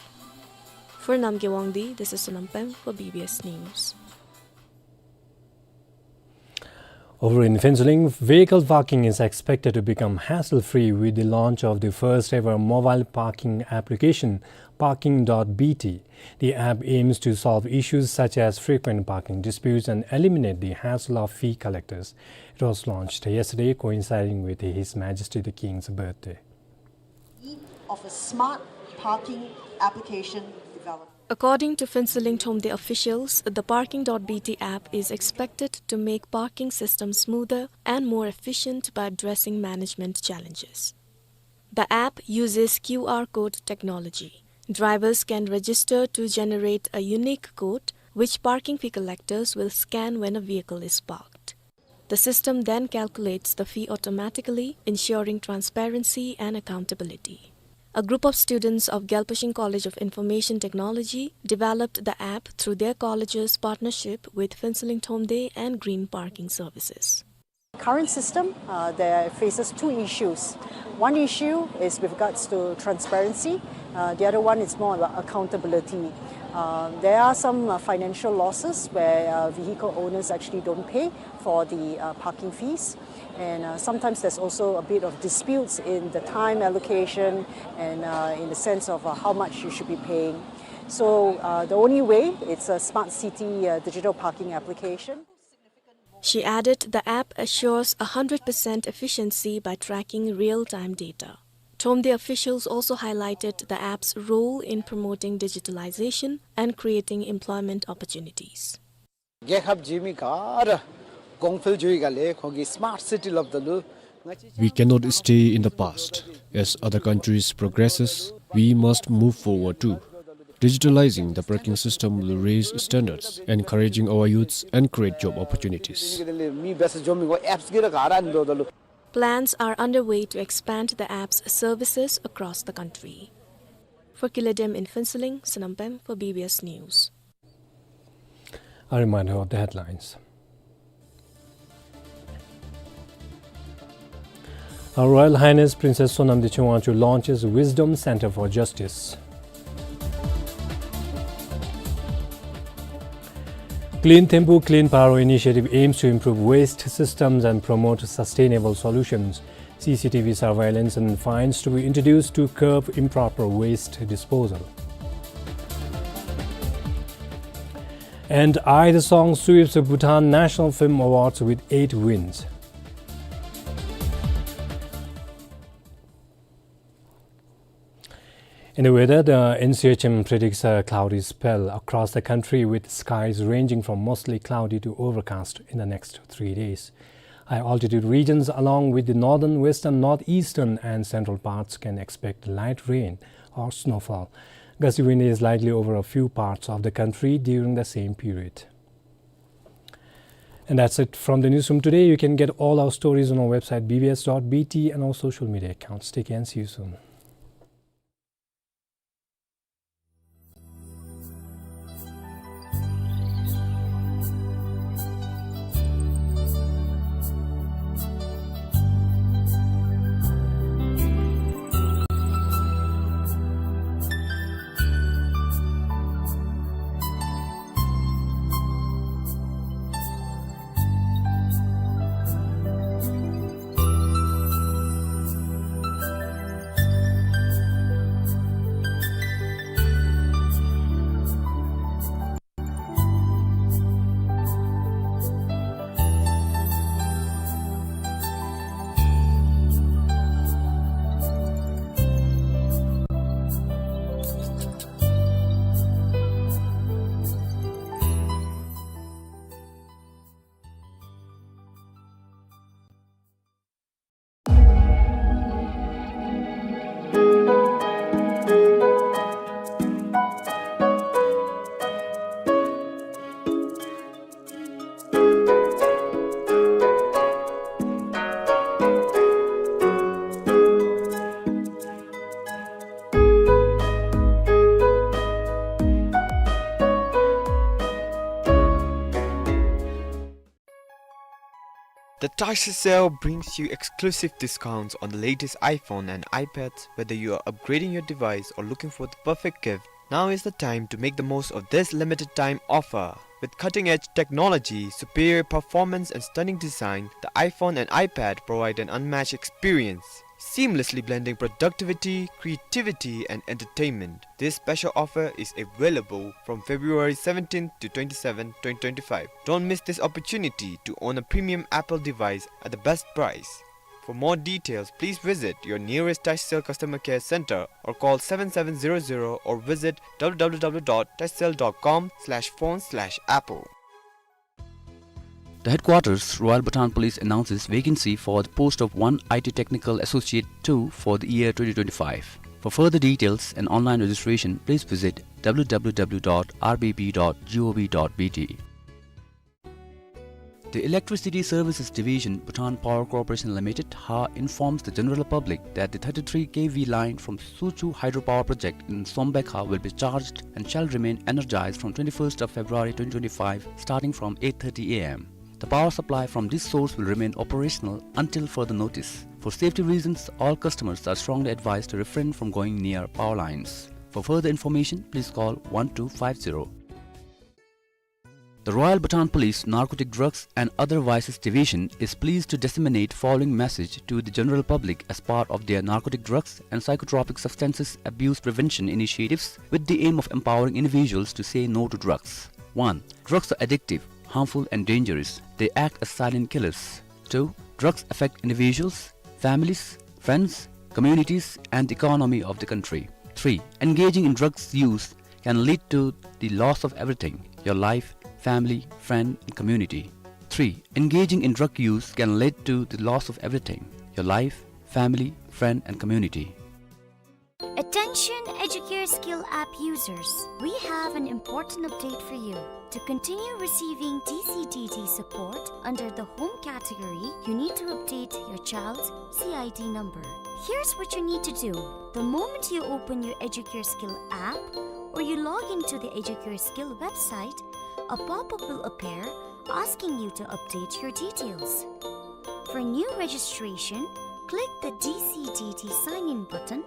For Namgay Wangdi, this is Sonam Pem for B B S News. Over in Phuentsholing, vehicle parking is expected to become hassle-free with the launch of the first ever mobile parking application, parking dot B T. The app aims to solve issues such as frequent parking disputes and eliminate the hassle of fee collectors. It was launched yesterday, coinciding with His Majesty the King's birthday. Of a smart parking application development. According to Phuentsholing Thromde officials, the parking dot B T app is expected to make parking systems smoother and more efficient by addressing management challenges. The app uses Q R code technology. Drivers can register to generate a unique code, which parking fee collectors will scan when a vehicle is parked. The system then calculates the fee automatically, ensuring transparency and accountability. A group of students of Gyalpashing College of Information Technology developed the app through their college's partnership with Phuentsholing Thromde and Green Parking Services. Current system, uh, there faces two issues. One issue is with regards to transparency. Uh, the other one is more about accountability. Uh, there are some, uh, financial losses where, uh, vehicle owners actually don't pay for the, uh, parking fees. And, uh, sometimes there's also a bit of disputes in the time allocation and, uh, in the sense of, uh, how much you should be paying. So, uh, the only way, it's a smart city, uh, digital parking application. She added the app assures a hundred percent efficiency by tracking real-time data. Thromde officials also highlighted the app's role in promoting digitalization and creating employment opportunities. རྒྱལ་ཁབ་འཛིན་མི་ག་ར་གོང་འཕེལ་འགྱོ་བའི་སྒང་ལས་ཁོང་གིས་སི་མཱཊ་སི་ཊི་སླབ་ད་ལུ། We cannot stay in the past. As other countries progresses, we must move forward too. Digitalizing the parking system will raise standards, encouraging our youths and create job opportunities. མི་བེ་ས་འཛོམས་མི་གོ་ཨེཔསི་གི་ར་ག་ར་ནི་འགྲོ་ད་ལུ། Plans are underway to expand the app's services across the country. For Kile Dem in Phuentsholing, Sonam Pem for B B S News. A reminder of the headlines. Her Royal Highness Princess Sonam Dechen Wangchuck launches Wisdom Center for Justice. Clean Thimphu, Clean Paro initiative aims to improve waste systems and promote sustainable solutions. C C T V surveillance and fines to be introduced to curb improper waste disposal. And I the Song sweeps the Bhutan National Film Awards with eight wins. In the weather, the N C H M predicts a cloudy spell across the country, with skies ranging from mostly cloudy to overcast in the next three days. High altitude regions, along with the northern, western, northeastern, and central parts, can expect light rain or snowfall. Gusty wind is likely over a few parts of the country during the same period. And that's it from the newsroom today. You can get all our stories on our website, B B S dot B T, and our social media accounts. Take care and see you soon. The Taisha Sale brings you exclusive discounts on the latest iPhone and iPads. Whether you are upgrading your device or looking for the perfect gift, Now is the time to make the most of this limited time offer. With cutting-edge technology, superior performance, and stunning design, the iPhone and iPad provide an unmatched experience, seamlessly blending productivity, creativity, and entertainment. This special offer is available from February seventeenth to twenty-seventh, twenty twenty-five. Don't miss this opportunity to own a premium Apple device at the best price. For more details, please visit your nearest Tyscell customer care center or call seven seven zero zero or visit w w w dot tyscell dot com slash phone slash apple. The headquarters, Royal Bhutan Police, announces vacancy for the post of one I T Technical Associate two for the year twenty twenty-five. For further details and online registration, please visit w w w dot r b p dot g o v dot b t. The Electricity Services Division, Bhutan Power Corporation Limited, Har, informs the general public that the thirty-three K V line from Suchu Hydropower Project in Sombekha will be charged and shall remain energized from twenty-first of February twenty twenty-five, starting from eight thirty a m. The power supply from this source will remain operational until further notice. For safety reasons, all customers are strongly advised to refrain from going near power lines. For further information, please call one two five zero. The Royal Bhutan Police Narcotic Drugs and Other Vices Division is pleased to disseminate following message to the general public as part of their narcotic drugs and psychotropic substances abuse prevention initiatives with the aim of empowering individuals to say no to drugs. One, drugs are addictive, harmful and dangerous. They act as silent killers. Two, drugs affect individuals, families, friends, communities, and the economy of the country. Three, engaging in drugs use can lead to the loss of everything, your life, family, friend, and community. Three, engaging in drug use can lead to the loss of everything, your life, family, friend, and community. Attention Educare Skill app users, we have an important update for you. To continue receiving D C D D support under the home category, you need to update your child's C I D number. Here's what you need to do. The moment you open your Educare Skill app or you log into the Educare Skill website, a pop-up will appear asking you to update your details. For new registration, click the D C D D sign-in button,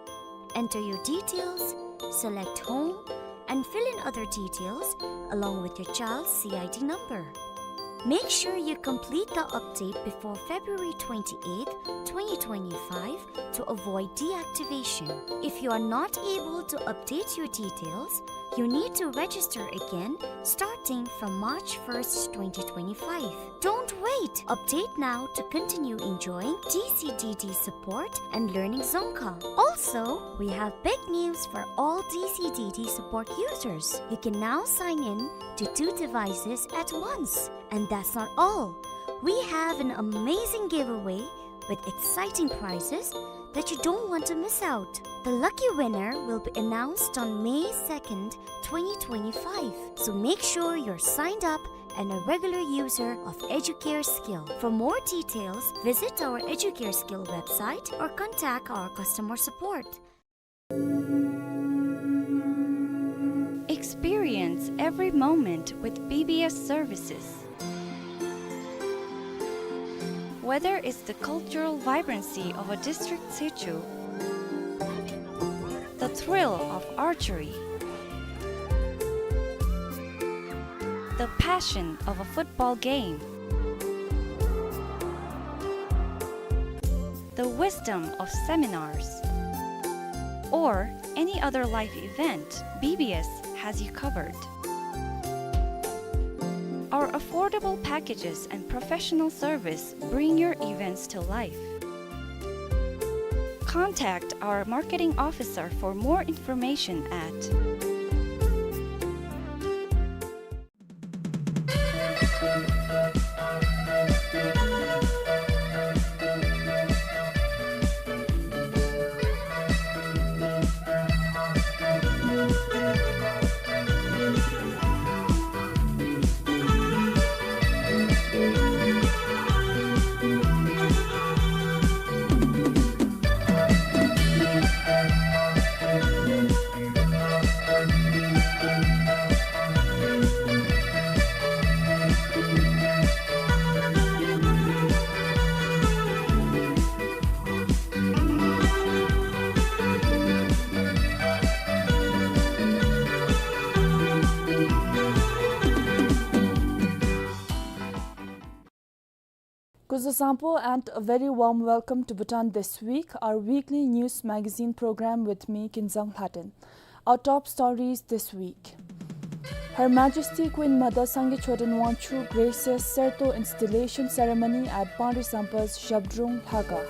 enter your details, select home, and fill in other details along with your child's C I D number. Make sure you complete the update before February twenty-eighth, twenty twenty-five to avoid deactivation. If you are not able to update your details, you need to register again starting from March first, twenty twenty-five. Don't wait! Update now to continue enjoying D C D D support and learning Dzongkha. Also, we have big news for all D C D D support users. You can now sign in to two devices at once. And that's not all. We have an amazing giveaway with exciting prizes that you don't want to miss out. The lucky winner will be announced on May second, twenty twenty-five. So make sure you're signed up and a regular user of Educare Skill. For more details, visit our Educare Skill website or contact our customer support. Experience every moment with B B S services. Whether it's the cultural vibrancy of a district Tshechu, the thrill of archery, the passion of a football game, the wisdom of seminars, or any other life event, B B S has you covered. Our affordable packages and professional service bring your events to life. Contact our marketing officer for more information at Kuzuzangpo and a very warm welcome to Bhutan This Week, our weekly news magazine program with me, Kinzang Lhaden. Our top stories this week. Her Majesty Queen Mother Sangay Choden Wangchuck graces Serto installation ceremony at Pangri Sampa's Zhabdrung Lhakhang.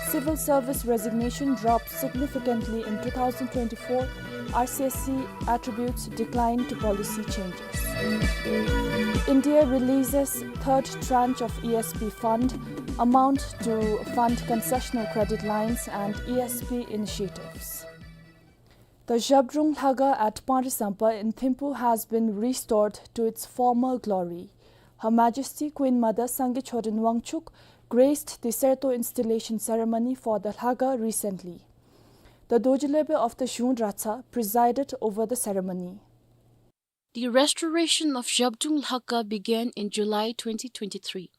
Civil service resignation drops significantly in two thousand twenty-four, R C S C attributes decline to policy changes. India releases third tranche of E S P fund, amount to fund concessional credit lines and E S P initiatives. The Zhabdrung Lhakhang at Pangri Sampa in Thimphu has been restored to its former glory. Her Majesty Queen Mother Sangay Choden Wangchuck graced the Serto installation ceremony for the Lhakhang recently. The Dorji Lwepwe of the Zhung Dratshang presided over the ceremony. The restoration of Zhabdrung Lhakhang began in July twenty twenty-three.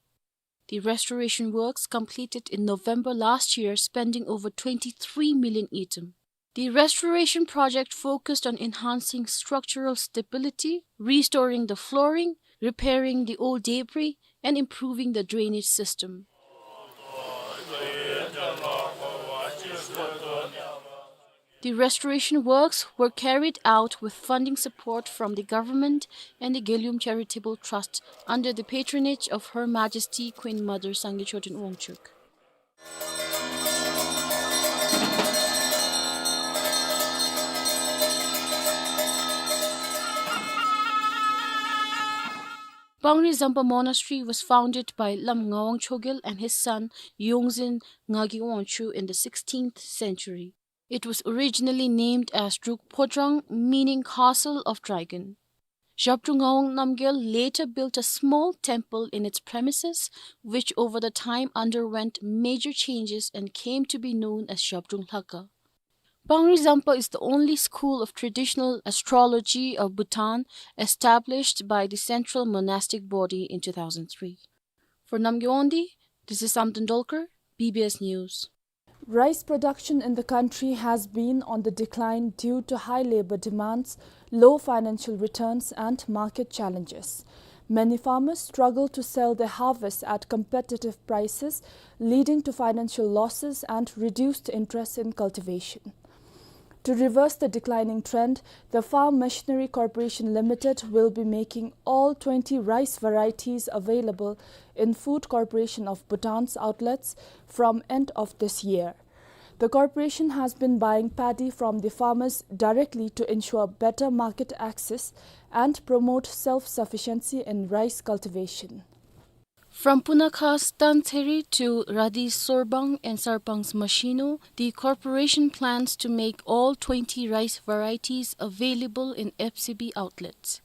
The restoration works completed in November last year, spending over twenty-three million ngultrum. The restoration project focused on enhancing structural stability, restoring the flooring, repairing the old debris, and improving the drainage system. The restoration works were carried out with funding support from the government and the Gelüm Charitable Trust under the patronage of Her Majesty Queen Mother Sangay Choden Wangchuck. Pangri Zampa Monastery was founded by Lam Ngawang Chogyal and his son Yongzin Ngagi Wangchuck in the sixteenth century. It was originally named as Druk Phodrang, meaning Castle of Dragon. Zhabdrung Ngawang Namgyal later built a small temple in its premises, which over the time underwent major changes and came to be known as Zhabdrung Lhakhang. Pangri Zampa is the only school of traditional astrology of Bhutan established by the Central Monastic Body in two thousand three. For Namgay Wangdi, this is Samten Dolkar, B B S News. Rice production in the country has been on the decline due to high labor demands, low financial returns, and market challenges. Many farmers struggle to sell their harvests at competitive prices, leading to financial losses and reduced interest in cultivation. To reverse the declining trend, the Farm Machinery Corporation Limited will be making all twenty rice varieties available in Food Corporation of Bhutan's outlets from end of this year. The corporation has been buying paddy from the farmers directly to ensure better market access and promote self-sufficiency in rice cultivation. From Punakhas Tantheri to Radi Sorbang and Sarpang's Mashino, the corporation plans to make all twenty rice varieties available in F C B outlets.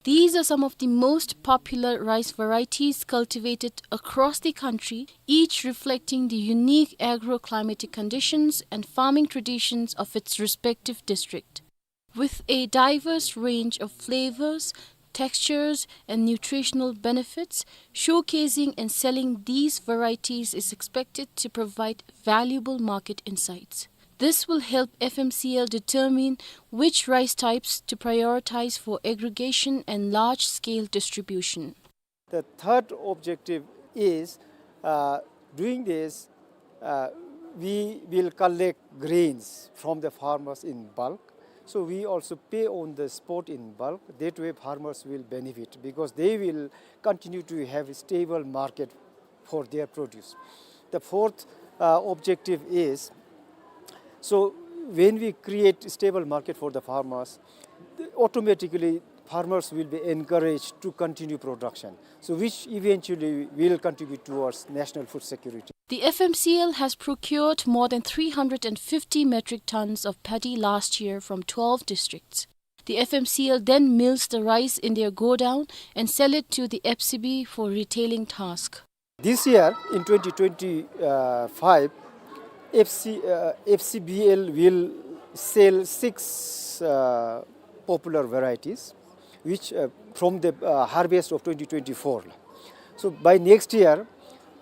These are some of the most popular rice varieties cultivated across the country, each reflecting the unique agroclimatic conditions and farming traditions of its respective district. With a diverse range of flavors, textures, and nutritional benefits, showcasing and selling these varieties is expected to provide valuable market insights. This will help F M C L determine which rice types to prioritize for aggregation and large-scale distribution. The third objective is, uh, doing this, uh, we will collect grains from the farmers in bulk. So we also pay on the spot in bulk. That way farmers will benefit because they will continue to have a stable market for their produce. The fourth, uh, objective is, so when we create stable market for the farmers, automatically farmers will be encouraged to continue production, so which eventually will contribute towards national food security. The F M C L has procured more than three hundred and fifty metric tons of paddy last year from twelve districts. The F M C L then mills the rice in their godown and sell it to the F C B for retailing task. This year, in twenty twenty-five, F C, uh, F C B L will sell six, uh, popular varieties, which, uh, from the, uh, harvest of twenty twenty-four. So by next year,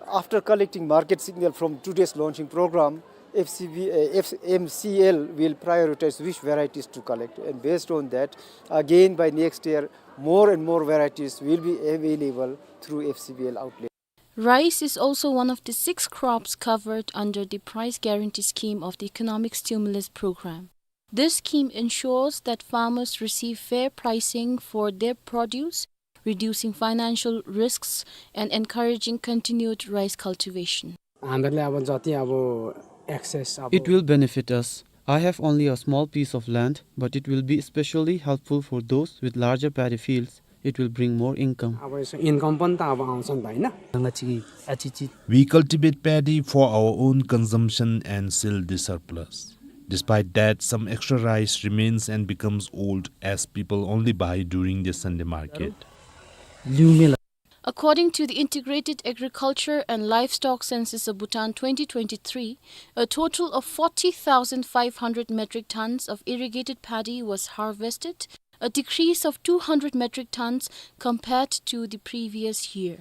after collecting market signal from today's launching program, F C B, uh, F-, M C L will prioritize which varieties to collect, and based on that, again by next year, more and more varieties will be available through F C B L outlet. Rice is also one of the six crops covered under the price guarantee scheme of the Economic Stimulus Program. This scheme ensures that farmers receive fair pricing for their produce, reducing financial risks and encouraging continued rice cultivation. हामीहरूले अब जति अब एक्सेस अब It will benefit us. I have only a small piece of land, but it will be especially helpful for those with larger paddy fields. It will bring more income. अब यसो इन्कम पनि त अब आउँछ नि त, होइन? We cultivate paddy for our own consumption and sell the surplus. Despite that, some extra rice remains and becomes old, as people only buy during the Sunday market. According to the Integrated Agriculture and Livestock Census of Bhutan twenty twenty-three, a total of forty thousand five hundred metric tons of irrigated paddy was harvested, a decrease of two hundred metric tons compared to the previous year.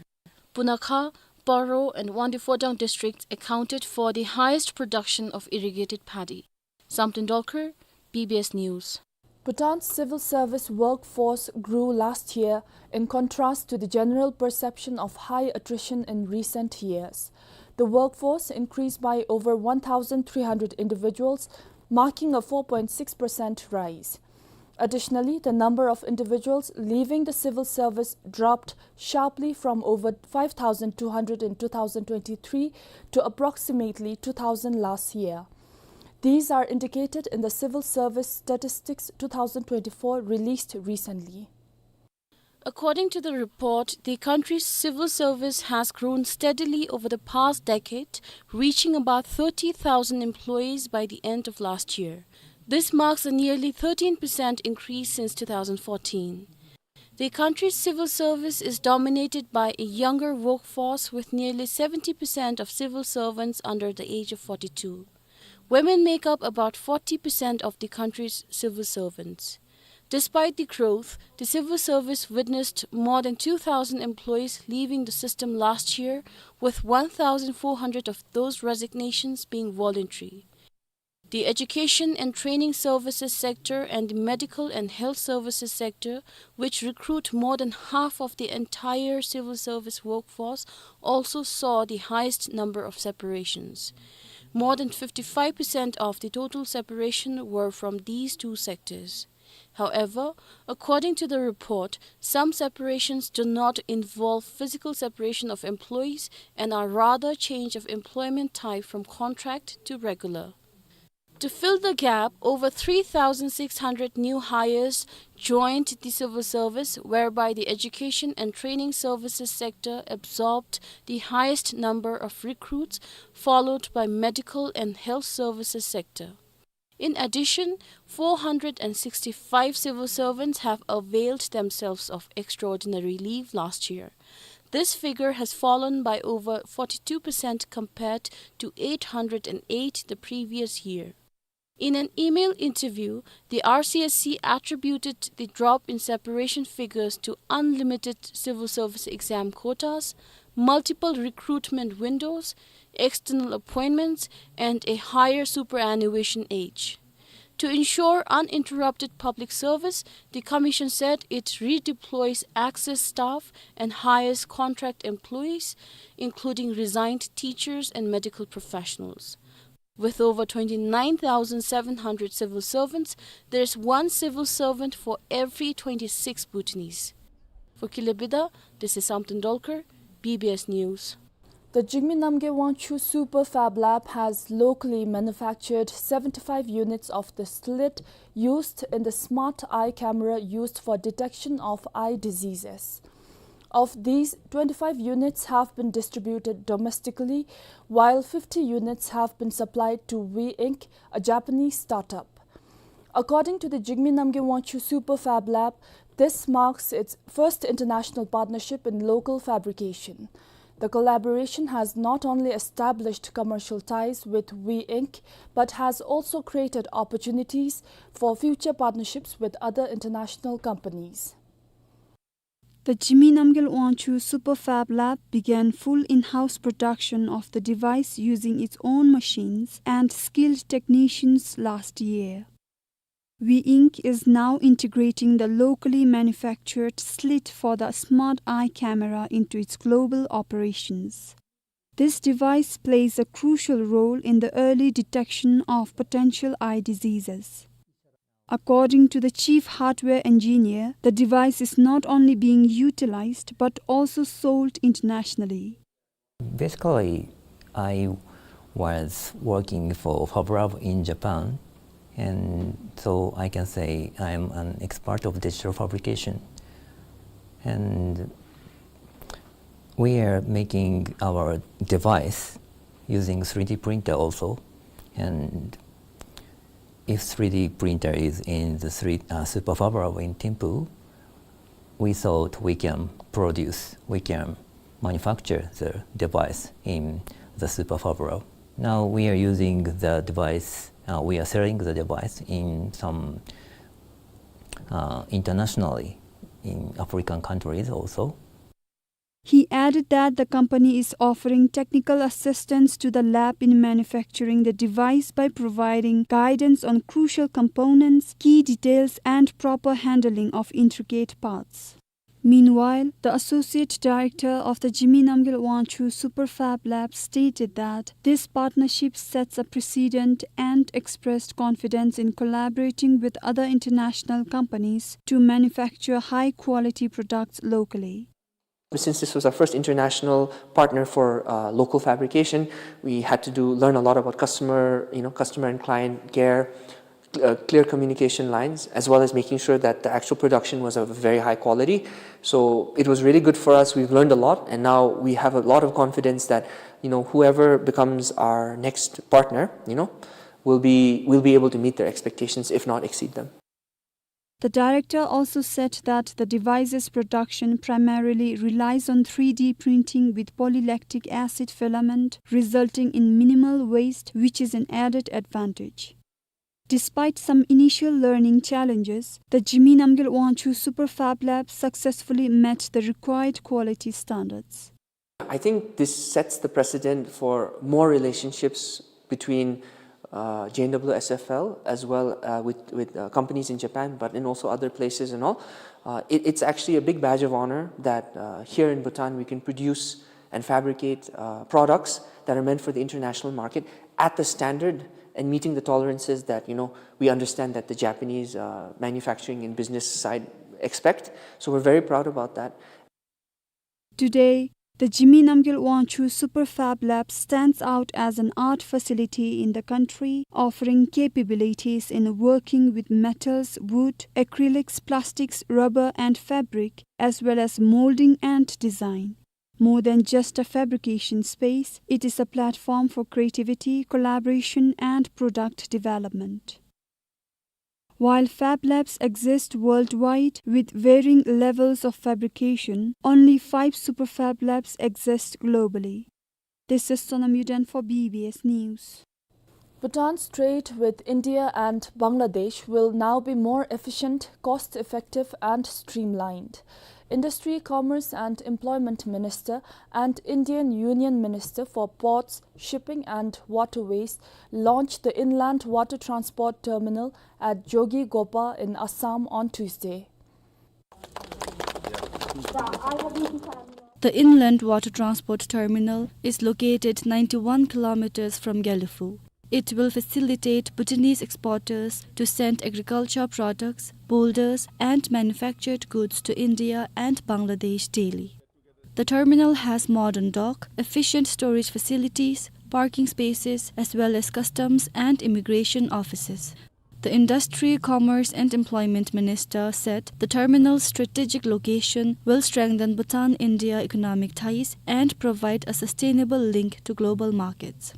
Punakha, Paro, and Wangdue Phodrang districts accounted for the highest production of irrigated paddy. Samten Dolkar, B B S News. Bhutan's civil service workforce grew last year in contrast to the general perception of high attrition in recent years. The workforce increased by over one thousand three hundred individuals, marking a four point six percent rise. Additionally, the number of individuals leaving the civil service dropped sharply from over five thousand two hundred in two thousand twenty-three to approximately two thousand last year. These are indicated in the Civil Service Statistics two thousand twenty-four released recently. According to the report, the country's civil service has grown steadily over the past decade, reaching about thirty thousand employees by the end of last year. This marks a nearly thirteen percent increase since two thousand fourteen. The country's civil service is dominated by a younger workforce, with nearly seventy percent of civil servants under the age of forty-two. Women make up about forty percent of the country's civil servants. Despite the growth, the civil service witnessed more than two thousand employees leaving the system last year, with one thousand four hundred of those resignations being voluntary. The education and training services sector and the medical and health services sector, which recruit more than half of the entire civil service workforce, also saw the highest number of separations. More than fifty-five percent of the total separation were from these two sectors. However, according to the report, some separations do not involve physical separation of employees and are rather change of employment type from contract to regular. To fill the gap, over three thousand six hundred new hires joined the civil service, whereby the education and training services sector absorbed the highest number of recruits, followed by medical and health services sector. In addition, four hundred and sixty-five civil servants have availed themselves of extraordinary leave last year. This figure has fallen by over forty-two percent compared to eight hundred and eight the previous year. In an email interview, the R C S C attributed the drop in separation figures to unlimited civil service exam quotas, multiple recruitment windows, external appointments, and a higher superannuation age. To ensure uninterrupted public service, the commission said it redeploys excess staff and hires contract employees, including resigned teachers and medical professionals. With over twenty-nine thousand seven hundred civil servants, there is one civil servant for every twenty-six Bhutanese. For Kilebida, this is Samten Dolkar, B B S News. The Jigme Namgyel Wangchug Super Fab Lab has locally manufactured seventy-five units of the slit used in the smart eye camera used for detection of eye diseases. Of these, twenty-five units have been distributed domestically, while fifty units have been supplied to We Ink, a Japanese startup. According to the Jigme Namgyel Wangchug Super Fab Lab, this marks its first international partnership in local fabrication. The collaboration has not only established commercial ties with We Ink, but has also created opportunities for future partnerships with other international companies. The Jigme Namgyel Wangchug Super Fab Lab began full in-house production of the device using its own machines and skilled technicians last year. We Ink is now integrating the locally manufactured slit for the Smart Eye camera into its global operations. This device plays a crucial role in the early detection of potential eye diseases. According to the chief hardware engineer, the device is not only being utilized but also sold internationally. Basically, I was working for Fablab in Japan, and so I can say I'm an expert of digital fabrication. And we are making our device using three D printer also. And if three D printer is in the three, uh, Super Fablab in Thimphu, we thought we can produce, we can manufacture the device in the Super Fablab. Now we are using the device, uh, we are selling the device in some, uh, internationally in African countries also. He added that the company is offering technical assistance to the lab in manufacturing the device by providing guidance on crucial components, key details, and proper handling of intricate parts. Meanwhile, the associate director of the Jigme Namgyel Wangchuck Superfab Lab stated that this partnership sets a precedent and expressed confidence in collaborating with other international companies to manufacture high-quality products locally. Since this was our first international partner for, uh, local fabrication, we had to do, learn a lot about customer, you know, customer and client care, cl-, uh, clear communication lines, as well as making sure that the actual production was of very high quality. So it was really good for us. We've learned a lot, and now we have a lot of confidence that, you know, whoever becomes our next partner, you know, will be, will be able to meet their expectations, if not exceed them. The director also said that the device's production primarily relies on three D printing with polylactic acid filament, resulting in minimal waste, which is an added advantage. Despite some initial learning challenges, the Jigme Namgyel Wangchuck Superfab Lab successfully met the required quality standards. I think this sets the precedent for more relationships between, uh, J N W S F L as well, uh, with, with, uh, companies in Japan, but in also other places and all. Uh, it, it's actually a big badge of honor that, uh, here in Bhutan we can produce and fabricate, uh, products that are meant for the international market at the standard and meeting the tolerances that, you know, we understand that the Japanese, uh, manufacturing and business side expect. So we're very proud about that. Today, the Jigme Namgyel Wangchuck Superfab Lab stands out as an art facility in the country, offering capabilities in working with metals, wood, acrylics, plastics, rubber, and fabric, as well as molding and design. More than just a fabrication space, it is a platform for creativity, collaboration, and product development. While fab labs exist worldwide with varying levels of fabrication, only five superfab labs exist globally. This is Sonam Yuden for B B S News. Bhutan's trade with India and Bangladesh will now be more efficient, cost-effective and streamlined. Industry, Commerce and Employment Minister and Indian Union Minister for Ports, Shipping and Waterways launched the Inland Water Transport Terminal at Jogighopa in Assam on Tuesday. The Inland Water Transport Terminal is located ninety-one kilometers from Gelephu. It will facilitate Bhutanese exporters to send agriculture products, boulders, and manufactured goods to India and Bangladesh daily. The terminal has modern dock, efficient storage facilities, parking spaces, as well as customs and immigration offices. The Industry, Commerce and Employment Minister said the terminal's strategic location will strengthen Bhutan-India economic ties and provide a sustainable link to global markets.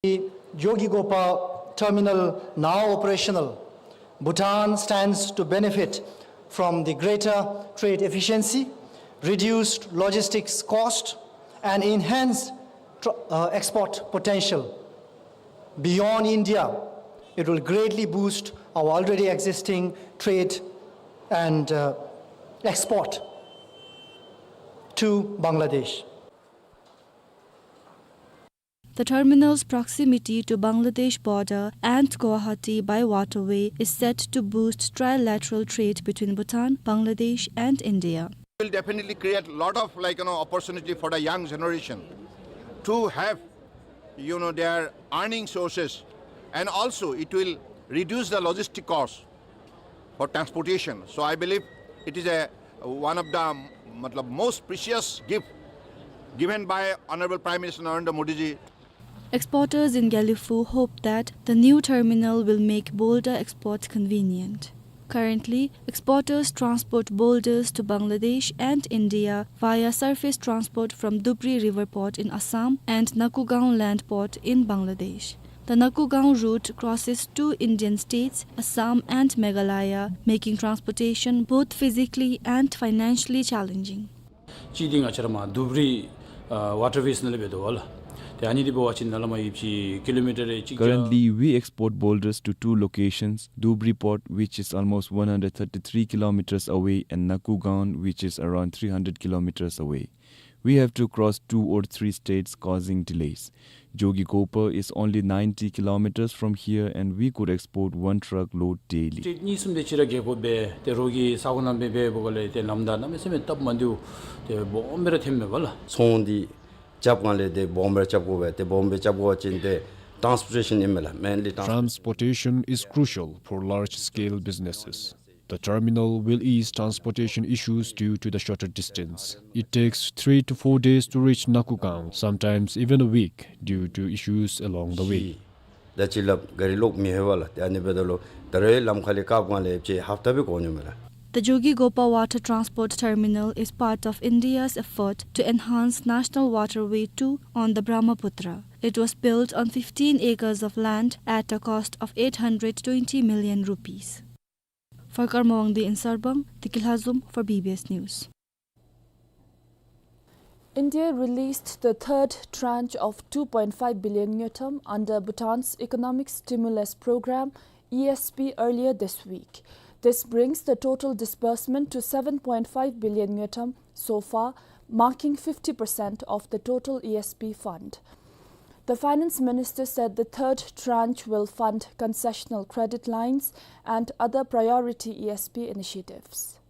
The Jogighopa terminal now operational, Bhutan stands to benefit from the greater trade efficiency, reduced logistics cost, and enhanced tr-, uh, export potential. Beyond India, it will greatly boost our already existing trade and, uh, export to Bangladesh. The terminal's proximity to Bangladesh border and Guwahati by waterway is set to boost trilateral trade between Bhutan, Bangladesh, and India. It will definitely create a lot of, like, you know, opportunity for the young generation to have, you know, their earning sources, and also it will reduce the logistic cost for transportation. So I believe it is a, one of the, matlab, most precious gift given by Honorable Prime Minister Narendra Modi ji. Exporters in Gelephu hope that the new terminal will make boulder export convenient. Currently, exporters transport boulders to Bangladesh and India via surface transport from Dhubri River Port in Assam and Nakugaon Land Port in Bangladesh. The Nakugaon route crosses two Indian states, Assam and Meghalaya, making transportation both physically and financially challenging. གཅིག་འདི་ང་བཅས་ར་མར་དུབ་རི་ཨ་ཝ་ཊར་ཝེསི་ནང་ལས་འབད་དོ་བ་ལགས། ཏེ་ཨ་ནི་འདི་འབད་བ་ཅིན་ནཱ་ལས་མར་ཡོདཔ་ཅིག་ཀི་ལོ་མི་ཊར་རེ་གཅིག་བརྒྱ། Currently, we export boulders to two locations, Dhubri Port, which is almost one hundred thirty-three kilometers away, and Nakugaon, which is around three hundred kilometers away. We have to cross two or three states, causing delays. Jogighopa is only ninety kilometers from here, and we could export one truck load daily. སི་ཊེཊ་གཉིས་གསུམ་དེ་ཅིག་ར་བརྒལ་དགོ་པས། ཏེ་རོགས་ཀྱི་ས་གོ་ནང་འབད་འབདཝ་ལས་ཏེ་ལམ་བདའ་གནམ་མེད་ས་མེད་སྟབས་མ་བདེཝ་ཏེ་སྦོམ་སྦེ་ར་ཐོནམ་མས་པ་ལགས། ཚོང་འདི་རྐྱབ་གང་ལས་ཏེ་སྦོམ་སྦེ་ར་རྐྱབ་དགོ་པས། ཏེ་སྦོམ་སྦེ་རྐྱབ་དགོ་པ་ཅིན་ཏེ་ཊཱནསི་པོར་ཊེ་ཤཱན་ཨིན་མས་ལགས། མེན་ལི་ཊཱནསི། Transportation is crucial for large-scale businesses. The terminal will ease transportation issues due to the shorter distance. It takes three to four days to reach Nakugaon, sometimes even a week due to issues along the way. ད་ཅི་ལགས་ག་རི་ལོག་མི་ལྷོད་པས་ལགས། ཏེ་ཨ་ནི་འབདཝ་ད་ལུ་ད་རེས་ལམ་ཁ་ལས་བཀག་གང་ལས་ཅིག་ཧབ་ཏ་སྦེ་འགོར་ནི་མས་ལགས། The Jogighopa Water Transport Terminal is part of India's effort to enhance National Waterway two on the Brahmaputra. It was built on fifteen acres of land at a cost of eight hundred twenty million rupees. For Karma Wangdi in Sarpang, Deki Lhazom for B B S News. India released the third tranche of two point five billion ngultrum under Bhutan's Economic Stimulus Program, E S P, earlier this week. This brings the total disbursement to seven point five billion ngultrum so far, marking fifty percent of the total E S P fund. The finance minister said the third tranche will fund concessional credit lines and other priority E S P initiatives.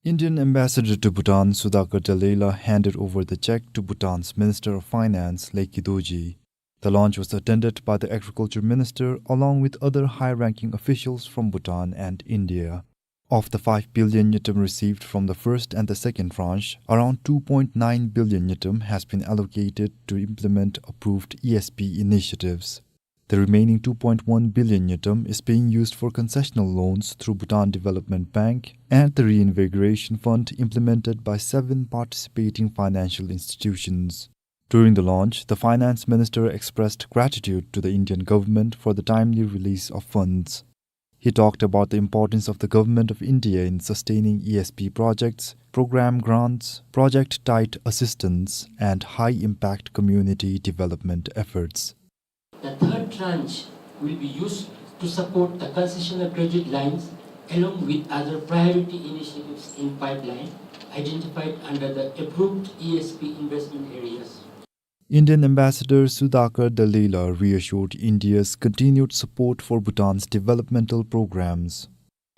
Indian ambassador to Bhutan, Sudhakar Dalila, handed over the check to Bhutan's Minister of Finance, Leki Dorji. The launch was attended by the agriculture minister along with other high-ranking officials from Bhutan and India. Of the five billion ngultrum received from the first and the second tranche, around two point nine billion ngultrum has been allocated to implement approved E S P initiatives. The remaining two point one billion ngultrum is being used for concessional loans through Bhutan Development Bank and the Reinvigoration Fund implemented by seven participating financial institutions. During the launch, the finance minister expressed gratitude to the Indian government for the timely release of funds. He talked about the importance of the Government of India in sustaining E S P projects, program grants, project-tied assistance, and high-impact community development efforts. The third tranche will be used to support the concessional credit lines along with other priority initiatives in pipeline identified under the approved E S P investment areas. Indian Ambassador Sudhakar Dalila reassured India's continued support for Bhutan's developmental programs.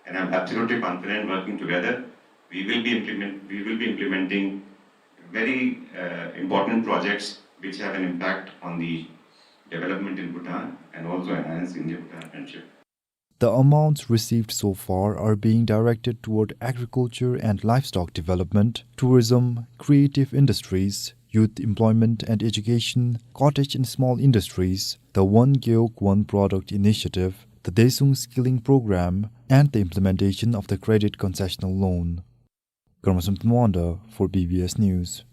And I'm absolutely confident working together, we will be implement-, we will be implementing very, uh, important projects which have an impact on the development in Bhutan and also enhance India-Bhutan friendship. The amounts received so far are being directed toward agriculture and livestock development, tourism, creative industries, youth employment and education, cottage and small industries, the One Gewog One Product initiative, the Daesung Skilling Program, and the implementation of the credit concessional loan. Karma Samten Wanda for B B S News.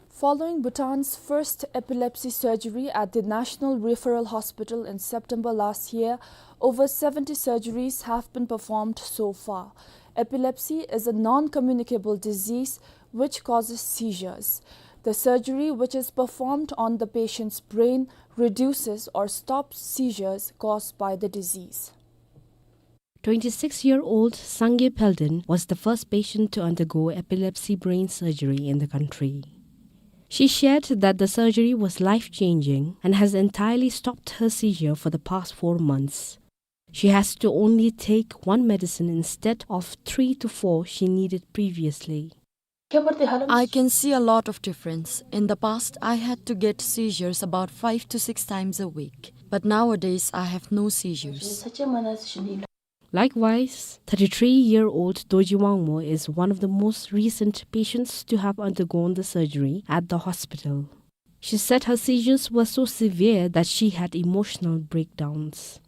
Following Bhutan's first epilepsy surgery at the National Referral Hospital in September last year, over seventy surgeries have been performed so far. Epilepsy is a non-communicable disease which causes seizures. The surgery, which is performed on the patient's brain, reduces or stops seizures caused by the disease. Twenty-six-year-old Sangay Pheldon was the first patient to undergo epilepsy brain surgery in the country. She shared that the surgery was life-changing and has entirely stopped her seizure for the past four months. She has to only take one medicine instead of three to four she needed previously. I can see a lot of difference. In the past, I had to get seizures about five to six times a week, but nowadays I have no seizures. Likewise, thirty-three-year-old Dorji Wangmo is one of the most recent patients to have undergone the surgery at the hospital. She said her seizures were so severe that she had emotional breakdowns.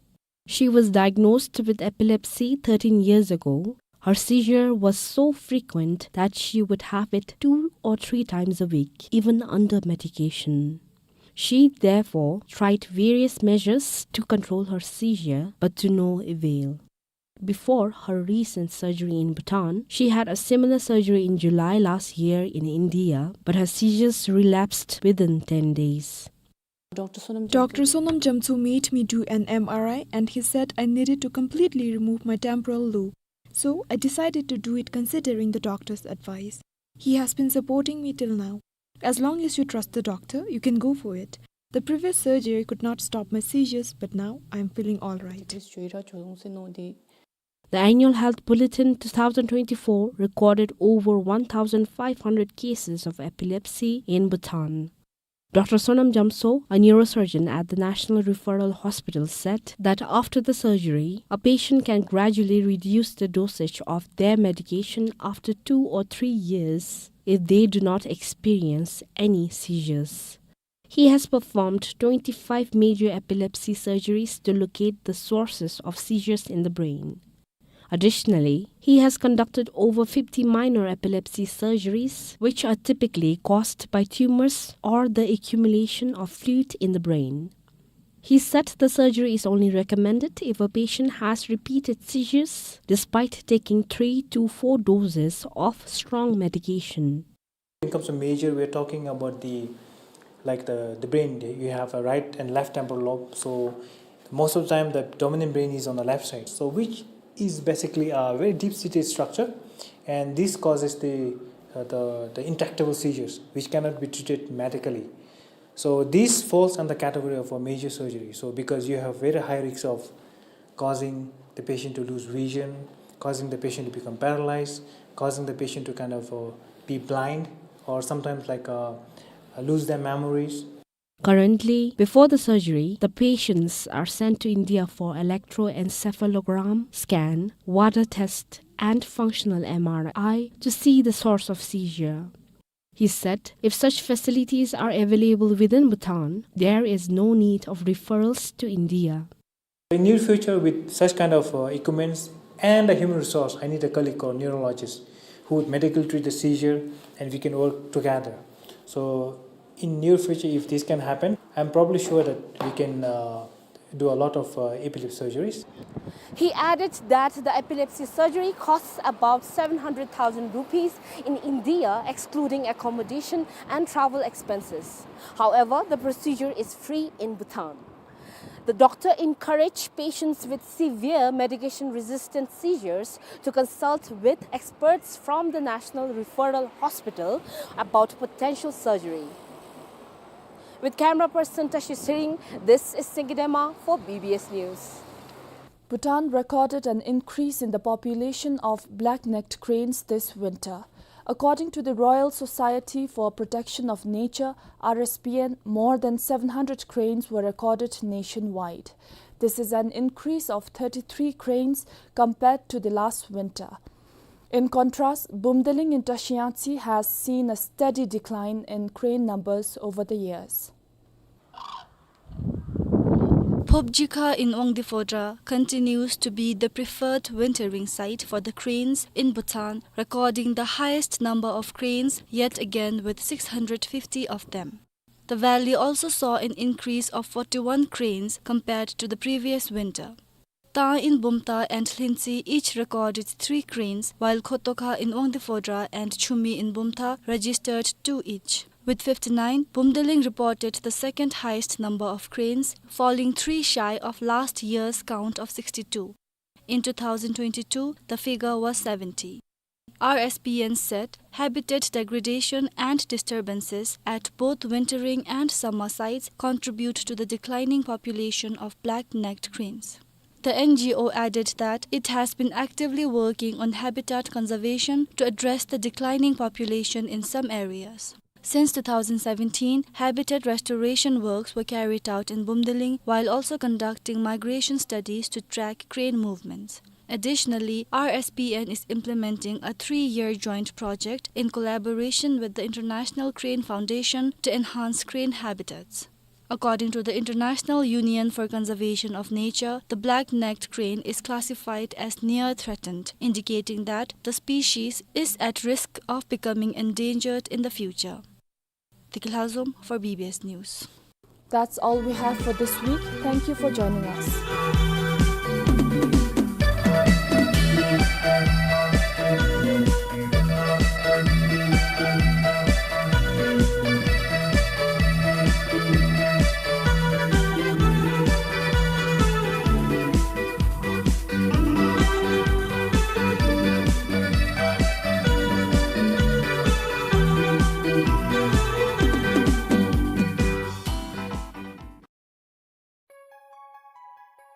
She was diagnosed with epilepsy thirteen years ago. Her seizure was so frequent that she would have it two or three times a week, even under medication. She therefore tried various measures to control her seizure, but to no avail. Before her recent surgery in Bhutan, she had a similar surgery in July last year in India, but her seizures relapsed within ten days. Doctor Sonam Jamtso made me do an M R I and he said I needed to completely remove my temporal lobe. So I decided to do it considering the doctor's advice. He has been supporting me till now. As long as you trust the doctor, you can go for it. The previous surgery could not stop my seizures, but now I am feeling all right. The Annual Health Bulletin two thousand twenty-four recorded over one thousand five hundred cases of epilepsy in Bhutan. Doctor Sonam Jamtso, a neurosurgeon at the National Referral Hospital, said that after the surgery, a patient can gradually reduce the dosage of their medication after two or three years if they do not experience any seizures. He has performed twenty-five major epilepsy surgeries to locate the sources of seizures in the brain. Additionally, he has conducted over fifty minor epilepsy surgeries, which are typically caused by tumors or the accumulation of fluid in the brain. He said the surgery is only recommended if a patient has repeated seizures, despite taking three to four doses of strong medication. When it comes to major, we are talking about the, like, the, the brain. You have a right and left temporal lobe. So most of the time, the dominant brain is on the left side. So which is basically a very deep-seated structure, and this causes the, uh, the, the intractable seizures, which cannot be treated medically. So this falls under category of a major surgery. So because you have very high risks of causing the patient to lose vision, causing the patient to become paralyzed, causing the patient to kind of, uh, be blind, or sometimes, like, uh, uh, lose their memories. Currently, before the surgery, the patients are sent to India for electroencephalogram scan, WADA test, and functional M R I to see the source of seizure. He said if such facilities are available within Bhutan, there is no need of referrals to India. In near future, with such kind of, uh, equipments and a human resource, I need a colleague or neurologist who would medically treat the seizure, and we can work together. So in near future, if this can happen, I'm probably sure that we can, uh, do a lot of, uh, epilepsy surgeries. He added that the epilepsy surgery costs about seven hundred thousand rupees in India, excluding accommodation and travel expenses. However, the procedure is free in Bhutan. The doctor encouraged patients with severe medication-resistant seizures to consult with experts from the National Referral Hospital about potential surgery. With camera person Tashi Tshering, this is Singye Dema for B B S News. Bhutan recorded an increase in the population of black-necked cranes this winter. According to the Royal Society for Protection of Nature, R S P N, more than seven hundred cranes were recorded nationwide. This is an increase of thirty-three cranes compared to the last winter. In contrast, Bumdeling in Tashi Nyatsi has seen a steady decline in crane numbers over the years. Phobjikha in Wangdue Phodrang continues to be the preferred wintering site for the cranes in Bhutan, recording the highest number of cranes yet again with six hundred fifty of them. The valley also saw an increase of forty-one cranes compared to the previous winter. Tang in Bumthang and Lhintse each recorded three cranes, while Khotokha in Wangdue Phodrang and Chumi in Bumthang registered two each. With fifty-nine, Bumdeling reported the second highest number of cranes, falling three shy of last year's count of sixty-two. In two thousand twenty-two, the figure was seventy. R S P N said habitat degradation and disturbances at both wintering and summer sites contribute to the declining population of black-necked cranes. The N G O added that it has been actively working on habitat conservation to address the declining population in some areas. Since two thousand seventeen, habitat restoration works were carried out in Bumdiling while also conducting migration studies to track crane movements. Additionally, R S P N is implementing a three-year joint project in collaboration with the International Crane Foundation to enhance crane habitats. According to the International Union for Conservation of Nature, the black-necked crane is classified as near threatened, indicating that the species is at risk of becoming endangered in the future. Tiki Lhazom for B B S News. That's all we have for this week. Thank you for joining us.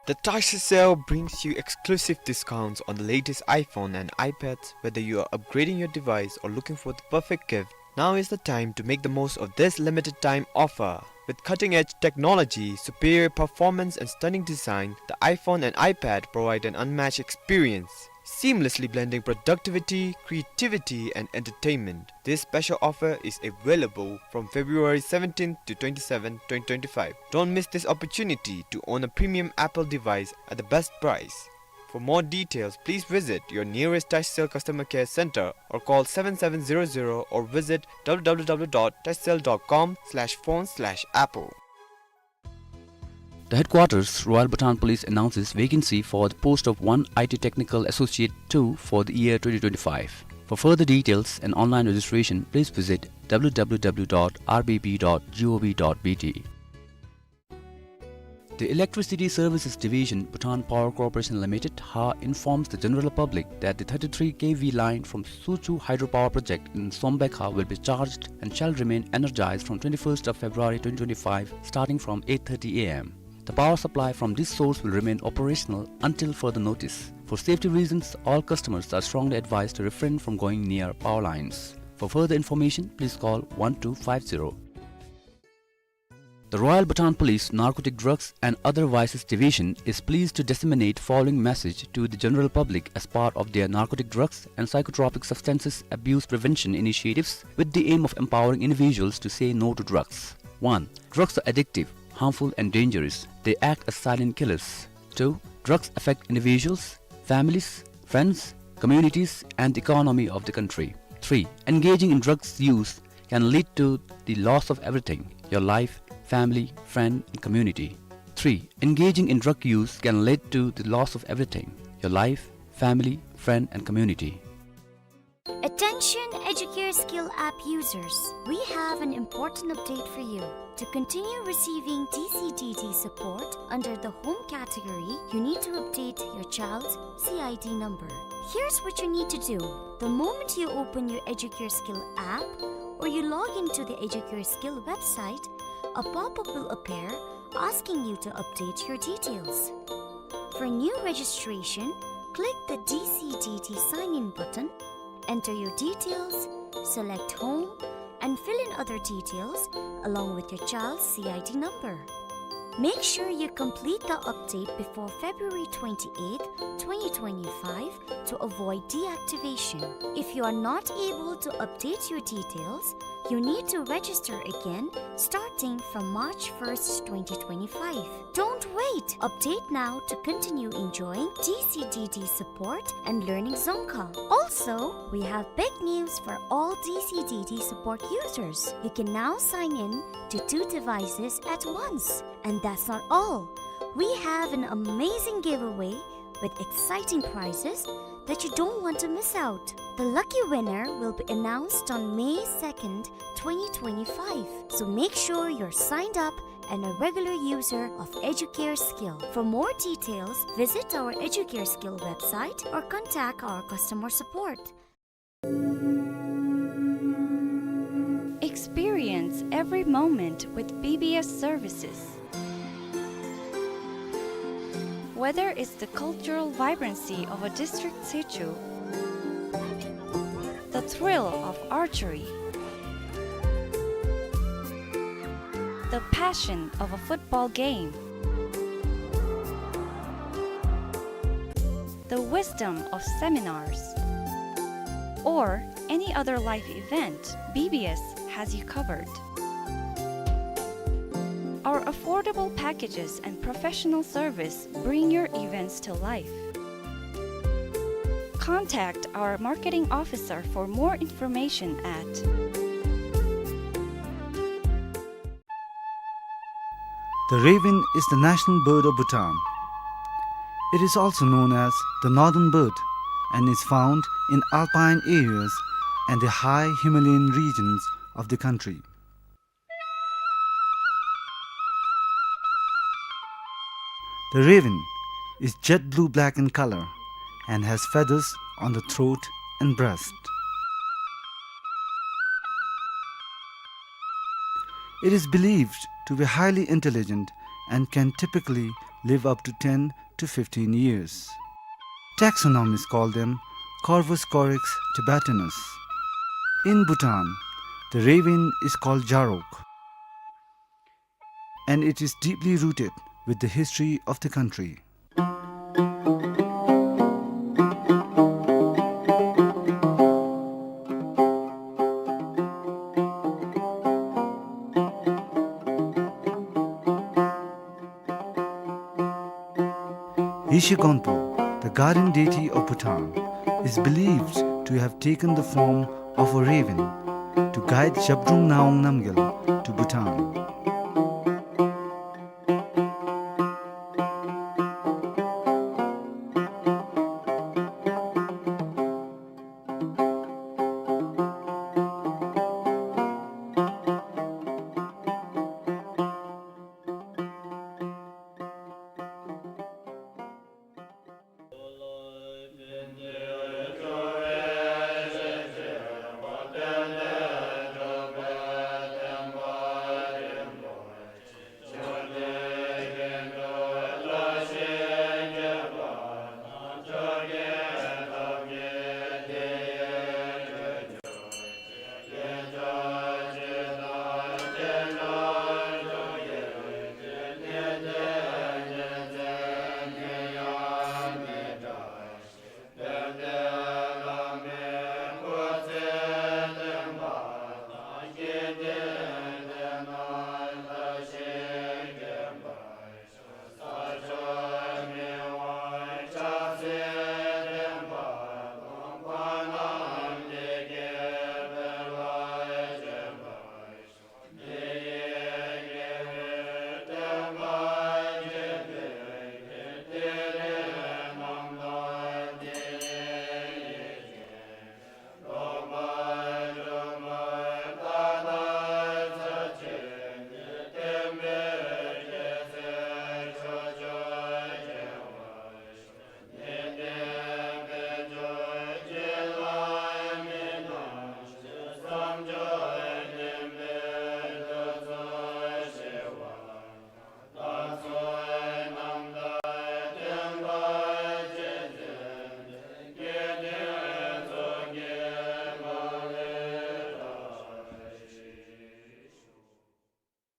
The Tashi Sale brings you exclusive discounts on the latest iPhone and iPads. Whether you are upgrading your device or looking for the perfect gift, now is the time to make the most of this limited time offer. With cutting-edge technology, superior performance, and stunning design, the iPhone and iPad provide an unmatched experience, seamlessly blending productivity, creativity, and entertainment. This special offer is available from February seventeenth to twenty-seventh, twenty twenty-five. Don't miss this opportunity to own a premium Apple device at the best price. For more details, please visit your nearest Tashcell customer care center or call seven seven zero zero or visit w w w dot tashcell dot com slash phone slash apple. The headquarters, Royal Bhutan Police, announces vacancy for the post of one I T Technical Associate two for the year twenty twenty-five. For further details and online registration, please visit w w w dot r b b dot g o v dot b t. The Electricity Services Division, Bhutan Power Corporation Limited, Har, informs the general public that the thirty-three K V line from Suchu Hydropower Project in Sombekha will be charged and shall remain energized from twenty-first of February twenty twenty-five, starting from eight thirty a m. The power supply from this source will remain operational until further notice. For safety reasons, all customers are strongly advised to refrain from going near power lines. For further information, please call one two five zero. The Royal Bhutan Police Narcotic Drugs and Other Vices Division is pleased to disseminate following message to the general public as part of their Narcotic Drugs and Psychotropic Substances Abuse Prevention initiatives with the aim of empowering individuals to say no to drugs. One, drugs are addictive, harmful and dangerous. They act as silent killers. Two, drugs affect individuals, families, friends, communities and the economy of the country. Three, engaging in drugs use can lead to the loss of everything, your life, family, friend, and community. Three, engaging in drug use can lead to the loss of everything, your life, family, friend, and community. Attention Educare Skill app users, we have an important update for you. To continue receiving D C D D support under the Home category, you need to update your child's C I D number. Here's what you need to do. The moment you open your Educare Skill app or you log into the Educare Skill website, a pop-up will appear asking you to update your details. For new registration, click the D C D D sign-in button, enter your details, select Home, and fill in other details along with your child's C I D number. Make sure you complete the update before February twenty-eighth, twenty twenty-five to avoid deactivation. If you are not able to update your details, you need to register again starting from March first, twenty twenty-five. Don't wait! Update now to continue enjoying D C D D support and learning Dzongkha. Also, we have big news for all D C D D support users. You can now sign in to two devices at once. And that's not all. We have an amazing giveaway with exciting prizes that you don't want to miss out. The lucky winner will be announced on May second, twenty twenty-five. So make sure you're signed up and a regular user of Educare Skill. For more details, visit our Educare Skill website or contact our customer support. Experience every moment with B B S services. Whether it's the cultural vibrancy of a district situ, the thrill of archery, the passion of a football game, the wisdom of seminars, or any other life event, B B S has you covered. Our affordable packages and professional service bring your events to life. Contact our marketing officer for more information at The raven is the national bird of Bhutan. It is also known as the northern bird and is found in alpine areas and the high Himalayan regions of the country. The raven is jet blue-black in color and has feathers on the throat and breast. It is believed to be highly intelligent and can typically live up to ten to fifteen years. Taxonomists call them Corvus corax tibetanus. In Bhutan, the raven is called Jarok, and it is deeply rooted with the history of the country. Yeshe Gonpo, the guardian deity of Bhutan, is believed to have taken the form of a raven to guide Zhabdrung Ngawang Namgyal to Bhutan.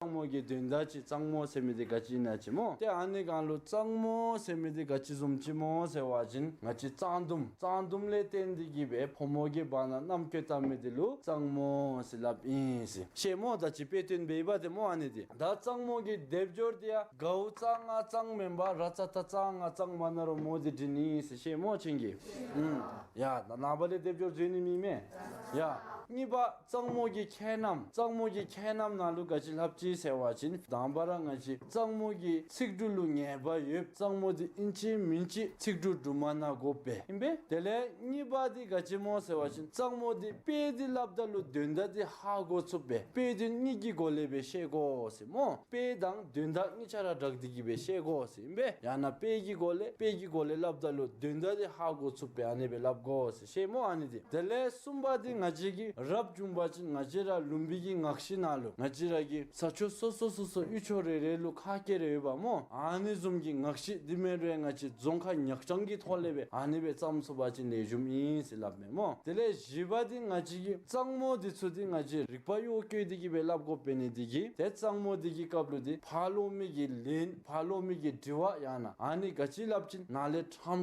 གཙང་མོ་གི་དོན་དག་ཅིག་གཙང་མོ་ཟེར་མི་འདི་ག་ཅི་ཨིན་ན་ཅིག་སྨོ། ཏེ་ཨ་ནི་གང་ལུ་གཙང་མོ་ཟེར་མི་འདི་ག་ཅི་བཟུམ་ཅིག་སྨོ་ཟེར་བ་ཅིན་ང་བཅས་གཙང་འདུམ་གཙང་འདུམ་ལས་བརྟེན་ཏེ་གིས་སྦེ་ཕོ་མོ་གི་བར་ན་མནའམ་བཀོད་བཏང་མི་འདི་ལུ་གཙང་མོ་ཟེར་སླབ་ཨིན་ཟེར། ཤེས་སྨོ། ད་ཅི་དཔེ་སྟོན་འབད་བ་ཏེ་སྨོ་ཨ་ནི་འདི། ད་གཙང་མོ་གི་སྡེབ་སྦྱོར་འདི་ཡང་གའུ་གཙང་ང་གཙང་མེན་པར་ར་ཙ་ཐ་གཙང་ང་གཙང་མ་ན་རོ་མོ་འདི་འབྲི་ནི་ཟེར། ཤེས་སྨོ་ཁྱེད་ཀྱིས། ཨུམ། ཡ་ད་ནངས་པ་ལས་སྡེབ་སྦྱོར་འཛོལ་ནི་མེད་མས། ཡ། གཉིས་པ་གཙང་མོ་གི་ཁྱད་རྣམ། གཙང་མོ་གི་ཁྱད་རྣམ་ནང་ལུ་ག་ཅི་སླབ་ཅི་ཟེར་བ་ཅིན་དང་པ་ར་ང་བཅས་གཙང་མོ་གི་ཚིག་འབྲུ་ལུ་ངེས་པ་ཡོད། གཙང་མོ་འདི་ཨིན་ཅི་མིན་ཅི་ཚིག་འབྲུ་འབྲུ་མ་ན་དགོ་པས། ཨིན་པས། དེ་ལས་གཉིས་པ་འདི་ག་ཅི་སྨོ་ཟེར་བ་ཅིན་གཙང་མོ་འདི་དཔེ་འདི་སླབ་ད་ལུ་དོན་དག་འདི་ཧ་གོ་ཚུགས་པས། དཔེ་དོན་གཉིས་ཀྱི་སྒོ་ལས་སྦེ་ཤེས་དགོ་ཟེར་སྨོ། དཔེ་དང་དོན་དག་གཉིས་ཆ་ར་སྦྲགས་ཏེ་གི་སྦེ་ཤེས་དགོ་ཟེར་ཨིན་པས། ཡང་ན་དཔེ་གི་སྒོ་ལས་དཔེ་གི་སྒོ་ལས་སླབ་ད་ལུ་དོན་དག་འདི་ཧ་གོ་ཚུགས་པས། ཨ་ནི་སྦེ་སླབ་དགོ་ཟེར་ཤེས་སྨོ། ཨ་ནི་འདི། དེ་ལས་གསུམ་པ་འདི་ང་བཅས་ཀྱི་རབ་བྱུང་པ་ཅིན་ང་བཅས་ར་ལུང་པའི་གི་ནགས་ཤིང་ནང་ལུ་ང་བཅས་ར་གི་ས་ཕྱོགས་སོ་སོ་སོ་སོ་ཡུལ་ཕྱོགས་རེ་རེ་ལུ་ཁ་སྐད་རེ་ཡོད་པ་སྨོ། ཨ་ནི་བཟུམ་གྱི་ནགས་ཤིང་འདི་མེན་རུང་ང་བཅས་རྫོང་ཁག་ཉག་ཕྲང་གི་ཐོག་ལས་སྦེ་ཨ་ནི་སྦེ་བརྩམ་ཚུགས་པ་ཅིན་ལེགས་ཤོམ་ཨིན་ཟེར་སླབ་མས་སྨོ། དེ་ལས་བཞི་པ་འདི་ང་བཅས་ཀྱི་གཙང་མོ་འདི་ཚུ་འདི་ང་བཅས་རིག་པ་གཡོ་བསྐྱོད་དེ་གི་སྦེ་སླབ་དགོ་པས། ནི་འདི་གིས་ཏེ་གཙང་མོ་འདི་གི་སྐབས་ལུ་འདི་ཕར་ལོགས་མི་གི་ལན་ཕར་ལོགས་མི་གི་དྲི་བ་ཡང་ན་ཨ་ནི་ག་ཅི་སླབ་ཅིན་ནཱ་ལས་ཁྲམ་